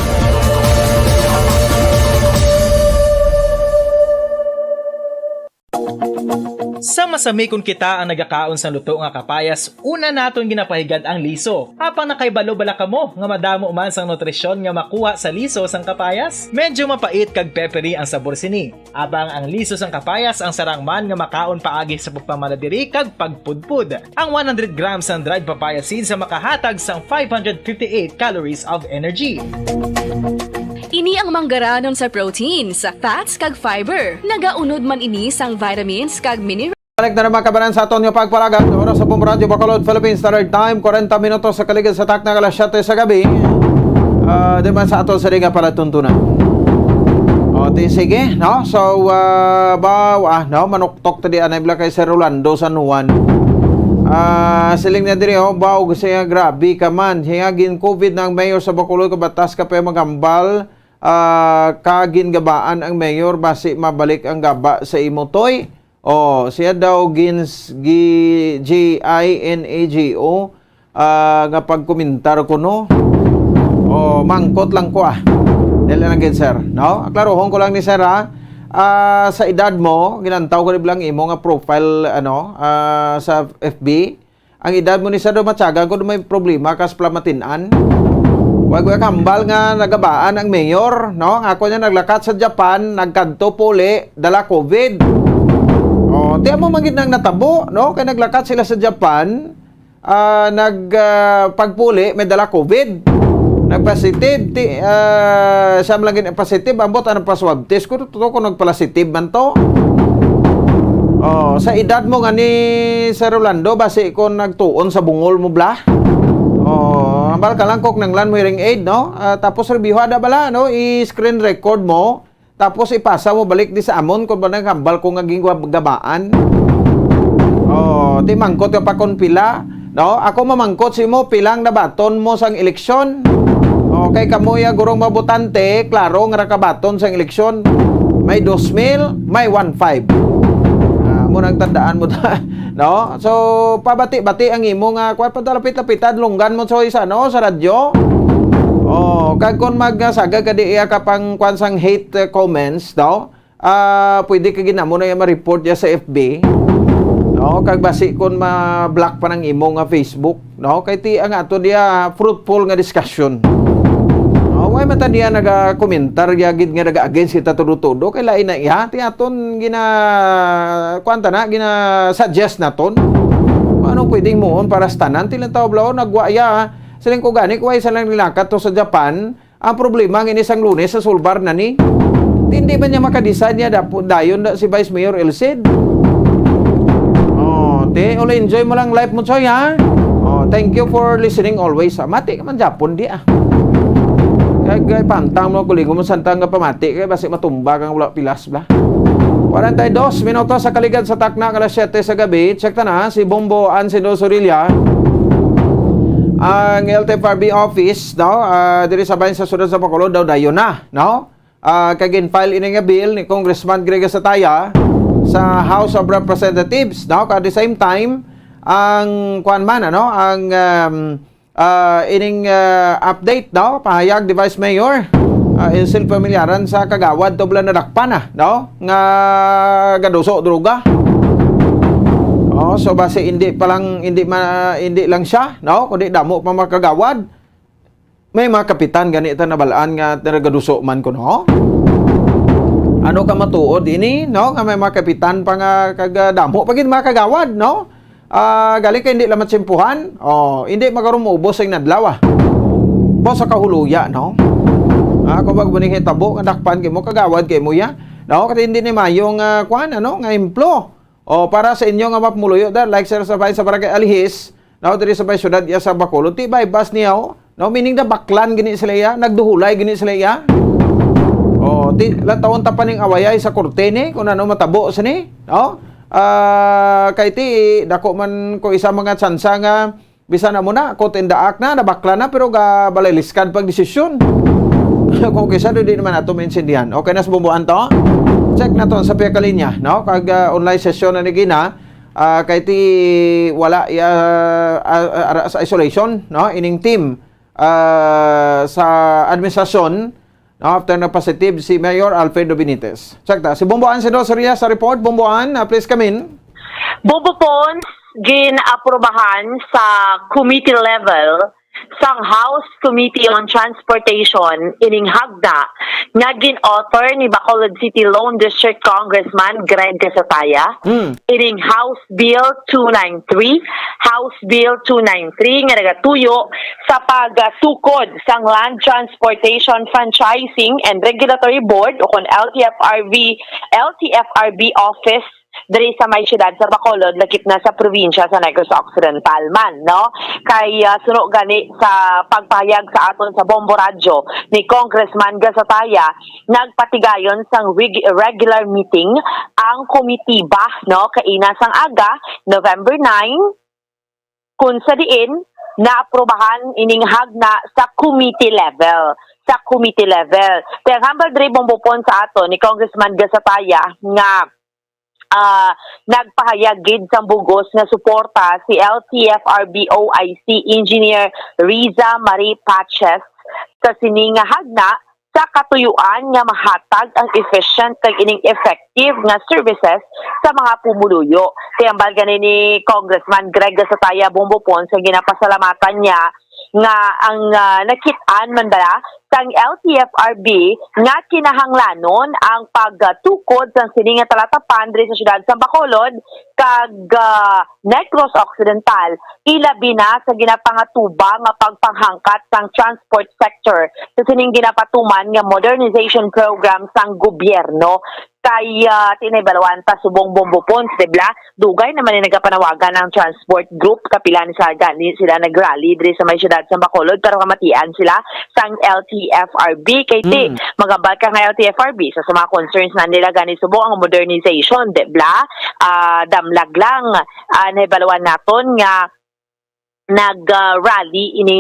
Sa masami kon kita ang nagakaon sang luto nga kapayas, una naton ginapahigad ang liso. Apang nakahibalo bala kamo nga madamo man sang nutrisyon nga makuha sa liso sang kapayas? Medyo mapait kag peppery ang sabor sini. Abang ang liso sang kapayas ang sarang man nga makaon paagi sa pagpamala diri kag pagpudpod. Ang one hundred grams sang dried papaya seeds ang makahatag sang five hundred fifty-eight calories of energy. Ini ang manggaranon sa proteins, fats, kag fiber. Nagaunod man ini sang vitamins kag minerals. Balik na naman, kabanan, sa aton nga pagpalagad. Oras sa Bombo Radyo Bacolod, Philippine Standard Time, kwarenta minutos sa kaligid sa takna nga alas siyete sa gabi. Ah, di man sa aton sa nga palatuntunan. O, di, sige, no? So, ah, ba, ah, no? Manuktok ta di anay bala kay Sir Rolando San Juan. Ah, siling na diri, oh, baw, siya, grabe ka man. Siya, gin-covid na ang mayor sa Bacolod, kabatas ka pa maghambal. Ah, ka gingabaan ang mayor, basi mabalik ang gaba sa imo, Toy. Oh, siya daw gins-, gi-, G I N A G O, ah, nga pagkomentar ko, no? Oh, mangkot lang ko, ah. Dili lang gid, sir, no? Klarohon ko lang ni sir, ha? Ah, sa edad mo, ginantaw ko ni bala ang imo nga profile, ano, ah, sa F B. Ang edad mo ni sir daw, matyaga ko may problema kas plamatin-an. Wa ko kambal nga nagabaan ang mayor, no? Nga ako niya naglakat sa Japan, nagkadto puli, dala covid. Oh, tiyan mo man gid nang natabo, no? Kay naglakat sila sa Japan, ah, nag, ah, pagpuli, may dala covid. Nagpositive, ti, ah, siya man lang gid ang positive, ambot anong pa-swab test ko, to, kung nagpositive man to. Oh, sa edad mo nga ni Sir Rolando, basi kung nagtuon sa bungol mo, bla? Oh, hambal ka lang, kung nanglan mo hearing aid, no? Ah, tapos review ada bala, no? I-screen record mo. Tapos ipasa mo balik di sa amon kung ba nagkambal ko nga gingabaan. Oh, ti mangkot ka pa kung pila, no? Ako mamangkot si mo, pilang nabaton mo sang eleksyon? Okay, kamo ya gurong mabutante, klaro nga nakabaton sang eleksyon. May dos mil, may one five. Ah, mo nang tandaan mo ta, no? So, pabati-bati ang imo nga, kuwan pa, lapit-lapitan, lunggan mo, Choy, sa, no, sa radyo. Oh, kag kung magsagad ka di iya ka pang kuwan sang hate, eh, comments, no? Ah, pwede ka gid namo na iya ma-report ya sa F B. No, kag basi kung ma-block pa nang imo nga Facebook, no? Kay ti ang ato diya fruitful nga discussion. No, why man ta diya naga-komentar ya gid nga naga-against kita todo-todo kay lain na iya. Ti aton gina-, kuwan ta na, gina-suggest naton. Kung anong pwedeng muon para sa tanan, ti lang tawag, "Blaw, nagwa ya." Siling ko gani, kung isa lang nilakat to sa Japan, ang problema nga ini sang Lunes sa sulbar na ni. Hindi man niya makadesign niya dapo-, dayon na si Vice Mayor Elcid. Oh, te, uli, enjoy mo lang life mo, Choy, ha? Oh, thank you for listening always, ha? Mati ka man Japon, di, ah. Kay, kay pantang mo, kuligo mo, santang nga pamati, kay basi matumba kang wala pilas, bla. Kwarenta y dos minutos sa kaligad sa takna nga alas siyete sa gabi. Check ta na, si Bombo Ansindo Sorilla, ang L T F R B office, no? Ah, diri sa bayan sa siyudad sa Bacolod daw dayon na, no? Ah, kay gin-file ini nga bill ni Congressman Greg Sataya sa House of Representatives, no? At the same time, ang kuwan man, ano, ang, um, ah, ining, ah, update, no? Pahayag ni Vice Mayor, ah, Elcid Familiaran sa Kagawad, tubla nadakpan na, no? Nga gaduso droga. Oh, so basi hindi pa lang, hindi ma-, hindi lang siya, no? Kundi damo pa mga kagawad. May mga kapitan gani ta nabalaan nga nagaduso man kuno. Ano ka matuod ini, no? Nga may mga kapitan pa nga kag-, damo pa gid mga kagawad, no? Ah, gali ka hindi lang matsimpuhan. Oh, hindi magarumubos ang nadlaw, ah. Bo sa kahuluya, no? Ah, kung wag mo ning hitabo, nga dakpan kay mo, kagawad kay mo ya. No, kasi hindi ni mayo nga, kwan, ano, nga emplo. O, para sa inyo nga mapumuluyo, da, like, share, subscribe sa Barangay Alihis, no, diri sa may syudad ya sa Bacolod. Ti, bay, bas niya, oh. No, meaning na baklan gini sila ya, nagduhulay gini sila ya. Oh, ti, la taon ta pa ning awayay sa korte ni, kung ano matabo sini, no? Ah, kay ti, dako man ko isa mga tsansa nga bisan amo na, caught in the act na, nabakla na, pero ga balay liskad pag desisyon. Kung kisa, di naman nato maintindihan. Okay na sa bumbuan to? Check na to sa piyakalinya, no? Kag, ah, online session na ni Gina, ah, kay ti wala ya, ah, ah, sa isolation, no? Ining team, ah, sa administrasyon, no? After na positive si Mayor Alfredo Benitez. Check ta. Si Bumbuan, si Dos Rias sa report. Bumbuan, ah, please come in. Bumbo Pons, gin-aprobahan sa committee level sang House Committee on Transportation ining hagda nga gin-author ni Bacolod City Lone District Congressman Greg Gasataya, Hmm. ining House Bill two nine three, House Bill two nine three nga nagatuyo sa pagtukod sang Land Transportation Franchising and Regulatory Board o kon L T F R B, L T F R B office diri sa may siyudad sa Bacolod, lakip na sa probinsya sa Negros Occidental man, no? Kay, ah, suno gani sa pagpahayag sa aton sa Bombo Radyo ni Congressman Gasataya, nagpatigayon sang reg-, regular meeting ang komitiba, no? Kaina sang aga, November nine, kun sa diin naaprubahan ining hagna sa committee level, sa committee level. Kaya ang hambal diri, Bombo Pons, sa aton ni Congressman Gasataya nga ah, nagpahayag gid sang bug-os nga suporta si L T F R B O I C Engineer Riza Marie Paches sa sini nga hagna sa katuyuan nga mahatag ang efficient kag ining effective nga services sa mga pumuluyo. Kay hambal gani ni Congressman Greg Gasataya, Bombo Pons, nga ginapasalamatan niya nga ang, ah, nakit-an man bala sang L T F R B nga kinahanglanon ang pagtukod sang sini nga talatapan diri sa siyudad sa Bacolod kag, ah, Negros Occidental, ilabi na sa ginapangatuba nga pagpanghangkat sang transport sector sa sining ginapatuman nga modernization program sang gobyerno. Kay, ah, ti nahibaluan ta subong, Bombo Pons, di bala? Dugay naman ni nagapanawagan ang transport group, kapila ni sa gani sila nag-rally diri sa may siyudad sa Bacolod, pero kamatian sila sang L T F R B. Kay ti, Mm. magabal ka nga L T F R B, sa, sa mga concerns na nila gani subong ang modernization, di bala? Ah, damlag lang, ah, nahibaluan naton nga nag, ah, rally ini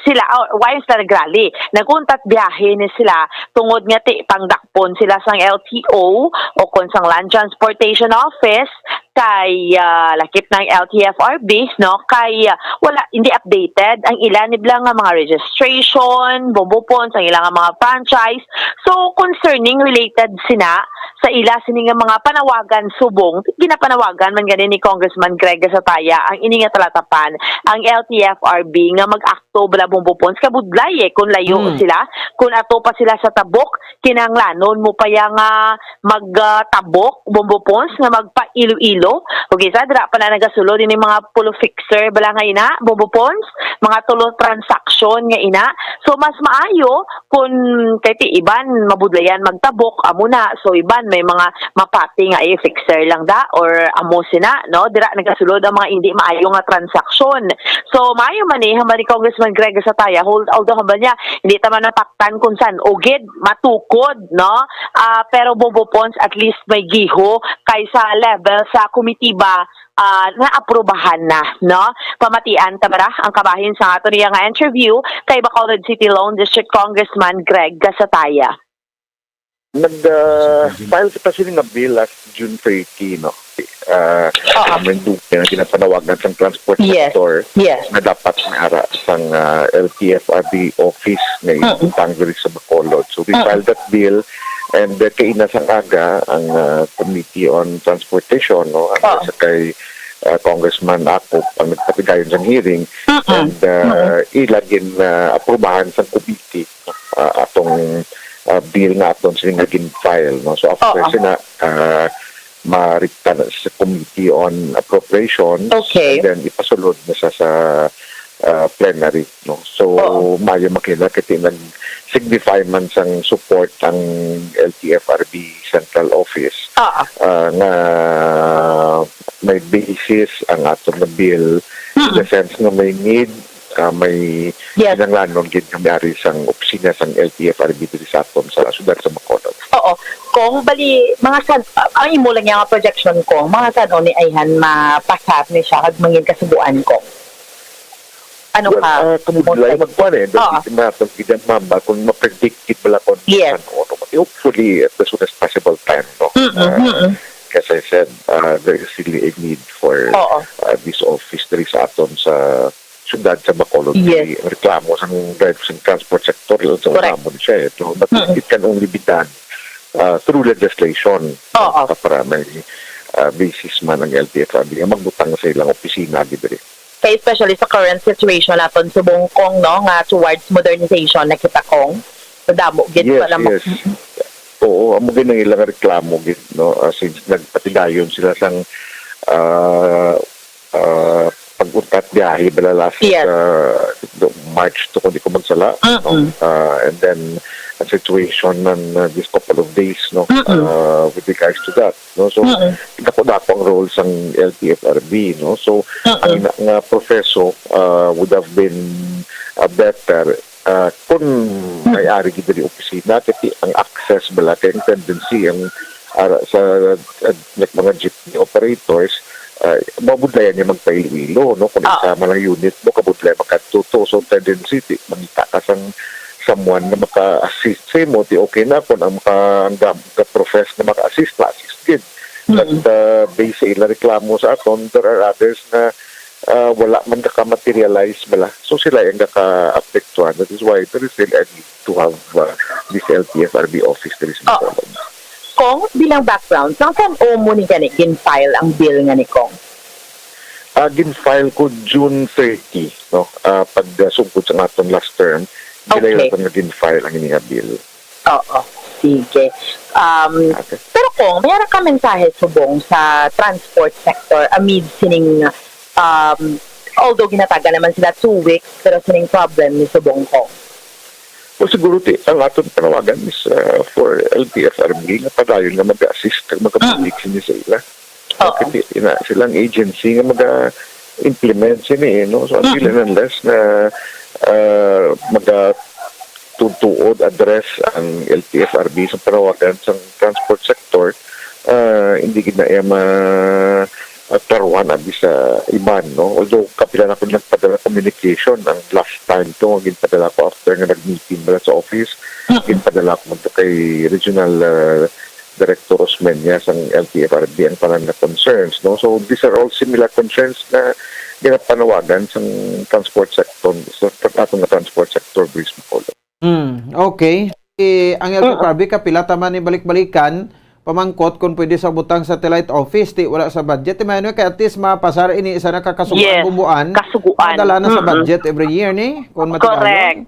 sila, oh, why sila nag-rally? Nag-untat biyahe ni sila tungod nga ti pangdakpon sila sang L T O o kon sang Land Transportation Office kay, ah, lakip ng L T F R B, no? Kay, ah, wala, hindi updated ang ila nibla nga mga registration, Bombo Pons, ang ila nga mga franchise. So, concerning, related sina sa ila sini nga mga panawagan subong, ginapanawagan man gani ni Congressman Greg Gasataya ang ini nga talatapan, ang L T F R B nga mag-akto bala, Bombo Pons, kabudlay eh, kung layo Mm. sila, kung ato pa sila sa tabok, kinahanglanon mo pa ya nga mag, ah, tabok, Bombo Pons, nga magpa-Iloilo. Okay, sa dira pa na nagasulod ini mga pulo fixer bala nga ina, Bombo Pons, mga tulo transaksyon nga ina. So, mas maayo kung kay ti iban mabudlayan magtabok, amo na. So, iban may mga mapati nga, eh, fixer lang da or amo sina, no? Dira nagasulod ang mga hindi maayo nga transaksyon. So, maayo man ni, hambal ni Congressman Greg Gasataya, hol-, although hambal niya, hindi ta man napaktan kung san-o gid matukod, no? Ah, pero, Bombo Pons, at least may giho kay sa level sa komitiba, ah, naaprubahan na, no? Pamatian ta bala ang kabahin sa ato niya nga interview kay Bacolod City Lone District Congressman Greg Gasataya. Nag, ah, file kita sini nga bill last June thirty, no? Ah, Oo. Ang may dugay nga ginapanawagan sang transport Yes. sector Yes. na dapat may ara sang, ah, L T F R B office nga Mm. ibutang diri sa Bacolod. So, we Mm. filed that bill and, uh, kaina sang aga ang, uh, Committee on Transportation, no, ang Oo. sa kay, uh, Congressman Akop ang nagpatigayon sang hearing Mm-mm. and, uh, Mm-mm. ila gin, uh, aprubahan sang committee, uh, atong, uh, bill nga aton sini nga gin-file, no. So, after Oo. sina, uh, marikta na sa Committee on Appropriations Okay. and then ipasulod na sa, sa, ah, plenary, no? So, Oo. Maayo makita kay nag-signify man sang support ang L T F R B Central Office, Oo. ah, nga may basis ang aton nga bill, in the sense nga may need, ah, may Yes. kinahanglanon gid nga may ari sang opisina sang L T F R B diri sa aton sa siyudad sa Bacolod. Oo. Kung bali, mga san, ang imo lang nga projection, Kong, mga san-o ni ayhan mapasar ni siya kag mangin kasuguan, Kong? Ano Well, ka? ah, kabudlay Most magkuan eh. Oo. Dahil matong gid ang mamba kung ma-predict gid bala kung Yes. ano. Hopefully, at the soonest possible time, no? Mm-mm, Ah, mm-mm. As I said, uh, there is really a need for Oo. uh, this office diri sa aton sa syudad sa Bacolod. Yes. Kay ang reklamo sang drive sa transport sector, sa Correct. reklamo ni siya eh. No? But Mm-mm. It can only be done uh, through legislation. Oo. Para may uh, basis man ang L T F R B nga magbutang sa ilang opisina diri. Kay especially sa current situation naton subong, Kong, no, nga towards modernization na kita, Kong. Sa damo gid Yes, pala mo. Yes. Oo, amo gid ang ilang reklamo gid, no? Ah, since nagpatigayon sila sang ah, ah, pag-untat biyahe bala last Yes. ah, March to, kung di ko magsala, no? Mm-mm. Ah, and then ang situation ng uh, this couple of days, no? Mm-mm. Ah, with regards to that, no? So Mm-mm. dako-dako ang role sang L T F R B, no? So Mm-mm. ang ina nga proseso uh, would have been uh, better uh, kung may ari gid diri opisina, kay ang access bala kay ang tendency ang ara sa uh, like, mga jeepney operators, uh, mabudlayan niya magpa-Iloilo, no? Kung Ah. Isa man ang unit mo, kabudlay makadto to. So tendency di mangita ka sang someone na maka-assist sa imo, di okay na kung ang maka ang gam- ka-profess na maka-assist, ma-assist gid. But Mm. uh, based sa ila reklamo sa aton, there are others na uh, wala man naka-materialize bala. So sila ang naka-apektuhan. That is why there is still a need to have uh, this L T F R B office diri sa Oh. Bacolod. Kong, bilang background, sang san-o mo ni gani gin-file ang bill nga ni, Kong? Ah, gin-file ko June thirty, no? Ah, pag uh, sugod sa aton last term, Okay. Ginayutan nga gin-file ang ini nga bill. Oo. Sige. Um, Okay. Pero, Kong, may ara ka mensahe subong sa transport sector amid sining, um, although ginatagan naman sila two weeks, pero sining problem ni subong, Kong? Well, siguro ti, ang aton panawagan is uh, for L T F R B nga padayon nga mag-assist kag mag-abot sini sa ila. Oo. Kasi ina silang agency nga maga-implement sini eh, no? So until and unless na uh, maga tutuod address ang L T F R B sa panawagan sa transport sector, uh, hindi gid na iya ma uh, klaruhan abi sa iban, no? Although kapila na ko nagpadala communication ang last time to, ang ginpadala ko after nga nag-meeting bala sa office, ginpadala ko man to kay Regional uh, Director Osmeña sang L T F R B ang tanan nga concerns, no? So these are all similar concerns na ginapanawagan sang transport sector, sa aton nga transport sector, Grace Macolong. Mm, okay. Eh, ang L T F R B, kapila ta man ni balik-balikan, pamangkot kung pwede sa butang satellite office, ti wala sa budget. Ti may ano, kay at least mapasar ini isa na kakasuguan Yes, bumbuan. kasuguan. Dala na sa Mm-mm. budget every year ni, kung matigayon. Correct.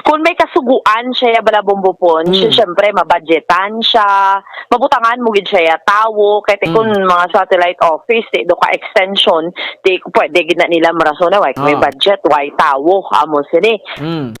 Kung may kasuguan siya ya bala, Bombo Pons, Mm. syempre mabudgetan siya, mabutangan mo gid siya ya tawo, kay ti Mm. kung mga satellite office, ti do ka extension, ti pwede gid na nila marason na, why may Ah. budget, why tawo, amo sini. Mm.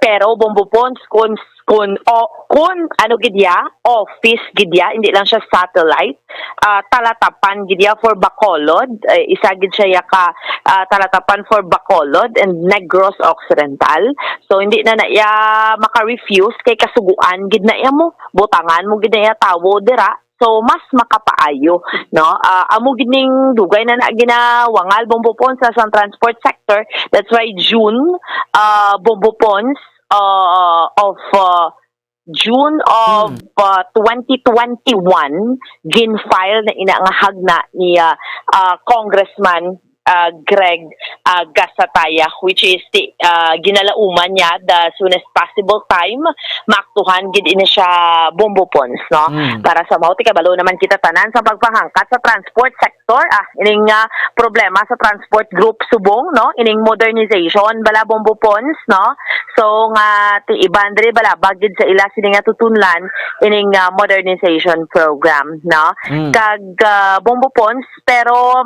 Pero Bombo Pons, kung, kung, o, kung ano gid ya, office gid ya, hindi lang siya satellite, ah, talatapan gid ya for Bacolod, eh, isa gid siya ya ka, ah, talatapan for Bacolod and Negros Occidental. So hindi na na ya maka-refuse kay kasuguan gid na ya mo, butangan mo gid na ya tawo dira. So mas makapaayo, no? Ah, amo gid ning dugay na na ginawangal, Bombo Pons, sa sang transport sector. That's why June, ah, Bombo Pons, ah, of, ah, June of, ah, twenty twenty-one, gin-file na ina nga hagna ni, ah, ah, Congressman, ah, Greg, ah, Gasataya, which is ti, ah, ginalauman niya the soonest possible time, maaktuhan gid ini siya, Bombo Pons, no? Mm. Para sa mao, ti kabalo naman kita tanan sa pagpahangkat sa transport sector, ah, ining, ah, problema sa transport group subong, no? Ining modernization bala, Bombo Pons, no? So nga ti iban diri bala bagid sa ila sini nga tutunlan ining, ah, modernization program, no? Mm. Kag, ah, Bombo Pons, pero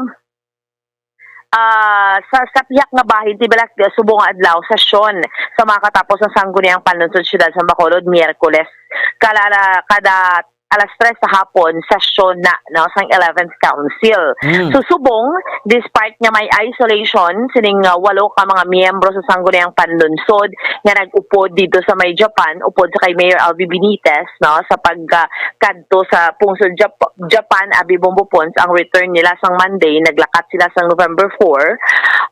ah, sa, sa pihak nga bahin, ti bala, subong nga adlaw, sesyon sa mga katapo sang Sangguniang Panlungsod Siyudad sa Bacolod, Miyerkules. Kalala, kada alas tres sa hapon, sesyon na, no, sang eleventh Council. Mm. So, subong, despite nga may isolation, sining, ah, walo ka mga miyembro sa Sangguniang Panlungsod nga nag-upod dito sa may Japan, upod sa kay Mayor Albi Benitez, no, sa pag, ah, kadto sa pungsod Jap-, Japan, abi Bombo Pons, ang return nila sang Monday, naglakat sila sang November four.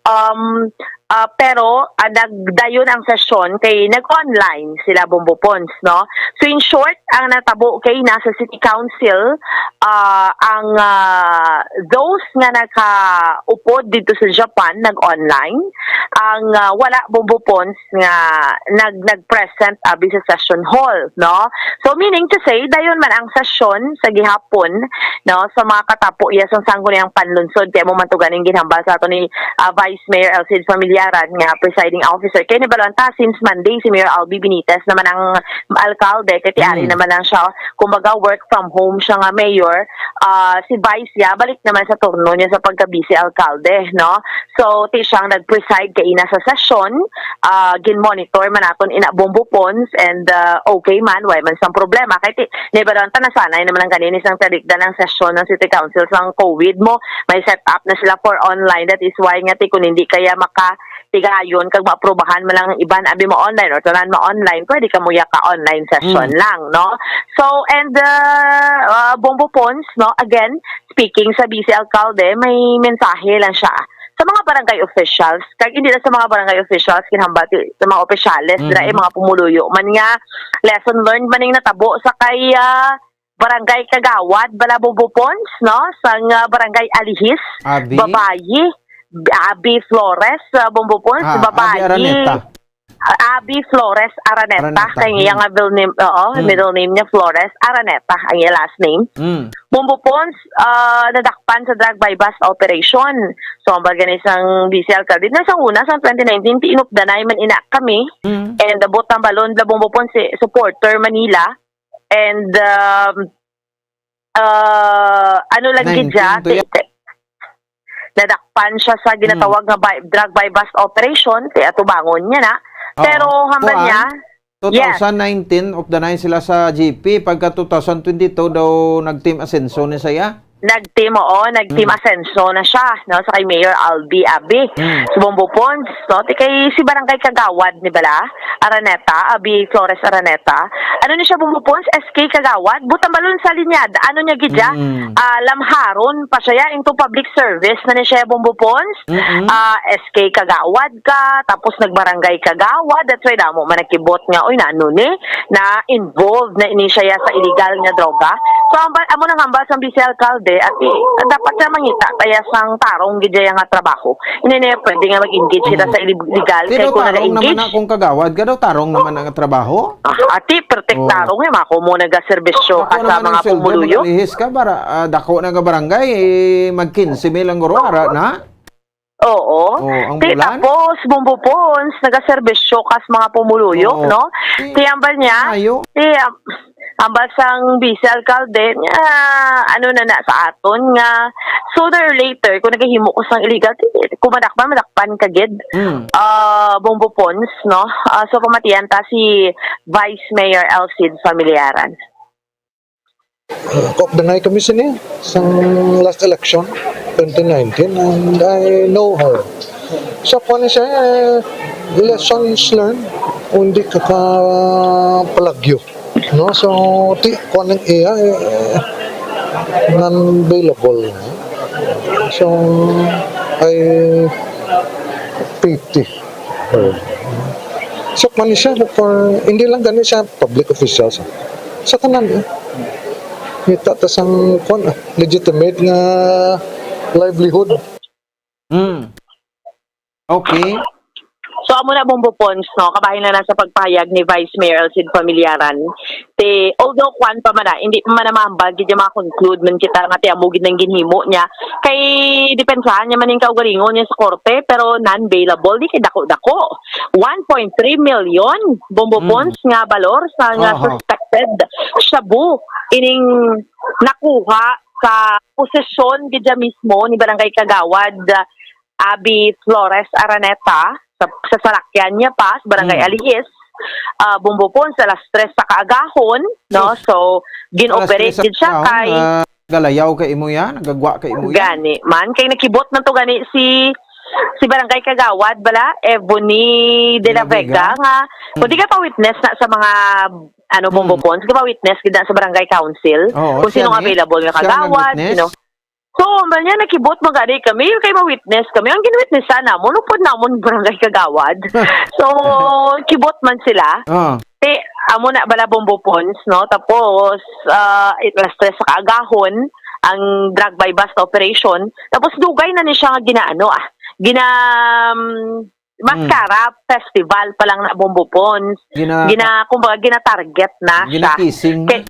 Um, ah, pero, ah, nagdayon ang sesyon kay nag-online sila, Bombo Pons, no? So, in short, ang natabo kay nasa City Council, ah, ang, ah, those nga nakaupod dito sa Japan, nag-online. Ang, ah, wala, Bombo Pons, nga nag-, nag-present abi sa session hall, no? So, meaning to say, dayon man ang session sa gihapon, no, sa mga katapo iya sang Sangguniang Panlungsod, kay amo man to ganing ginhambal sa ato ni, ah, Vice Mayor Elcid Familiaran nga presiding officer. Kay nibaloan ta, since Monday, si Mayor Albi Benitez naman ang alkalde, kay ti ari Mm. naman lang siya, kumbaga, work from home siya nga mayor. Ah, si Vice ya, balik naman sa turno niya sa pagka-vice alkalde, no? So, ti siyang nag-preside kaina sa session, ah, gin-monitor man naton ina Bombo Pons, and, ah, okay man, way man sang problema. Kay ti, nibaloan ta, nasanay naman lang ganini sang talikdan ang sesyon ng City Council sang COVID mo. May set up na sila for online. That is why nga ti, kung hindi kaya makatigayon kag maaprubahan man lang ang iban, abi mo online or tanan mo online, pwede ka mo ya ka online session Mm. lang, no? So, and, ah, ah, Bombo Pons, no? Again, speaking sa vice alkalde, may mensahe lang siya sa mga barangay officials. Kag hindi lang sa mga barangay officials, kinahambal ti-, sa mga opisyales, dira, eh, Mhm. mga pumuluyo man nga lesson learned man ning natabo sa kay, ah, barangay kagawad, bala, Bombo Pons, no? Sang, ah, barangay Alihis, Abi? babayi, Abi Flores, ah, Bombo Pons, Ah, Abi babayi. Araneta. Ah, Abi Flores Araneta, Araneta, kay iya hmm. nga middle name, oo, Hmm. middle name niya Flores Araneta, ang iya last name. Hmm. Bombo Pons, ah, nadakpan sa drug buy-bust operation. So, ang baga ni sang vice alkalde, na sa una, sa twenty nineteen, ti inupdanay man ina kami. Hmm. And, uh, butang balon, bala, Bombo Pons, si supporter Manila. And, um, ah, ano lang gid siya, Nineteen to ti-, ti-, nadakpan siya sa ginatawag Mm. nga buy-, drug buy-bust operation, ti atubangon niya na. Oo. Pero hambal Kuan, niya, yes. two thousand nineteen, updanay sila sa G P. Pagka two thousand twenty-two daw, nag-team Asenso ni saya. Nag-team, oo, nag-team Mm. Asenso na siya, no, sa kay Mayor Albi Abi. Mm. Sa Bombo Pons, no, ti kay si Barangay Kagawad ni bala, Araneta, Abi Flores Araneta. Ano ni siya, Bombo Pons? S K Kagawad, butang balon sa linyad. Ano niya gid siya? Mm. Ah, lamharon pa siya into public service na ni siya, Bombo Pons. Mm-mm. Ah, S K Kagawad ka, tapos nagbarangay kagawad. That's why damo man nagkibot nga, "Uy, nano ni? Na-involved na ini siya sa illegal nga droga." So, hambal, amo nang hambal sang vice alkalde, at i-, dapat siya mangita kaya sang tarong gid siya nga trabaho. Hindi na pwede nga mag-engage sila Mm. sa illegal, Pero kay kung tarong naman nag-engage na kung kagawad ka daw, tarong naman ang trabaho? Ah, ati, perfect Oo. tarong, eh, mako mo nagaserbisyo Dako ka sa naman ang mga sweldo, pumuluyo. Mag-alihis ka para, ah, dako na nga barangay, eh, mag quince mil ang guro, ara na? Oo. Oh, ang Ti, bulan? tapos, Bombo Pons, nagaserbisyo ka sa mga pumuluyo, Oo. no? Ti, Ti, ambal niya, maayo. ti, am-, ambal sang vice alkalde, nga, ano na na sa aton, nga, sooner or later, kung nagahimo ko sang illegal, ti, kung madakpan, madakpan ka gid. Mm. Ah, Bombo Pons, no? Ah, so, pamatian ta si Vice Mayor Elcid Familiaran. Uh, kaupdanay kami sini sang last election, twenty nineteen, and I know her. So, kung ano siya, eh, lessons learned, hindi ka ka palagyo. No? So, ti, kung anong iya, eh, non-bailable. So, I pity her. So, kung ano siya, for, hindi lang gani siya public officials, ah. Sa tanan, eh. Kita ta sang, kwan, ah, legitimate nga livelihood. Hmm. Okay. So, amo na, Bombo Pons, no? Kabahin lang na sa pagpahayag ni Vice Mayor Elcid Familiaran. Ti, although, kwan pa man na, hindi pa man na mahambal, gid niya ma-conclude man kita nga ti amo gid nang ginhimo niya. Kay, depensahan niya man yung kaugalingon niya sa korte, pero non-bailable, di kay dako-dako. One point three million, Bombo Pons, nga balor sa nga Aha. suspected shabu ining nakuha sa posesyon gid mismo ni Barangay Kagawad, Abby Flores Araneta, sa, sa salakyan niya pa sa Barangay Mm. Alihis, ah, Bombo Pons, alas tres sa kaagahon, no? Sus. So, Alas gin-operate tres sa gid siya kaagahon, kay ah, galayaw kay imo yan? Nagagwa kay imo yan? Gani man, kay nakibot man to gani si, si Barangay Kagawad bala, Ebony de la De la Vega, Vega. Nga, kung di Mm. ka pa witness na sa mga, ano, Bombo Mm. Pons, di ka pa witness gid na sa Barangay Council, Oo, kung siya sino ang ni. Available nga Siya ang kagawad, witness. Sino. So, man niya, nakibot man gani kami, kay ma-witness kami. Ang gin-witnessan namon, upod namon barangay kagawad. So, kibot man sila. Ah. Te, amo na bala Bombo Pons, no? Tapos, ah, it, alas tres sa kaagahon, ang drug buy-bust operation. Tapos, dugay na ni siya nga ginaano, ah. Gina, um, Mascara Mm. festival pa lang na Bombo Pons. Gina- Gina, kumbaga, gina-target na siya. Gina-kissing. Kay,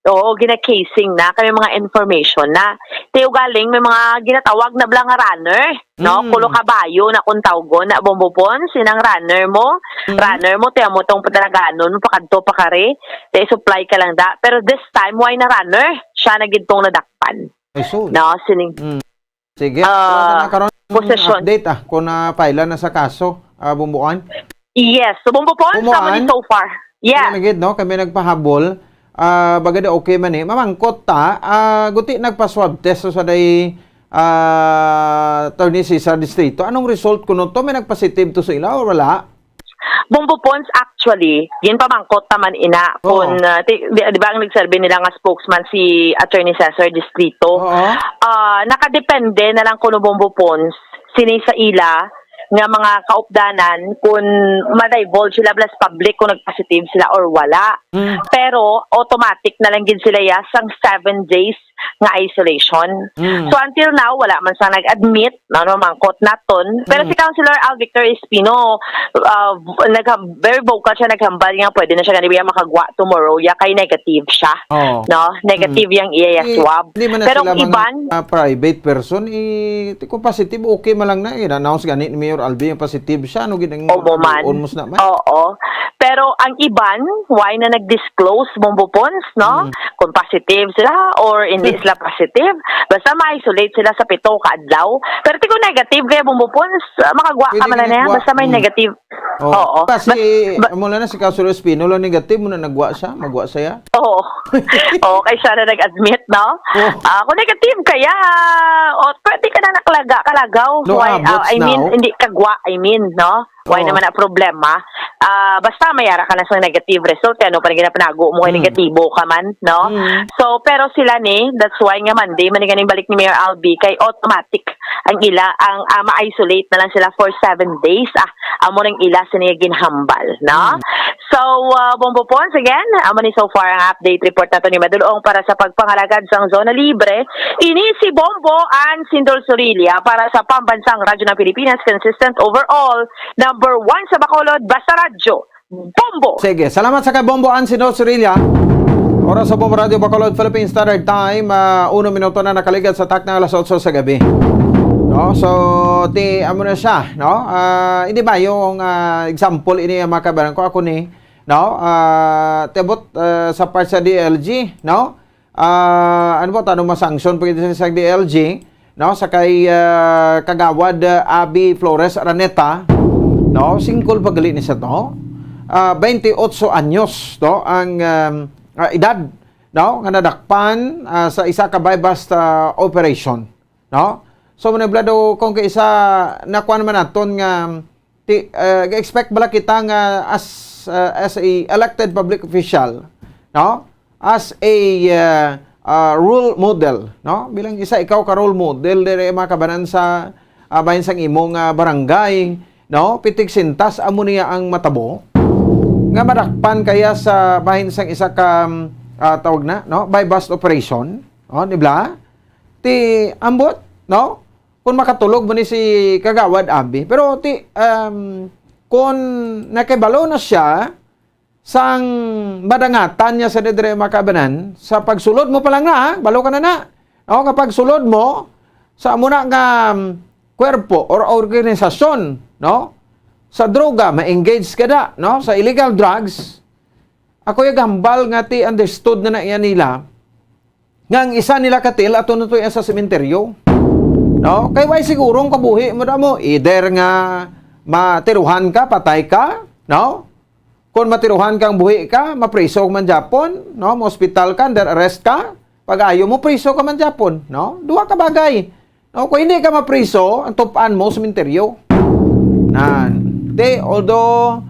Oo, gina-casing na, kay may mga information na. Ti ugaling may mga ginatawag na bala nga runner, no? Mm. Kulo kabayo na kung tawgon na Bombo Pons, inang runner mo. Mm. Runner mo, ti amo tong padaraganon mo, pakadto, pakari. Ti supply ka lang da. Pero this time, why na runner? Siya na gid tong nadakpan. Ay, so. No, sining Mm. Sige, Ah, wala na karon posesyon. Update, ah, kung na-file na sa kaso, ah, Bombo Ann? Yes. So, Bombo Pons, Bombo tama ni Ann? So far. Yeah. Wala na gid, no? Kami nagpahabol. Ah, baga di okay man eh. Mamangkot ta, ah, guti nagpa-swab test sa day, ah, Attorney Cesar Distrito. Anong result kuno to? May nagpositive to sa ila or wala? Bombo Pons, actually, ginpamangkot naman ina Oo. Kung, ah, ti-, di, di ba ang nagserbi nila nga spokesman si Attorney Cesar Distrito? Oo. Ah, nakadepende na lang kuno Bombo Pons, sini sa ila nga mga kaupdanan kung ma-divulge sila bala sa public kung nag-positive sila or wala. Mm. Pero automatic na lang gid sila ya sang seven days nga isolation. Mm. So, until now, wala man sa nag-admit, no, no, mangkot naton. Pero Mm. si Councilor Al Victor Espino, uh, nag-, very vocal siya, naghambal nga pwede na siya gani biya makagwa tomorrow, ya kay negative siya. Oh. No? Negative Mm. yang iya ya Di, swab. Di man na Pero sila ang mga, iban ah, private person, eh, kung positive, okay man lang na. Eh, na-announce gani ni Mayor Albi yung positive siya. Ano gid ang Obo man. Almost na man. Oo. Pero ang iban, why na nag-disclose, Bombo Pons, no? Mm. Kung positive sila or hindi Mm. sila positive, basta ma-isolate sila sa pito ka adlaw. Pero ti kung negative kaya, Bombo Pons, ah, makagwa ka Pwede man na niya. Basta may Mm. negative. Oo. Oo. Kasi, But, but mula na si Councilor Espino lang negative, muna nagwa siya, magwa siya. Oo. Oo, kay siya na nag-admit, no? Oh. Ah, kung negative kaya, o, pwede ka na nakalaga, kalagaw. No Why, ah, abot I mean, now. Hindi kagwa, I mean, no? Why Oo. Naman na problema? Ah, basta may ara ka na sa negative result, ano pa rin ginapanago mo kay Mm. negatibo ka man, no? Mm. So, pero sila ni, that's why nga Monday, man ganing balik ni Mayor Albi, kay automatic ang ila, ang, ah, ma-isolate na lang sila for seven days. Ah, amo nang ila sa niya ginhambal, no? Mm. So, ah, Bombo Pons, again, amo ni so far ang update report nato ni Madulong para sa pagpangalagad sang Zona Libre. Ini si Bombo Ann Sindol Sorilla para sa Pambansang Radyo ng Pilipinas, consistent overall, number one sa Bacolod, Basta Radyo, Bombo! Sige, salamat sa kay Bombo Ann Sindol Sorilla. Oras sa Bombo Radio Bacolod, Philippine Standard Time, ah, uno minuto na nakaligad sa takna alas otso sa gabi. No? So, ti, amo na siya, no? Ah, hindi ba yung, ah, example ini ang mga kabaran ko? Ako ni, no? Ah, tibot, ah, sa part sa D L G, no? Ah, ano ba, tanong masanction pa kita sa D L G, no? Sa kay, ah, Kagawad, ah, Abby Flores Araneta, no? Singkol pa gali ni sa to. Ah, twenty-eight anyos, no? Ang, um, ah, edad, no? Nga nadakpan, ah, sa isa ka buy-bust, ah, operation, no? So, manibla daw kung kay isa, nakuha naman naton nga, ti, ah, ga-expect bala kita nga as, ah, as a elected public official, no? As a, ah, ah, role model, no? Bilang isa ikaw ka role model diri mga kabanan sa, ah, bahin sang imong, ah, barangay, no? Pitik sintas amo niya ang matabo nga madakpan kaya sa bahin sang isa ka, ah, tawag na, no? Buy-bust operation, oh, di ba? Ti ambot, no? Kung makatulog mo ni si Kagawad Abi. Pero ti, um, kung nakibalo na siya, sang madangatan niya sa didre makabanan, sa pagsulod mo pa lang na, ha? Balo ka na na. No? Kapag sulod mo, sa amo na nga, um, kwerpo or organisasyon, no? Sa droga, ma-engage ka na, no? Sa illegal drugs, ako yung hambal nga ti understood na na iya nila, nga ang isa nila ka tiil ato na to iya sa sementeryo. No? Kay way siguro ang kabuhi mo na mo, either nga matiruhan ka, patay ka, no? Kung matiruhan kang buhi ka, mapriso man gyapon, no? Maospital ka, under arrest ka, pag-ayo mo, priso ka man gyapon, no? Duha ka bagay. No? Kung hindi ka mapriso, ang tupan mo, sementeryo. Nan. Di, although,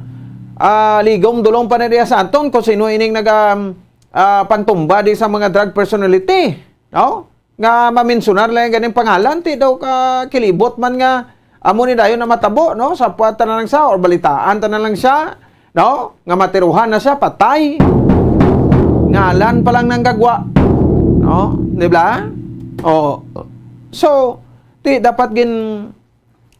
ah, ligom dulong pa na diya sa aton kung sino ining naga, ah, pangtumba di sa mga drug personality, no? Nga mamensunar lang ganing pangalan, ti daw ka kilibot man nga amo ni dayon na matabo, no? Sa puwat ta na lang siya or balitaan ta na lang siya, no? Nga matiruhan na siya, patay. Ngalan pa lang nang gagwa, no? Di ba? Oh. So, ti dapat gin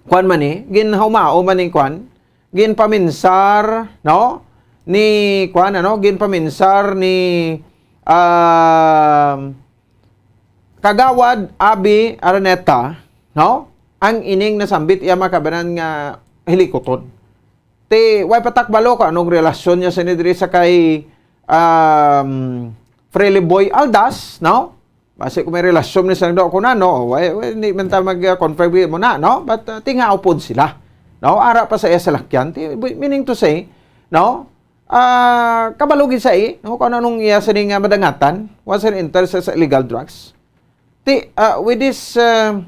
kuan man ni, ginhaumao man ning kuan, ginpaminsar, no? Ni kuan, ano, ginpaminsar ni, um, Kagawad Abby Araneta, no? Ang ining nasambit iya makabanan nga hilikuton. Ti, way patakbalo ka, anong relasyon niya sa diri sa kay, um, Frilly Boy Aldas, no? Basi kung may relasyon ni sang daw ko na, no? Way, way, hindi man ta mag-, uh, confirm mo na, no? But, uh, tingaw pod sila. No? Ara pa sa iya salakyan. Ti, meaning to say, no? Ah, kabalo gid sa i, no? Kung anong iya sini nga madangatan, once and enter sa, sa illegal drugs. Ti, ah, with this, ah,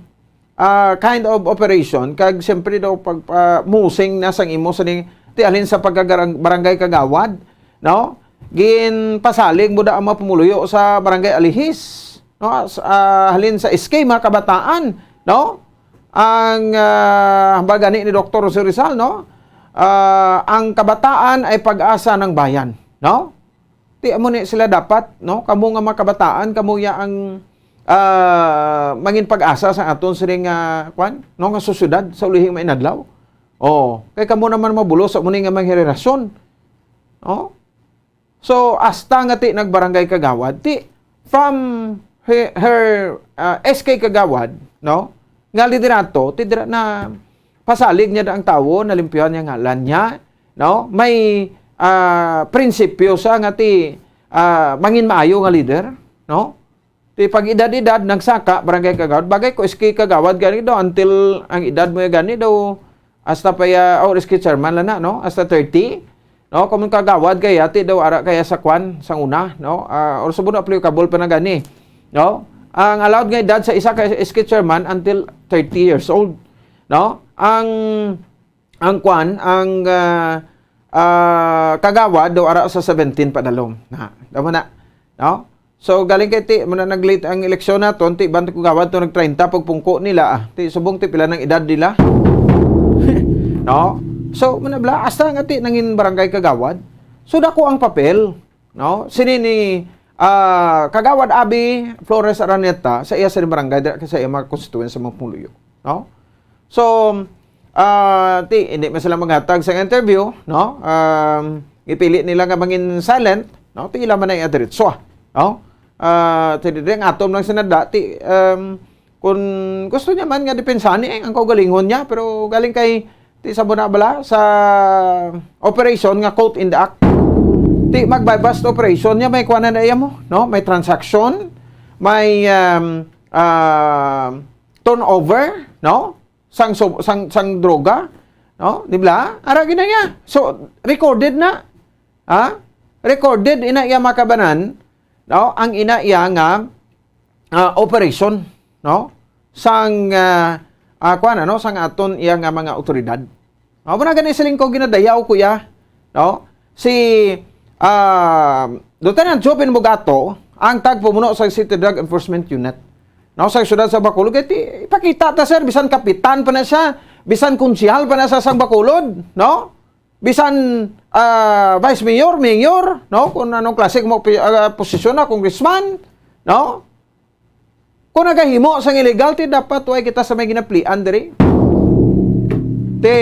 ah, kind of operation, kag siyempre daw pag, ah, musing na sang imo sini, ti, halin sa pagkagarang-, barangay kagawad, no? Ginpasalig mo da ang mga pumuluyo sa barangay Alihis, no? Sa, ah, halin sa S K, mga kabataan, no? Ang, ah, hambal gani ni Doktor Jose Rizal, no? Ah, ang kabataan ay pag-asa ng bayan, no? Ti amo ni sila dapat, no? Kamo nga mga kabataan, kamo ya ang, ah, mangin pag-asa sa aton sining, ah, kwan, no, nga sosyedad sa ulihing mga inadlaw. Oh, kay kamo naman mabulos sa muni nga mga henerasyon. No? So, hasta nga ti nagbarangay kagawad, ti from her, her, ah, S K kagawad, no? Nga liderato, ti dira na pasalig niya da ang tawo, nalimpyuhan niya ngalan niya, no? May, ah, prinsipyo sa nga ti, ah, mangin maayo nga leader, no? Ti pag edad-edad, nagsaka, barangay kagawad. Bagay ko, S K kagawad gani daw, until ang edad mo gani daw, hasta pa ya, or S K chairman lang na, no? Hasta thirty, no? Kung kagawad kaya, ti daw ara kaya sa kwan, sang una, no? Ah, or sa buno, applicable pa na gani, no? Ang allowed nga edad sa isa ka S K chairman until thirty years old, no? Ang, ang kwan, ang, ah, ah, kagawad daw ara sa seventeen padalom. Na, tama na, no? So, galing kay ti, muna nag-late ang eleksyon naton, ti, bantay ko gawad to nag treinta pagpungko nila, ah. Ti, subong ti, pila nang edad nila? No? So, muna bla, hasta nga ti, nangin barangay kagawad. So, dako ang papel, no? Sini ni, ah, Kagawad Abby Flores Araneta, sa iya sa barangay, dira sa iya mga constituents sa mga pumuluyo, no? So, ah, ti, hindi man sila maghatag sa interview, no? Um, ipili nila nga mangin silent, no? Ti ila man ay adiretso, ah, no? Ah, ti, diri ang atom lang sinada, ti, um, kung gusto niya man nga depensahan ni, eh, ang kaugalingon niya, pero galing kay, ti, sa muna bala, sa operation nga quote in the act, ti, mag-buy-bust operation niya, may kuwanan na iya mo, no? May transaction, may, um, ah, turnover, no? Sang, so, sang, sang droga, no? Di ba? Ara gina niya. So, recorded na. Ha? Recorded ina iya makabanan, no? Ang ina iya nga, ah, operation, no? Sang, ah, ah, kuwan, ano? Sang aton iya nga mga otoridad. Amo na gani siling ko ginadayaw, kuya, no? Si, ah, Lieutenant Joven Bugato, ang tagpumuno sa City Drug Enforcement Unit, no, sa siyudad sa Bacolod. Kay ti, ipakita ta, sir, bisan kapitan pa na siya, bisan konsehal pa na siya sang Bacolod, no? Bisan, ah, vice mayor, mayor, no? Kung anong klase mo pi-, ah, posisyon na, congressman, no? Kung nagahimo sang illegal, ti dapat way kita sa may ginaplian diri. Ti,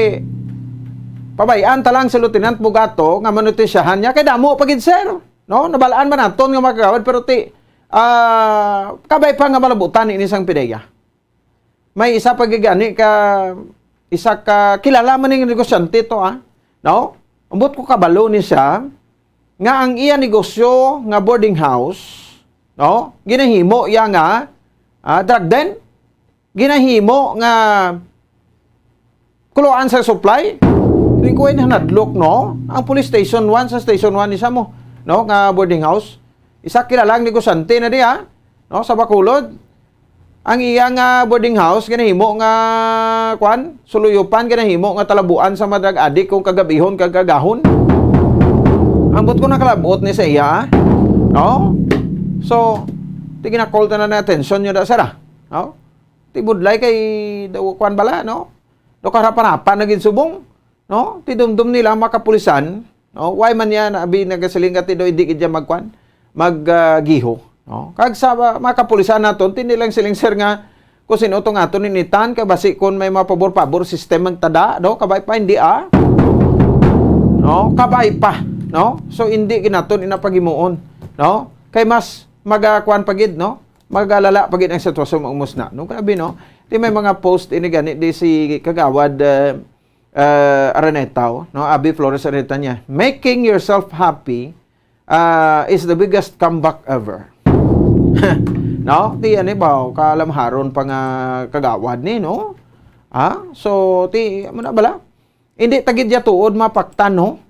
pabay-an ta lang si Lieutenant Bugato nga manutisyahan niya kay damo pa gid, sir. No? Nabalaan man naton nga mga kagawad, pero ti, ah, kabay pa nga malabutan ini sang pideya. May isa pa gid gani ka, isa ka kilala man ning negosyante to, ah. No? Ambot ko kabalo ni siya nga ang iya negosyo nga boarding house, no? Ginahimo iya nga, ah, drug den. ginahimo nga kuluan sa supply. Lingkuin na nadlok, no? Ang police station one sa station one ni sa mo, no? Nga boarding house. Isa kilalang negosyante na diya, no? Sa Bacolod. Ang iya nga boarding house, ginahimo nga, kwan, suluyupan, ginahimo nga talabuan sa mga drug addict kung kagabihon, kag agahon. Ambot ko nakalabot ni sa iya, ah. No? So, ti ginakol ta na na atensyon nyo da, sir, ah. No? Ti budlay kay daw kwan bala, no? Daw kaharapan-hapan na gid subong, no? Ti dumdum nila ang mga kapulisan, no? Why man yan, abi nagasiling ka ti daw hindi gid yan magkwan, mag, ah, giho, no? Kag sa, ah, mga kapulisan naton, ti nilang siling, sir, nga kung sino tong aton initan, kay basi kung may mga pabor-pabor system ang tada, no? Kabay pa, hindi, ah. No? Kabay pa, no? So, hindi ginaton ina paghimuon, no? Kay mas magakwan pa gid, no? Magalala pa gid ang sitwasyon, maumos na. No, grabe, no? Di may mga post ini gani di si Kagawad, uh, uh, Araneta, no? Abi Flores Araneta niya. "Making yourself happy, uh, is the biggest comeback ever." No? Di yan eh, ba? Kalamharon pa nga kagawad ni, no? Ha? So, ti, mo na bala? Hindi ta gid ya tuod mapaktan, no?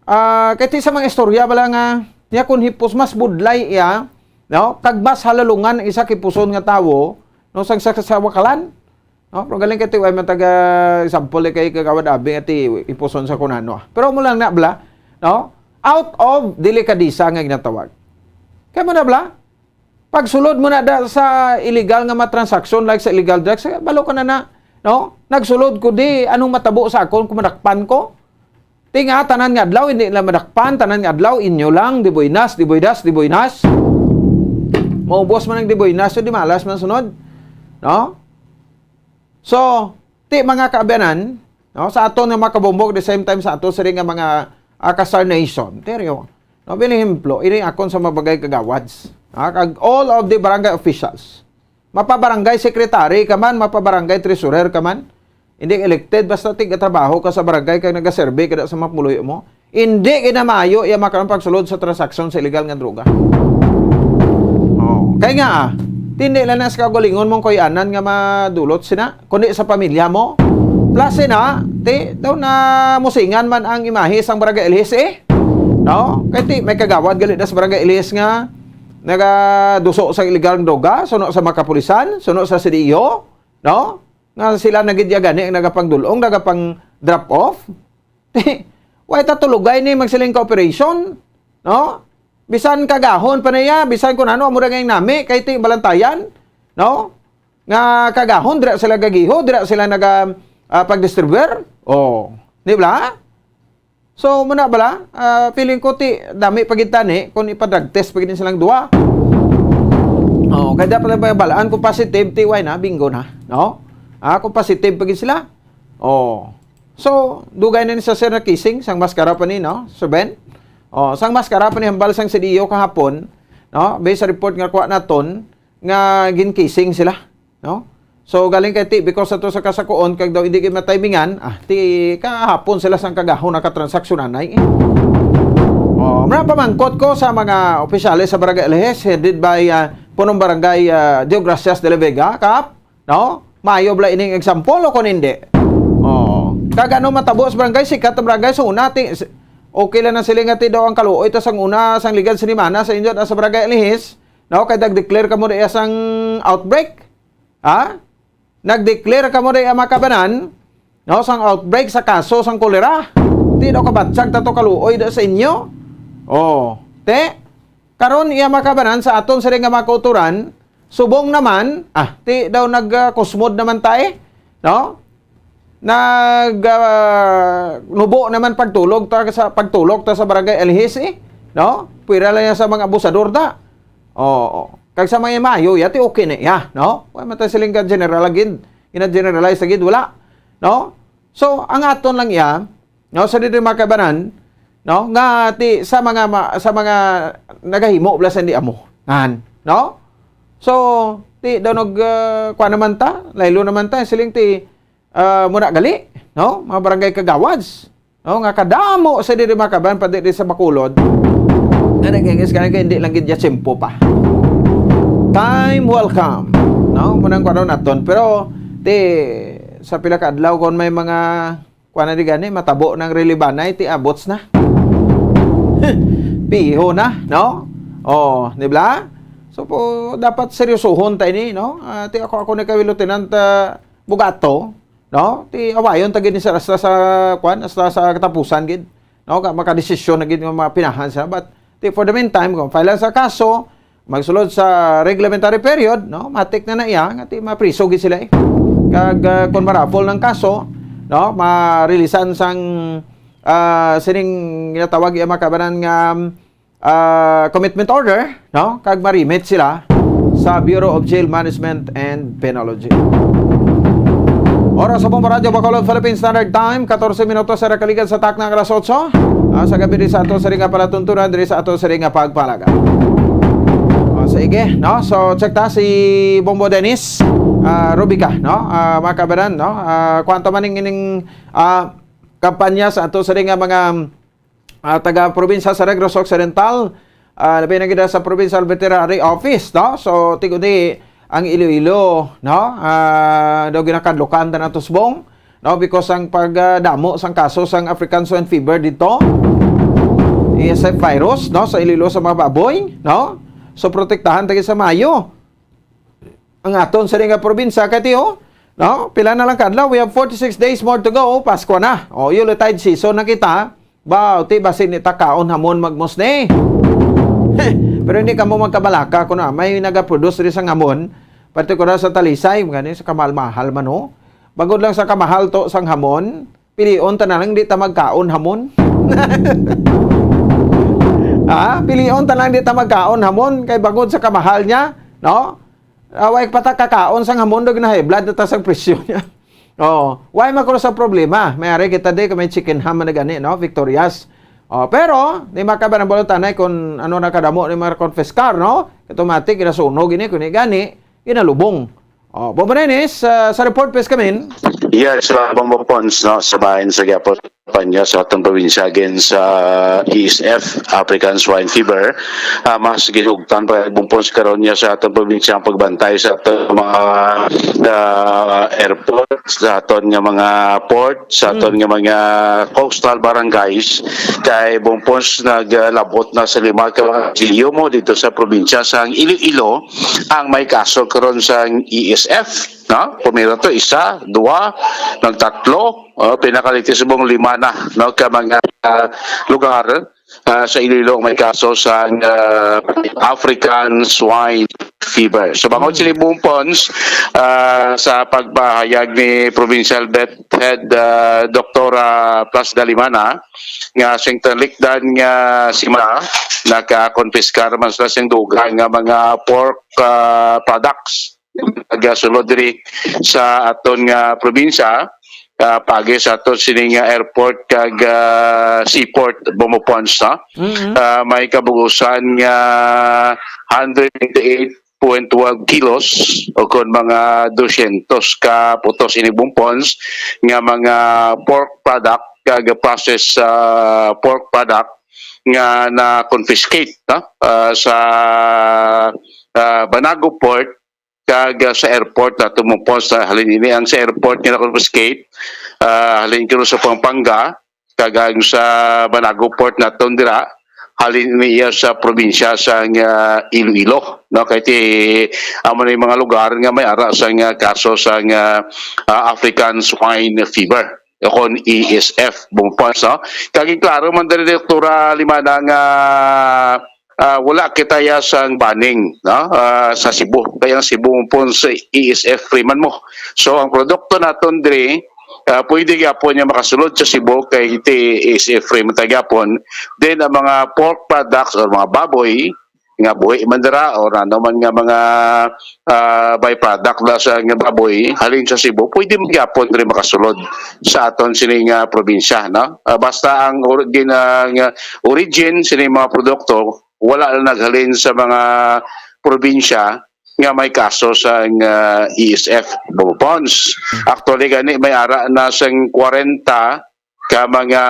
Ah, kay ti sa mga istorya bala nga, niya kun hipos mas budlay iya, no? Kag mas halalungan ang isa kipuson nga tawo, no? Sang sa, sa wakalan, no? Pero galing kay ti, way man taga example eh, kay Kagawad Abi nga ti hipuson sa kunano, ah. Pero mo lang na bala, no? Out of delikadesa nga ginatawag. Kay mo na bala, pagsulod mo na da sa illegal nga mga transaksyon, like sa illegal drugs, eh, balo ka na na, no? Nagsulod ko di, anong matabo sa akon kung madakpan ko? Ti nga, tanan nga adlaw, hindi nila madakpan, tanan nga adlaw, inyo lang, di buenas, di buenas, di buenas. Maubos man ang di buenas, so di malas man sunod, no? So, ti mga kaabyanan, no, sa aton nga mga kabumbog, the same time sa aton sini nga mga, ah, ka-Star Nation. Teryo, no, bilihemplo, ini akon sa mga bagay kagawads. Ah, kag all of the barangay officials. Mapabarangay secretary ka man, mapabarangay treasurer ka man. Hindi elected, basta tigatrabaho ka sa barangay kag nagaserve ka sa mga pumuluyo mo. Hindi gid na maayo iya makaroon pagsulod sa transaksyon sa illegal nga droga. Oh, kay nga, ah, tindi lang na sa kaugalingon mong kuyanan nga madulot sina, kundi sa pamilya mo. Plus sina, ti, daw na musingan man ang imahe sang barangay L H S, eh. No? Kay ti, may kagawad gali na sa barangay L H S nga nagaduso sa illegal nga droga, suno sa mga kapulisan, suno sa C D E O, no? Nga sila na gid ya gani ang nagapangdulong, nagapang drop off. Way ta tulugay ni magsiling ka operation, no? Bisan kagahon pa niya, bisan kun ano, amo ra nga nami, kay ti balantayan, no? Nga kagahon, dira sila gagiho, dira sila naga, ah, pag-distribuer. Oh, di ba? So, muna bala, ah, feeling ko ti dami pa gid tani kung ipa-drug test pa gid silang duha. Oh, kay dapat lang balaan kung positive, ti way na, bingo na, no? Ah, kung positive pa gid sila. Oh. So, dugay na ni sa sir na kissing, sang maskara pa ni, no? Sir Ben? Oh, sang maskara pa ni hambal sang C D E O kahapon, no? Based sa report nga kuha naton, nga gin-kissing sila, no? So, galing kay ti, because ato sa kasakuon, kag daw hindi gid matimingan, ah, ti kahapon sila sang kagahon nakatransaksyonan ay, eh. Oh, muna pamangkot ko sa mga opisyales sa Barangay Alhes, headed by, ah, Punong Barangay, ah, Diogracias de la Vega, Kap, no? Maayo bala ining example o kung hindi? Oh, kag ano matabo sa barangay, sikat ang barangay, so una, ti, okay lang na sila nga ti daw ang kaluoy ta sang una, sang ligad sinimana sa inyo, sa Barangay Alhes, no? Kay nag-declare kamo diya sang outbreak. Ha? Nag-declare kamo diya, mga kabanan, no? Sang outbreak sa kaso sang kolera. Ti daw kabatsag ta to kaluoy da sa inyo. Oh, te, karon iya, mga kabanan, sa aton sila nga mga kauturan, subong naman, ah, ti daw nag, ah, kusmod naman ta, eh, no? Nag, ah, nubo naman pagtulog ta sa, pagtulog ta sa Barangay Alhes, eh, no? Pwera lang yan sa mga abusador ta. Oo. Kag sa mga maayo, yati okay na iya, no? Wa man ta siling ka general agid, ina-generalize agid, wala, no? So, ang aton lang iya, no, sa diri mga kabanan, no, nga ti sa mga ma-, sa mga nagahimo bala sa hindi amo. Ngan, no? So, ti daw nag, ah, kuha naman ta, laylo naman ta, siling ti, ah, muna gali, no? Mga barangay kagawads, no? Nga kadamo sa diri mga kabanan, pati di sa Bacolod. Nga nag-ingis ka na kay hindi lang gid ya tiyempo pa. Time will come. No, mao nang kuan naton. Pero ti sa pila ka adlaw kon may mga kuan na di gani, matabo ng relibanay, ti abots na. Piho na, no? Oh, di ba? So po, dapat seryosohon ta ini, no? Ah, ti ako, ako ni kay Lieutenant, ah, Bugato, no? Ti awayon ta gid ni sa, hasta sa kuan, hasta sa katapusan gid, no? Ka makadesisyon na gid nga mga pinahan siya. But ti for the meantime, kung file sa kaso, magsulod sa reglementary period, no? Matik na na iya nga ti mapriso gid sila, eh. Kag, ah, kung marapol ng kaso, no, marilisan sang, ah, sining ginatawag iya makabanan nga, ah, commitment order, no? Kag ma-remit sila sa Bureau of Jail Management and Penology. Oras sa Bombo Radyo Bacolod, Philippine Standard Time, katorse minutos sa nakaligad sa takna ang alas otso. Ah, sa gabi diri sa ato sa ring nga palatuntunan, diri sa ato sa ring nga pagpalaga. O, sige, no? So, check ta si Bombo Dennis, ah, Rubica, no? Ah, mga kabanan, no? Ah, kwanto man ning ining, ah, kampanya sa ato sa ring nga mga, ah, taga-probinsya sa Negros Occidental, ah, labi na gid sa Provincial Veterinary Office, no? So, tiguni ang Iloilo, no? Ah, daw ginakadlukan ta na tusbong, no? Because ang pagdamo sang kaso sang African Swine Fever dito, A S F virus, no? Sa Iloilo sa mga baboy, no? So, protektahan ta gid sa maayo ang aton sa nga probinsya, kay ti, oh, no? Pila na lang kadlaw, we have forty-six days more to go, Pasko na. O, Yuletide season na kita. Ba, ti, basi ni ta kaon hamon magmusni. Pero hindi kamo magkabalaka kung na may nagaproduce diri sang hamon, partikular sa Talisay, gani sa kamahal-mahal man, oh. Bangod lang sa kamahal to sang hamon, pilion ta na lang di ta magkaon hamon. Ha? Pilion ta lang di ta magkaon hamon kay bangod sa kamahal niya, no? Ah, way pa ta kakaon sang hamon, daw gina-high blood na ta sang presyo niya. Oh, way man kuno sa problema. May ari kita di kay may chicken ham man gani, no? Victorious. Oh, pero di makaban ang balutanay kung ano na kadamo ni mga confiscar, no? Automatic, ginasunog ini, kung gani, ginalubong. Oh, Bombo Dennis, ah, sa report, please, kamin. Yes, uh, Bombo Pons, no, sa bahin sa gyapon niya sa atong probinsya against sa A S F, African Swine Fever. Ah, mas ginugtan pa, Bombo Pons, karon niya sa atong probinsya ang pagbantay sa atong mga, ah, airport, sa aton nga mga port, sa aton nga mga coastal barangays. Kay, Bombo Pons, naglabot na sa lima ka mga G U mo dito sa probinsya sang Iloilo ang may kaso karon sang A S F, no? Pumira to, isa, dua, nagtatlo, oh, pinakalitis mong lima na, no, ka mga, ah, lugar, ah, sa Iloilo ang may kaso sang, ah, African Swine Fever. So, bangod sini, Bombo Pons, ah, sa pagpahayag ni Provincial Vet Head, ah, Doktora Plas Dalimana, nga sing talikdan nga semana nakakonpiskar man sila sing dughan nga mga pork, ah, products nagasulod diri sa aton nga probinsya, ah, paagi sa aton sini nga airport kag, ah, seaport, Bombo Pons, no? Mm-mm. Ah, may kabugusan nga hundred eighty-eight point twelve kilos o kon mga dosyentos ka putos ini, Bombo Pons, nga mga pork product kag processed, ah, pork product nga na-confiscate, no? Ah, sa, ah, Banago Port kag, ah, sa airport nato, Bombo Pons. Sa halin ini ang sa airport nga na-confiscate, ah, halin kuno sa Pampanga, kag ang sa Banago Port naton dira, halin niya sa probinsya sang, ah, Iloilo, no? Kay ti, amo na yung mga lugar nga may ara sang, ah, kaso sang, ah, ah, African Swine Fever o kon A S F, Bombo Pons, no? Kag klaro man diri, Doktora Limana, nga, ah, wala kita ya sang banning, no? Ah, sa Cebu. Kaya ang Cebu, Bombo Pons, A S F free man mo. So, ang produkto naton diri, ah, pwede gyapon niya makasulod sa Cebu kay ti A S F free man ta gyapon. Then, ang mga pork products or mga baboy, nga buhi man dira or ano man nga mga, ah, byproduct na sa nga baboy halin sa Cebu, pwede man gyapon diri makasulod sa aton sini nga probinsya, no? Ah, basta ang or-, gin-, ah, nga origin sini mga produkto wala na naghalin sa mga probinsya nga may kaso sa, ah, A S F, Bombo Pons. Actually, gani may ara na sang kwarenta ka mga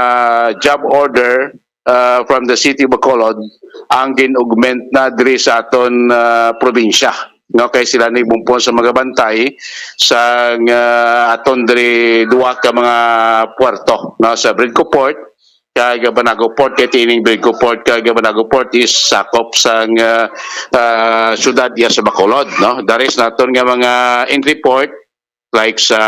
job order, ah, from the city of Bacolod ang gin-augment na diri sa aton, ah, probinsya. no, kay sila ni Bumpon sa magabantay sa, ah, aton diri duwa ka mga puerto, no, sa Bridco Port kag Banago Port. Kay tining Bridco Port kag Banago Port is sakop sang, ah, ah, syudad iya sa Bacolod, no. Daris naton nga mga entry port like sa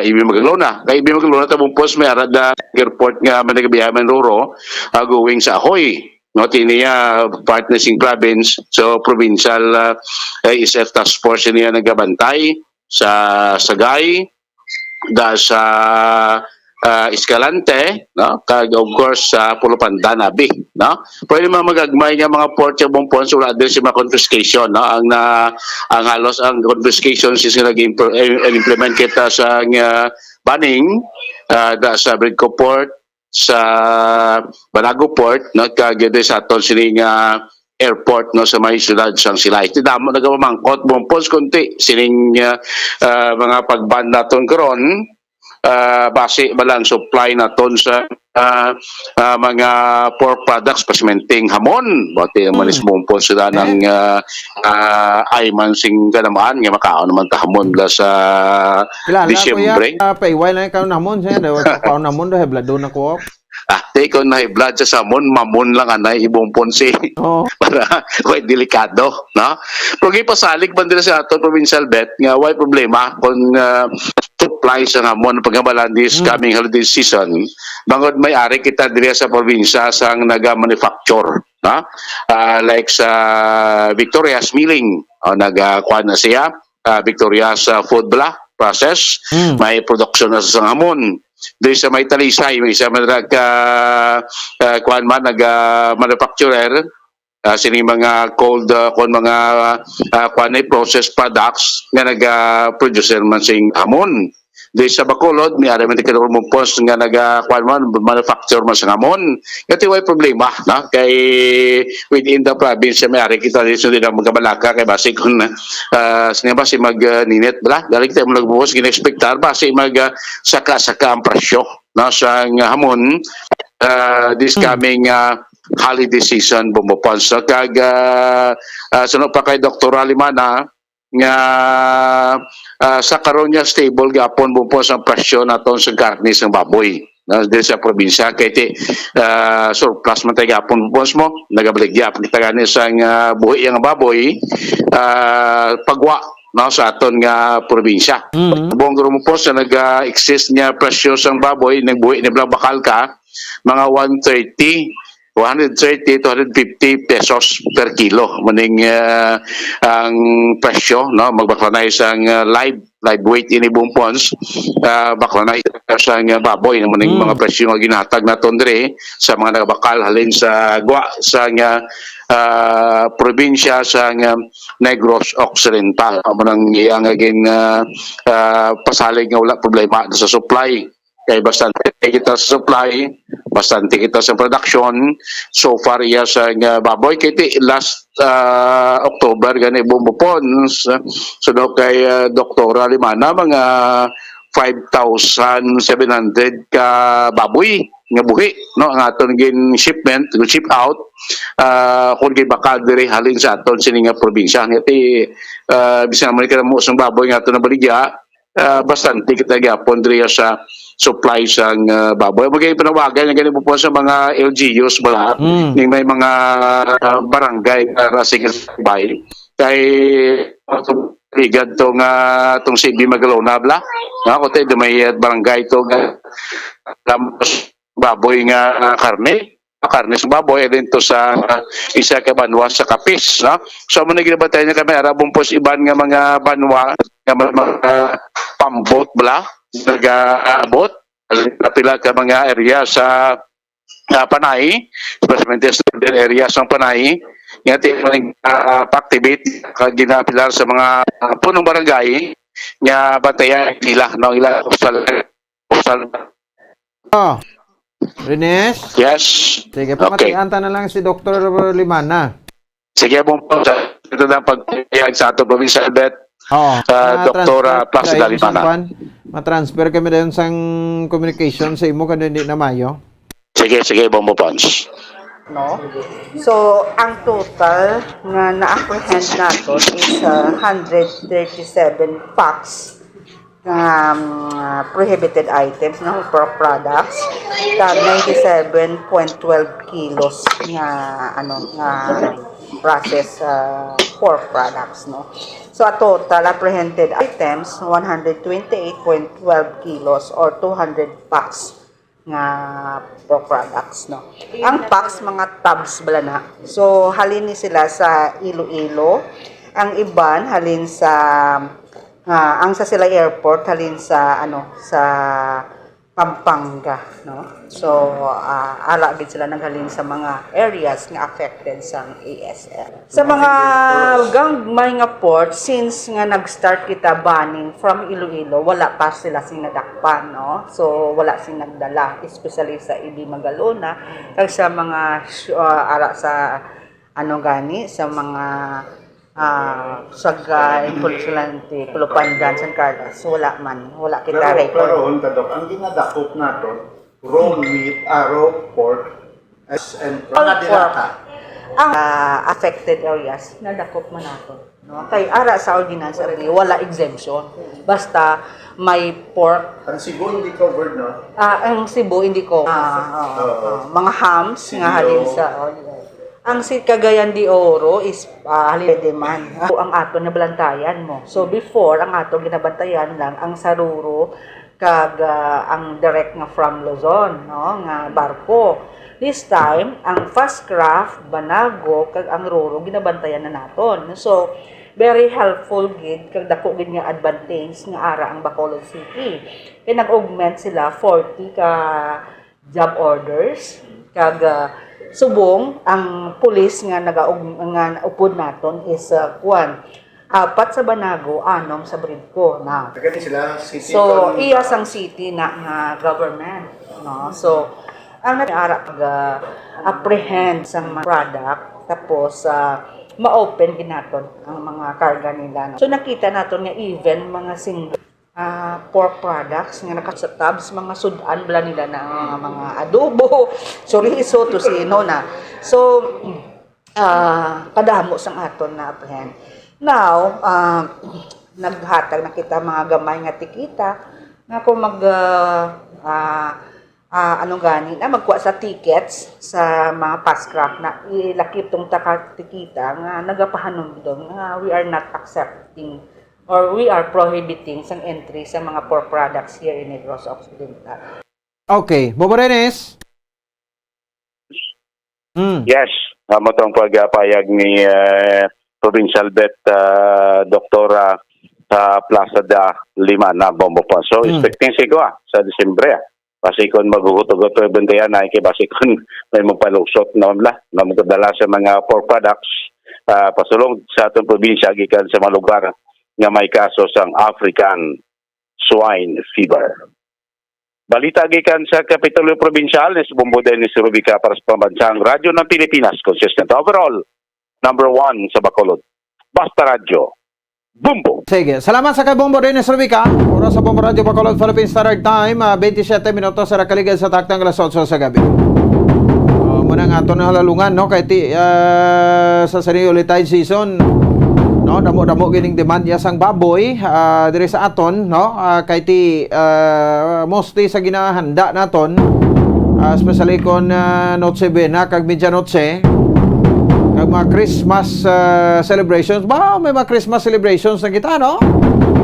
A B Maglona. Kay A B Maglona, ta Bumpons, may ara da airport nga managabiyahe man ruro, ah, going sa Ahoy. No, tini, ah, part na sing province. So, provincial, ah, A S F task force niya nagabantay sa Sagay, da sa, ah, Escalante, no? Kag, of course, sa Pulupandan, abi, no? Pwede man magagmay nga mga port sa Bumpons, wala din si mga confiscation, no? Ang na, ang halos ang confiscation since nga nag-impl-, eh, implement kita sa, ah, banning, ah, da sa Bridco Port, sa Banago Port, no? Kag diri sa aton sini nga airport, no, sa may siyudad sang Silay. Ti damo nagapamangkot, Bumpons, kunti sining, ah, ah, mga pag-ban naton karon, ah, basi ba lang supply naton sa, ah, ah, mga pork products, pasimento, hamon. Bati naman is Bumpons sila ng, ah, ah, ay man sing kanamaan nga makaon naman ta hamon la sa Kilala ko Disyembre. Ya, ah, paiway lang ikaw namon siya. Daw sa paon namon do heblado na ko. Ah, di ko na blood sa hamon, mamon lang anay i Bumpons. Oh. Para, way delikado, no? Pero gipasalig man diri sa aton provincial vet nga way problema kung, ah, supply sa hamon pagkabalan this coming holiday season. Bangod may ari kita diri sa probinsya sang naga-manufacture, no? Ah, like sa Victoria's Milling, o naga-, kuan na siya, ah, Victoria's, ah, food bala, process, may production na sa hamon. Diri sa may Talisay, may isa man nag, ah, ah, kuan man, nag, ah, manufacturer, ah, sining mga cold, ah, kon mga, ah, kuan ni processed products nga naga-producer man sing hamon. Diri sa Bacolod, may ari man ti kadulom Bumpons nga naga, kuan man, manufacture man sa hamon. Kati way problema, no? Kay within the province, may ari kita diri sa di na magkabalaka kay basi kun, ah, sini basi mag, ah, ninit bala. Dali kita mo nagbuhos gina-expectar basi mag, ah, saka-saka ang presyo, no, sa hamon, ah, this coming, ah, holiday season, Bumpons. So, kag, ah, ah, suno pa kay Doktora Limana nga, ah, sa karon nga stable gapon, Bumpons, ang presyo naton sa karne sang baboy, no, diri sa probinsya kay ti, ah, surplus man tayo gapon, Bumpons, mo nagabaligya pa kita gani sang, ah, buhi nga baboy, ah, pagwa, no, sa aton nga probinsya. Subong guro, Bumpons, sa naga-exist nga presyo sang baboy, nagbuhi ni bala bakal ka, mga one thirty, one hundred thirty to one hundred fifty pesos per kilo. Muning, ah, ang presyo, no, magbaklanay sang, ah, live, live weight ini, Bumpons, ah, baklanay sang, ah, baboy, no, muning mga presyo nga ginatag naton diri sa mga nagabakal halin sa gwa sa nga, ah, probinsya sa nga Negros Occidental. Amo nang iyang gin, ah, ah, pasalig nga wala problema sa supply. Kay bastante kita sa supply, bastante kita sa production. So far, iya sa nga baboy, kay ti last, ah, October gani, Bumpons, suno kay, ah, Doktora Limana, mga five thousand seven hundred ka baboy nga buhi, no, ang aton gin shipment, gin ship out, ah, kung gibakal diri halin sa aton sini nga probinsya. Nga ti, ah, bisan naman ka mo sang baboy nga aton nabaligya, ah, bastante kita gyapon diri sa supply sang, ah, baboy. Magay panawagan nga gani po sa mga L G Us bala, ning may mga, ah, barangay nga rasig bay. Kay, ah, ligad to nga tong C B Magalona bala. Nga ako tayo, may, ah, barangay to nga lampos baboy nga, ah, karne. Karne sa baboy, eh, din to sa, ah, isa ka banwa sa Capiz, no? So, amo na ginabantayan niya kami, arabong po sa iban nga mga banwa, nga mga, mga pambot bala, nag-aabot, pila ka mga area sa, ah, Panay, especially sa northern area sa Panay, nga ti-, ah, activate, kag ginapilar sa mga, ah, punong barangay, nga bantayan nila, no? Ila, usal, usal. Oh. Rines? Yes. Sige, okay. Pamatian ta na lang si Doktor Limana. Sige, Bumpons, ito na ang pagpayag sa ato provincial vet, Oo. ah, Doktora Ma-transfer Placido tayo Limana. Sa kwan. Ma-transfer kami dayon sang communication sa imo kung hindi na mayo. Sige, sige, Bumpons. No? So, ang total nga na-apprehend naton is, ah, hundred thirty-seven packs nga, um, prohibited items, no, pork products, kag ninety-seven point twelve kilos nga, ano, nga processed, ah, pork products, no. So, a total apprehended items, one hundred twenty-eight point twelve kilos or two hundred packs nga pork products, no. Ang packs, mga tubs bala na. So, halin ni sila sa Iloilo. Ang iban halin sa, ah, ang sa Silay Airport halin sa, ano, sa Pampanga, no. So, ah, ara gid sila naghalin sa mga areas nga affected sang A S L. Sa mga gagmay nga port, since nga nag-start kita banning from Iloilo, wala pa sila sing nadakpan, no? So, wala sing nagdala, especially sa Ibis, Magalona, kag sa mga sh-, ah, ara sa, ano gani, sa mga, ah, Sagay, Impollante, Tulupandan, San Carlos, wala man, wala kita Pero, record. Pero, unta, Doc, ang ginadakop naton, raw meat, ah, raw pork, as and All mga pork. Dilata. Ang, ah, affected areas, nadakop man naton, no? Kay ara sa ordinance, abi, wala exemption. Basta may pork. Ang Cebu hindi covered, no? Ah, ang Cebu hindi ko. Ah, ah, Oo. Ah, mga hams nga Silao. Halin sa, oh, yeah. Ang si Cagayan de Oro is, ah, halin demand. Ang ato nabalantayan mo. So, before, ang ato ginabantayan lang ang Saruru kag, ah, ang direct nga from Luzon, no, nga barko. This time, ang Fast Craft, Banago, kag ang Roro ginabantayan na naton. So, very helpful gid kag dako gid nga advantage nga ara ang Bacolod City. Kay nag-augment sila forty ka job orders, kag, ah, subong ang pulis nga nagaug-, nga upod naton is, ah, kuwan, apat sa Banago, anom sa Bridco na. Taga ni sila, city So, kon iya sang city na nga government, no? So, ang nag-ara pag, ah, apprehend sang mga product, tapos, ah, ma-open ginaton ang mga karga nila, no? So, nakita naton nga even mga single, ah, pork products nga naka sa tubs, mga sud-an bala nila na, ah, mga adobo, chorizo, tocino na. So, ah, kadamo sang aton na-apprehend. Now, ah, naghatag na kita mga gamay nga tikita nga kung mag, ah, ah, ah, ano gani na, magkuha sa tickets sa mga Fast Craft na ilakip tong taka tikita nga nagapahanumdom nga we are not accepting or we are prohibiting sang entry sa mga pork products here in Negros Occidental. Okay, Bombo Dennis. Mm. Yes, amo tong pagpayag ni, eh, Provincial Vet, ah, Doktora sa Plaza de Lima na Bombo po. So, Mm. expecting siguro, ah, sa Disyembre, ah. Basi kon maghugot-hugot pa yung bentayan, ay kay basi kon may magpalusot na bala, na magdala sa mga pork products, ah, pasulong sa atong probinsya gikan sa mga lugar nga may kaso sang African swine fever. Balita gikan sa Kapitolyo Probinsyal, ni si Bombo Dennis Rubica para sa Pambansang Radyo ng Pilipinas, consistent overall, number one sa Bacolod. Basta Radyo, Bombo! Sige, salamat sa kay Bombo Dennis Rubica. Oras sa Bombo Radyo Bacolod, Philippine Standard Time, ah, twenty-seven minutos sa nakaligad sa taktang alas otso sa gabi. Ah, muna nga ato na halalungan, no? Kay ti, ah, sa sini ulit tide season, no? Damo-damo gining demand ya sang baboy, ah, diri sa aton, no? Ah, kay ti, ah, mostly sa ginahanda naton, ah, especially kon, ah, Noche Buena kag Medianoche, kag mga Christmas, ah, celebrations. Ba, may mga Christmas celebrations na kita, no?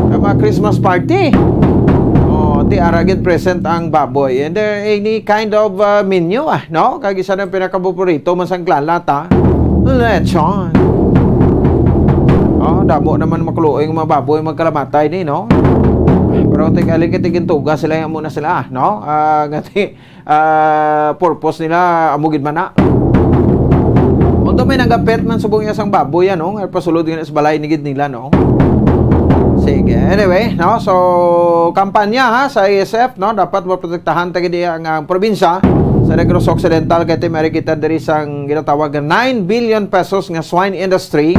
Kag mga Christmas party. Oh, ti ara gid present ang baboy. And there, any kind of, ah, menu, ah, no? Kag isa na pinakapaborito man sang Clan Lata, lechon. Oh, damo naman makuluoy nga mga baboy magkalamatay ni, no? Pero tig-, alin kay tigintuga sila, amo na sila, no? Ah, ngati, ah, purpose nila, amo gid man na. Although may nagapet man subong iya sang baboy, ano, nga pasulod gani sa balay ni gid nila, no? Sige, anyway, no? So, kampanya, ha, sa A S F, no? Dapat maprotektahan ta gid ang, ang probinsya sa Negros Occidental, kay ti may kita diri sang ginatawag nga nine billion pesos nga swine industry.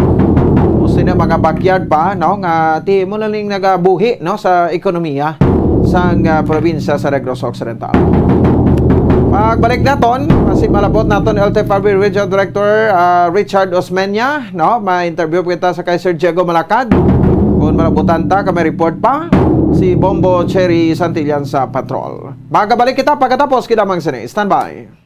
Mostly na mga backyard pa, no? Nga ti mo na ning nagabuhi, no, sa ekonomiya sang, ah, probinsya sa Negros Occidental. Pagbalik naton, si malabot naton L T F R B Regional Director, ah, Richard Osmeña, no? Ma-interview kita sa kay Sir Diego Malacad. Kung malabutan ta, kami report pa si Bombo Cherry Santillan sa Patrol. Magabalik kita pagkatapos, kinamang sini. Standby.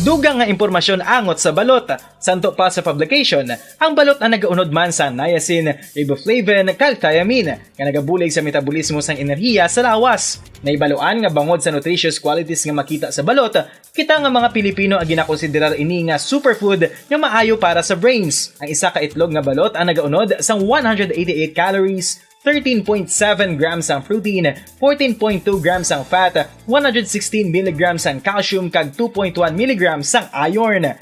Dugang nga impormasyon angot sa balot. Santo pa sa publication, ang balot ang nagaunod man sa niacin, riboflavin, kag thiamine, nga nagabulig sa metabolismo sang enerhiya sa lawas. Nahibaluan nga bangod sa nutritious qualities nga makita sa balot, kita nga mga Pilipino ang ginakonsiderar ini nga superfood nga maayo para sa brains. Ang isa ka itlog nga balot ang nagaunod sang one hundred eighty-eight calories, thirteen point seven grams ang protein, fourteen point two grams ang fat, one hundred sixteen milligrams ang calcium, kag two point one milligrams ang iron.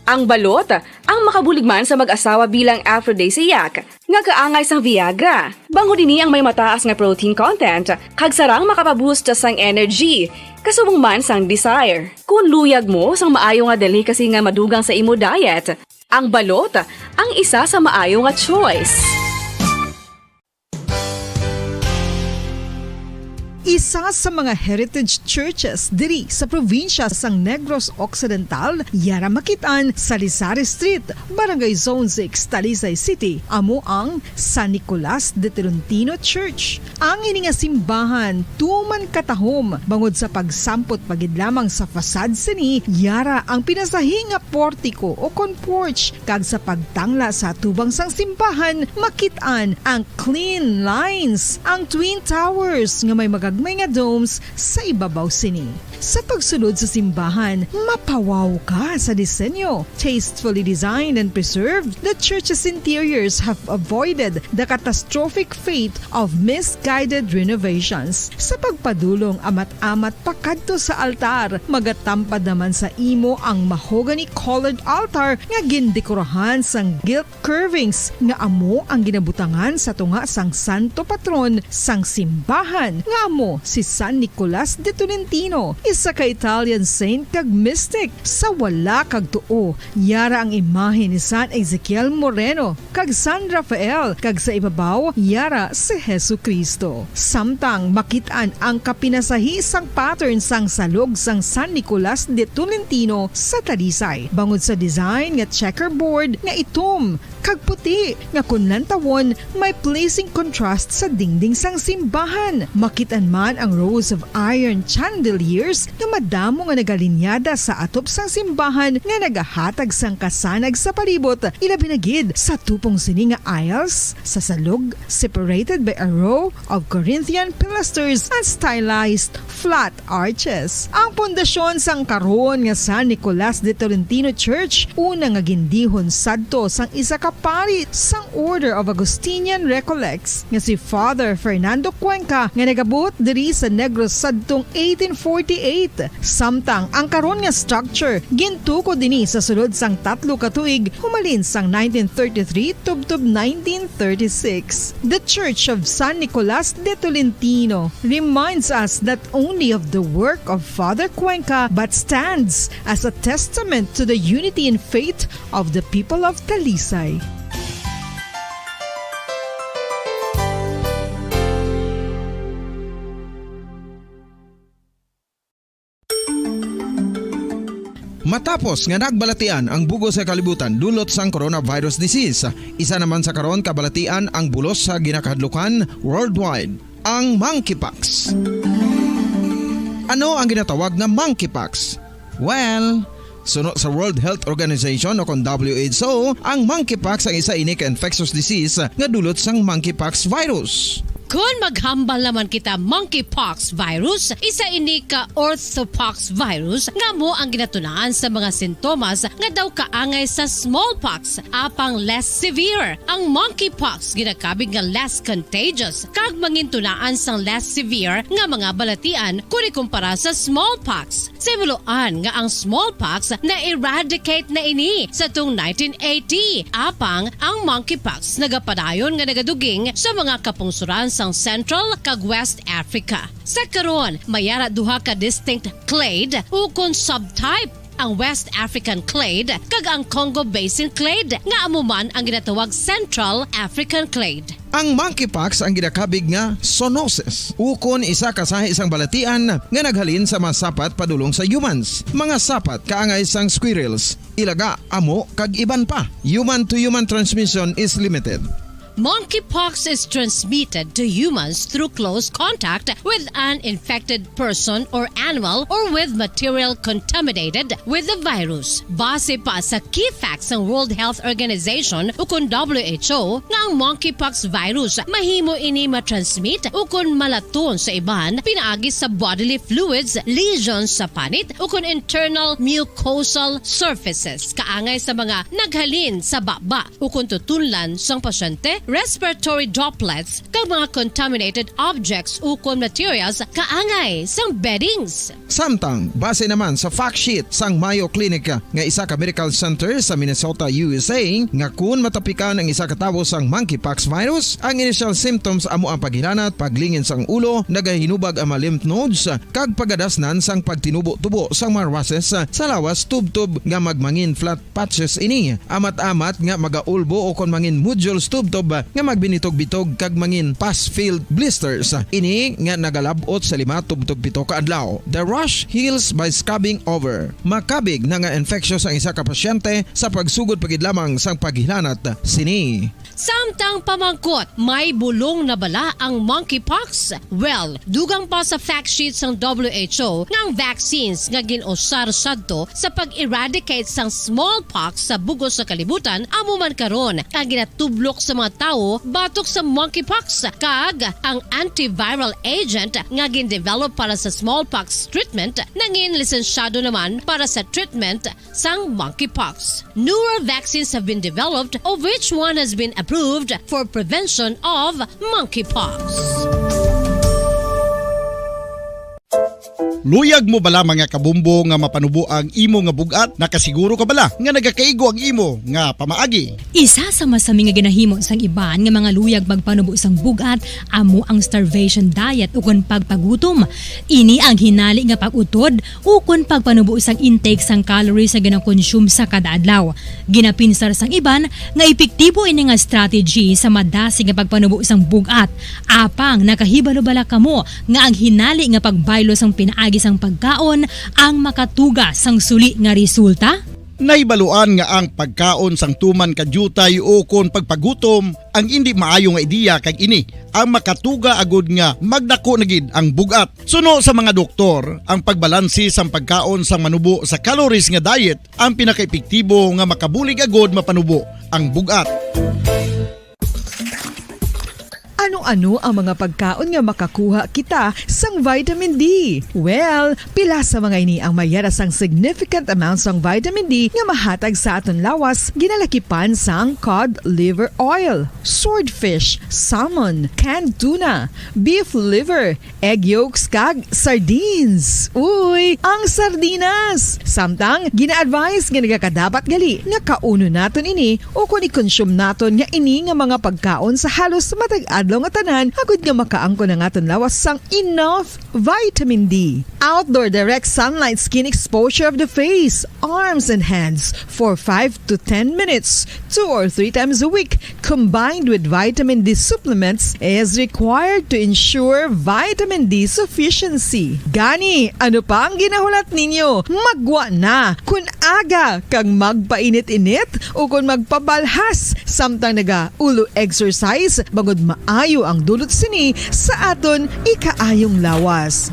Ang balot, ang makabulig man sa mag-asawa bilang aphrodisiac, nga kaangay sang Viagra. Bangod ini ang may mataas nga protein content, kag sarang makapaboost sang energy, kasubong man sang desire. Kung luyag mo sang maayo nga delicacy nga madugang sa imo diet, ang balot ang isa sa maayo nga choice. Isa sa mga heritage churches diri sa probinsya sang Negros Occidental, yara makit-an sa Lisari Street, Barangay Zone six, Talisay City, amo ang San Nicolas de Tolentino Church. Ang ini nga simbahan tuman katahom bangod sa pagsampot pa gid lamang sa facade sini, yara ang pinasahi nga portico o kon porch, kag sa pagtangla sa atubang sang simbahan, makit-an ang clean lines, ang twin towers nga may magagmay nga domes sa ibabaw sini. Sa pagsulod sa simbahan, mapawaw ka sa disenyo. Tastefully designed and preserved, the church's interiors have avoided the catastrophic fate of misguided renovations. Sa pagpadulong amat-amat pakadto sa altar, magatampad naman sa imo ang mahogany-colored altar nga gindekorahan sang gilt curvings nga amo ang ginabutangan sa tunga sang santo patron sang simbahan, nga amo si San Nicolas de Tolentino, isa ka Italian saint kag mystic. Sa wala kag tuo, yara ang imahe ni San Ezekiel Moreno kag San Rafael, kag sa ibabaw, yara si Jesu-Cristo. Samtang makit-an ang kapinasahi sang pattern sang salog sang San Nicolas de Tolentino sa Talisay, bangod sa design nga checkerboard nga itom kag puti, nga kon lantawon, may pleasing contrast sa dingding sang simbahan. Makit-an man ang rows of iron chandeliers nga madamo nga nagalinyada sa atop sang simbahan nga nagahatag sang kasanag sa palibot, ilabi na gid sa tupong sini nga aisles sa salog, separated by a row of Corinthian pilasters and stylized flat arches. Ang pundasyon sang karon nga San Nicolas de Tolentino Church, una nga gindihon sadto sang isa ka pari sang Order of Augustinian Recollects, nga si Father Fernando Cuenca, nga nagabot diri sa Negros sadtong eighteen forty-eight. Samtang ang karon nga structure gintukod ini sa sulod sang tatlo ka tuig, humalin sang nineteen thirty-three tubtob nineteen thirty-six. The Church of San Nicolas de Tolentino reminds us not only of the work of Father Cuenca, but stands as a testament to the unity in faith of the people of Talisay. Matapos nga nagbalatian ang bug-os nga kalibutan dulot sang coronavirus disease, isa naman sa karon kabalatian ang bulos sa ginakahadlukan worldwide, ang monkeypox. Ano ang ginatawag nga monkeypox? Well, suno sa World Health Organization o kon W H O, ang monkeypox ang isa ini ka infectious disease nga dulot sang monkeypox virus. Kon maghambal naman kita monkeypox virus, isa ini ka orthopox virus nga amo ang ginatunaan sa mga sintomas nga daw kaangay sa smallpox, apang less severe. Ang monkeypox ginakabig nga less contagious kag mangintunaan sang less severe nga mga balatian kon ikumpara sa smallpox. Sa himuloan nga ang smallpox na-eradicate na ini sa tung nineteen eighty, apang ang monkeypox nagapadayon nga nagaduging sa mga kapungsoran sang Central kag West Africa. Sa karon, may ara duha ka distinct clade ukon subtype ang West African clade, kag ang Congo Basin clade, nga amo man ang ginatawag Central African clade. Ang monkeypox ang ginakabig nga zoonosis, ukon isa ka sahi sang balatian nga naghalin sa mga sapat padulong sa humans, mga sapat kaangay sang squirrels, ilaga, amo, kag iban pa. Human to human transmission is limited. Monkeypox is transmitted to humans through close contact with an infected person or animal or with material contaminated with the virus. Base pa sa key facts sang World Health Organization ukon W H O nga ang monkeypox virus mahimo ini matransmit ukon malaton sa iban pinaagi sa bodily fluids, lesions sa panit ukon internal mucosal surfaces kaangay sa mga naghalin sa baba ukon tutunlan sang pasyente, respiratory droplets, kag mga contaminated objects ukon materials kaangay sang beddings. Samtang, base naman sa fact sheet sang Mayo Clinic nga isa ka medical center sa Minnesota, U S A, nga kun matapikan ang isa ka tawo sang monkeypox virus, ang initial symptoms amo ang paghilanat, paglingin sang ulo, nagahinubag ang mga lymph nodes, kag pagadasnan sang pagtinubo-tubo sang mga rushes sa lawas tubtob nga magmangin flat patches ini, amat-amat nga magaulbo o kon mangin nodules tubtob nga magbinitog-bitog kag mangin pus-filled blisters. Ini nga nagalab-ot sa lima tubtob pito ka adlaw. The rash heals by scabbing over. Makabig na nga infectious ang isa ka pasyente sa pagsugod pa gid lamang sang paghilanat sini. Samtang pamangkot, may bulong na bala ang monkeypox? Well, dugang pa sa fact sheet sang W H O nga ang vaccines nga gin-usar sadto sa pag-eradicate sang smallpox sa bug-os sa kalibutan amo man karon ang ginatublok sa mga tawo batok sa monkeypox, kag ang antiviral agent nga gin-develop para sa smallpox treatment nangin lisensyado naman para sa treatment sang monkeypox. Newer vaccines have been developed, of which one has been approved for prevention of monkeypox. Luyag mo bala, mga kabumbo, nga mapanubo ang imo nga bug-at? Nakasiguro ka bala nga nagakaigo ang imo nga pamaagi? Isa sa masami nga ginahimo sang iban nga mga luyag magpanubo sang bug-at amo ang starvation diet ukon pagpagutom. Ini ang hinali nga pag-utod ukon pagpanubo sang intake sang calories nga ginakonsume sa kada adlaw. Ginapinsar sang iban nga epektibo ini nga strategy sa madasig nga pagpanubo sang bug-at. Apang nakahibalo bala kamo nga ang hinali nga pagbaylo sang pinaagi sang pagkaon ang makatuga sang suli nga resulta? Nahibaluan nga ang pagkaon sang tuman ka diutay ukon pagpagutom ang indi maayo nga ideya, kag ini ang makatuga agud nga magdako na gid ang bug-at. Suno sa mga doktor, ang pagbalanse sang pagkaon sang manubo sa calories nga diet ang pinakaepektibo nga makabulig agud mapanubo ang bug-at. Ano-ano ang mga pagkaon nga makakuha kita sang vitamin D? Well, pila sa mga ini ang mayara sang significant amount sang vitamin D nga mahatag sa aton lawas, ginalakipan sang cod liver oil, swordfish, salmon, canned tuna, beef liver, egg yolks, kag sardines. Uy, ang sardinas! Samtang, gina-advise nga nagakadapat gali nga kaunon naton ini ukon i-consume naton nga ini nga mga pagkaon sa halos matag adlaw nga tanan, agud nga makaangkon ang aton lawas sang enough vitamin D. Outdoor direct sunlight skin exposure of the face, arms, and hands for five to ten minutes, two or three times a week, combined with vitamin D supplements, is required to ensure vitamin D sufficiency. Gani, ano pa ang ginahulat ninyo? Maggwa na! Kun aga kag magpainit-init ukon magpabalhas samtang naga-ulo exercise, bangod maayo ang dulot sini sa aton ikaayong lawas.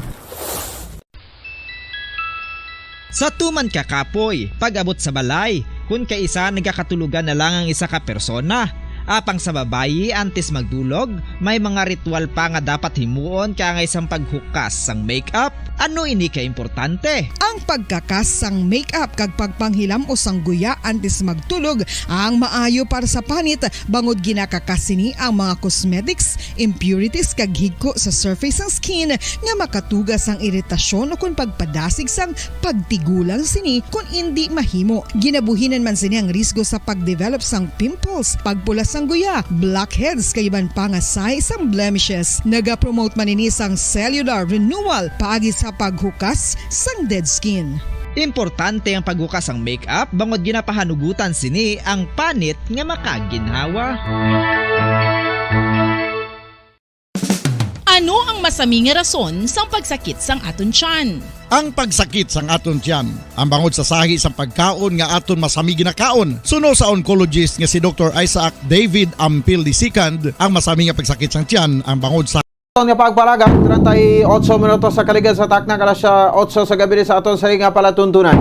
Sa tuman ka kapoy, pag-abot sa balay, kun kaisa nagakatulogan na lang ang isa ka persona, apang sa babayi, antes magdulog, may mga ritual pa nga dapat himuon kaangay sang paghukas sang makeup. Ano ini ka importante? Ang pagkakas sang makeup kag pagpanghilam-os sang guya antes magtulog ang maayo para sa panit, bangod ginakakas sini ang mga cosmetics, impurities, kag higko sa surface sang skin nga makatuga sang iritasyon ukon pagpadasig sang pagtigulang sini kon indi mahimo. Ginabuhinan man sini ang risgo sa pag-develop sang pimples, pagpula sang guya, blackheads, kag iban pa nga sahi sang blemishes. Nagapromote man ini sang cellular renewal paagi sa paghukas sang dead skin. Importante ang paghukas sang make-up bangod ginapahanugutan sini ang panit nga makaginhawa. Ano ang masami nga rason sang pagsakit sang aton tiyan? Ang pagsakit sang aton tiyan, ang bangod sa sahi sang pagkaon nga aton masami ginakaon. Suno sa oncologist nga si Doktor Isaac David Ampil the second, ang masami nga pagsakit sang tiyan ang bangod sa Aton nga pagpalagan, treinta y ocho minutos sa kaligad sa takna, alas otso sa gabi sa aton sa nga palatuntunan.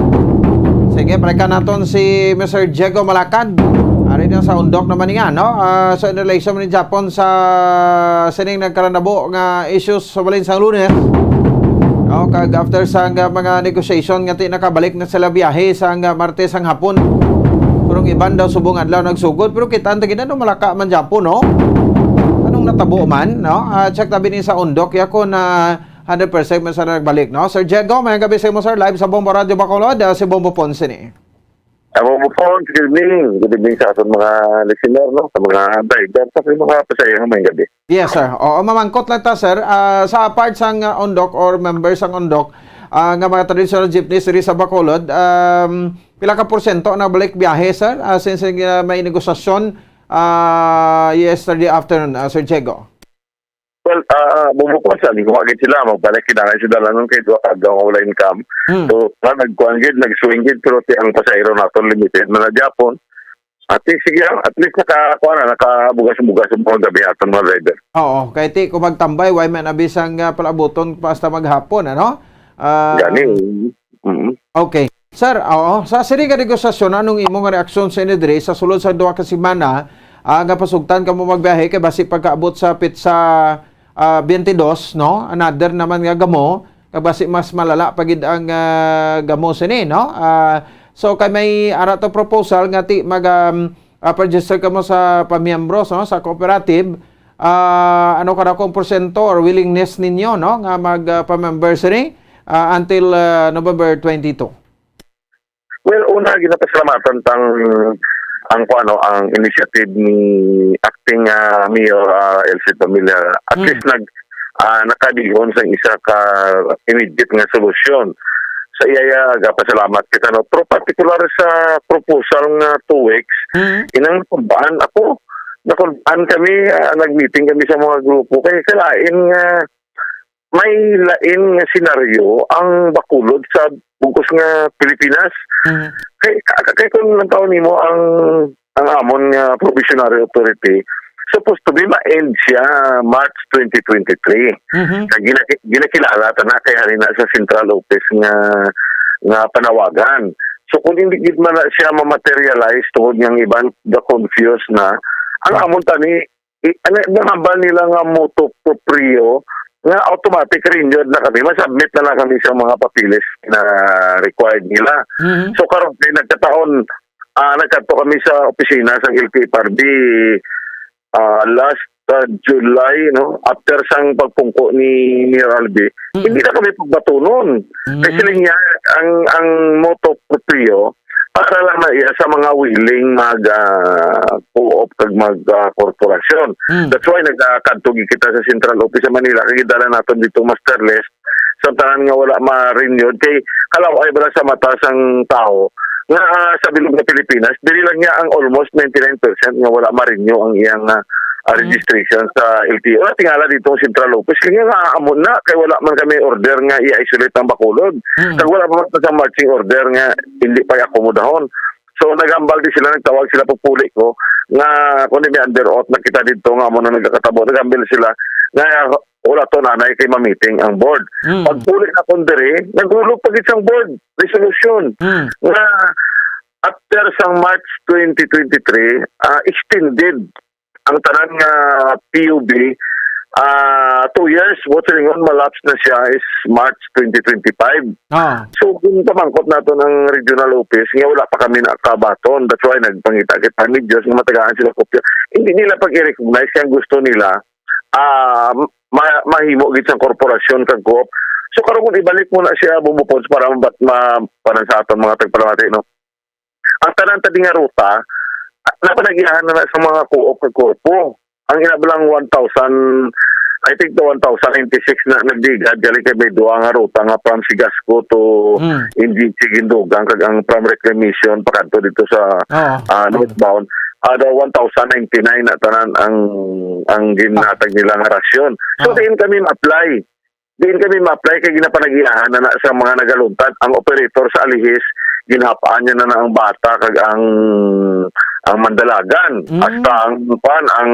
Sige, balikan naton si Mister Diego Malakad. Ari na sa undok naman niya, no? Ah, so, in relation ni Japon sa sining nagkaranabo nga issues sa balin sang Lunes. No, kag after sang ah, mga negotiation nga ti nakabalik na sila biyahe sang ah, Martes ang hapon. Pero ang iban daw subong adlaw nagsugod, pero kita ang tagina no malaka man Japon, no? Anong natabo man, no? Ah, check tabi ni sa undok ya ko na hundred percent man sa nagbalik, no? Sir Diego, may gabi sa imo, sir. Live sa Bombo Radio Bacolod, ah, si Bombo Ponce ni. Amo mo po, good evening. Good evening sa aton mga listener, no? Sa mga driver, sa aton mga pasahero, may gabi. Yes, sir. Oo, mamangkot lang ta, sir. Ah, sa part sang ah, undok or member sang undok, ah, nga mga traditional jeepneys diri sa Bacolod, um, pila ka porsyento na balik biyahe, sir? Ah, since ah, may negosasyon ah, yesterday afternoon, ah, Sir Diego. Well, uh, bubukod sa, hindi ko agad sila, magbalik kinangay sa dalanon kay duha ka adlaw nga wala income. Hmm. So, nga nagkuhan gid, nag-swing gid, pero ti ang pasahero naton limited man na gyapon. At least, sige, at least naka, kuha na, nakabugas-bugas ang mga gabi aton mga driver. Oo, kay ti kung magtambay, why man abisang uh, palabuton pa hasta maghapon, ano? Ah, Gani. Mm. Okay. Sir, oo, sa sini nga negosasyon, anong imo nga reaksyon sa ini diri sa sulod sa duha ka semana ah, nga pasugtan kamo magbiyahe kay basi pagkaabot sa pitsa ah, twenty-two, no? Another naman nga gamo, kag basi mas malala pa gid ang ah, gamo sini, no? Ah, so kay may ara to proposal nga ti mag um, ah, register kamo sa pamiyembro, no, sa cooperative, ah, ano ka na kung porsyento or willingness ninyo, no, nga mag ah, pamember sini ah, until ah, November twenty-two? Well, una, ginapasalamatan tang ang kung ano ang initiative ni acting ah, mayor ah, Elsie Familiar. At Mm. Least nag ah, nakadihon sa isa ka immediate nga solusyon sa iyaya. Gapasalamat kita, no, pero particular sa proposal nga two weeks, Mm. inang nakulbaan ako, nakulbaan kami, ah, nag-meeting kami sa mga grupo kay kalain nga may lain nga senaryo ang Bacolod sa bugos nga Pilipinas. Mm. Kay, kay kung lang taon nimo ang ang amon nga probationary authority, supposed to be ma-end siya March twenty twenty-three. Mhm. Kag ginaki- ginakilala ta na kay hari na sa central office nga nga panawagan. So kung hindi gid man na siya ma-materialize tungod nga ang iban ga confused na, ang amon tani i- ano nahambal nila nga motu proprio nga automatic renewed na kami, ma-submit na lang kami sa mga papeles na required nila. Mhm. So karon kay nagkataon ah nagkadto kami sa opisina sa L T F R B ah, last ah, July, no, after sang pagpungko ni Mayor Albi, Mm. hindi na kami pagbatunon. Mhm. Kasi niya ang ang motu proprio para lang na iya sa mga willing mag ah, co-op kag mag ah, korporasyon. Mm. That's why nagkadto gid kita sa central office sa Manila kay gidala naton dito master list sa tanan nga wala ma-renewed kay kalaw-ay bala sa mata sang tawo nga ah, sa bilog nga Pilipinas dili lang niya ang almost ninety-nine percent nga wala ma-renew ang iyang ah, ah, Mm. registration sa L T O. Tingala dito ang central office kaya nga amo na kay wala man kami order nga i-isolate ang Bacolod. Mm. Kag wala pa man sa marching order nga hindi pa i-akomodahon. So nagambal di sila, nagtawag sila, pagpuli ko nga kung di may under oath na kita dito nga amo na nagkakatabo, nagambal sila nga wala to nanay kay mamiting ang board. Mm. Pagpuli na kung diri, naghulog pa gid sang board resolution Mm. nga after sang March twenty twenty-three, ah, extended ang tanan nga P U B, ah, two years, what's going on, malapse na siya is March twenty twenty-five. Ah. So, kung pamangkot naton ang regional office, nga wala pa kami nakabaton. That's why nagpangita kita ni Diyos nga matagaan sila kopya. Hindi nila pag-i-recognize kaya gusto nila ah ma- mahimo gid sang korporasyon kag co-op. So karon kung ibalik mo na siya bubukod para mabat ma para sa aton mga tagpalamati, no. Ang tanan ta nga ruta ah, napanagihan na, na sa mga co-op kag korpo. Ang inabalang one thousand I think the one thousand ninety-six na nagligad, gali kay may duha nga ruta nga from Sigasco to Mm. N G C Guindugang, kag ang from Reclamation pakadto dito sa, Oo. ah, Mm. northbound. Ah, the one thousand ninety-nine na tanan ang, ang ginhatag nila nga rasyon. So, Oo. diin kami ma-apply? Diin kami ma-apply kay ginapanagiahan na, na sa mga nagaluntad. Ang operator sa Alihis, ginhap-an niya na, na ang Bata kag ang, ang Mandalagan. Mm. Hasta ang, kuan, ang,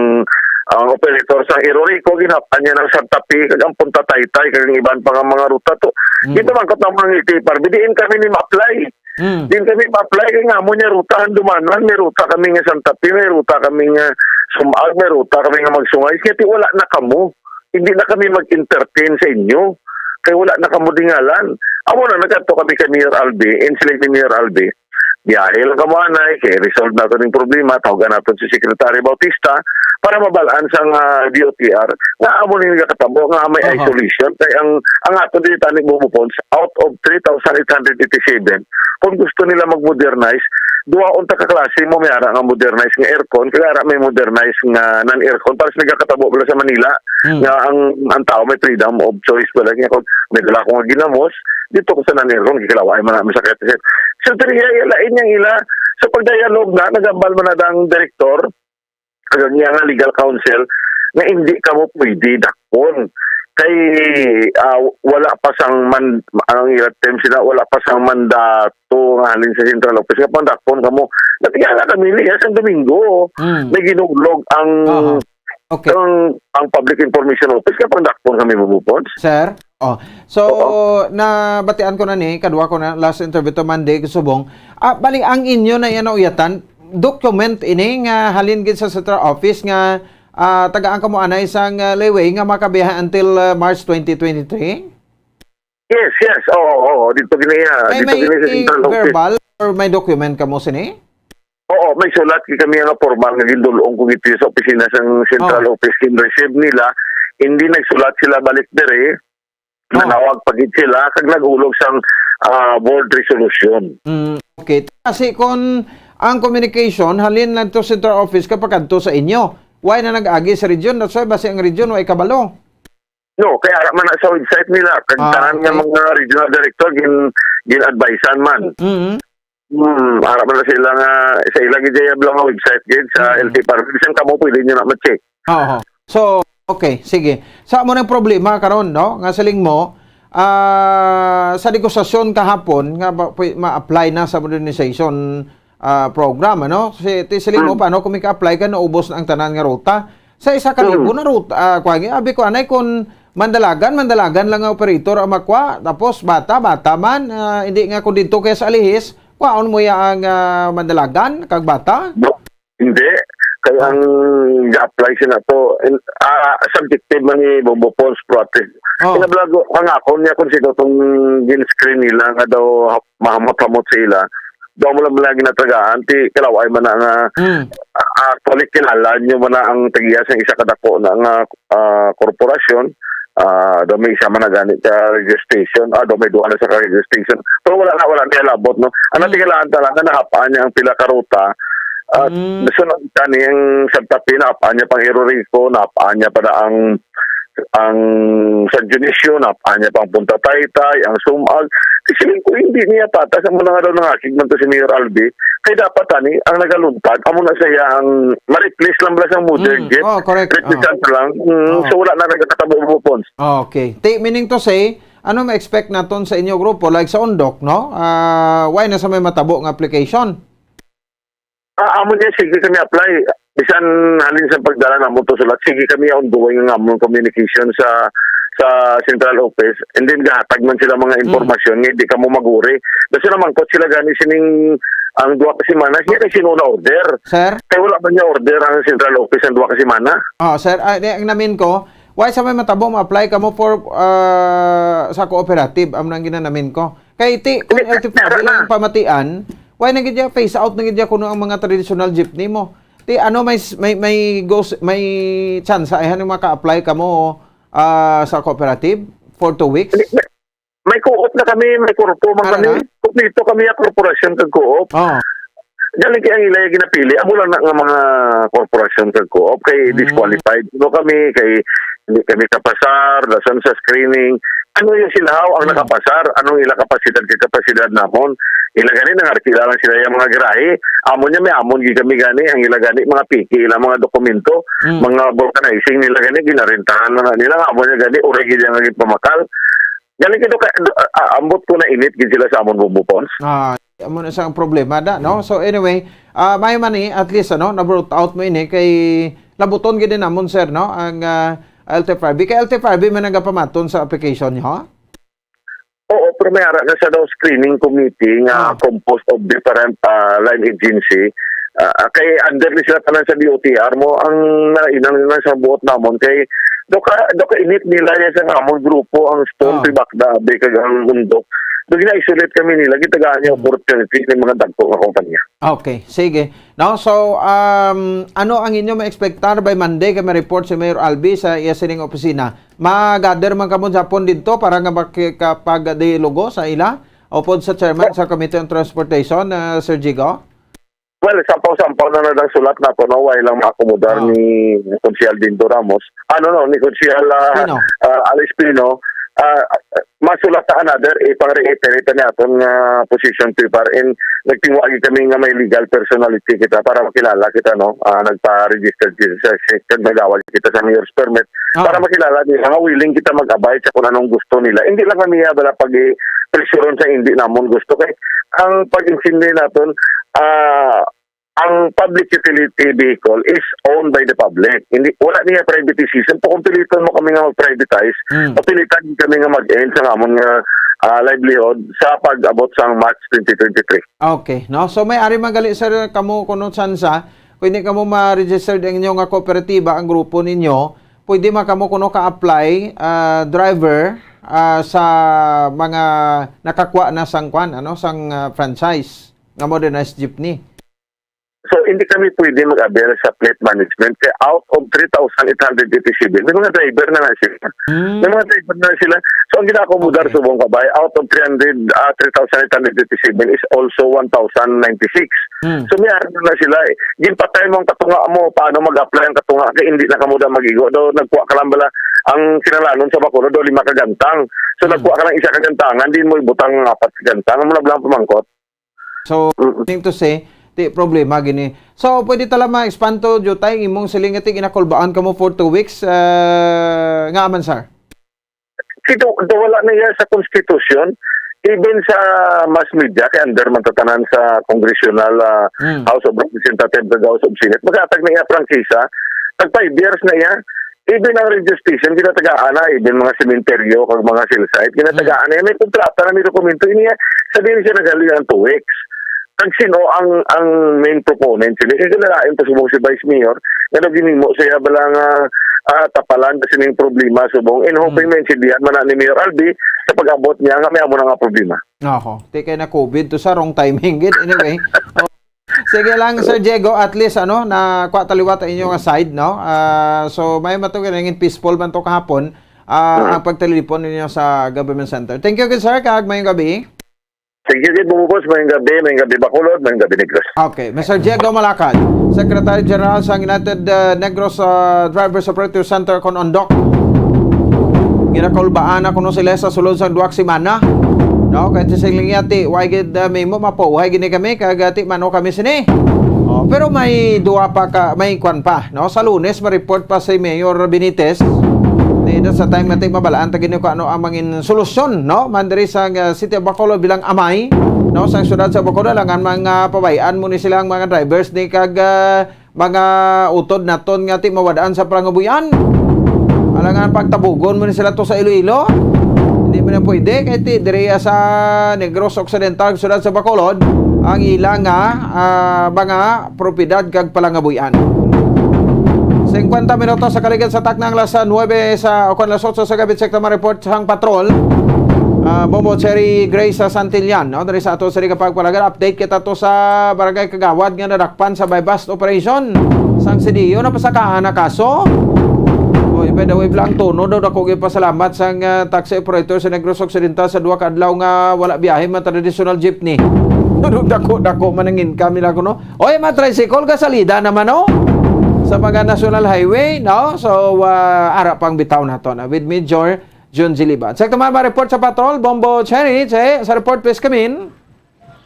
ang operator sa Irorico, ginhap-an niya na ang Santa Fe kag ang Punta Taytay kag ang iban pa nga mga ruta to. Mm. Dito man ko tamang iti, par, diin kami ni ma-apply. Mm. Diin kami ma-apply kay nga mo niya ruta, Handumanan, may ruta kami nga Santa Fe, may ruta kami nga Sumag, may ruta kami nga Magsungay. Kaya ti wala na kamo. Hindi na kami mag-entertain sa inyo. Kay wala na kamo dingalan. Amo na, nagkadto kami kay Mayor Albi, and sila ni Mayor Albi, biyahe lang kamo anay, kay resolve nato ning problema, tawagan nato si Secretary Bautista para mabalaan sang, ah, D O T R nga amo ni nagakatabo nga may Aha. isolation. Kay ang, ang ato dito ni Bobo Pons, out of three thousand eight hundred eighty-seven, kung gusto nila mag-modernize, duha unta ka klase mo may ara nga modernize nga aircon, kay ara may modernize nga non-aircon. Para sa nagakatabo pala sa Manila, Hmm. nga ang, ang tao may freedom of choice pala niya. Kung may dala ko nga ginamos, dito ko sa non-aircon, kikalawa ay mga masakit. So, diri iya, iya, lain yang ila. Sa pagdialogue na, nagambal man na ang direktor, kag ang iya nga legal counsel, nga hindi kamo pwede dakpon. Kay, ah, wala pa sang man-, ang ila term sila, wala pa sang mandato nga halin sa central office, nga pangdakpon kamo. Natingala kami niya sa Domingo, Hmm. may ginuglog ang Aha. Okay. ang, ang Public Information Office, nga pangdakpon kami, Bobo Pons. Sir? Oh. So, Oo. nabatian ko na ni, kadwa ko na, last interview to, Monday, subong. Ah, bali, ang inyo na yan nauyatan, document ini nga halin gid sa central office nga, ah, tagaan kamo anay sang, ah, leeway nga makabiyahe until, ah, March twenty twenty-three? Yes, yes. Oo, oo. Dito gini, ah, May, dito may gini sa central office. verbal or may document kamo sini? Oo, may sulat gid kami nga formal nga gindul-ong ko gito sa opisina sang central Oh. office, gin-receive nila. Hindi nagsulat sila balik diri. Oh. Nanawag pa gid sila kag nagulog sang, ah, board resolution. Mm, okay. Kasi kung ang communication halin lang to central office kapag kadto sa inyo, why na nag-agi sa region? That's why basi ang region way kabalo. No, kay ara man na sa website nila, kag Ah, tanan nga okay. mga regional director gin, gin-advisean man. Mm-hmm. Hmm, ara man na sila nga, sa ila gid jayab lang nga website gid sa Mm-hmm. L T F R B. Bisan kamo pwede nyo na ma-check. Oo. So, okay, sige. Sa mo nang problema karon, no? Nga siling mo, ah, sa negosasyon kahapon nga ba, pwe-, ma-apply na sa modernization ah, program, ano? Si, ti siling mo, Mm. paano kung mika-apply ka, naubos na ang tanan nga ruta? Sa isa ka libo Mm. na ruta, ah, kuwan, abi ko, anay, kung Mandalagan, Mandalagan lang nga operator ang makwa, tapos Bata, Bata man, ah, hindi nga kung dito kaya sa Alihis, kwaon mo ya ang, ah, Mandalagan, kag Bata? No. Hindi. Kaya Oh. ang ga-apply sila to, in, ah, subjective man ni Bombo Pons Protes. Oh. Kinabalago, ang ako niya kung sino tong gin-screen nila nga daw mahamot-hamot sila. Daw mo lang lang ginatagaan, ti kalaway man na nga, Mm. ah, actually, kilala nyo man na ang tagiya sa isa kadako na nga, ah, korporasyon. Ah, daw may isa man na gani ka registration. Ah, daw may duha na sa ka registration. Pero wala na, wala na labot, no? Ang Mm. natigalaan talaga, nahapaan niya ang pila ka ruta. At Mm. gusto na kita ni ang Santa Fe, nahapaan niya pang Irorico, nahapaan niya pa na ang ang San Dionisio, nap-, anya pang Punta Taytay, ang Sumag. Kasi ko, hindi niya patas. Amo na nga daw nangakig man to si Mayor Albi. Kay dapat, ani, ang nagaluntad, amo na siya ang ma-replace lang bala sa modern Mm, jet. Oh, correct. Replace Oh. lang. Mm, Oh. So, wala na nagkakatabo mo, Pons. Okay. Ti, meaning to say, ano ma-expect naton sa inyo grupo? Like sa Undok, no? Ah, why na sa may matabo nga application? Ah, amo niya, sige kami apply. Bisan halin sa pagdala namo to sulat, sige kami ongoing nga among communication sa, sa central office. And then, gahatag man sila mga Hmm. impormasyon nga di kamo maguri. Basta namangkot sila gani sining ang duha ka semana. Siya kay sino na order? Sir? Kay wala man niya order ang central office ang duha ka semana. Oh, sir, ah, di, ang namin ko, why sa may matabo ma-apply kamo for, ah, sa cooperative? Amo nang ginanamin ko. Kay ti, kung Hindi, L T F R B kaya lang na. Pamatian, why na gid ya phase out na gid ya kuno ang mga traditional jeepney mo? Ti, ano, may s-, may, may gos-, may chance ay, ano, maka-apply kamo, ah, sa cooperative for two weeks? Hindi, may, may co-op na kami, may korpo man Ano kami. na? Kompleto kami ang korporasyon kag co-op. Oh. Galing kay ang ilay ginapili, amo lang na nga mga korporasyon kag co-op kay Mm. disqualified. No kami kay Hindi kami kapasar, dason sa screening. Ano yung sila, ang Hmm. nakapasar? Anong ila kapasidad kay kapasidad namon? Ila gani, nangarkila lang sila yung mga garahe. Amo niya, may amon gid kami gani, ang ila gani, mga piki, ila mga dokumento, Hmm. mga vulcanizing nila gani, ginarentahan na nga nila. Amo niya gani, uray gid nga gipamakal. Gani kito ka, ah, ambot ko na init gid sila sa amon, Bombo Pons. Ah, amo na sa ang problema da, no? So anyway, ah, may man ni, at least, ano, na-brought out mo ini kay labuton gid din namon, sir, no? Ang, ah, L T F R B. Kay L T F R B man nagapamaton sa application niyo, ha? Oo, pero may ara na sa daw screening committee nga Ah. composed of different, ah, line agency. Ah, kay under ni sila tanan sa D O T R mo ang nainang na sa buot namon kay do ka, do ka init nila niya sa amon grupo ang Stone Ah. Tibakda, Abe, kag ang Undok. Do gina-isolate kami nila, gitagaan niya Hmm. opportunity ng mga dagko nga kompanya. Okay, sige. No, so, um, ano ang inyo ma-expectar by Monday kay ma-report si Mayor Albi sa iya sining opisina? Ma-gather man kamo sa hapon didto para nga makikapagdialogo sa ila upod sa chairman sa Committee on Transportation, uh, Sir Jigo? Well, sampaw-sampaw na lang sulat nato, no? Way lang maakomodar Ah. ni Konsehal Dindo Ramos. Ano, no, ni Konsehal, ah, Espino. ah, Alex Espino. Ah, masulat na another, ipang-reiterate ni aton nga position paper. And nagtinguha gid kami nga may legal personality kita para makilala kita, no? Ah, nagpa-register kita sa, sa, nagdawat kita sa mayor's permit Ah. para makilala nila nga willing kita mag-abide sa kung anong gusto nila. Hindi lang kami, ah, bala pag-i-pressureon sa hindi namon gusto. Kay ang pag-intindi naton, ah, ang public utility vehicle is owned by the public. Hindi, wala niya privatization. Kung piliton mo kami nga mag-privatize, Hmm. papilitan kami nga mag-end sa amon nga, ah, livelihood sa pag-abot sa March twenty twenty-three. Okay, no? So, may ari man gali, sir, kamo kuno tsansa, kung hindi kamo ma-registered ang inyo nga kooperatiba, ang grupo ninyo, pwede man kamo kuno ka-apply, ah, driver, ah, sa mga nakakuha na sang kwan, ano, sang, ah, franchise nga modernized jeepney. So, hindi kami pwede mag-avail sa fleet management kay out of three thousand eight hundred eighty-seven, may mga driver na na sila. Hmm. May mga driver na na sila. So, ang ginakomodar Okay. subong kabay, out of three hundred, ah, three thousand eight hundred eighty-seven is also one thousand ninety-six. Hmm. So, may araw na sila eh. Ginpatay mo ang katunga mo, paano mag-apply ang katunga kay hindi na kamo da mag-igo. Do, nagkuha ka lang bala ang kinalanon sa Bacolod, do, lima ka gantang. So, Hmm. nagkuha ka ng isa ka gantangan, di mo ibutang ang apat ka gantang. Amo na bala ang pamangkot. So, Mm. meaning to say, di problema gini. So, pwede tala ma-expand to, Jutay, imong siling nga ti ginakulbaan kamo for two weeks, ah, nga man, sir? Kito, do wala na iya sa konstitusyon. Even sa mass media, kay under man tatanan sa congressional, ah, Hmm. House of Representatives ug House of Senate, maghatag na iya prangkisa, tag five years na iya. Even ang radio station, ginatagaan na, even mga sementeryo, kag mga cell site, ginatagaan na. May kontrata na, may dokumento. Ini, sabi niya, nagaling ang two weeks. Kag sino ang, ang main proponent sini? Kay kinalain pa subong si Vice Mayor, nga daw ginhimo siya bala nga, ah, tapalan sa sining problema subong. In hoping Hmm. maintindihan man na ni Mayor Albi sa pag-abot niya nga may amo na nga problema. Oho. Ti kay na COVID to sa wrong timing gid. Anyway. Oh. Sige lang, Sir Diego, at least, ano, nakuha taliwat ang inyong side, no? Ah, so, may matugan nangin peaceful man to kahapon, ah, Hmm. ang pagtalipon ninyo sa government center. Thank you, good sir, kag mayong gabi. Thank you, good, Bombo Pons. Mayong gabi, mayong gabi, Bacolod, mayong gabi, Negros. Okay, Mister Diego Malacad, Secretary General sa United, uh, Negros, uh, Drivers Operator Center kon Undok. Ginakulbaan na kuno sila sa sulod sa duha ka semana. No, kay sa siling niya, ti, wa gid, uh, mimo, mapauhay gini kami, kag, uh, ti, mano kami sini. Oh, pero may duha pa ka, may kwan pa, no? Sa Lunes, ma-report pa si Mayor Benitez. Di na sa time nga ti, mabalaan ta gini kung ano ang mangin solusyon, no? Man diri sa, uh, City of Bacolod bilang amay, no, sa siyudad sa Bacolod, alangan mga pabay-an mo ni sila ang mga drivers ni kag, ah, mga utod naton nga ti mawad-an sa palangabuy-an. Alangan pagtabugon mo ni sila to sa Iloilo. Hindi man na pwede kay ti diri sa Negros Occidental, siyudad sa Bacolod, ang ila nga, ah, mga propiedad kag palangabuy-an. Singkwenta minutos sa kaligid sa taknang alas nuebe sa, o kon alas otso sa gabi, check na report sang patrol. Ah, Bombo Cherry Grace sa Santillan, no? Diri sa ato sa Liga Pagpalagan, update kita to sa Barangay Kagawad nga nadakpan sa buy-bust operation. Sang C D O, napasakaan na kaso. Oy, by the way, pala ang tono daw, dako gyud pasalamat sang, ah, taxi operator sa Negros Occidental sa duha ka adlaw nga wala biyahe man traditional jeepney. Ano, dako-dako man ang income nila kuno. Oy, mga tricycle, gasalida naman, oh. sa mga national highway, no? So, ah, ara pang bitaw nato na with Major Jun Giliban. Sa tuman, ma-report sa patrol, Bombo Cherry, Che, sa report, please come in.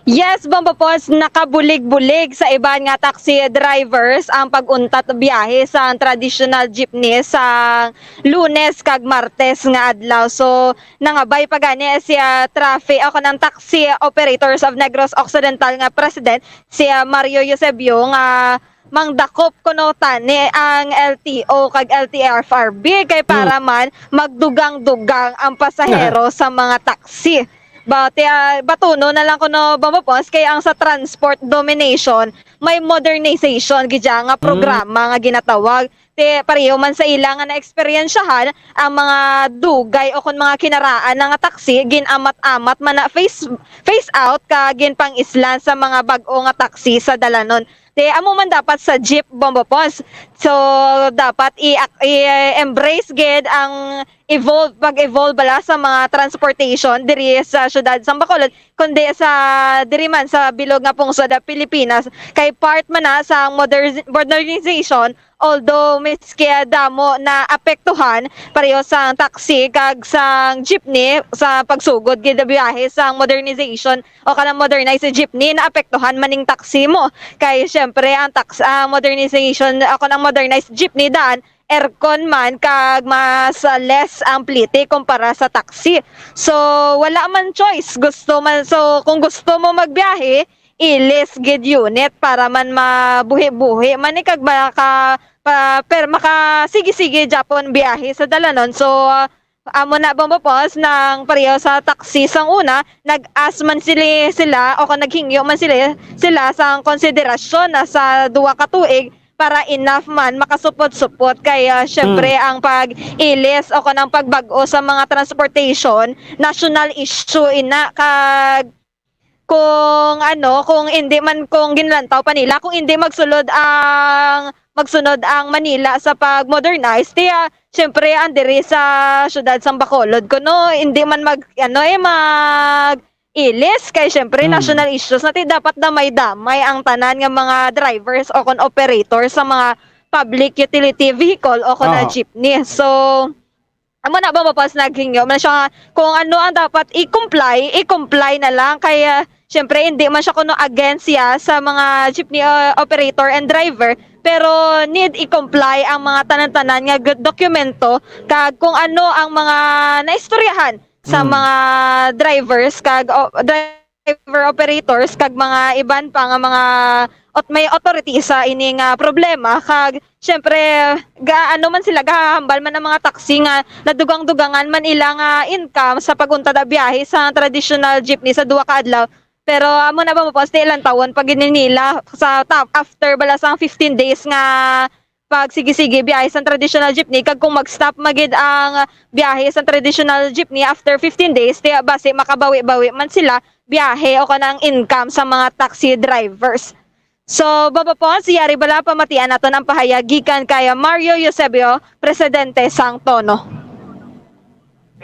Yes, Bombo Pons, nakabulig-bulig sa iban nga taxi drivers ang pag-untat biyahe sa traditional jeepney sa Lunes kag Martes nga adlaw. So, nangabay pa gani si ah, traffic o kanang Taxi Operators of Negros Occidental nga president, si ah, Mario Eusebio, nga mangdakop kuno tani ang L T O kag L T F R B kay para man magdugang-dugang ang pasahero sa mga taxi. Ba, ti, ah, batuno na lang kuno, Bombo Pons, kay ang sa transport domination may modernization gid siya nga programa nga ginatawag. Ti, pareho man sa ila nga naeksperyensyahan ang mga dugay o kon mga kinaraan na nga taxi, gin-amat-amat man na phase, phase out ka ginpang-islan sa mga bag-o nga taxi sa dalanon. Ti, amo man dapat sa jeep, Bombo Pons. So, dapat i- i-embrace gid ang evolve, pag-evolve bala sa mga transportation diri sa siyudad sang Bacolod, kundi sa diri man sa bilog nga pungsod sa Pilipinas, kay part man na sa moder- modernization, although miski damo na apektuhan pareho sang taxi kag sang jeepney sa pagsugod gid biyahe sang modernization o kanang modernized jeepney, naapektuhan man ning taxi mo. Kay syempre ang tax ang modernization o kanang modernized jeepney daan aircon man kag mas ah, less ang plite kumpara sa taxi. So wala man choice. Gusto man so kung gusto mo magbiyahe, ilis gid unit para man mabuhi-buhi man ni kag maka pa, per, maka sige-sige japon biyahe sa dalanon. So ah, amo na, Bombo Pons, nang pareho sa taxi sang una, nag-ask man sila, sila o kung naghingyo man sila, sila sang konsiderasyon na sa duha ka tuig para enough man makasupot-supot kay ah, syempre ang pag-ilis o kanang pagbag-o sa mga transportation, national issue ina kag kung ano, kung hindi man, kung ginlantaw pa nila, kung hindi magsulod ang magsunod ang Manila sa pag-modernize, tiya, syempre ang diri sa siyudad sang Bacolod kuno hindi man mag ano eh mag ilis kay syempre national issues na ti dapat damay-damay ang tanan nga mga drivers o kon operators sa mga public utility vehicle o kon na Aha. jeepney. So amo na ba mapas naghingyo man siya nga kung ano ang dapat i-comply, i-comply na lang kay ah, syempre hindi man siya kuno against siya sa mga jeepney uh, operator and driver, pero need i-comply ang mga tanan-tanan nga g- dokumento kag kung ano ang mga naistoryahan sa Mm. mga drivers kag o, driver operators kag mga iban pa nga mga ot may authority sa ini nga problema kag syempre ga ano man sila gahambal man ang mga taxi nga nadugang-dugangan man ila nga income sa pag-unta da biyahe sa traditional jeepney sa duha ka adlaw. Pero amo na ba mo poste ilang tawon pag nila sa ta- after bala sa fifteen days nga pag sige-sige biyahe sa traditional jeepney kag kung mag-stop magid ang biyahe sa traditional jeepney after fifteen days, tiya basi makabawi-bawi man sila biyahe o kanang income sa mga taxi drivers. So, Baba Pons, yari bala pamatian naton ang pahayag gikan kay Mario Eusebio, presidente sang Tono.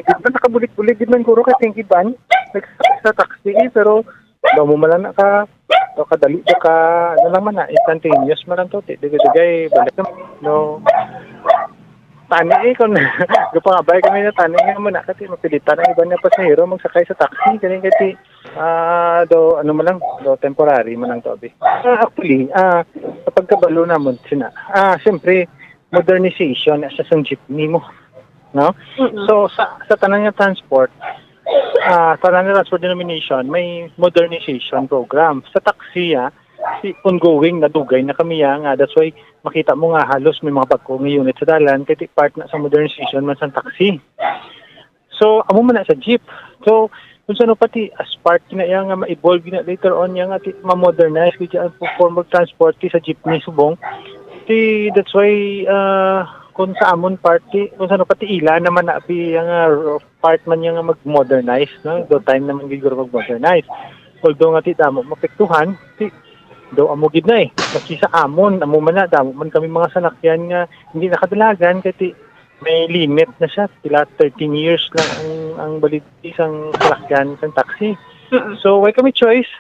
Nakabulik-bulik gid man guro kay Pinky Van. Nag- sa taxi eh, pero daw mo man lang ka, daw kadali daw ka, ano lang man na, instantaneous man lang to, ti- digay-digay, balik naman. No. Tani eh, kung gapangabay kami na tani nga mo na, kasi mapilitan ang iba na pasahero magsakay sa taxi, kani kati ah do ano man lang, do temporary man lang to abi. Ah, actually, ah kapag kabalo namon sina, ah siyempre modernization sa sang jeepney mo, no? So sa sa tanan nga transport, ah tanan nga transport denomination may modernization program. Sa taxi ah, si ongoing na dugay na kami ah, nga that's why makita mo nga halos may mga bag-o nga unit sa dalan kay ti part na sa modernization man sang taxi. So amo man na sa jeep. So kung sano pati as part na iya nga ma-evolve na later on niya nga ti ma-modernize gid ang form of transport ti sa jeepney subong. Ti that's why ah, kung sa amon party, kung sano pati ila naman na pi nga part man niya nga mag-modernize, no? Do time naman gid guro mag-modernize. Although nga ti damo mapektuhan, ti do amo gid na eh. Kasi sa amon, amo man na damo man kami mga salakyan nga hindi nakadalagan kay ti may limit na siya. Pila thirteen years lang ang ang validity sang salakyan sang taxi. So why kami choice?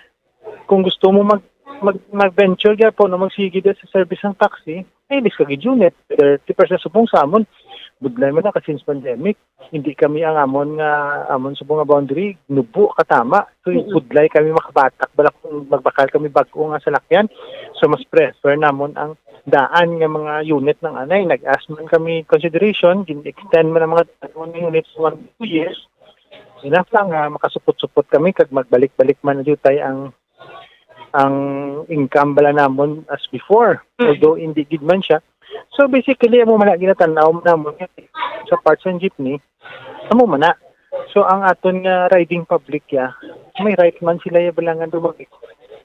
Kung gusto mo mag mag mag-venture gyapon o magsigi sa service ng taxi, Ilis ka gid unit, thirty percent subong sa amon. Budlay man na ka since pandemic. Hindi kami ang amon nga, amon subong nga boundary, nubo katama. So, Mm-mm. budlay kami makabatak, bala kung magbakal kami bag-o nga salakyan. So, mas prefer namon ang daan nga mga unit ng anay. Nag-ask man kami consideration, gin-extend man ang mga daan nga units one, two years. Enough lang nga makasupot-supot kami kag magbalik-balik man na jutay ang, ang income bala namon as before. Mm. Although hindi gid man siya. So, basically, amo man na ginatanaw namon sa parts ng jeepney, amo man na. So, ang aton nga riding public ya, may right man sila ya bala nga dumag-,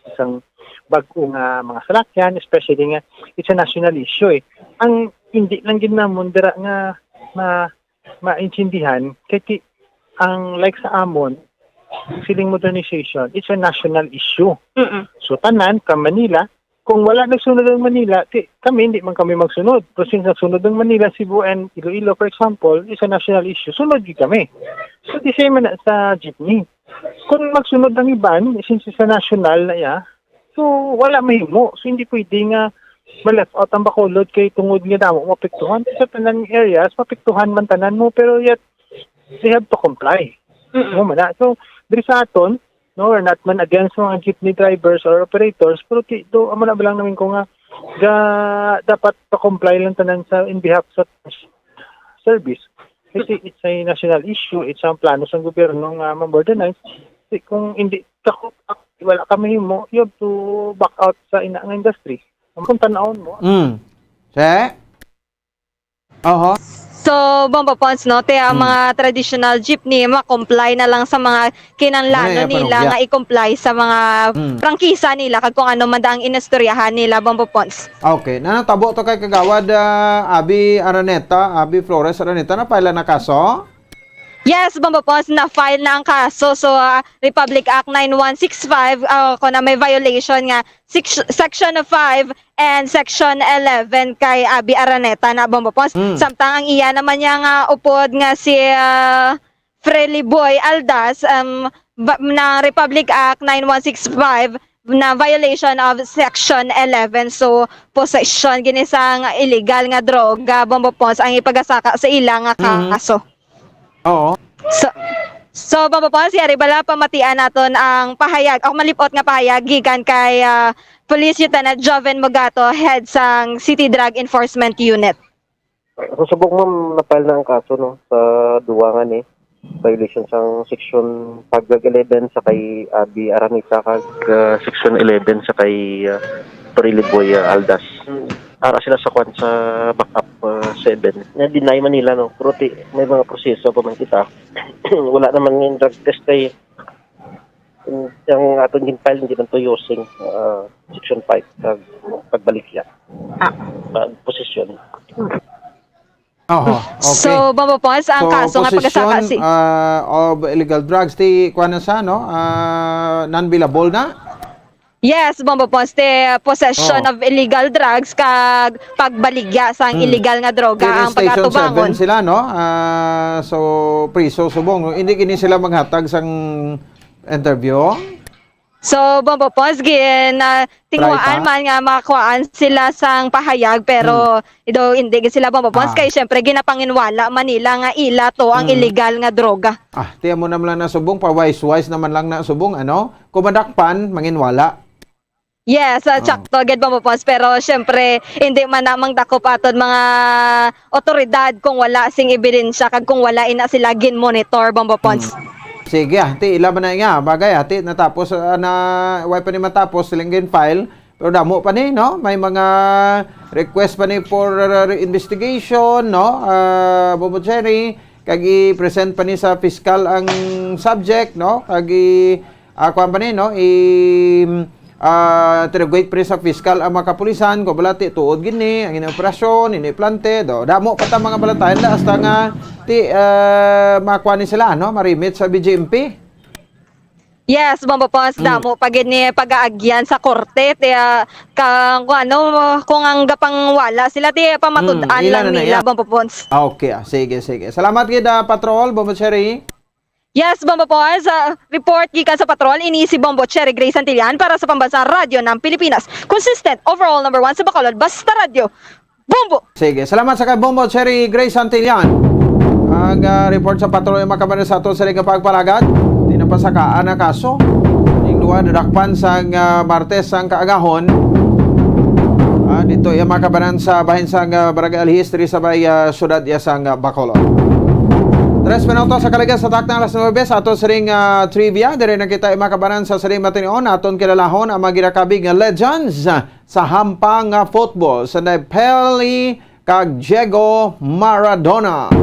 isang bag-o nga mga salakyan, especially nga it's a national issue eh. Ang hindi lang gid namon dira nga ma-, maintindihan, kay ti-, ang, like, sa amon, siling modernization, it's a national issue. Mm-mm. So, tanan, from Manila, kung wala nagsunod ang Manila, ti-, kami, hindi man kami magsunod. Pero since nagsunod ang Manila, Cebu, and Iloilo, for example, it's a national issue. Sunod gid kami. So, the same na sa jeepney. Kung magsunod ang iban, since it's a national na ya, so, wala mahimo. So, hindi pwede nga ma-left out ang Bacolod kay tungod nga damo maapektuhan. Sa tanan areas, maapektuhan man tanan mo, pero yet, they have to comply. Mm-mm. Mo man na. So, diri sa aton, no, we're not man against mga jeepney drivers or operators, pero ti-, do, amo na ba lang namin ko nga, ga-, dapat pa-comply lang tanan sa, in behalf sa service. Kasi it's a national issue, it's ang plano sa gobyerno nga ma-modernize. Kasi kung hindi, wala ka mahimo, you have to back out sa ina nga industry. Kung tanawon mo, Mm. Che? Oho. So, Bombo Pons, no, te, ang Mm. mga traditional jeepney, ma-comply na lang sa mga kinahanglanon Ano, eh, nila panugya? nga i-comply sa mga Mm. prangkisa nila kag kung ano man ang inistoryahan nila, Bombo Pons. Okay. Nanatabo to kay Kagawad, ah, Abby Araneta, Abby Flores Araneta, na-file na kaso? Yes, Bombo Pons, na-file na ang kaso. So, ah, Republic Act nine one six five, ah, kung na may violation nga six, Section five and Section eleven kay Abby Araneta na, Bombo Pons. Mm. Samtang ang iya naman niya nga upod nga si, ah, Frely Boy Aldas, um, ba-, ng Republic Act nine one six five na violation of Section eleven. So, possession gini sang illegal nga droga, Bombo Pons, ang ipagasaka sa ila nga Mhm. kaso. Oo. So, so, Bombo Pons, yari bala pamatian naton ang pahayag, o malipot nga pahayag gikan kay, ah, Police Lieutenant Joven Mogato, head sang City Drug Enforcement Unit. Sa subong, ma'am, na-file na ang kaso, no, sa duwa nga ni violation sang section five kag eleven sa kay Abby Araneta kag, ah, section eleven sa kay, ah, Toriliboy, ah, Aldas. Ara sila sa kwan, sa backup, ah, seven. Na-deny man nila, no, pero ti-, may mga proseso pa man kita. Wala naman nga drug test kay Ang, ang aton gin-file, hindi man to using, ah, section five, pag, pagbaligya. Ah. Pag posesyon. Oho, okay. So, Bombo Pons, ang So, kaso nga possession, pagasaka si ah, of illegal drugs, ti, kuwan na sa, no? Ah, non-bailable na? Yes, Bombo Pons, the possession Oh. of illegal drugs kag pagbaligya sang Hmm. illegal nga droga Pero ang station pagatubangon. seven sila, no? Ah, so, priso subong. Hindi gini sila maghatag sang interview? So, Bombo Pons, gin, ah, tinguhaan Right, ah. man nga makakuhaan sila sang pahayag, pero Hmm. do, hindi gid sila, Bombo Pons, Ah. kay syempre ginapanginwala man nila nga ila to ang Hmm. illegal nga droga. Ah, tiyan mo naman lang na subong, pa-wise-wise naman lang na subong, ano? Kung madakpan, manginwala. Yes, ah, Oh. tsakto gid, Bombo Pons, pero syempre, hindi man namang dakop aton mga otoridad kung wala sing ebidensya kag kung wala ina sila gin-monitor, Bombo Pons. Hmm. Sige, ah, ti, ila man na nga, bagay, ah, ti, natapos, ah, na, way pa ni matapos, silang gin-file, pero damo pa ni, no? May mga request pa ni for, uh, investigation, no? Ah, Bombo Cherry, kag i-present pa ni sa fiscal ang subject, no? Kag i-, ah, kuwan pa ni, no? I-, ah, interrogate pa ni sa fiscal ang mga kapulisan, kung wala, ti, tuod gini, ang inyong operasyon, ini plante, do, damo pa ta mga balatayan, da, hasta nga, ti, ah, makuha ni sila, no? Marimit sa B J M P. Yes, Bombo Pons, Mm. damo pa gid ni pag-aagyan sa korte, ti, ah, kang, kung ano, kung ang gapangwala sila, ti, pamatud-an Mm, ila lang na na, nila, yeah. Bombo Pons. Ah, okay, ah, sige, sige. Salamat gid, ah, Patrol, Bombo Cherry. Yes, Bombo Pons, ah, report gikan sa Patrol, ini si Bombo Cherry Gray Santillan para sa Pambansang Radyo ng Pilipinas. Consistent, overall number one sa Bacolod, basta radyo. Bombo! Sige, salamat sa kay Bombo Cherry Grace Santillan. Ang, ah, report sa patrol ay makabanan sa ato sa ligang pagpalagad. Di na pasakaan ang kaso. Ning duwa nadakpan sang, ah, Martes ang kaagahon. Ah, dito iya makabanan sa bahin sang, ah, Barangay Alhis, diri sa may, ah, siyudad iya sang, ah, Bacolod. Tres minutos sa kaligan sa takna alas nuebe sa ato siring, ah, trivia. Diri na kita iya makabanan sa siring matinion. Aton kilalahon ang mga ginakabig nga legends sa hampang nga football, si Pele kag Diego Maradona.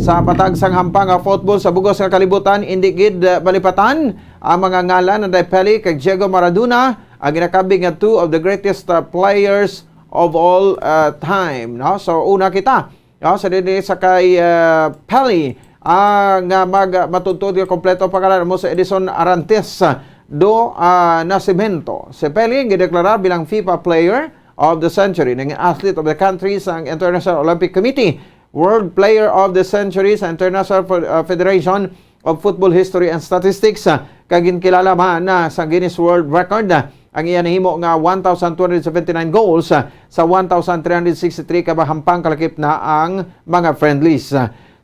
Sa patag sang hampang nga football sa bugos nga kalibutan, indi gid, uh, malipatan ang mga ngalan ni Pele kag Diego Maradona, ang ginakabig nga two of the greatest, uh, players of all, uh, time, no? So, una kita, no, sa diri sa kay, uh, Pele, ah, nga mag-, matudtod nga kompleto pangalan mo sa Edison Arantes do, ah, Nascimento. Si Pele ang gideklarar bilang FIFA Player of the Century, nangin Athlete of the Country sang International Olympic Committee, World Player of the Century sa International Fe-, ah, Federation of Football History and Statistics, ah, kag ginkilala man na sa Guinness World Record, ah, ang iya nahimo nga one thousand two hundred seventy-nine goals, ah, sa one thousand three hundred sixty-three ka hampang kalakip na ang mga friendlies.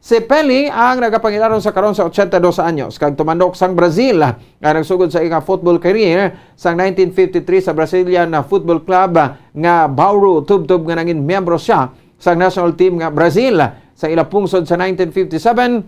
Si Pele ang nagapangidaron sa karon sa ochenta y dos anyos kag tumandok sang Brazil, nga nagsugod sa iya football career sang nineteen fifty-three sa Brazilian Football Club nga Bauru, tubtob nga nangin miyembro sia sa national team nga Brazil sa ila pungsod sa nineteen fifty-seven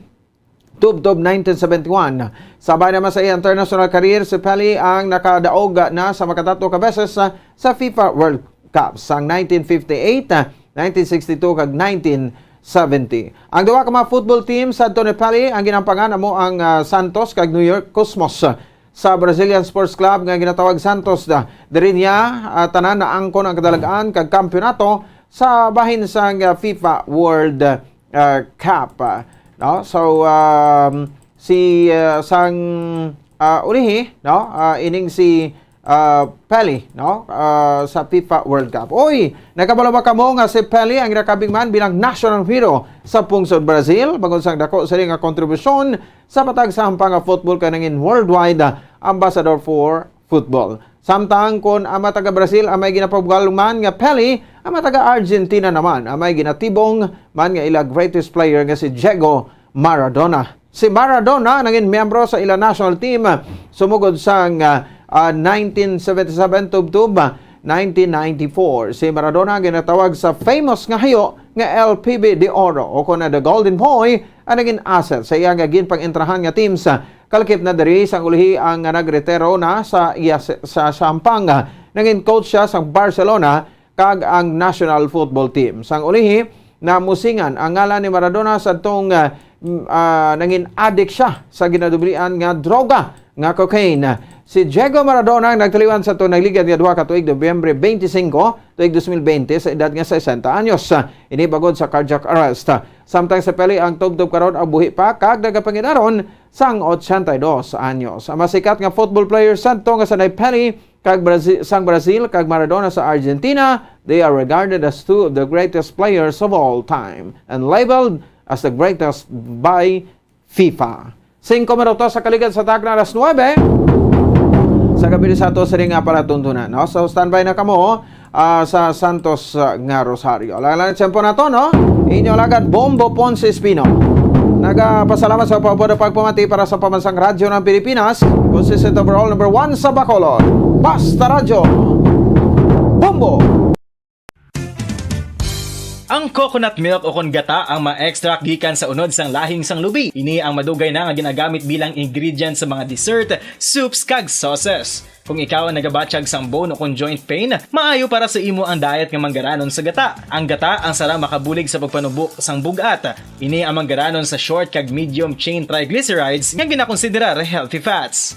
tubtob nineteen seventy-one. Sabay naman sa iya international career, si Pele ang nakadaog na sa makatatlo ka beses sa, sa FIFA World Cup sang nineteen fifty-eight, nineteen sixty-two, kag nineteen seventy. Ang duha ka mga football team sa ni Pele ang ginampangan amo ang, ah, Santos kag New York Cosmos. Sa Brazilian Sports Club nga ginatawag Santos, da, diri niya, ah, tanan naangkon ang kadalag-an kag kampiyonato sa bahin sang, ah, FIFA World, ah, Cup, ah, no? So, um, si, ah, sang, ah, ulihi, no? Ah, ining si, ah, Pele, no? Ah, sa FIFA World Cup. Oy, nakabalo ba kamo nga si Pele ang ginakabig man bilang national hero sa pungsod Brazil? Bangod sang dako sini nga kontribusyon sa matag sa hampang nga football kay nangin worldwide, ah, ambassador for football. Samtang kon ang mga taga Brazil ang may ginapabugal man nga Pele, ang mga taga Argentina naman ang may ginatibong man nga ila greatest player nga si Diego Maradona. Si Maradona nangin miyembro sa ila national team, ah, sumugod sang, ah, ah, nineteen seventy-seven tubtob, ah, nineteen ninety-four. Si Maradona ang ginatawag sa famous nga hayo nga El Pibe de Oro o kon the Golden Boy ang naging asset sa iya nga ginpang-entrahan nga teams. Kalakip na diri sang ulihi ang nga nagretiro na sa iya sa, sa Sampang. Nangin coach siya sa Barcelona kag ang national football team. Sang ulihi, namusingan ang ngalan ni Maradona sa tong, ah, m-, ah, nangin adik siya sa ginadublian nga droga nga cocaine. Si Diego Maradona ang nagtaliwan sa tong nagligad nga duha ka tuig, Nobyembre twenty-five, tuig dos mil twenty, sa edad nga sesenta anyos. Ini bangod sa cardiac arrest. Samtang si Pele ang tubtob karon ang buhi pa kag nagapangidaron sang ochenta y dos anyos. Ang masikat nga football player sadto nga sanay Pele kag Brazil, sang Brazil kag Maradona sa Argentina, they are regarded as two of the greatest players of all time and labeled as the greatest by FIFA. Singko minutos sa kaligan sa takna alas nuebe. Sa gabi sa ato sining nga palatuntunan, no? So, standby na kamo, ah, sa Santos, ah, nga Rosario. Lang lang tiyempo na to, no? Inyo alagad, Bombo Ponce Espino. Nagapasalamat sa pagpapamati para sa Pambansang Radyo ng Pilipinas, consistent overall number one sa Bacolod. Basta Radyo. Bombo! Ang coconut milk o kon gata ang ma-extract gikan sa unod sang lahing sang lubi. Ini ang madugay na nga ginagamit bilang ingredient sa mga dessert, soups, kag sauces. Kung ikaw ang nagabatyag sang bone o kon joint pain, maayo para sa imo ang diet nga manggaranon sa gata. Ang gata ang sarang makabulig sa pagpanubo sang bug-at. Ini ang manggaranon sa short kag medium chain triglycerides nga ginakonsiderar healthy fats.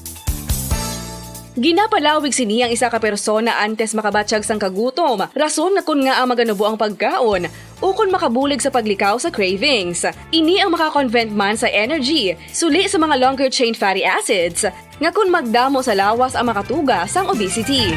Ginapalawig sini ang isa ka persona antes makabatyag sang kagutom, rason nga kon ngaa maganubo ang pagkaon, ukon makabulig sa paglikaw sa cravings. Ini ang makakonvert man sa energy, suli sa mga longer chain fatty acids, nga kon magdamo sa lawas ang makatuga sang obesity.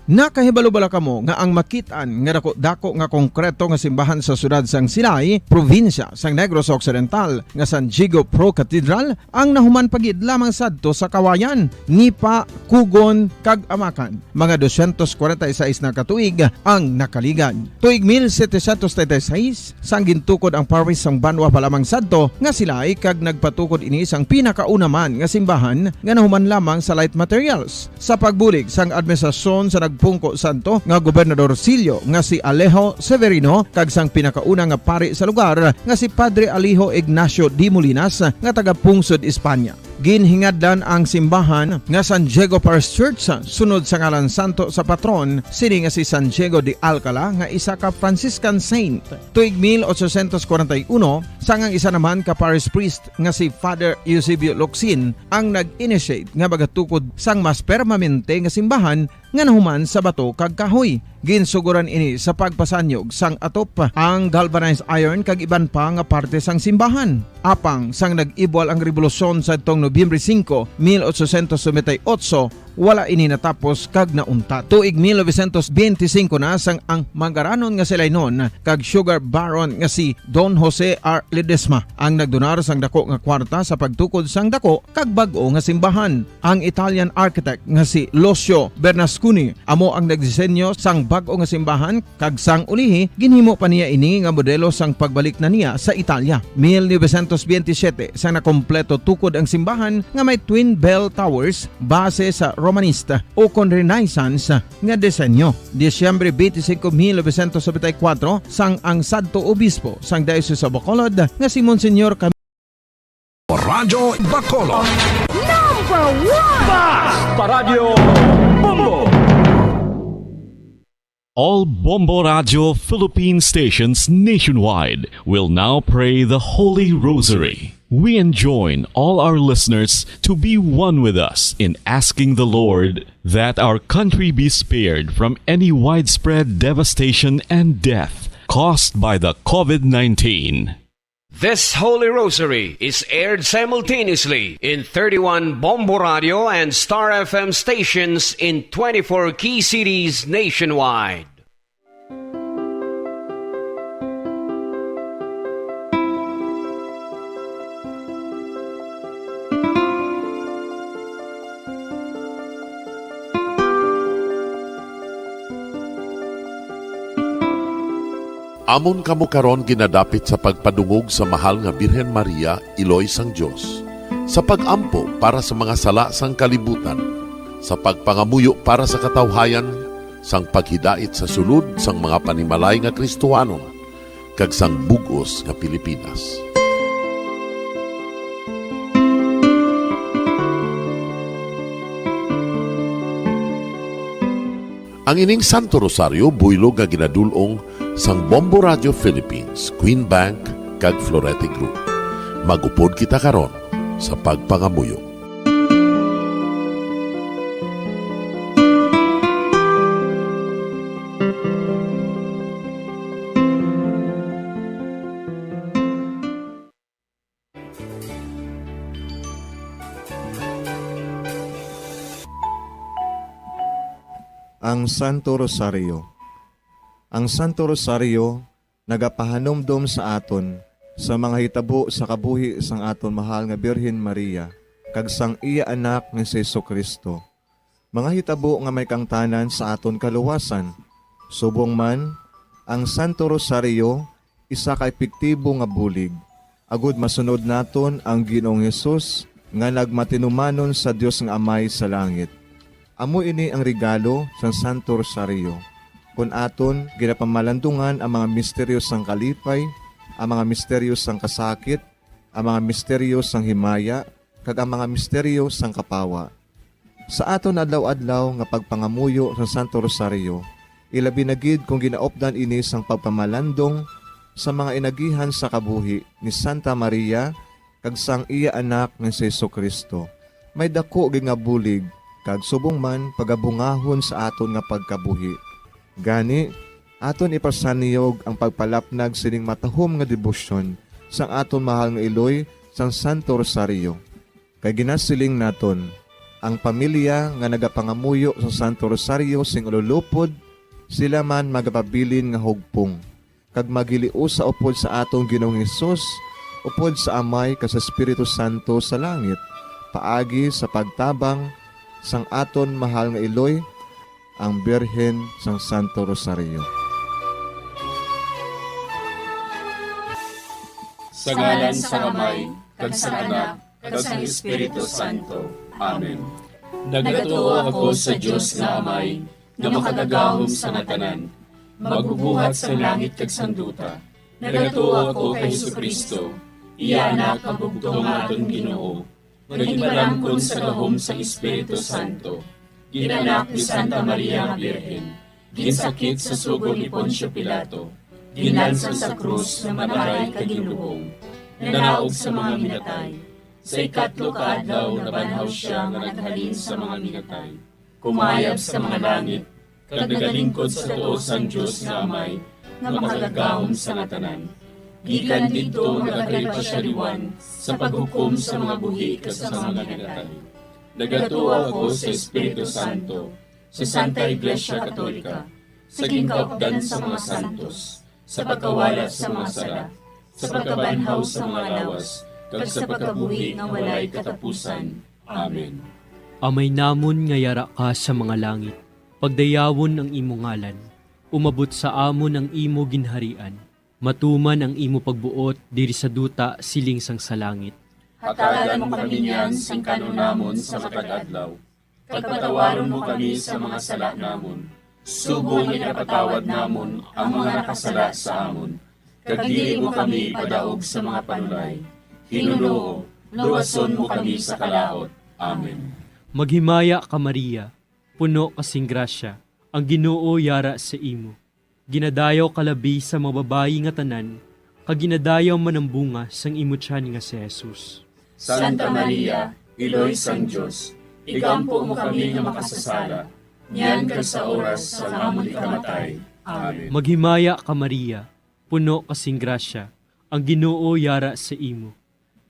Nakahibalo bala kamo nga ang makit-an nga daku-daku nga konkreto nga simbahan sa siyudad sang Silay, probinsya sang Negros Occidental, nga San Diego Pro Cathedral, ang nahuman pa gid lamang sadto sa Kawayan, Nipa, Kugon, kag Amakan? Mga dosyentos kwarenta y seis na ka tuig ang nakaligad. Tuig mil setecientos treinta y seis, sang gintukod ang parish sang banwa pa lamang sadto nga Silay, kag nagpatukod ini sang pinakauna man nga simbahan nga nahuman lamang sa light materials. Sa pagbulig sang administrasyon sa nagpungko sadto nga gobernadorcillo nga si Alejo Severino kag sang pinakauna nga pari sa lugar nga si Padre Alejo Ignacio de Molinas nga taga-pungsod Espanya. Ginhingadlan ang simbahan nga San Diego Parish Church sunod sa ngalan santo sa patron sini nga si San Diego de Alcala nga isa ka Franciscan saint. Tuig mil ochocientos kwarenta y uno, sang ang isa naman ka parish priest nga si Father Eusebio Locsin ang nag-initiate nga magatukod sang mas permanente nga simbahan nga nahuman sa bato kag kahoy. Ginsugoran ini sa pagpasanyog sang atop, ang galvanized iron kag iban pa nga parte sang simbahan. Apang sang nag-ibwal ang rebolusyon sadtong Nobyembre singko, mil ochocientos noventa y ocho, wala ini natapos kag nauntat. Tuig mil novecientos benti singko na sang ang mangaranon nga Silaynon kag sugar baron nga si Don Jose R. Ledesma ang nagdonar sang dako nga kwarta sa pagtukod sang dako kag bag-o nga simbahan. Ang Italian architect nga si Lucio Bernasconi amo ang nagdisenyo sang bag-o nga simbahan, kag sang ulihi ginhimo pa niya ini nga modelo sang pagbalik na niya sa Italia. Mil novecientos benti siyete, sang nakompleto tukod ang simbahan nga may twin bell towers base sa Romanista ukon Renaissance nga disenyo. Disyembre benti singko, mil novecientos nobenta y kuwatro, sang ang sadto obispo sang Diocese of Bacolod nga si Monsignor Cam- Radyo Bacolod. Number one! Basta Radyo Bombo! All Bombo Radio Philippine stations nationwide will now pray the Holy Rosary. We enjoin all our listeners to be one with us in asking the Lord that our country be spared from any widespread devastation and death caused by the covid nineteen. This Holy Rosary is aired simultaneously in thirty-one Bombo Radio and Star F M stations in twenty-four key cities nationwide. Amon kamo karon ginadapit sa pagpadungog sa Mahal nga Birhen Maria, Iloy sang Dios, sa pag-ampo para sa mga sala sang kalibutan, sa pagpangamuyo para sa katawhayan, sang paghidait sa sulod sang mga panimalay nga Kristohanon, kag sang bug-os nga Pilipinas. Ang ining Santo Rosario buylog nga ginadul-ong sang Bombo Radio Philippines, Queen Bank, kag Florete Group. Mag-upod kita karon sa pagpangamuyo. Ang Santo Rosario. Ang Santo Rosario nagapahanumdom sa aton sa mga hitabo sa kabuhi sang aton mahal nga Birhen Maria kag sang iya Anak nga si Jesu-Cristo, mga hitabo nga may kaangtanan sa aton kaluwasan. Subong man, ang Santo Rosario isa ka epektibo nga bulig agud masunod naton ang Ginoong Hesus nga nagmatinumanon sa Dios nga Amay sa langit. Amo ini ang regalo sang Santo Rosario, kon aton ginapamalandungan ang mga misteryo sang kalipay, ang mga misteryo sang kasakit, ang mga misteryo sang himaya, kag ang mga misteryo sang kapawa. Sa aton adlaw-adlaw nga pagpangamuyo sa Santo Rosario, ilabi na gid kon ginaupdan ini sang pagpamalandong sa mga inagihan sa kabuhi ni Santa Maria kag sang iya Anak nga si Jesu-Cristo, may daku gid nga bulig kag subong man pagabungahon sa aton nga pagkabuhi. Gani, aton ipasanyog ang pagpalapnag sining matahom nga debosyon sang aton mahal nga iloy sang Santo Rosario. Kay ginasiling naton, Ang pamilya nga nagapangamuyo sa Santo Rosario sing ululupod, sila man magapabilin nga hugpong, kag maghiliusa upod sa aton Ginoong Hesus, upod sa Amay kag sa Espiritu Santo sa langit, paagi sa pagtabang sang aton mahal nga iloy, ang Birhen sang Santo Rosario. Sa ngalan sang Amay, kag sang Anak, kag sang Espiritu Santo. Amen. Nagatuo ako sa Dios nga Amay, nga makagagahom sa nga tanan, magbubuhat sang langit kag sang duta. Nagatuo ako kay Jesu-Cristo, iya Anak, ang bugtong nga aton Ginoo, nga ginpalamkon sa gahom sang Espiritu Santo, ginanak ni Santa Maria nga Birhen, ginsakit sa sugo ni Poncio Pilato, ginlansang sa krus nga mataray kag ginlubong, nanaog sa mga minatay. Sa ikatlo ka adlaw nabanhaw sia nga naghalin sa mga minatay, kumayab sa mga langit, kag nagalingkod sa tuo sang Dios nga Amay, nga makagagahom sa nga tanan. Gikan didto nagakari pa sia liwan sa paghukom sa mga buhi kag sa mga minatay. Nagatuo ako sa Espiritu Santo, sa Santa Iglesia Katolika, sa ginkaupdan sa mga santos, sa pagkawala sa mga sala, sa pagkabanhaw sa mga lawas, kag sa pagkabuhi nga walay katapusan. Amen. Amay namon nga yara ka sa mga langit, pagdayawon ang imo ngalan, umabot sa amon ang imo ginharian, matuman ang imo pagbuot diri sa duta siling sang sa langit. Hatagan mo kami niyan sing kan-on namon sa matag adlaw, kag patawaron mo kami sa mga sala namon, subong nga ginapatawad namon ang mga nakasala sa amon, kag dili mo kami ipadaog sa mga panulay. Ginoo, luwason mo kami sa kalaut. Amen. Maghimaya ka, Maria, puno ka sing grasya, ang Ginoo yara sa imo. Ginadayaw ka labi sa mga babayi nga tanan, kag ginadayaw man ang bunga sang imo tiyan nga si Jesus. Santa Maria, Iloy sang Dios, igampo mo kami nga makasasala, niyan kag sa oras sang amon ikamatay. Amen. Maghimaya ka, Maria, puno ka sing grasya, ang Ginoo yara sa imo.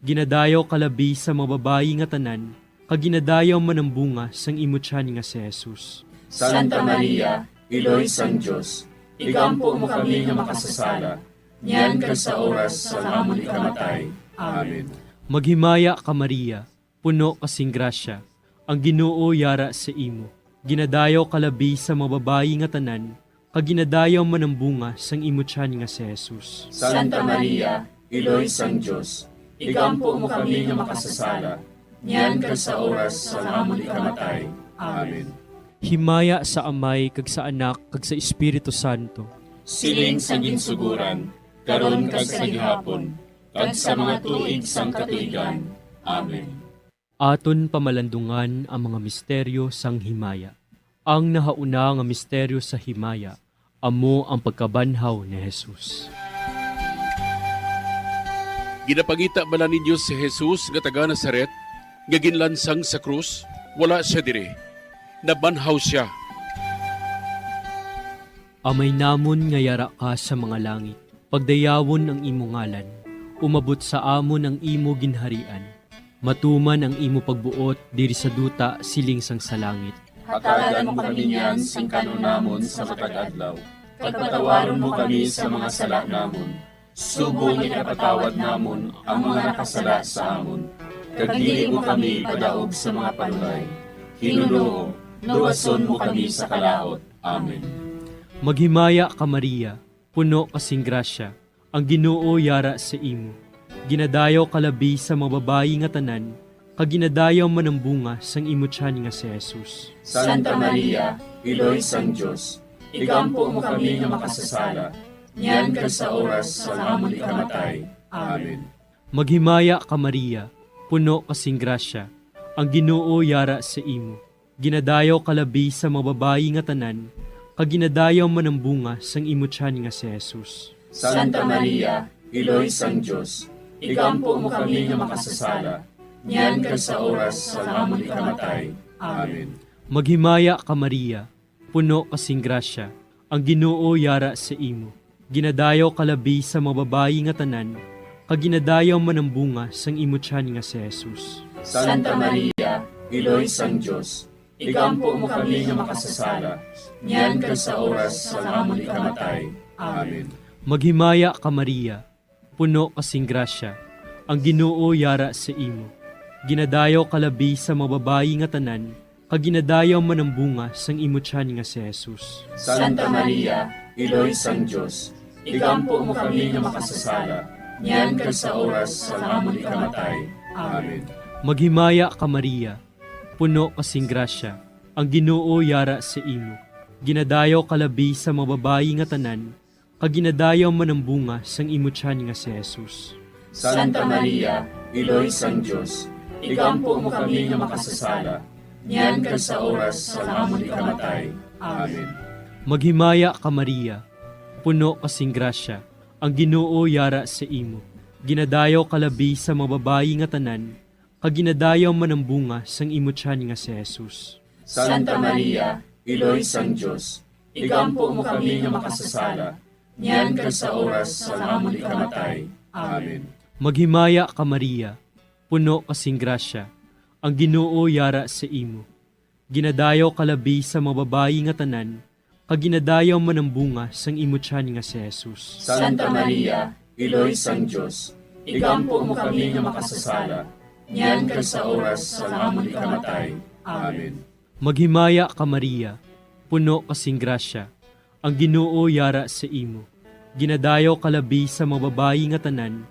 Ginadayaw ka labi sa mga babayi nga tanan, kag ginadayaw man ang bunga sang imo tiyan nga si Jesus. Santa Maria, Iloy sang Dios, igampo mo kami nga makasasala, niyan kag sa oras sang amon ikamatay. Amen. Maghimaya ka, Maria, puno ka sing grasya, ang Ginoo yara sa imo. Ginadayaw ka labi sa mga babayi nga tanan, kag ginadayaw man ang bunga sang imo tiyan nga si Jesus. Santa Maria, Iloy sang Dios, igampo mo kami nga makasasala, niyan kag sa oras sang amon ikamatay. Amen. Himaya sa Amay, kag sa Anak, kag sa Espiritu Santo. Siling sa ginsugoran, karon kag sa gihapon, kag sa mga tuig sang katuigan. Amen. Aton pamalandungan ang mga misteryo sang himaya. Ang nahauna nga misteryo sa himaya, amo ang pagkabanhaw ni Jesus. Ginapangita bala ninyo si Jesus nga taga Nazaret, nga ginlansang sa krus? Wala sia diri. Nabanhaw sia. Amay namon nga yara ka sa mga langit, pagdayawon ang imo ngalan. Umabot sa amon ang imo ginharian. Matuman ang imo pagbuot diri sa duta siling sang sa langit. Hatagan mo kami niyan sing kan-on namon sa matag adlaw, kag patawaron mo kami sa mga sala namon, subong nga ginapatawad namon ang mga nakasala sa amon, kag dili mo kami ipadaog sa mga panulay. Ginoo, luwason mo kami sa kalaut. Amen. Maghimaya ka, Maria, puno ka sing grasya, ang Ginoo yara sa imo. Ginadayaw ka labi sa mga babayi nga tanan, kag ginadayaw man ang bunga sang imo tiyan nga si Jesus. Santa Maria, Iloy sang Dios, igampo mo kami nga makasasala, niyan kag sa oras sang amon ikamatay. Amen. Maghimaya ka, Maria, puno ka sing grasya, ang Ginoo yara sa imo. Ginadayaw ka labi sa mga babayi nga tanan, kag ginadayaw man ang bunga sang imo tiyan nga si Jesus. Santa Maria, Iloy sang Dios, igampo mo kami nga makasasala, niyan kag sa oras sang amon ikamatay. Amen. Maghimaya ka, Maria, puno ka sing grasya, ang Ginoo yara sa imo. Ginadayaw ka labi sa mga babayi nga tanan, kag ginadayaw man ang bunga sang imo tiyan nga si Jesus. Santa Maria, Iloy sang Dios, igampo mo kami nga makasasala, niyan kag sa oras sang amon ikamatay. Amen. Maghimaya ka, Maria, puno ka sing grasya, ang Ginoo yara sa imo. Ginadayaw ka labi sa mga babayi nga tanan, kag ginadayaw man ang bunga sang imo tiyan nga si Jesus. Santa Maria, Iloy sang Dios, igampo mo kami nga makasasala, niyan kag sa oras sang amon ikamatay. Amen. Maghimaya ka, Maria, puno ka sing grasya, ang Ginoo yara sa imo. Ginadayaw ka labi sa mga babayi nga tanan, kag ginadayaw man ang bunga sang imo tiyan nga si Jesus. Santa Maria, Iloy sang Dios, igampo mo kami nga makasasala, niyan kag sa oras sang amon ikamatay. Amen. Maghimaya ka, Maria, puno ka sing grasya, ang Ginoo yara sa imo. Ginadayaw ka labi sa mga babayi nga tanan, kag ginadayaw man ang bunga sang imo tiyan nga si Jesus. Santa Maria, Iloy sang Dios, igampo mo kami nga makasasala, niyan kag sa oras sang amon ikamatay. Amen. Maghimaya ka, Maria, puno ka sing grasya, ang Ginoo yara sa imo. Ginadayaw ka labi sa mga babayi nga tanan, kag ginadayaw man ang bunga sang imo tiyan nga si Jesus. Santa Maria, Iloy sang Dios, igampo mo kami nga makasasala, niyan kag sa oras sang amon ikamatay. Amen. Maghimaya ka, Maria, puno ka sing grasya, ang Ginoo yara sa imo. Ginadayaw ka labi sa mga babayi nga tanan,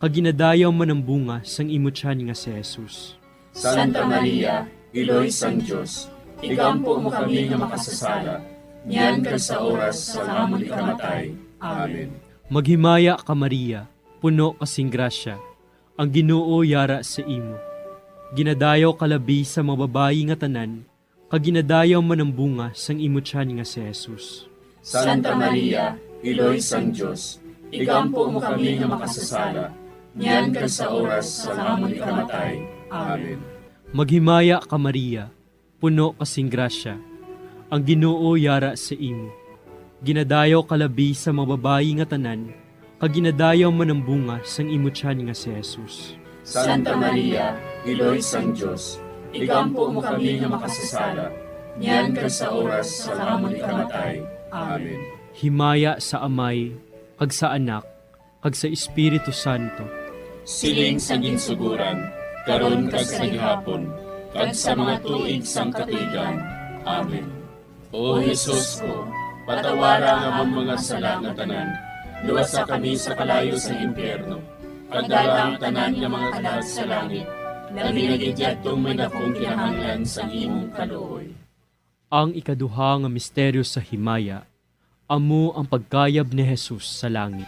kag ginadayaw man ang bunga sang imo tiyan nga si Jesus. Santa Maria, Iloy sang Dios, igampo mo kami nga makasasala, niyan kag sa oras sang amon ikamatay. Amen. Maghimaya ka, Maria, puno ka sing grasya, ang Ginoo yara sa imo. Ginadayaw ka labi sa mga babayi nga tanan, kag ginadayaw man ang bunga sang imo tiyan nga si Jesus. Santa Maria, Iloy sang Dios, igampo mo kami nga makasasala, niyan kag sa oras sang amon ikamatay. Amen. Maghimaya ka, Maria, puno ka sing grasya, ang Ginoo yara sa imo. Ginadayaw ka labi sa mga babayi nga tanan, kag ginadayaw man ang bunga sang imo tiyan nga si Jesus. Santa Maria, Iloy sang Dios, igampo mo kami nga makasasala, niyan kag sa oras sang amon ikamatay. Amen. Himaya sa Amay, kag sa Anak, kag sa Espiritu Santo. Siling sa ginsuguran, karon kag sa gihapon, kag sa mga tuig sang katuigan. Amen. O Jesus ko, patawara ang amon mga sala nga tanan, luwasa kami sa kalayo sang impyerno, kag dala ang tanan nga mga kalag sa langit, labi na gid yadtong may dakong kinahanglan sang imong kaluoy. Ang ikaduha nga misteryo sa himaya, amo ang pagkayab ni Jesus sa langit.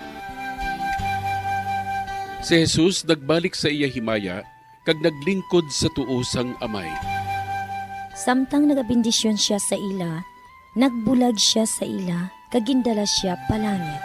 Si Jesus nagbalik sa iya himaya kag naglingkod sa tuo sang Amay. Samtang nagabendisyon sia sa ila, nagbulag sia sa ila, kag gindala sia pa langit.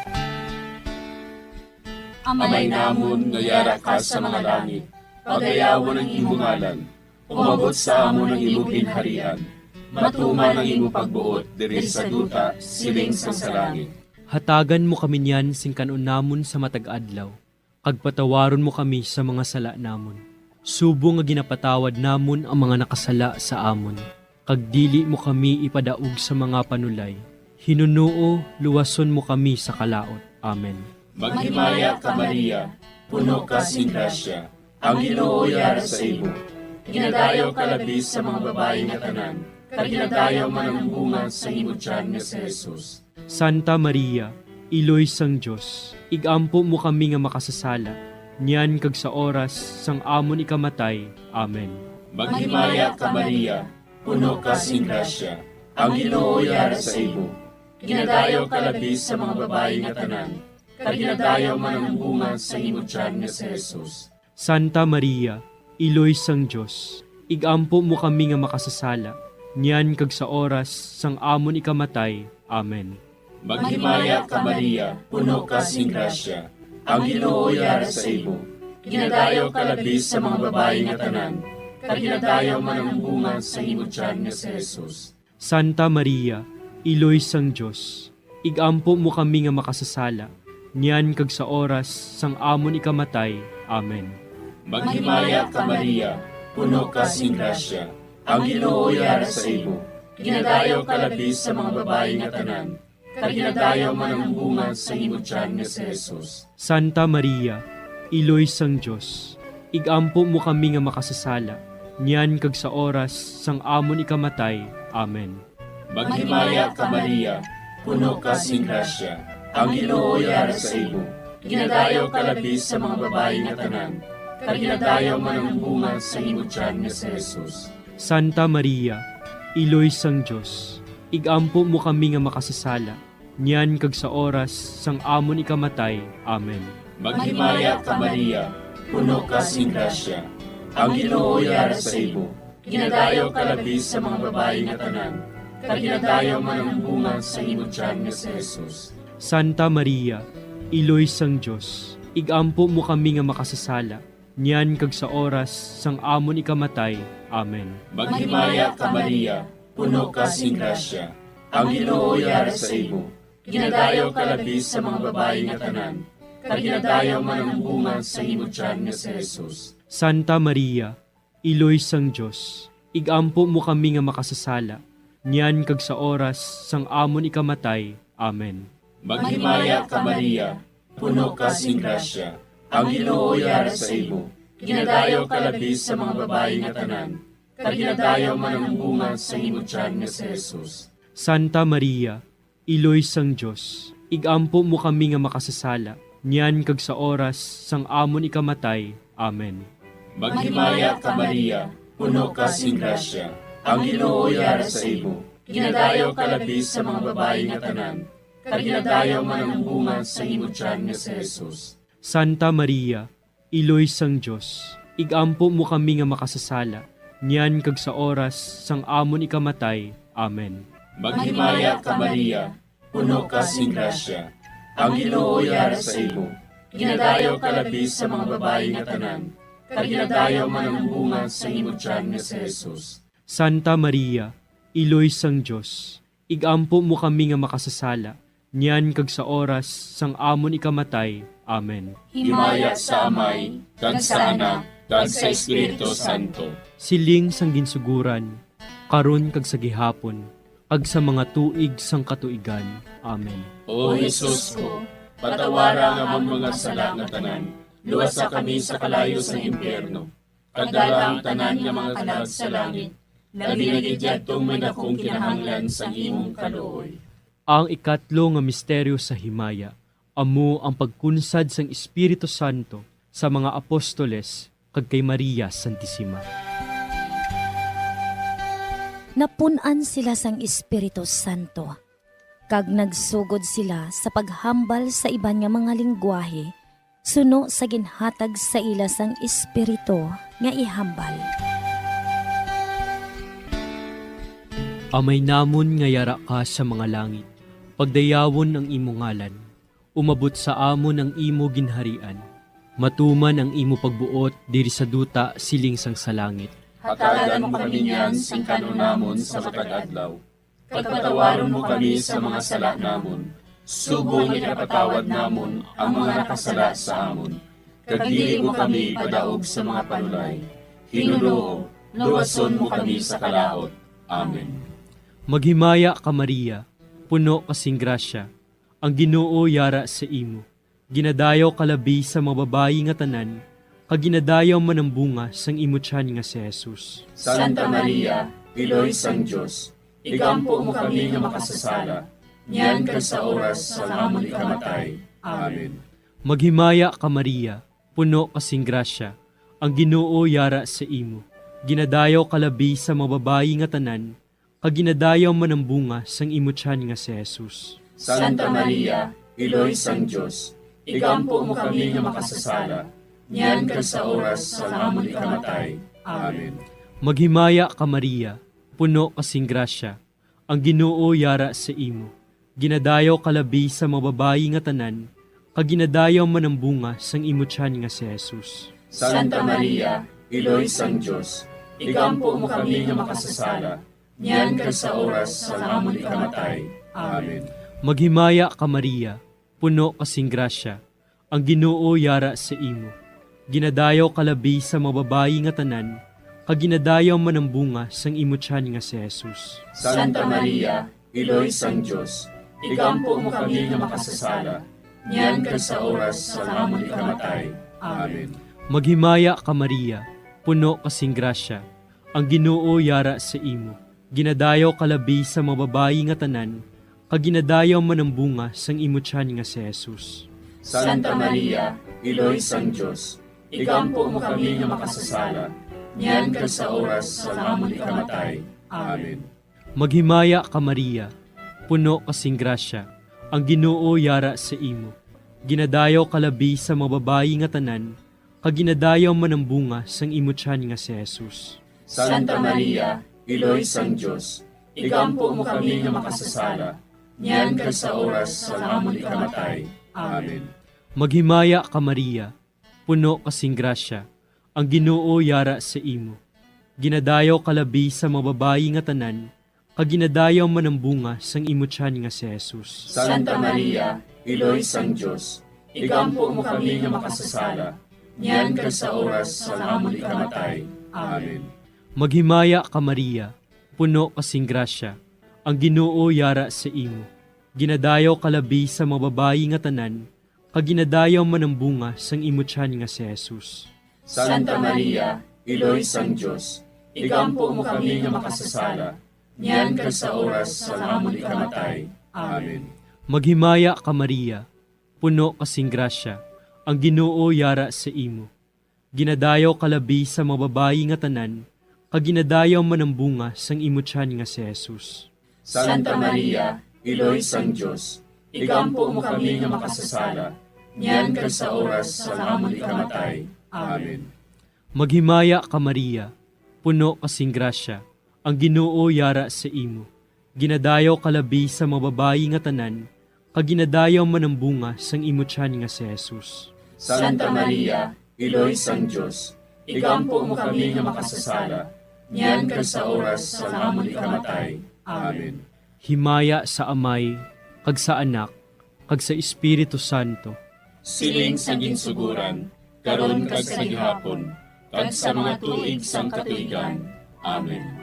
Amay namon nga yara ka sa mga langit, pagayawon ang imo ngalan. Umabot sa amon ang imo ginharian. Matuman ang imo pagbuot diri sa duta, siling sang sa langit. Hatagan mo kami niyan sing kan-on namon sa matag adlaw, kag patawaron mo kami sa mga sala namon, subong nga ginapatawad namon ang mga nakasala sa amon, kag dili mo kami ipadaog sa mga panulay. Hinunoo, luwason mo kami sa kalaut. Amen. Maghimaya ka, Maria, puno ka sing grasya, ang Ginoo yara sa imo. Ginadayaw ka labi sa mga babayi nga tanan, kag ginadayaw man ang bunga sang imo tiyan nga si Jesus. Santa Maria, Iloy sang Dios, igampo mo kami nga makasasala, niyan kag sa oras sang amon ikamatay. Amen. Maghimaya ka, Maria, puno ka sing grasya, ang Ginoo yara sa imo. Ginadayaw ka labi sa mga babayi nga tanan, kag ginadayaw man ang bunga sang imo tiyan nga si Jesus. Santa Maria, Iloy sang Dios, igampo mo kami nga makasasala, niyan kag sa oras sang amon ikamatay. Amen. Maghimaya ka, Maria, puno ka sing grasya, ang Ginoo yara sa imo. Ginadayaw ka labi sa mga babayi nga tanan, kag ginadayaw man ang bunga sang imo tiyan nga si Jesus. Santa Maria, Iloy sang Dios, igampo mo kami nga makasasala, niyan kag sa oras sang amon ikamatay. Amen. Maghimaya ka, Maria, puno ka sing Ang Ginoo yara sa imo. Ginadayaw ka labi sa mga babayi nga tanan, kag ginadayaw man ang bunga sa imo tiyan nga si Jesus. Santa Maria, Iloy sang Dios, ig-ampo mo kami nga makasasala, niyan kag sa oras sang amon ikamatay. Amen. Maghimaya ka, Maria, puno ka sing grasya. Ang Ginoo yara sa imo. Ginadayaw ka labi sa mga babayi nga tanan, kag ginadayaw man ang bunga sa imo tiyan nga si Jesus. Santa Maria, Iloy sang Dios, ig-ampo mo kami nga makasasala, niyan kag sa oras sang amon ikamatay. Amen. Maghimaya ka, Maria, puno ka sing grasya. Ang Ginoo yara sa imo. Ginadayaw ka labi sa mga babayi nga tanan, kag ginadayaw man ang bunga sa imo tiyan nga si Jesus. Santa Maria, Iloy sang Dios, ig-ampo mo kami nga makasasala, niyan kag sa oras sang amon ikamatay. Amen. Maghimaya ka, Maria, puno ka sing grasya. Ang Ginoo yara sa imo. Ginadayaw ka labi sa mga babayi nga tanan, kag ginadayaw man ang bunga sa imo tiyan nga si Jesus. Santa Maria, Iloy sang Dios, ig-ampo mo kami nga makasasala, niyan kag sa oras sang amon ikamatay. Amen. Maghimaya ka, Maria, puno ka sing grasya. Ang Ginoo yara sa imo. Ginadayaw ka labi sa mga babayi nga tanan, kag ginadayaw man ang bunga sa imo tiyan nga si Jesus. Santa Maria, Iloy sang Dios, ig-ampo mo kami nga makasasala, niyan kag sa oras sang amon ikamatay. Amen. Maghimaya ka, Maria, puno ka sing grasya. Ang Ginoo yara sa imo. Ginadayaw ka labi sa mga babayi nga tanan, kag ginadayaw man ang bunga sa imo tiyan nga si Jesus. Santa Maria, Iloy sang Dios, ig-ampo mo kami nga makasasala, niyan kag sa oras sang amon ikamatay. Amen. Maghimaya ka, Maria, puno ka sing grasya. Ang Ginoo yara sa imo. Ginadayaw ka labi sa mga babayi nga tanan, kag ginadayaw man ang bunga sa imo tiyan nga si Jesus. Santa Maria, Iloy sang Dios, ig-ampo mo kami nga makasasala, niyan kag sa oras sang amon ikamatay. Amen. Himaya sa Amay, kag sa Anak, kag sa Espiritu Santo. Siling sang ginsuguran, karon kag sa gihapon, kag sa mga tuig sang katuigan. Amen. O Jesus ko, patawara ang amon mga sala nga tanan, luwasa kami sa kalayo sang impyerno, kag dala ang tanan nga mga kalag sa langit, labi na gid yadtong may dakong kinahanglan sang imong kaluoy. Ang ikatlo nga misteryo sa himaya amo ang pagkunsad sang Espiritu Santo sa mga apostoles kag kay Maria Santisima. Napun-an sila sang Espiritu Santo, kag nagsugod sila sa paghambal sa iban nga mga linggwahe suno sa ginhatag sa ila sang Espiritu nga ihambal. Amay namon nga yara ka sa mga langit, pagdayawon ang imo ngalan. Umabot sa amon ang imo ginharian. Matuman ang imo pagbuot diri sa duta siling sang sa langit. Hatagan mo kami niyan sing kan-on namon sa matag adlaw. Kag patawaron mo kami sa mga sala namon, subong nga ginapatawad namon ang mga nakasala sa amon. Kag dili mo kami ipadaog sa mga panulay. Ginoo, luwason mo kami sa kalaut. Amen. Maghimaya ka, Maria, puno ka sing grasya, ang Ginoo yara sa imo. Ginadayaw ka labi sa mga babayi nga tanan, kag ginadayaw man ang bunga sang imo tiyan nga si Jesus. Santa Maria, Iloy sang Dios, igampo mo kami nga makasasala, niyan kag sa oras sang amon ikamatay. Amen. Maghimaya ka, Maria, puno ka sing grasya, ang Ginoo yara sa imo. Ginadayaw ka labi sa mga babayi nga tanan, kag ginadayaw man ang bunga sang imo tiyan nga si Jesus. Santa Maria, Iloy sang Dios, igampo mo kami nga makasasala, niyan kag sa oras sang amon ikamatay. Amen. Maghimaya ka, Maria, puno ka sing grasya, ang Ginoo yara sa imo. Ginadayaw ka labi sa mga babayi nga tanan, kag ginadayaw man ang bunga sang imo tiyan nga si Jesus. Santa Maria, Iloy sang Dios, igampo mo kami nga makasasala, niyan kag sa oras sang amon ikamatay. Amen. Maghimaya ka, Maria, puno ka sing grasya, ang Ginoo yara sa imo. Ginadayaw ka labi sa mga babayi nga tanan, kag ginadayaw man ang bunga sang imo tiyan nga si Jesus. Santa Maria, Iloy sang Dios, igampo mo kami nga makasasala, niyan kag sa oras sang amon ikamatay. Amen. Maghimaya ka, Maria, puno ka sing grasya, ang Ginoo yara sa imo. Ginadayaw ka labi sa mga babayi nga tanan, kag ginadayaw man ang bunga sang imo tiyan nga si Jesus. Santa Maria, Iloy sang Dios, igampo mo kami nga makasasala, niyan kag sa oras sang amon ikamatay. Amen. Maghimaya ka, Maria, puno ka sing grasya, ang Ginoo yara sa imo. Ginadayaw ka labi sa mga babayi nga tanan, kag ginadayaw man ang bunga sang imo tiyan nga si Jesus. Santa Maria, Iloy sang Dios, igampo mo kami nga makasasala, niyan kag sa oras sang amon ikamatay. Amen. Maghimaya ka, Maria, puno ka sing grasya, ang Ginoo yara sa imo. Ginadayaw ka labi sa mga babayi nga tanan, kag ginadayaw man ang bunga sang imo tiyan nga si Jesus. Santa Maria, Iloy sang Dios, igampo mo kami nga makasasala, niyan kag sa oras sang amon ikamatay. Amen. Maghimaya ka, Maria, puno ka sing grasya, ang Ginoo yara sa imo. Ginadayaw ka labi sa mga babayi nga tanan, kag ginadayaw man ang bunga sang imo tiyan nga si Jesus. Santa Maria, Iloy sang Dios, igampo mo kami nga makasasala, niyan kag sa oras sang amon ikamatay. Amen. Maghimaya ka, Maria, puno ka sing grasya, ang Ginoo yara sa imo. Ginadayaw ka labi sa mga babayi nga tanan, kag ginadayaw man ang bunga sang imo tiyan nga si Jesus. Santa Maria, Iloy sang Dios, igampo mo kami nga makasasala, niyan kag sa oras sang amon ikamatay. Amen. Maghimaya ka, Maria, puno ka sing grasya, ang Ginoo yara sa imo. Ginadayaw ka labi sa mga babayi nga tanan, kag ginadayaw man ang bunga sang imo tiyan nga si Jesus. Santa Maria, Iloy sang Dios, igampo mo kami nga makasasala, niyan kag sa oras sang amon ikamatay. Amen. Himaya sa Amay, kag sa Anak, kag sa Espiritu Santo. Siling sa ginsuguran, karon kag sa gihapon, kag sa mga tuig sang katuigan. Amen.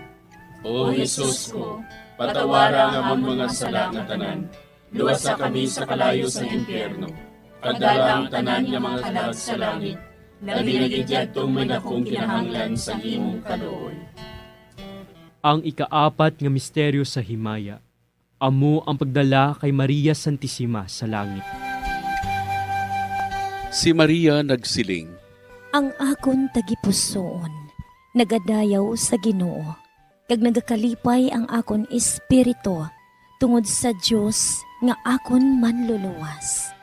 O Jesus ko, patawara ang amon mga sala nga tanan, luwasa kami sa kalayo sang impyerno, kag dala ang tanan nga mga kalag sa langit, labi na gid yadtong may dakong kinahanglan sang imong kaluoy. Ang ikaapat nga misteryo sa himaya, amo ang pagdala kay Maria Santisima sa langit. Si Maria nagsiling, Ang akon tagipusoon nagadayaw sa Ginoo, kag nagakalipay ang akon espiritu tungod sa Dios nga akon Manluluwas.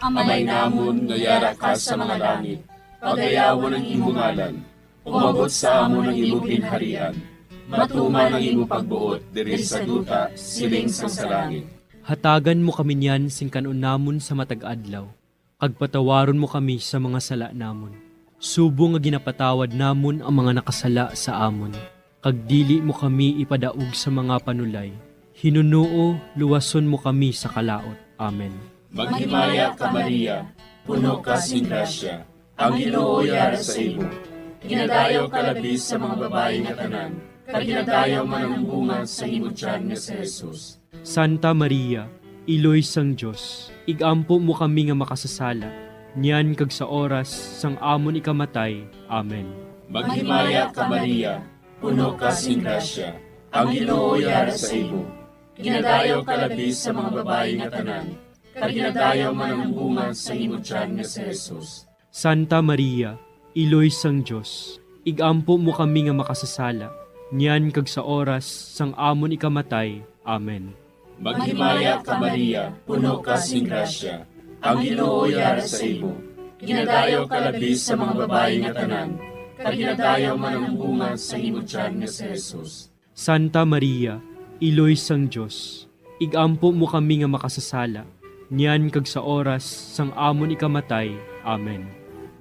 Amay namon nga yara ka sa mga langit, pagayawon ang imo ngalan. Umabot sa amon ang imo ginharian. Matuman ang imo pagbuot diri sa duta, siling sang sa langit. Hatagan mo kami niyan sing kan-on namon sa matag adlaw, kag patawaron mo kami sa mga sala namon, subong nga ginapatawad namon ang mga nakasala sa amon. Kag dili mo kami ipadaog sa mga panulay. Hinunoo, luwason mo kami sa kalaut. Amen. Maghimaya ka, Maria, puno ka sing grasya, ang Ginoo yara sa imo. Ginadayaw ka labi sa mga babayi nga tanan, kag ginadayaw man ang bunga sa imo tiyan nga si Jesus. Santa Maria, Iloy sang Dios, igampo mo kami nga makasasala, niyan kag sa oras sang amon ikamatay. Amen. Maghimaya ka, Maria, puno ka sing grasya, ang Ginoo yara sa imo. Ginadayaw ka labi sa mga babayi nga tanan, kag ginadayaw man ang bunga sa imo tiyan nga si Jesus. Santa Maria, Iloy sang Dios, igampo mo kami nga makasasala, niyan kag sa oras sang amon ikamatay. Amen. Maghimaya ka, Maria, puno ka sing grasya, ang Ginoo yara sa imo. Ginadayaw ka labi sa mga babayi nga tanan, kag ginadayaw man ang bunga sa imo tiyan nga si Jesus. Santa Maria, Iloy sang Dios, igampo mo kami nga makasasala, niyan kag sa oras sang amon ikamatay. Amen.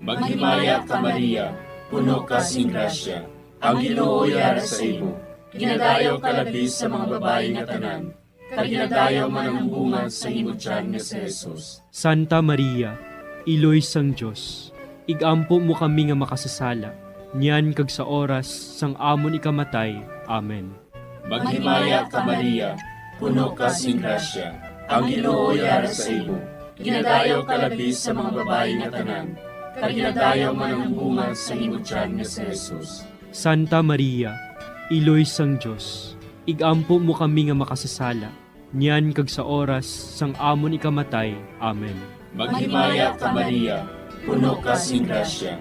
Maghimaya ka, Maria, puno ka sing grasya, ang Ginoo yara sa imo. Ginadayaw ka labi sa mga babayi nga tanan, kag ginadayaw man ang bunga sa imo tiyan nga si Jesus. Santa Maria, Iloy sang Dios, igampo mo kami nga makasasala, niyan kag sa oras sang amon ikamatay. Amen. Maghimaya ka, Maria, puno ka sing grasya, ang Ginoo yara sa imo. Ginadayaw ka labi sa mga babayi nga tanan, kag ginadayaw man ang bunga sa imo tiyan nga si Jesus. Santa Maria, Iloy sang Dios, igampo mo kami nga makasasala, niyan kag sa oras sang amon ikamatay. Amen. Maghimaya ka, Maria, puno ka sing grasya,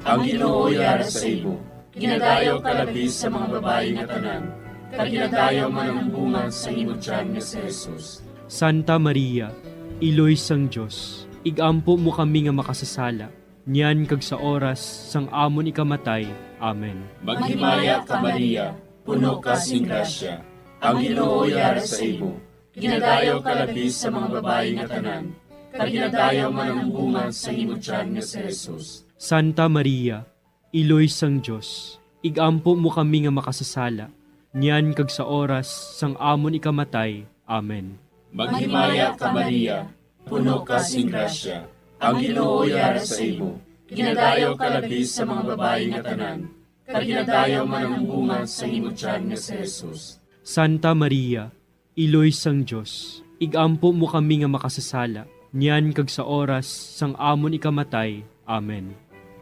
ang Ginoo yara sa imo. Ginadayaw ka labi sa mga babayi nga tanan, kag ginadayaw man ang bunga sa imo tiyan nga si Jesus. Santa Maria, Iloy sang Dios, igampo mo kami nga makasasala, niyan kag sa oras sang amon ikamatay. Amen. Maghimaya ka, Maria, puno ka sing grasya, ang Ginoo yara sa imo. Ginadayaw ka labi sa mga babayi nga tanan, kag ginadayaw man ang bunga sa imo tiyan nga si Jesus. Santa Maria, Iloy sang Dios, igampo mo kami nga makasasala, niyan kag sa oras sang amon ikamatay. Amen. Maghimaya ka, Maria, puno ka sing grasya, ang Ginoo yara sa imo. Ginadayaw ka labi sa mga babayi nga tanan, kag ginadayaw man ang bunga sa imo tiyan nga si Jesus. Santa Maria, Iloy sang Dios, igampo mo kami nga makasasala, niyan kag sa oras sang amon ikamatay. Amen.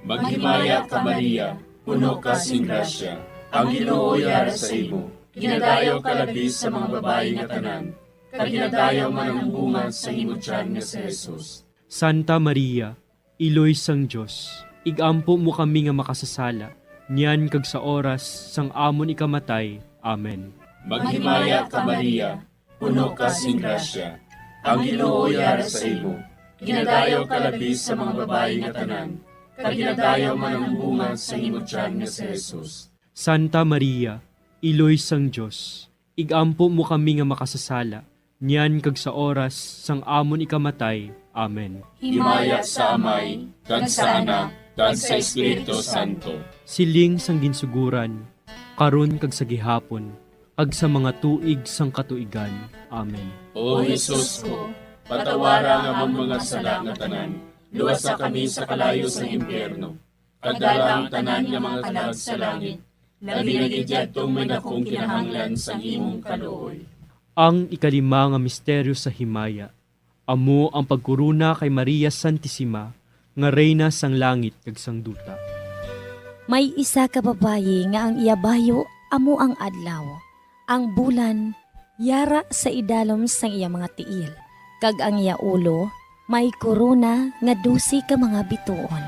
Maghimaya ka, Maria, puno ka sing grasya, ang Ginoo yara sa imo. Ginadayaw ka labi sa mga babayi nga tanan, kag ginadayaw man ang bunga sa imo tiyan nga si Jesus. Santa Maria, Iloy sang Dios, igampo mo kami nga makasasala, niyan kag sa oras sang amon ikamatay. Amen. Maghimaya ka, Maria, puno ka sing grasya, ang Ginoo yara sa imo. Ginadayaw ka labi sa mga babayi nga tanan, kag ginadayaw man ang bunga sa imo tiyan nga si Jesus. Santa Maria, Iloy sang Dios, igampo mo kami nga makasasala, niyan kag sa oras sang amon ikamatay. Amen. Himaya sa Amay, kag sa Anak, kag sa Espiritu Santo. Siling sang ginsuguran, karon kag sa gihapon, kag sa mga tuig sang katuigan. Amen. O Jesus ko, patawara ang amon mga sala nga tanan, luwasa kami sa kalayo sang impyerno, kag dala ang tanan nga mga kalag sa langit, labi na gid yadtong may dakong kinahanglan sang imong kaluoy. Ang ikalima nga misteryo sa himaya, amo ang pagkorona kay Maria Santisima nga Reyna sang langit kag sang duta. May isa ka babayi nga ang iya bayo amo ang adlaw, ang bulan yara sa idalom sang iya mga tiil, kag ang iya ulo may korona nga dose ka mga bituon.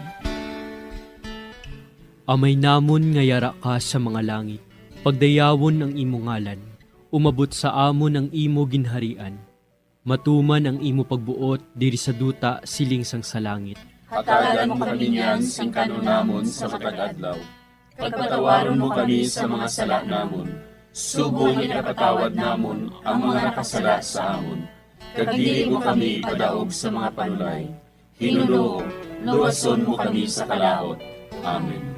Amay namon nga yara ka sa mga langit, pagdayawon ang imo ngalan, umabot sa amon ang imo ginharian, matuman ang imo pagbuot diri sa duta siling sang sa langit. Hatagan mo kami niyan sing kan-on namon sa matag adlaw, kag patawaron mo kami sa mga sala namon, subong nga ginapatawad namon ang mga nakasala sa amon, kag dili mo kami ipadaog sa mga panulay. Ginoo, luwason mo kami sa kalaut. Amen.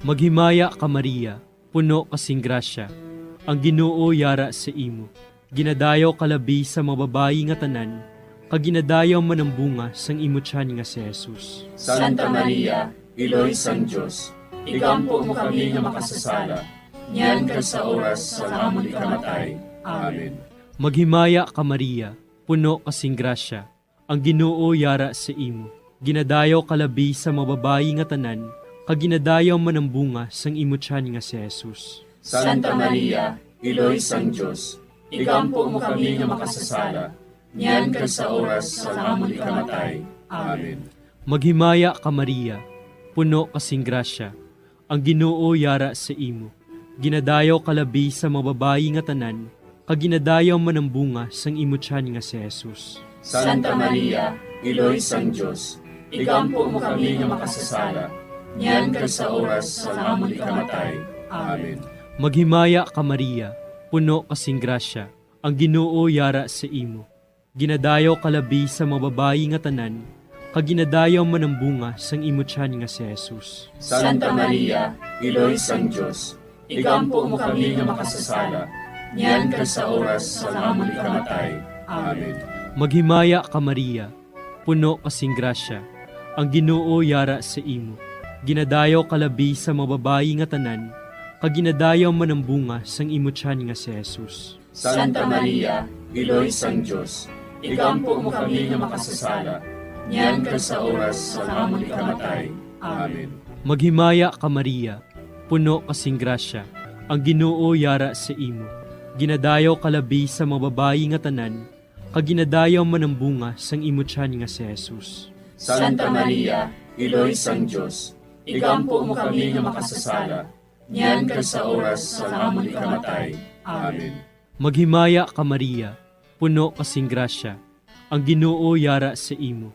Maghimaya ka, Maria, puno ka sing grasya, ang Ginoo yara sa imo. Ginadayaw ka labi sa mga babayi nga tanan, kag ginadayaw man ang bunga sang imo tiyan nga si Jesus. Santa Maria, Iloy sang Dios, igampo mo kami nga makasasala, niyan kag sa oras sang amon ikamatay. Amen. Maghimaya ka, Maria, puno ka sing grasya, ang Ginoo yara sa imo. Ginadayaw ka labi sa mga babayi nga tanan, kag ginadayaw man ang bunga sang imo tiyan nga si Jesus. Santa Maria, Iloy sang Dios, igampo mo kami nga makasasala, niyan kag sa oras sang amon ikamatay. Amen. Maghimaya ka, Maria, puno ka sing grasya, ang Ginoo yara sa imo. Ginadayaw ka labi sa mga babayi nga tanan, kag ginadayaw man ang bunga sang imo tiyan nga si Jesus. Santa Maria, Iloy sang Dios, igampo mo kami nga makasasala, niyan kag sa oras sang amon ikamatay. Amen. Maghimaya ka, Maria, puno ka sing grasya, ang Ginoo yara sa imo. Ginadayaw ka labi sa mga babayi nga tanan, kag ginadayaw man ang bunga sang imo tiyan nga si Jesus. Santa Maria, Iloy sang Dios, igampo mo kami nga makasasala, niyan kag sa oras sang amon ikamatay. Amen. Maghimaya ka, Maria, puno ka sing grasya, ang Ginoo yara sa imo. Ginadayaw ka labi sa mga babayi nga tanan, kag ginadayaw man ang bunga sang imo tiyan nga si Jesus. Santa Maria, Iloy sang Dios, igampo mo kami nga makasasala, niyan kag sa oras sang amon ikamatay. Amen. Maghimaya ka, Maria, puno ka sing grasya, ang Ginoo yara sa imo. Ginadayaw ka labi sa mga babayi nga tanan, kag ginadayaw man ang bunga sang imo tiyan nga si Jesus. Santa Maria, Iloy sang Dios, igampo mo kami nga makasasala, niyan kag sa oras sang amon ikamatay. Amen. Maghimaya ka, Maria, puno ka sing grasya, ang Ginoo yara sa imo.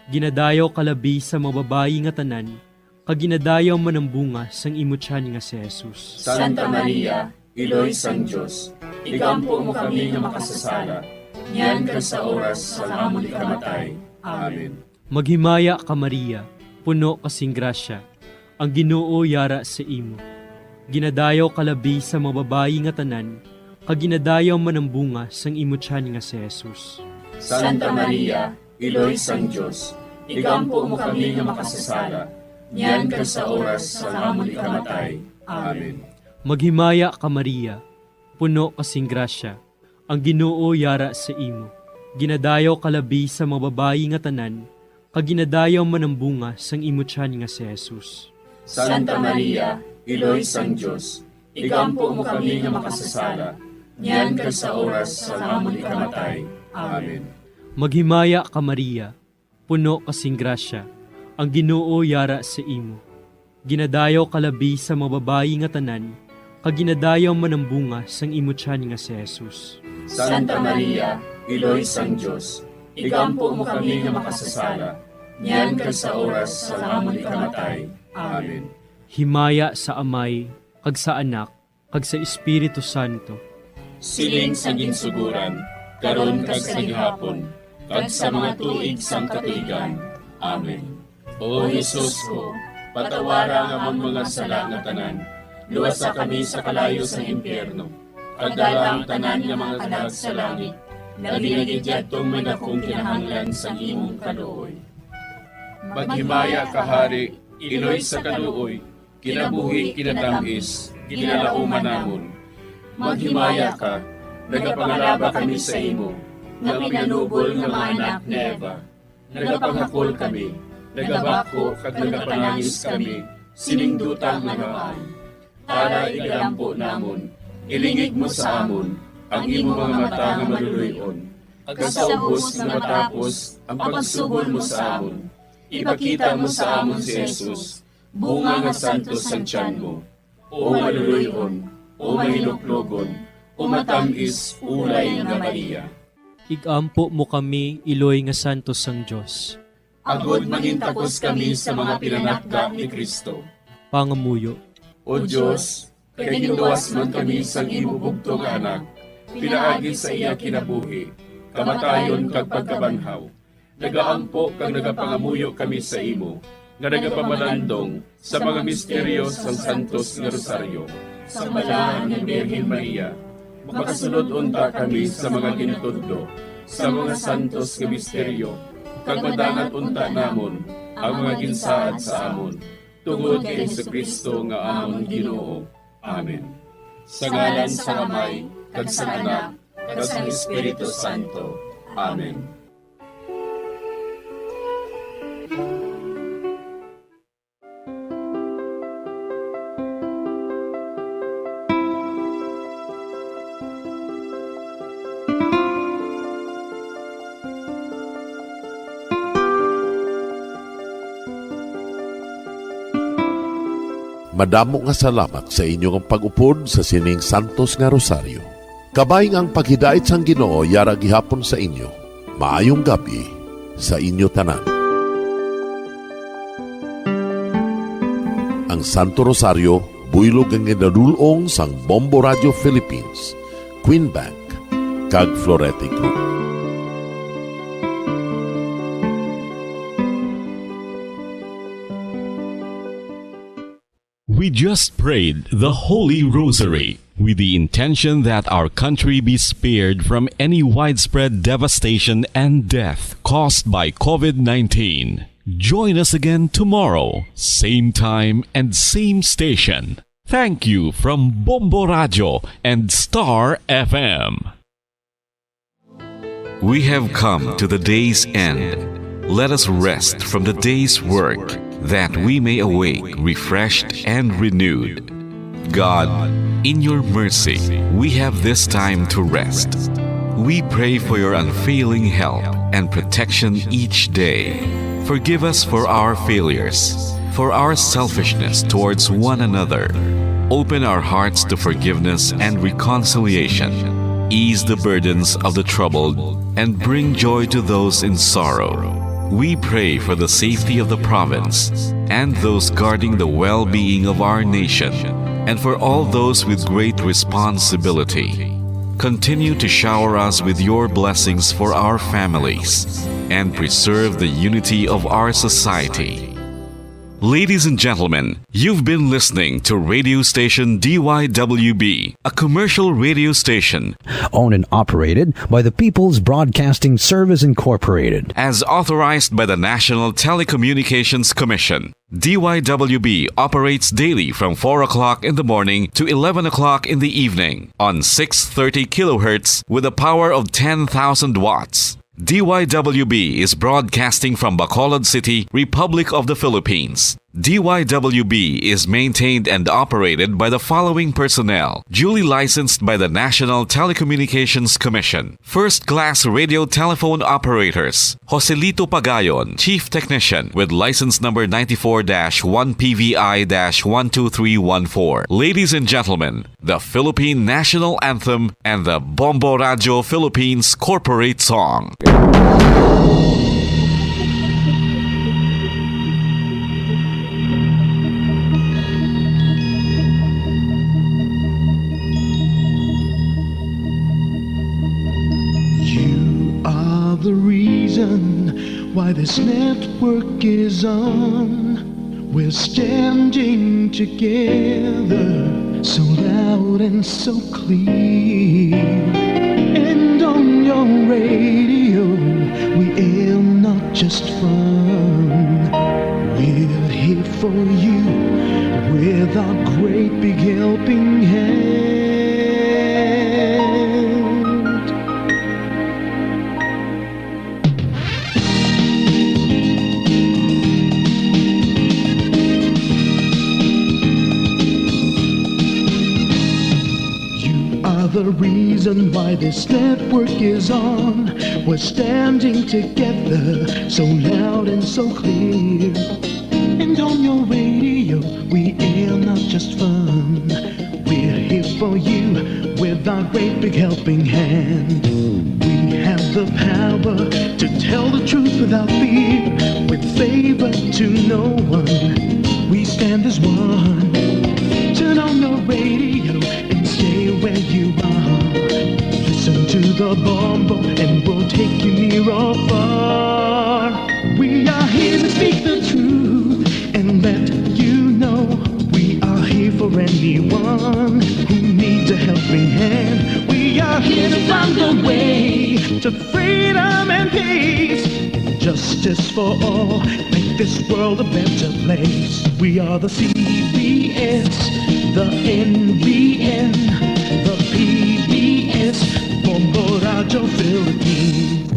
Ginadayaw ka labi sa mga babayi nga tanan, kag ginadayaw man ang bunga sang imo tiyan nga si Jesus. Santa Maria, Iloy sang Dios, igampo mo kami nga makasasala, niyan kag sa oras sang amon ikamatay. Amen. Maghimaya ka, Maria, puno ka sing grasya, ang Ginoo yara sa imo. Ginadayaw ka labi sa mga babayi nga tanan, kag ginadayaw man ang bunga sang imo tiyan nga si Jesus. Santa Maria, Iloy sang Dios, igampo mo kami nga makasasala, niyan kag sa oras sang amon ikamatay. Amen. Maghimaya ka, Maria, puno ka sing grasya, ang Ginoo yara sa imo. Ginadayaw ka labi sa mga babayi nga tanan, kag ginadayaw man ang bunga sang imo tiyan nga si Jesus. Santa Maria, Iloy sang Dios, igampo mo kami nga makasasala, niyan kag sa oras sang amon ikamatay. Amen. Maghimaya ka, Maria, puno ka sing grasya, ang Ginoo yara sa imo. Ginadayaw ka labi sa mga babayi nga tanan, kag ginadayaw man ang bunga sang imo tiyan nga si Jesus. Santa Maria, Iloy sang Dios, igampo mo kami nga makasasala, niyan kag sa oras sang amon ikamatay. Amen. Himaya sa Amay, kag sa Anak, kag sa Espiritu Santo. Siling sa ginsugoran, karon kag sa gihapon, kag sa mga tuig sang katuigan. Amen. O Jesus ko, patawara ang amon mga sala nga tanan, luwasa kami sa kalayo sang impyerno, kag dala ang tanan nga mga kalag sa langit, labi na gid yadtong may dakong kinahanglan sang imong kaluoy. Maghimaya ka, Hari, Iloy sa kaluoy, kinabuhi, kinatam-is, ginalauman namon. Maghimaya ka, nagapangalaba kami sa imo, nga pinanubol nga mga anak ni Eva. Nagapanghakol kami, nagabako kag nagapanangis kami sining duta nga namaan. Tara, igalampo namon, ilingig mo sa amon ang imo mga mata nga maluloy-on, kag sa ubos nga matapos ang pagsugol mo sa amon, ipakita mo sa amon si Jesus, bunga nga santos sang tiyan mo, o maluloy-on, o mahinuklogon, o matam-is ulay nga Maria. Igampo mo kami, iloy nga santos sang Dios. Agod mangintakos kami sa mga pinanakda ni Cristo. Pangamuyo. O Dios, kay ginluwas man kami sang imo bugtong nga Anak, pinaagi sa iya kinabuhi, kamatayon, kag pagkabanhaw, nagaampo kag nagapangamuyo kami sa imo, nga nagapamalandong sa mga misteryo sang Santos nga Rosaryo. Sang Balahan nga Birhen Maria, makasulod unta kami sa mga ginatudlo sa mga santos nga misteryo, kag madangat unta namon ang mga ginsaad sa amon, tungod kay Jesu-Cristo nga amon Ginoo. Amen. Sa ngalan sang Amay, kag sang Anak, kag sang Espiritu Santo. Amen. Madamo nga salamat sa inyo nga pag-upod sa sining santos nga rosaryo. Kabay nga ang paghidait sang Ginoo yara gihapon sa inyo. Maayong gab-i sa inyo tanan. Ang Santo Rosario, buylog nga ginadul-ong sang Bombo Radio Philippines, Queen Bank, kag Florete Group. We just prayed the Holy Rosary with the intention that our country be spared from any widespread devastation and death caused by COVID nineteen. Join us again tomorrow, same time and same station. Thank you from Bombo Radio and Star F M. We have come to the day's end. Let us rest from the day's work, that we may awake refreshed and renewed. God, in your mercy, we have this time to rest. We pray for your unfailing help and protection each day. Forgive us for our failures, for our selfishness towards one another. Open our hearts to forgiveness and reconciliation. Ease the burdens of the troubled and bring joy to those in sorrow. We pray for the safety of the province and those guarding the well-being of our nation, and for all those with great responsibility. Continue to shower us with your blessings for our families and preserve the unity of our society. Ladies and gentlemen, you've been listening to radio station D Y W B, a commercial radio station owned and operated by the People's Broadcasting Service Incorporated, as authorized by the National Telecommunications Commission. D Y W B operates daily from four o'clock in the morning to eleven o'clock in the evening on six thirty kilohertz with a power of ten thousand watts. D Y W B is broadcasting from Bacolod City, Republic of the Philippines. D Y W B is maintained and operated by the following personnel, duly licensed by the National Telecommunications Commission. First class radio telephone operators, Joselito Pagayon, Chief Technician, with license number ninety-four dash one P V I dash one two three one four. Ladies and gentlemen, the Philippine National Anthem and the Bombo Radio Philippines Corporate Song. You are the reason why this network is on. We're standing together, so loud and so clear. And on your radio, we air not just fun. We're here for you with our great big helping hand. You are the reason why this network is on. We're standing together, so loud and so clear. And on your radio, we air not just fun. We're here for you with our great big helping hand. We have the power to tell the truth without fear, with favor to no one. We stand as one. Turn on your radio and stay where you are. Listen to the Bombo and we'll take you near or far. We are here to speak the truth and let you know we are here for anyone who needs a helping hand. We are here to find the way to freedom and peace and justice for all. Make this world a better place. We are the C B S, the N B N, the P B S, Bombo Radio Philippines.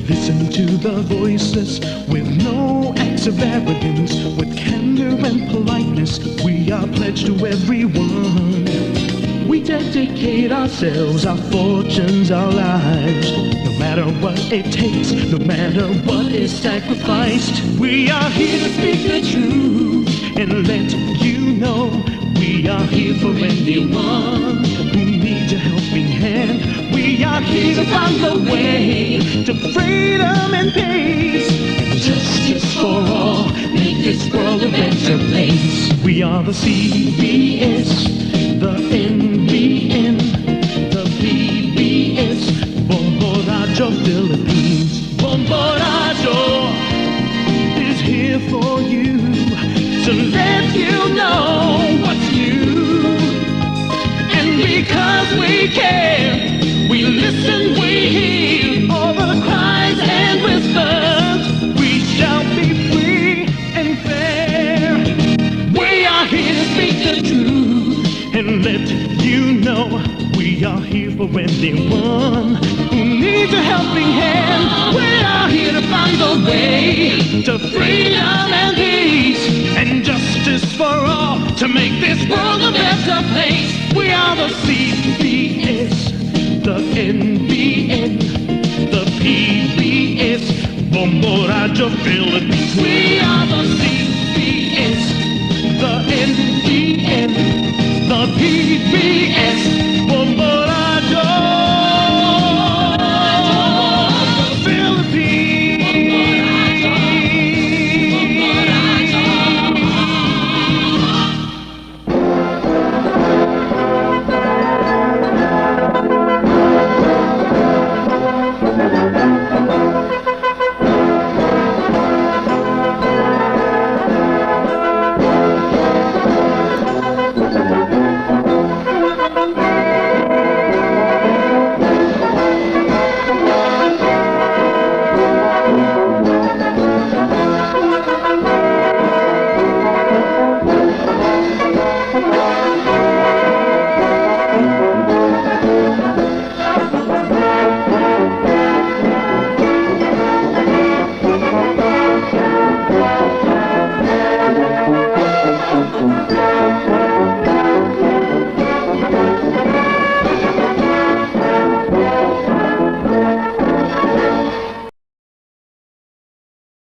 Listen to the voiceless with no acts of arrogance, with candor and politeness. We are pledged to everyone. We dedicate ourselves, our fortunes, our lives. No matter what it takes, no matter what is sacrificed, we are here to speak the truth and let you know we are here for anyone who needs a helping hand. We are here to find the way to freedom and peace and justice for all. Make this world a better place. We are the C B S, the N B N, the P B S, Bombo Radio Philippines. Bombo Radio is here for you to let you know what's new. And because we care, we listen, we hear all the cries and whispers. We shall be free. We are here for anyone who needs a helping hand. We are here to find the way to freedom and peace and justice for all, to make this world a better place. We are the C B S, the N B N, the P B S, Bombo Radio Philippines. We are the C B S, the N B N, the P B S.